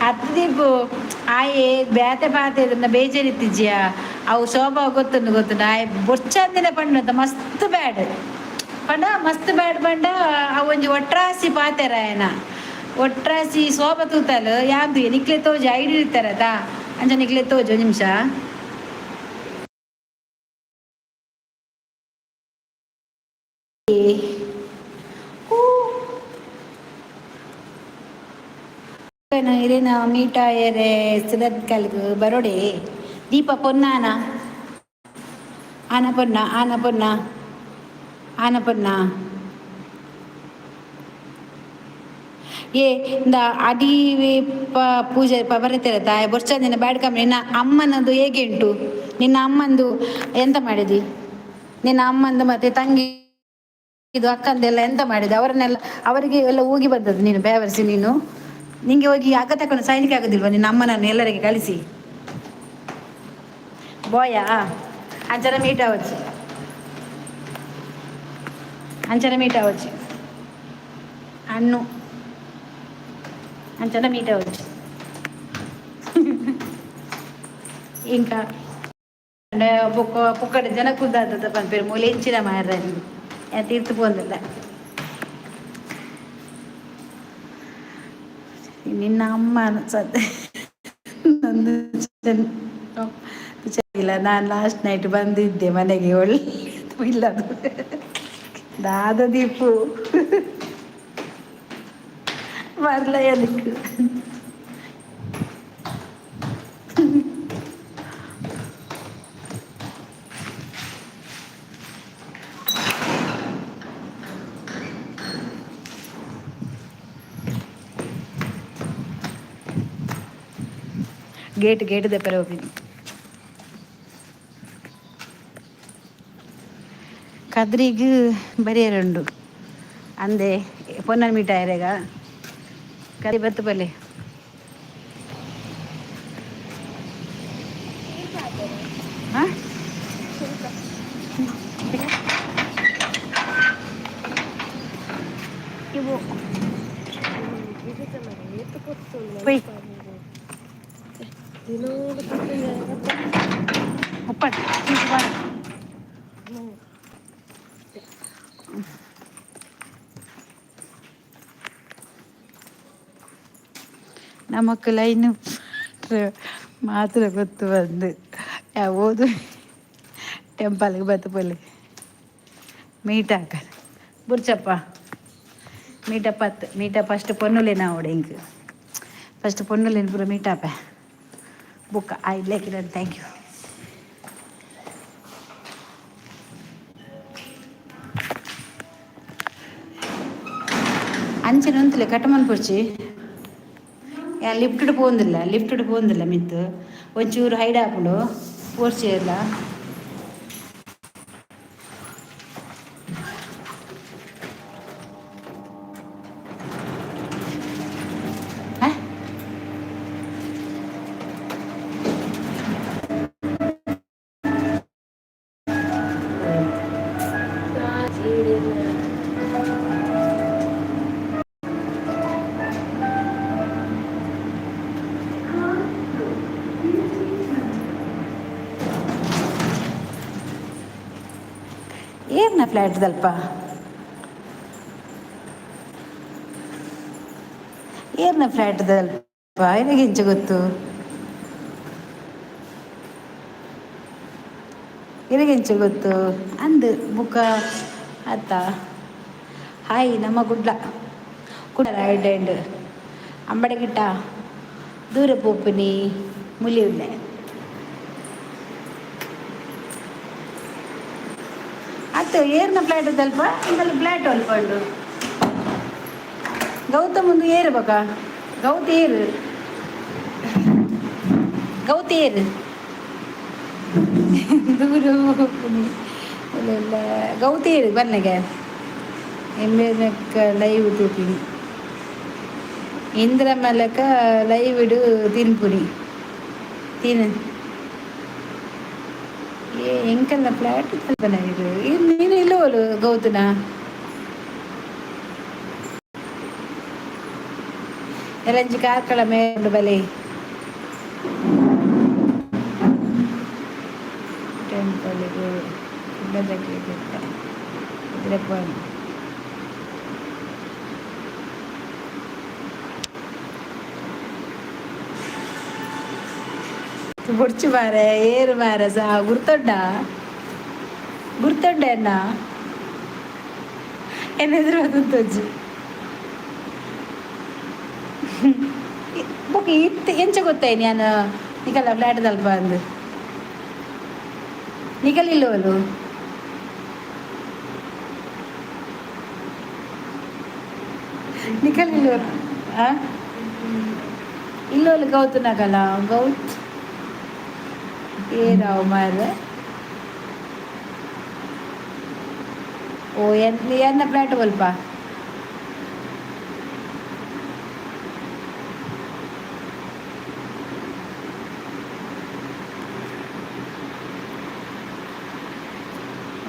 [SPEAKER 1] ಅತ್ತು ಆಯೆ ಬೇತೆ ಪಾತೆ ಬೇಜಾರಿತ್ತಿಜ್ಜಿಯ ಅವು ಶೋಭಾ ಗೊತ್ತುಂಡು ಗೊತ್ತುಂಡು ಆಯೆ ಬೊರ್ಚಂದಿನ ಪಂಡ ಮಸ್ತ್ ಬ್ಯಾಡ್ ಪಂಡ ಮಸ್ತ್ ಬ್ಯಾಡ್ ಪಂಡ ಅವು ಒಂಜಿ ಒಟ್ರಾಸಿ ಪಾತೆರ ಆಯನ ಒಟ್ರಾಸಿ ಶೋಭಾ ತೂತಲ್ ಯಾಂದು ನಿಕ್ಲೆ ತೋಜಿ ಐಡಿ ಇರ್ತಾರತ ಅಂಚ ನಿಕ್ಲೆ ತೋಜು ಒಂಜಿ ನಿಮಿಷ. ಇರೇನ ಮೀಟಾಯರೆ ಸುರತ್ಕಲ್ಗ್ ಬರೋಡೆ ದೀಪ ಪೊನ್ನಾನ ಆನ ಪೊನ್ನ ಆನ ಪೊನ್ನ ಆನ ಪೊನ್ನ ಏ ಇಂದ ಅಡಿ ಪ ಪೂಜೆ ಬರತಿರ ತಾಯಿ ಬೊರ್ಚಂದಿನ ಬ್ಯಾಡ್ ಕಮ್ಮಿ. ನಿನ್ನ ಅಮ್ಮನದು ಹೇಗೆ ಉಂಟು? ನಿನ್ನ ಅಮ್ಮಂದು ಎಂತ ಮಾಡಿದಿ? ನಿನ್ನ ಅಮ್ಮಂದು ಮತ್ತೆ ತಂಗಿ ಇದು ಅಕ್ಕಂದೆಲ್ಲ ಎಂತ ಮಾಡಿದೆ? ಅವರನ್ನೆಲ್ಲ ಅವರಿಗೆ ಎಲ್ಲ ಹೋಗಿ ಬಂದದ್ದು ನೀನು ಬೇವರ್ಸಿ. ನೀನು ನಿಂಗೆ ಹೋಗಿ ಅಕ್ಕ ತಕೊಂಡು ಸಾಯ್ಲಿಕ್ಕೆ ಆಗೋದಿಲ್ವಾ? ನಿನ್ನ ಅಮ್ಮನನ್ನು ಎಲ್ಲರಿಗೆ ಕಳಿಸಿ ಬೋಯಾ ಅಂಚನ ಮೀಟ್ ಆವಚ್ಚಿ ಅಂಚನ ಮೀಟ್ ಆವಚ್ಚಿ ಅಣ್ಣು ಅಂಚನ ಮೀಟ್ ಅవచ్చు. ఇంకా ಬೊಕ್ಕ ಪೊಕ್ಕಡೆ ಜನ ಕುದ್ದಾದ ಪನ್ಪೇರು ಮೂಲೆ ಇಂಚಿನ ಮಾರ್ರೆ ತೀರ್ತು ಪೋಂದಿಲ್ಲ. ನಿನ್ನ ಅಮ್ಮ ಸದ್ಯ ನಂದು ಇಲ್ಲ. ನಾನು ಲಾಸ್ಟ್ ನೈಟ್ ಬಂದಿದ್ದೆ ಮನೆಗೆ. ಒಳ್ಳೆ ಇಲ್ಲ ಅದು ದಾದ ದೀಪು வரல எனக்கு. ಗೇಟ್ ಗೇಟ್ ದೆಪ್ಪರೆ ಹೋಗಿ ಕದ್ರಿಗ್ ಬರಿಯರುಂಡು ಅಂದೆ ಪೊನ್ನನ್ ಮೀಟ ಆಯರೆಗ ಕರಿ ಬತ್ತು ಬಲ್ಲೆ. ಹಾಂ ಪೊಯ್ ಉಪ್ಪಟ್ಟು. ನಮಕ್ ಲೈನ್ ಮಾತ್ರ ಗೊತ್ತು ಬಂದು ಯಾವುದು ಟೆಂಪಲ್ಗೆ ಬತ್ತು ಪೊಲಿ ಮೀಟ್ ಹಾಕ ಬುರ್ಚಪ್ಪ ಮೀಟಪ್ ಅತ್ತು ಮೀಟಪ್ ಫಸ್ಟ್ ಪೊನ್ನುಲೇನ ಅವಡೆ ಇಂಕ್ ಫಸ್ಟ್ ಪೊನ್ನುಲೇನು ಪೂರ ಮೀಟಾಪೆ book I like it. Thank you. ಅಂಚನೆ ಉಂತುಲೆ ಕಟ್ಟಮನ್ ಪೊರ್ಚಿ ಲಿಫ್ಟ್ ಪೋಂದಿಲ್ಲ ಲಿಫ್ಟ್ ಪೋಂದಿಲ್ಲ ಮಿತ್ತು ಒಂಚೂರು ಹೈಡ್ ಆಪುಂಡು ಪೋರ್ಚಿ ಎಲ್ಲ. ಏರ್ನ ಫ್ಲ್ಯಾಟ್ ದಲ್ಪ. ಏರ್ನ ಫ್ಲಾಟ್ ದಲ್ಪ ಎಂಚ ಗೊತ್ತು? ಇರೆಗೆಂಚ ಗೊತ್ತು ಅಂದು ಬುಕ್ಕ ಅತ್ತ. ಹಾಯ್, ನಮ್ಮ ಗುಡ್ಲ ಕುಡ ರೈಡ್ ಅಂಬಡಗಿಟ್ಟ ದೂರ ಪೋಪಿನಿ ಮುಲಿ ಉಲ್ಲೆ. ಅತ್ತ, ಏರ್ನ ಫ್ಲಾಟ್ ದಲ್ಪ ಇಂದಲ್ಲ ಫ್ಲಾಟ್ ಅಲ್ಪ ಉಂಡು. ಗೌತಮ್ ಒಂದು ಏರು ಬಕ. ಗೌತ ಏರು, ಗೌತ ಏರು ದೂರ ಹೋಗ್ತೀನಿ ಇಲ್ಲ. ಗೌತೇರು ಬನ್ನಗೆ ಎಂಬೆನಕ್ಕ ಲೈವ್ ತೂಪಿನಿ. ಇಂದ್ರ ಮಲಕ ಲೈವ್ ಇಡು ತಿನ್ಪುನಿ ತಿನ್. ಏ, ಎಂಕಲ್ನ ಫ್ಲಾಟ್ ಕಲ್ಪನ ಇದು. ನೀನು ಇಲ್ಲವಲು ಗೌತನ? ಎರಂಜಿ ಕಾರ್ಕಳ ಮೇಲು ಬಲೆ ಟೆಂಪಲ್ಗೆ ಕುಡ್ಲದಕ್ಲೆಗ್ ಇದ್ರಪ್ಪ. ಬೊಡ್ಚು ಮಾರೆ, ಏರು ಮಾರೆ ಸಾ ಗುರ್ತೊಂಡ ಗುರ್ತೊಂಡ ಎನ್ನ ಎನ್ನ ಎದುರು ಬತ್ತೊಂಜಿ ಬೊಕ ಇತ್ತೆ ಎಂಚ ಗೊತ್ತಾಯ್ನಿ ಯಾನ್ ನಿಕಲ್ಲ ಫ್ಲಾಟ್ ದಲ್ಪ ಅಂದ್? ನಿಕಲ್ ಇಲ್ಲವಲು? ನಿಕಲ್ ಇಲ್ಲ? ಆ ಇಲ್ಲೋಲು ಗೌತುನಗಲ ಗೌತ್ ಏರಾವ್ ಮಾರ್ರೆ? ಓ, ಎನ್ ಎನ್ನ ಫ್ಲಾಟ್ ಒಲ್ಪ?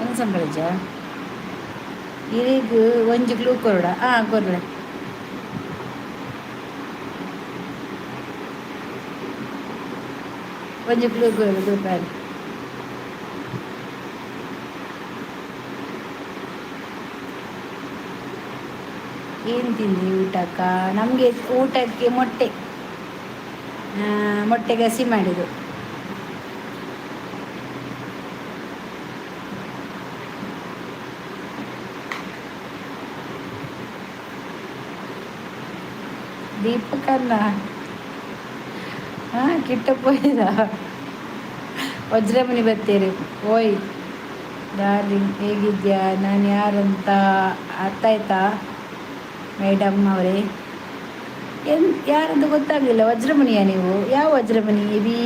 [SPEAKER 1] ಒಂದು ಸಂಬಳಜ ಇರೆಗ್ ಒಂಜಿ ಗ್ಲೂ ಕೊರೊಡ? ಆ ಕೊರ್ಲೆ. ಒಂಜಿ ಗ್ಲೂ ಕೊರೊಡು ತೂಪಾರೆ. ಏನು ತಿಂದ್ರಿ ಊಟಕ್ಕ? ನಮಗೆ ಊಟಕ್ಕೆ ಮೊಟ್ಟೆ, ಮೊಟ್ಟೆ ಗಸಿ ಮಾಡಿದ್ದು. ದೀಪಕನ್ನ ಹಾಂ ಕಿಟ್ಟ ಪೋಯಿದ. ವಜ್ರಮುನಿ ಬತ್ತೀರಿ. ಓಯ್ ಡಾರ್ಲಿಂಗ್, ಹೇಗಿದ್ಯಾ? ನಾನು ಯಾರಂತ ಅರ್ಥ ಆಯ್ತಾ ಮೇಡಮ್ ಅವರೇ? ಎನ್ ಯಾರಂತ ಗೊತ್ತಾಗಲಿಲ್ಲ. ವಜ್ರಮುನಿಯ ನೀವು? ಯಾವ ವಜ್ರಮುನಿ ಬಿ?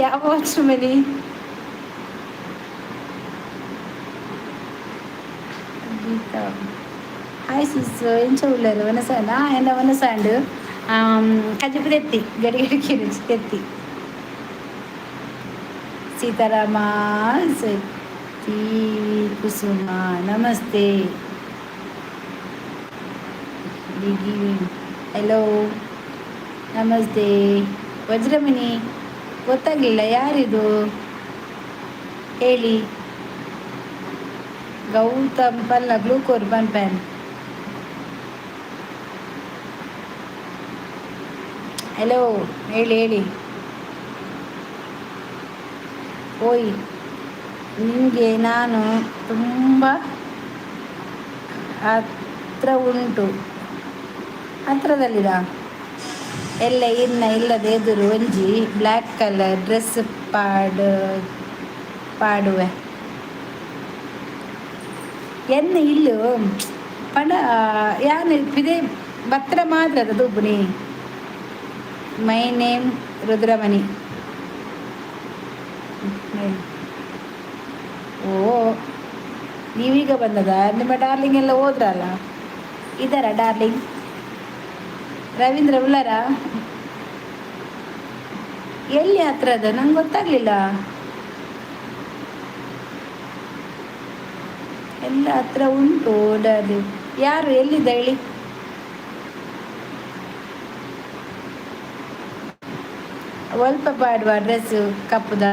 [SPEAKER 1] ಯಾವ ವಜ್ರಮುನಿ? ಗೀತಾ, ಹಾಯ್ ಸಿಸ್, ಎಂಚ ಉಲ್ಲೆರ್? ವನಸಾಂಡ ಎನ್ನ ವನಸಾಂಡ್. ಕಜಿಪು ತೆತ್ತಿ, ಗಡಿ ಗಡಿ ತೆತ್ತಿ. ಸೀತಾರಾಮ ಸತಿ ಕುಸುಮ, ನಮಸ್ತೆ. ಹಲೋ, ನಮಸ್ತೆ. ವಜ್ರಮುನಿ ಗೊತ್ತಾಗಲಿಲ್ಲ, ಯಾರಿದು ಹೇಳಿ. ಗೌತಮ್ ಪಲ್ಲ ಗ್ಲೂಕೋರ್ ಬನ್ ಪ್ಯಾನ್. ಹಲೋ, ಹೇಳಿ ಹೇಳಿ. ಓಯ್, ನಿಮಗೆ ನಾನು ತುಂಬ ಹತ್ರ ಉಂಟು. ಹತ್ರದಲ್ಲಿದ ಎಲ್ಲ ಇನ್ನ ಇಲ್ಲದ ಎದುರು ಒಂಜಿ ಬ್ಲ್ಯಾಕ್ ಕಲರ್ ಡ್ರೆಸ್ ಪಾಡು ಪಾಡುವೆ. ಎನ್ನ ಇಲ್ಲು ಪಂಡ ಯಾನ್ ಪಿದೆ ಬತ್ರ ಮಾತ್ರ ಅದ ತೂಪುನಿ. My name Rudramani. ಓ, ನೀವೀಗ ಬಂದದ? ನಿಮ್ಮ ಡಾರ್ಲಿಂಗ್ ಎಲ್ಲ ಹೋದ್ರಲ್ಲ? ಇದ್ದಾರಾ ಡಾರ್ಲಿಂಗ್? ರವೀಂದ್ರ ಉಳ್ಳಾರ? ಎಲ್ಲಿ ಹತ್ರ ಅದ? ನಂಗೆ ಗೊತ್ತಾಗ್ಲಿಲ್ಲ. ಎಲ್ಲ ಹತ್ರ ಉಂಟು ಡಾರ್ಲಿಂಗ್. ಯಾರು, ಎಲ್ಲಿದ್ದ ಹೇಳಿ. ಒಲ್ಪ ಪಾಡುವ ಡ್ರೆಸ್ ಕಪ್ಪುದ?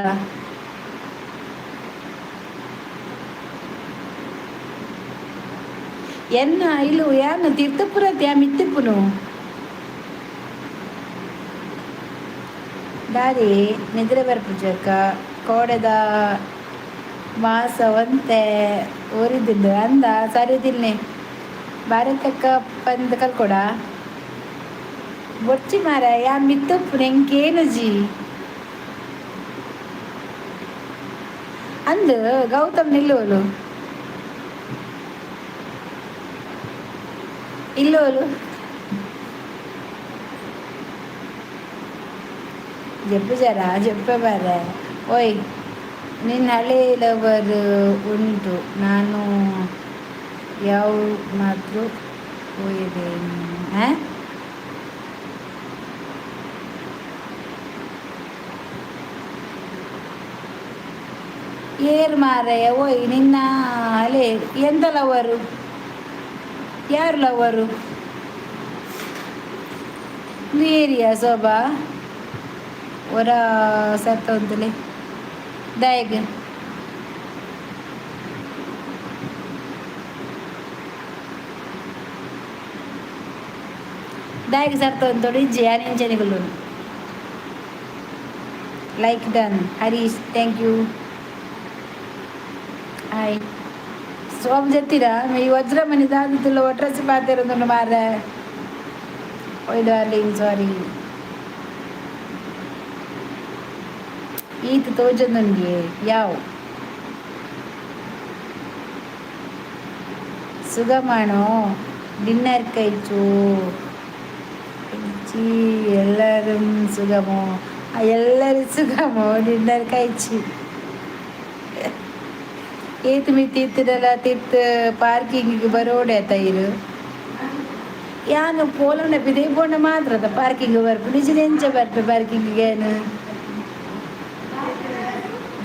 [SPEAKER 1] ಎನ್ನ ಇಲ್ಲು ಯಾನ್ ತೀರ್ಥಪುರ ಯಾ ಮಿತ್ತಿಪ್ಪುನು ದಾದಿ ನಿದ್ರೆ ಬರ್ಪುಜಕ್ಕ ಕೋಡೆದ ಮಾಸ ಒಂತೆ ಊರಿದ್ದುಂಡು ಅಂದ ಸರಿದಿಲ್ನೆ ಭಾರತಕ್ಕ ಪಂದ್ ಕಲ್ಕೊಡ ಬೊಚ್ಚಿ ಮಾರ ಯಾ ಮಿತ್ತುಪ್ಪುನು ಎಂಕೇನುಜಿ ಅಂದ್ ಗೌತಮ್ ನಿಲ್ಲುವಲು ಇಲ್ಲೋಲು ಜೆಪ್ಪು ಜೆಪ್ಪೆ ಮಾರ್ರೆ. ಓಯ್, ನಿನ್ನ ಹಳೆ ಲವರ್ ಉಂಟು, ನಾನು ಯಾವ ಮಾತ್ರ ಹೋಯಿದ್ದೇನೆ. ಹಾಂ, ಏರ್ ಮಾರಾಯ. ಓಯ್, ನಿನ್ನ ಹಳೆ ಎಂತ ಲವರು? ಯಾರು ಲವರು? ಏರಿಯಾ ಶೋಭಾ ಒರ ಸತ್ತೊಂತಲೆ ದಾಯಗ್ ದಾಯಗ್ ಸರ್ತೊಂತೊಡು ಇಜ್ಜಿ ಯಾನ್ ಇಂಚನಿಗುಲು. Like done Harish, thank you. Hi Shobha ಜತ್ತೀರಾ? ಈ ವಜ್ರ ಮನಿ ದಾದಿತ್ತುಲ್ಲ ಒಟ್ರಸಿ ಪಾತೆರೊಂದುಂಡು ಮಾರ್ರೆ. ಓಯ್ ಡಾರ್ಲಿಂಗ್, ಸಾರಿ. ಈತ್ ತೋಜೊಂದುಂಡಿಯೇ ಯಾವ್ ಸುಗಮಾಣೋ. ಡಿನ್ನರ್ ಕೈಚು ಇಜ್ಜಿ. ಎಲ್ಲರೂ ಸುಗಮೋ? ಎಲ್ಲರೂ ಸುಗಮೋ. ಡಿನ್ನರ್ ಕೈಚಿ. ಏತ್ ಮಿತ್ತ್ ಇತ್ತುಡಲ ತಿರ್ತ್ ಪಾರ್ಕಿಂಗ್ ಬರೋಡೆ ತೈರು. ಯಾನ್ ಪೋಲಂಡ ಪಿದೈ ಪೋಂಡ ಮಾತ್ರ ಪಾರ್ಕಿಂಗ್ ಬರ್ಪು. ನಿಜ ಎಂಚ ಬರ್ಪೆ ಪಾರ್ಕಿಂಗ್? ಏನು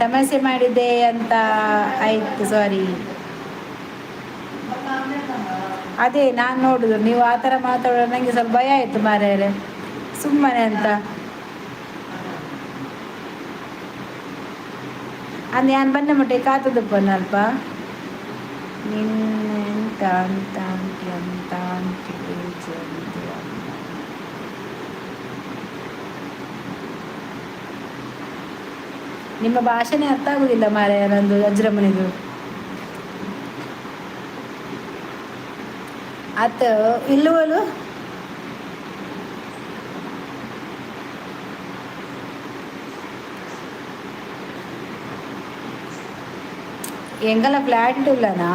[SPEAKER 1] ತಮಾಷೆ ಮಾಡಿದೆ ಅಂತ ಆಯ್ತು, ಸಾರಿ. ಅದೇ ನಾನು ನೋಡುದು, ನೀವು ಆ ಥರ ಮಾತಾಡೋ ನನಗೆ ಸ್ವಲ್ಪ ಭಯ ಆಯಿತು ಮಾರ್ಯಾರೆ, ಸುಮ್ಮನೆ ಅಂತ ಅಂದ್ ಯಾನ್ ಬನ್ನ ಮುಟ್ಟೆ ಕಾತುದುಪ್ಪನ ಅಲ್ಪ ನಿನ್ನೆಂತ ಅಂತ ಅಂಟಿ ಅಂತ ಅಂಟಿ ಅಂತ. ನಿಮ್ಮ ಭಾಷೆನೇ ಅರ್ಥ ಆಗುದಿಲ್ಲ ಮಾರಾಯ ನಂದು ವಜ್ರಮುನಿದು. ಆತ ಇಲ್ಲುವಲು ಎಂಗಲ ಫ್ಲಾಟ್ ಉಲ್ಲನಾ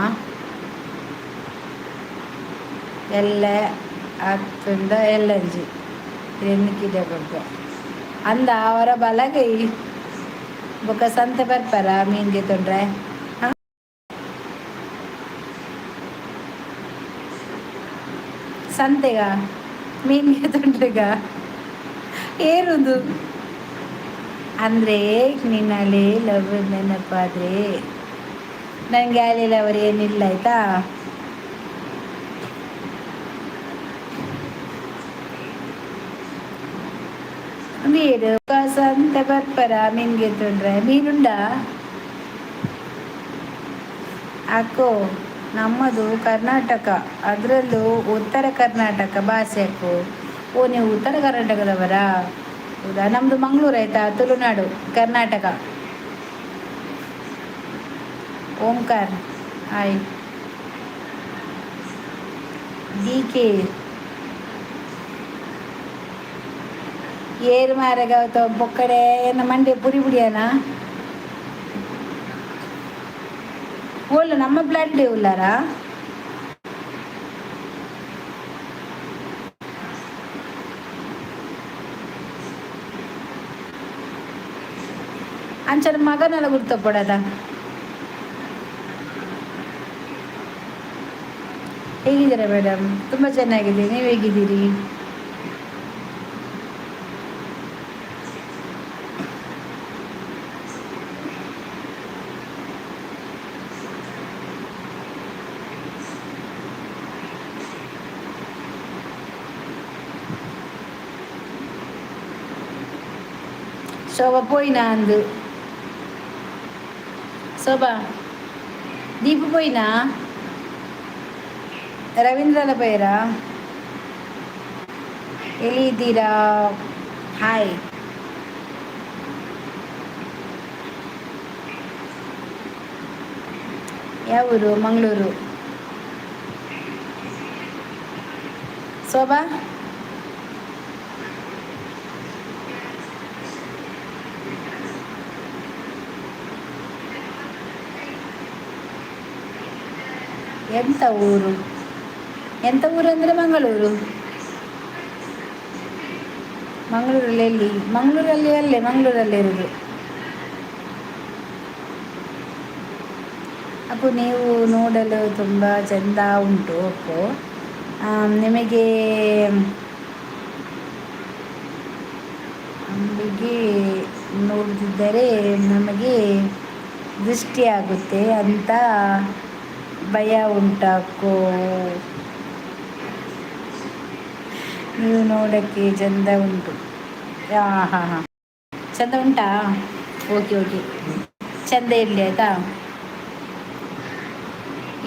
[SPEAKER 1] ಎಲ್ಲ ಅತ್ತುಂದ ಎಲ್ಲಂಜಿ ಎನ್ನಿಕಿದೆ ಬೊಕ್ಕ ಅಂದ ಅವರ ಬಲಗೈ ಬೊಕ್ಕ ಸಂತೆ ಬರ್ಪಾರ ಮೀನ್ಗೆ ತೊಂಡ್ರೆ? ಸಂತೆಗ ಮೀನ್ಗೆ ತೊಂಡ್ರೆಗ ಏರುದು ಅಂದರೆ ನಿನ್ನಲ್ಲಿ ಲವ್ ನೆನಪಾದ್ರೆ. ನನಗೆ ಅಲ್ಲಿ ಲವರ್ ಏನಿಲ್ಲ, ಆಯ್ತಾ? ನೀರು ಸಂತೆ ಬರ್ಪರ ಮೀನ್ಗೆ ತೊಂಡ್ರೆ? ಮೀನುಂಡಾ ಅಕ್ಕೋ? ನಮ್ಮದು ಕರ್ನಾಟಕ, ಅದರಲ್ಲೂ ಉತ್ತರ ಕರ್ನಾಟಕ ಭಾಷೆ ಅಕ್ಕೋ. ಓ, ನೀವು ಉತ್ತರ ಕರ್ನಾಟಕದವರಾ? ಹೌದಾ? ನಮ್ಮದು ಮಂಗಳೂರು, ಆಯ್ತಾ? Tulunadu, Karnataka. Omkar hi. D K ಏರು ಮಾರೆ ಗೌತಮ್ ಪೊಕ್ಕಡೆ ಎನ್ನ ಮಂಡೆ ಪುರಿ ಪುಡಿಯನ. ಓಲು ನಮ್ಮ ಪ್ಲಾಟ್ ಉಲ್ಲಾರಾ? ಅಂಚನ ಮಗನೆಲ್ಲ ಗುರ್ತಪಡದ. ಹೇಗಿದ್ದೀರಾ ಮೇಡಮ್? ತುಂಬ ಚೆನ್ನಾಗಿದೆ. ನೀವು ಹೇಗಿದ್ದೀರಿ? ಶೋಭಾ ಪೋಯಿನಾ ಅಂದು? ಶೋಭಾ, ದೀಪ ಪೋಯಿನಾ? ರವೀಂದ್ರಲ ಬೈರಾ? ಎಲ್ಲಿದ್ದೀರಾ? ಹಾಯ್. ಯಾವ ಊರು? ಮಂಗಳೂರು. ಶೋಭಾ, ಎಂತ ಊರು? ಎಂತ ಊರು ಅಂದರೆ ಮಂಗಳೂರು. ಮಂಗಳೂರಲ್ಲಿ ಎಲ್ಲಿ? ಮಂಗಳೂರಲ್ಲಿ ಅಲ್ಲೇ, ಮಂಗಳೂರಲ್ಲಿ ಇರೋದು. ಅಪ್ಪು, ನೀವು ನೋಡಲು ತುಂಬ ಚೆಂದ ಉಂಟು ಅಪ್ಪು. ನಿಮಗೆ ಅಂಬಿಗೆ ನೋಡದಿದ್ದರೆ ನಮಗೆ ದೃಷ್ಟಿಯಾಗುತ್ತೆ ಅಂತ ಭಯ ಉಂಟಾಕೋ. ನೀವು ನೋಡೋಕ್ಕೆ ಚಂದ ಉಂಟು. ಹಾಂ ಹಾಂ ಹಾಂ, ಚಂದ ಉಂಟಾ? ಓಕೆ ಓಕೆ, ಚಂದ ಇರಲಿ, ಆಯಿತಾ?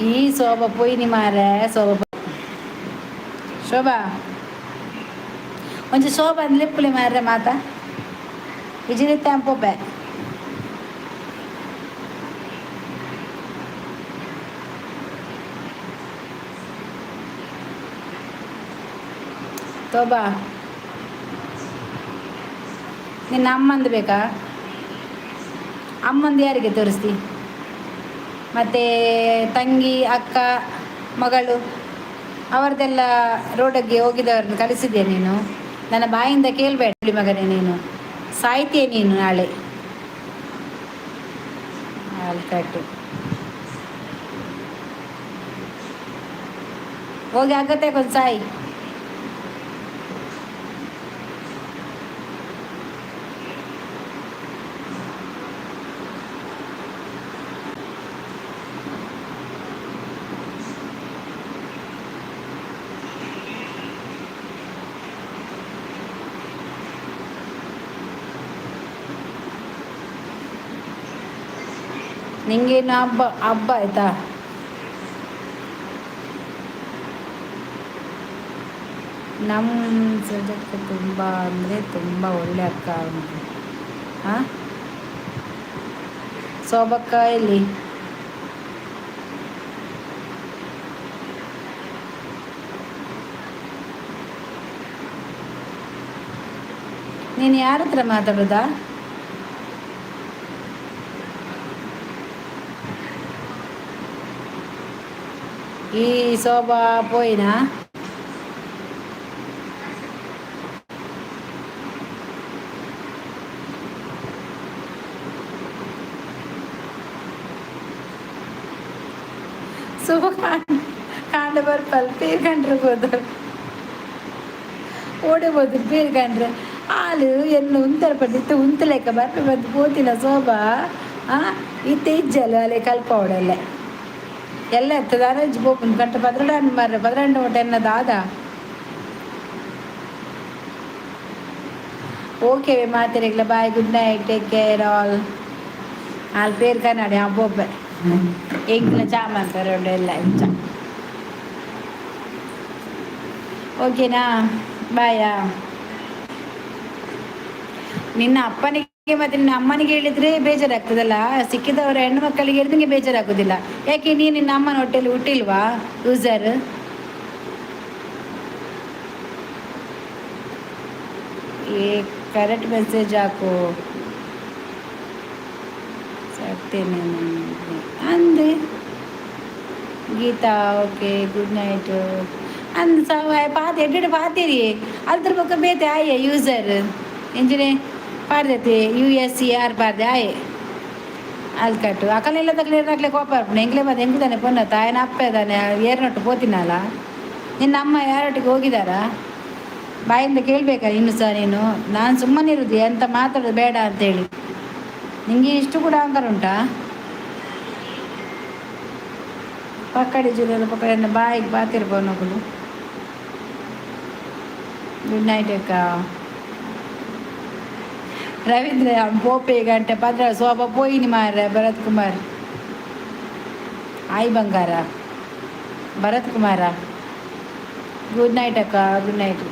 [SPEAKER 1] ಈ ಶೋಭಾ ಪೋಯಿನಿ ಮಾರೆ. ಶೋಭಾ, ಶೋಭಾ, ಒಂಜಿ ಶೋಭಾ ಲೆಪ್ಪುಲೆ ಮಾರ್ರೆ. ಮಾತಾ ವಿಜಯನಿತ್ಯ ಪೋಪೆ. ತೋಬಾ, ನಿನ್ನ ಅಮ್ಮಂದು ಬೇಕಾ? ಅಮ್ಮಂದು ಯಾರಿಗೆ ತೋರಿಸ್ತಿ? ಮತ್ತು ತಂಗಿ, ಅಕ್ಕ, ಮಗಳು ಅವರದೆಲ್ಲ ರೋಡಿಗೆ ಹೋಗಿದವ್ರನ್ನ ಕಳಿಸಿದ್ಯಾ ನೀನು? ನನ್ನ ಬಾಯಿಂದ ಕೇಳಬೇಡ ಮಗನೇ, ನೀನು ಸಾಯ್ತೀಯ ನೀನು ನಾಳೆ. ಆಲ್ಕಟ್ಟು ಹೋಗಿ ಆಗತ್ತೆ ಕೊಂದು ಸಾಯಿ. ನಿಂಗೇನು ಹಬ್ಬ ಹಬ್ಬ ಆಯ್ತಾ? ನಮ್ಮ ಸಜಕ್ಕೆ ತುಂಬ ಅಂದರೆ ತುಂಬ ಒಳ್ಳೆ ಅಕ್ಕ ಉಂಟು. ಹಾಂ, ಸೋಬಕ್ಕ ಎಲ್ಲಿ? ನೀನು ಯಾರ ಹತ್ರ ಮಾತಾಡೋದಾ? ಈ ಶೋಭಾ ಪೋಯಿನಾ? ಶೋಭಾ ಕಾಂಡ ಬರ್ಪಲ್ ಪೇರ್ ಕಂಡ್ರೆ ಹೋದರು, ಓಡಬಹುದು ಪೇರ್ ಕಂಡ್ರೆ. ಹಾಲು ಎಲ್ಲ ಉಂತರ ಪಟ್ಟಿತ್ತು, ಉಂತಲೆಕ್ಕ ಬರ್ಪೆ ಬಂದು ಪೋತಿನ ಶೋಭಾ. ಆ ಇತ್ತೆ ಇಜ್ಜಲ್ಲ ಅಲ್ಲೇ ಕಲ್ಪವಡಲ್ಲೇ ಎಲ್ಲ ಎತ್ತದಾನ ಪೋಪುಂಡು ಗಂಟೆ ಪದ್ರಡಾಂಡ್ ಮಾರ್ರೆ. ಪದ್ರಾಂಡ ಒಟ್ಟು ಎನ್ನ ದಾದ? ಓಕೆ ಮಾತೆರೆಗ್ಲ bye, good night, take care all. All ಪೇರ್ ಕನ್ನಡಿ ಆ ಪೋಪೆ ಎಂಕ್ಲ ಚಾಮನ್ ಪೆರೊಂಡು ಎಲ್ಲ ಇಂಚ. ಓಕೆನಾ? ಬಾಯಾ. ನಿನ್ನ ಅಪ್ಪನಿಗೆ ಮತ್ತೆ ನಿನ್ನ ಅಮ್ಮನಿಗೆ ಹೇಳಿದ್ರೆ ಬೇಜಾರಾಗ್ತದಲ್ಲ. ಸಿಕ್ಕಿದವರ ಹೆಣ್ಣು ಮಕ್ಕಳಿಗೆ ಹೇಳಿದ್ರೆ ನಿಂಗೆ ಬೇಜಾರಾಗೋದಿಲ್ಲ. ಯಾಕೆ, ನೀನು ನಿನ್ನ ಅಮ್ಮನ ಹೊಟ್ಟೆಲಿ ಹುಟ್ಟಿಲ್ವಾ ಯೂಸರ್? ಏ, ಕರೆಕ್ಟ್ ಮೆಸೇಜ್ ಹಾಕು. ಸಾಕ್ತೇನೆ ಅಂದೆ. ಗೀತಾ, ಓಕೆ, ಗುಡ್ ನೈಟ್ ಅಂದ್. ಸವ ಪಾತೆ ಎಡ್ಡೆ ಪಾತೇರಿ ಅದ್ರ ಬೊಕ್ಕ ಬೇತೆ ಆಯೆ ಯೂಸರ್ ಎಂಜಿನೆ ಪಾಡ್ದೈತಿ ಯು ಎಸ್ ಸಿ ಆರ್ ಪಾಡ್ದೆ ಆಯೆ ಅಲ್ಕಟ್ಟು ಅಕಲೆಲ್ಲ ತಗಲೆ ಅಕ್ಲೆ ಕೋಪ ಬರ್ಪುಂಡು. ಎಂಕ್ಲೆ ಮತ್ತೆ ಎಂಕು ತಾನೆ ಪೊನ್ನ ತಾಯನ ಅಪ್ಪೆ ತಾನೆ ಏರ್ನೊಟ್ಟು ಪೋತಿನಲ್ಲ. ನಿನ್ನ ಅಮ್ಮ ಯಾರೊಟ್ಟಿಗೆ ಹೋಗಿದಾರಾ? ಬಾಯಿಂದ ಕೇಳಬೇಕಾ ಇನ್ನು ಸಹ ನೀನು? ನಾನು ಸುಮ್ಮನಿರುದು, ಎಂತ ಮಾತಾಡೋದು ಬೇಡ ಅಂತೇಳಿ. ನಿಂಗೆ ಇಷ್ಟು ಕೂಡ ಅಹಂಕಾರ ಉಂಟಾ? ಪಕ್ಕಡಿ ಜುಲೆಲ್ಲ ಪಕ್ಕಡಿ ಬಾಯಿಗೆ ಬಾತಿರ್ಬೋದು. ಗುಡ್ ನೈಟ್ ಅಕ್ಕ. ರವೀಂದ್ರ ಪೋಪೆ ಗಂಟೆ ಪದ್ರ ಸೋಪ ಪೋಯಿನಿ ಮಾರ್ರೆ. ಭರತ್ ಕುಮಾರ್, ಆಯ್ ಬಂಗಾರ ಭರತ್ ಕುಮಾರ. ಗುಡ್ ನೈಟ್ ಅಕ್ಕ, ಗುಡ್ ನೈಟ್.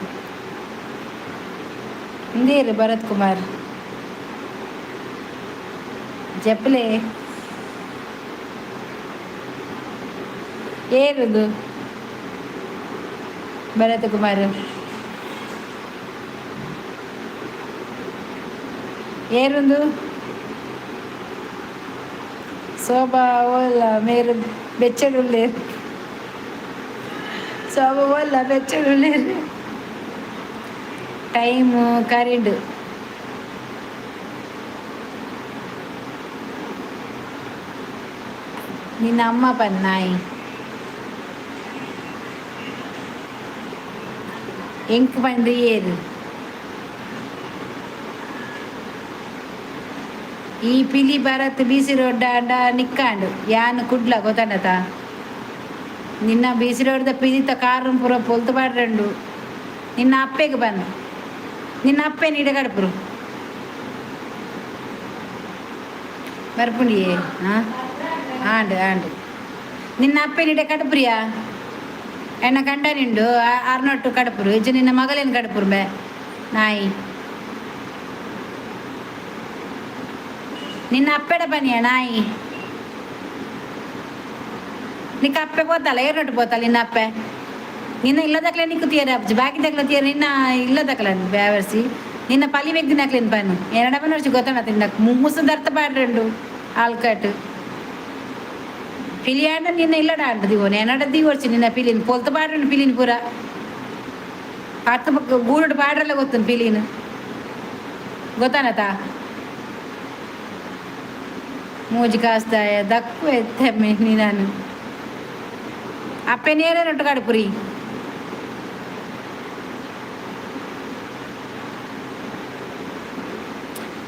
[SPEAKER 1] ಇಂದೇರು ಭರತ್ ಕುಮಾರ್ ಜಪ್ಪಲೆ ಏರುದು ಭರತ್ ಕುಮಾರ್ ಏರುಂದು ಶೋಭಾ ಓಲ್ಲ ಮೇರು ಬೆಚ್ಚಡುಲ್ಲೇರು. ಶೋಭಾ ಓಲ್ಲ ಬೆಚ್ಚಡುಲ್ಲೇರು. ಟೈಮು ಕರೆಂಡು. ನಿನ್ನ ಅಮ್ಮ ಪನ್ನಾಯಿ ಎಂಕ್ ಪಂಡ್ರಿ ಏರು ಈ ಪಿಲಿ ಭರತ್ ಬೀಸಿ ರೋಡ್ ಅಂಡ ನಿಕ್ಕಾಂಡು ಯಾನ್ ಕುಡ್ಲ ಗೊತ್ತಂಡತ. ನಿನ್ನ ಬೀಸಿ ರೋಡ್ದ ಪಿಲಿತ ಕಾರು ಪೂರ ಪೊಲ್ತು ಪಾಡ್ರಂಡು. ನಿನ್ನ ಅಪ್ಪೆಗೆ ಬಂದು ನಿನ್ನ ಅಪ್ಪೆ ನೀಡ ಕಡುಪುರು ಬರ್ಪುಂಡಿಯೇ. ಹಾಂ, ಆಂಡು ಆಂಡು. ನಿನ್ನ ಅಪ್ಪೆ ನೀಡ ಕಡುಪುರಿಯಾ ಎಣ್ಣ ಕಂಡ ನಿಂಡು ಅರ್ನೊಟ್ಟು ಕಡುಪುರು ಇಜ್ಜು ನಿನ್ನ ಮಗಳೇನು ಕಡುಪುರು ಬೇ ನಾಯಿ. ನಿನ್ನ ಅಪ್ಪೆಡ ಬನ್ನಿಯ ನಾಯಿ. ನಿಕ್ಕ ಅಪ್ಪೆ ಪೋತಲ್ಲ ಏರ್ನೊಟ್ಟು ಪೋತಲ್ಲ ನಿನ್ನ ಅಪ್ಪೆ. ನಿನ್ನ ಇಲ್ಲದಕ್ಲೆ ನಿಕ್ಕು ತೀರ ಅಪ್ಜಿ ಬಾಕಿ ದಕ್ಲ ತೀರ ನಿನ್ನ ಇಲ್ಲದಕ್ಲ ಬ್ಯಾವರ್ಸಿ ನಿನ್ನ ಪಲಿ ವ್ಯಕ್ತಿ ನಕ್ಲಿನ ಪನ್ನು ಎನ್ನಡ ಪನ್ನು ಗೊತ್ತಣ ತಿನ್ನ ಮುಮ್ಮುಸು ದರ್ತ ಪಾಡ್ರಂಡು ಆಲ್ಕಟ್ ಪಿಲಿಯಾಂಡ ನಿನ್ನ ಇಲ್ಲಡ ಅಂಟ ದಿವೋನೆ ಎನ್ನಡ ದಿವರ್ಚಿ ನಿನ್ನ ಪಿಲಿನ ಪೊಲ್ತ ಪಾಡ್ರಂಡು ಪಿಲಿನ ಪೂರ ಪತ್ತ ಗೂಡು ಪಾಡ್ರಲ್ಲ ಗೊತ್ತುನ್ ಪಿಲಿನ ಗೊತ್ತಾನತ. ಮೂಜಿ ಕಾಸ್ತಾಯ ದಕ್ಕು ಎತ್ತೆಮ್ಮೆ ನೀನು ಅಪ್ಪೆ ನೇರ ನೊಟ್ಟು ಕಡುಪುರಿ.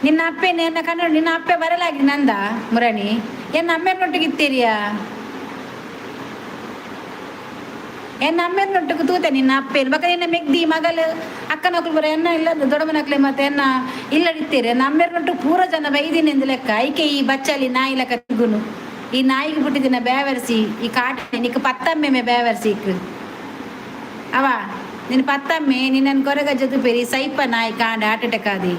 [SPEAKER 1] ನಿನ್ನ ಅಪ್ಪೆ ನಿನ್ನ ಕನ್ನಡ ನಿನ್ನ ಅಪ್ಪೆ ಬರಲಾಗಿ ನಂದ ಮುರಣಿ ಎನ್ನ ಅಮ್ಮೆರ್ನೊಟ್ಟಿಗೆ ಇತ್ತೀರಿಯಾ? ಎನ್ನ ಅಮ್ಮೆರ್ನೊಟ್ಟಿಗೆ ತೂತೆ ನಿನ್ನ ಅಪ್ಪೆ ಬಕ ನಿನ್ನ ಮೆಗ್ದಿ ಮಗಲು ಅಕ್ಕನೊಕ್ಲು ಬರ ಎನ್ನ ಇಲ್ಲ ದೊಡ್ಡಮ್ಮನಕ್ಲೆ ಮತ್ತೆ ಎನ್ನ ಇಲ್ಲಡಿತ್ತೀರಿ. ಎನ್ನ ಅಮ್ಮೆರ್ನೊಟ್ಟು ಪೂರ ಜನ ಬೈದಿನಿ ಎಂದು ಲೆಕ್ಕ ಐಕೆ ಈ ಬಚ್ಚಲಿ ನಾಯಿ ಲೆಕ್ಕ ತಿಗುನು ಈ ನಾಯಿಗೆ ಪುಟ್ಟಿದಿನ ಬೇವರ್ಸಿ ಈ ಕಾಟ ನಿಕ್ಕ ಪತ್ತಮ್ಮೆ ಬೇವರ್ಸಿ ಇಕ್ ಅವ ನಿನ್ನ ಪತ್ತಮ್ಮೆ ನಿನ್ನನ್ನು ಕೊರಗಜ್ಜ ತುಪೇರಿ ಸೈಪ ನಾಯಿ ಕಾಂಡ ಹಾರ್ಟ್ ಅಟ್ಯಾಕ್ ಆದಿ.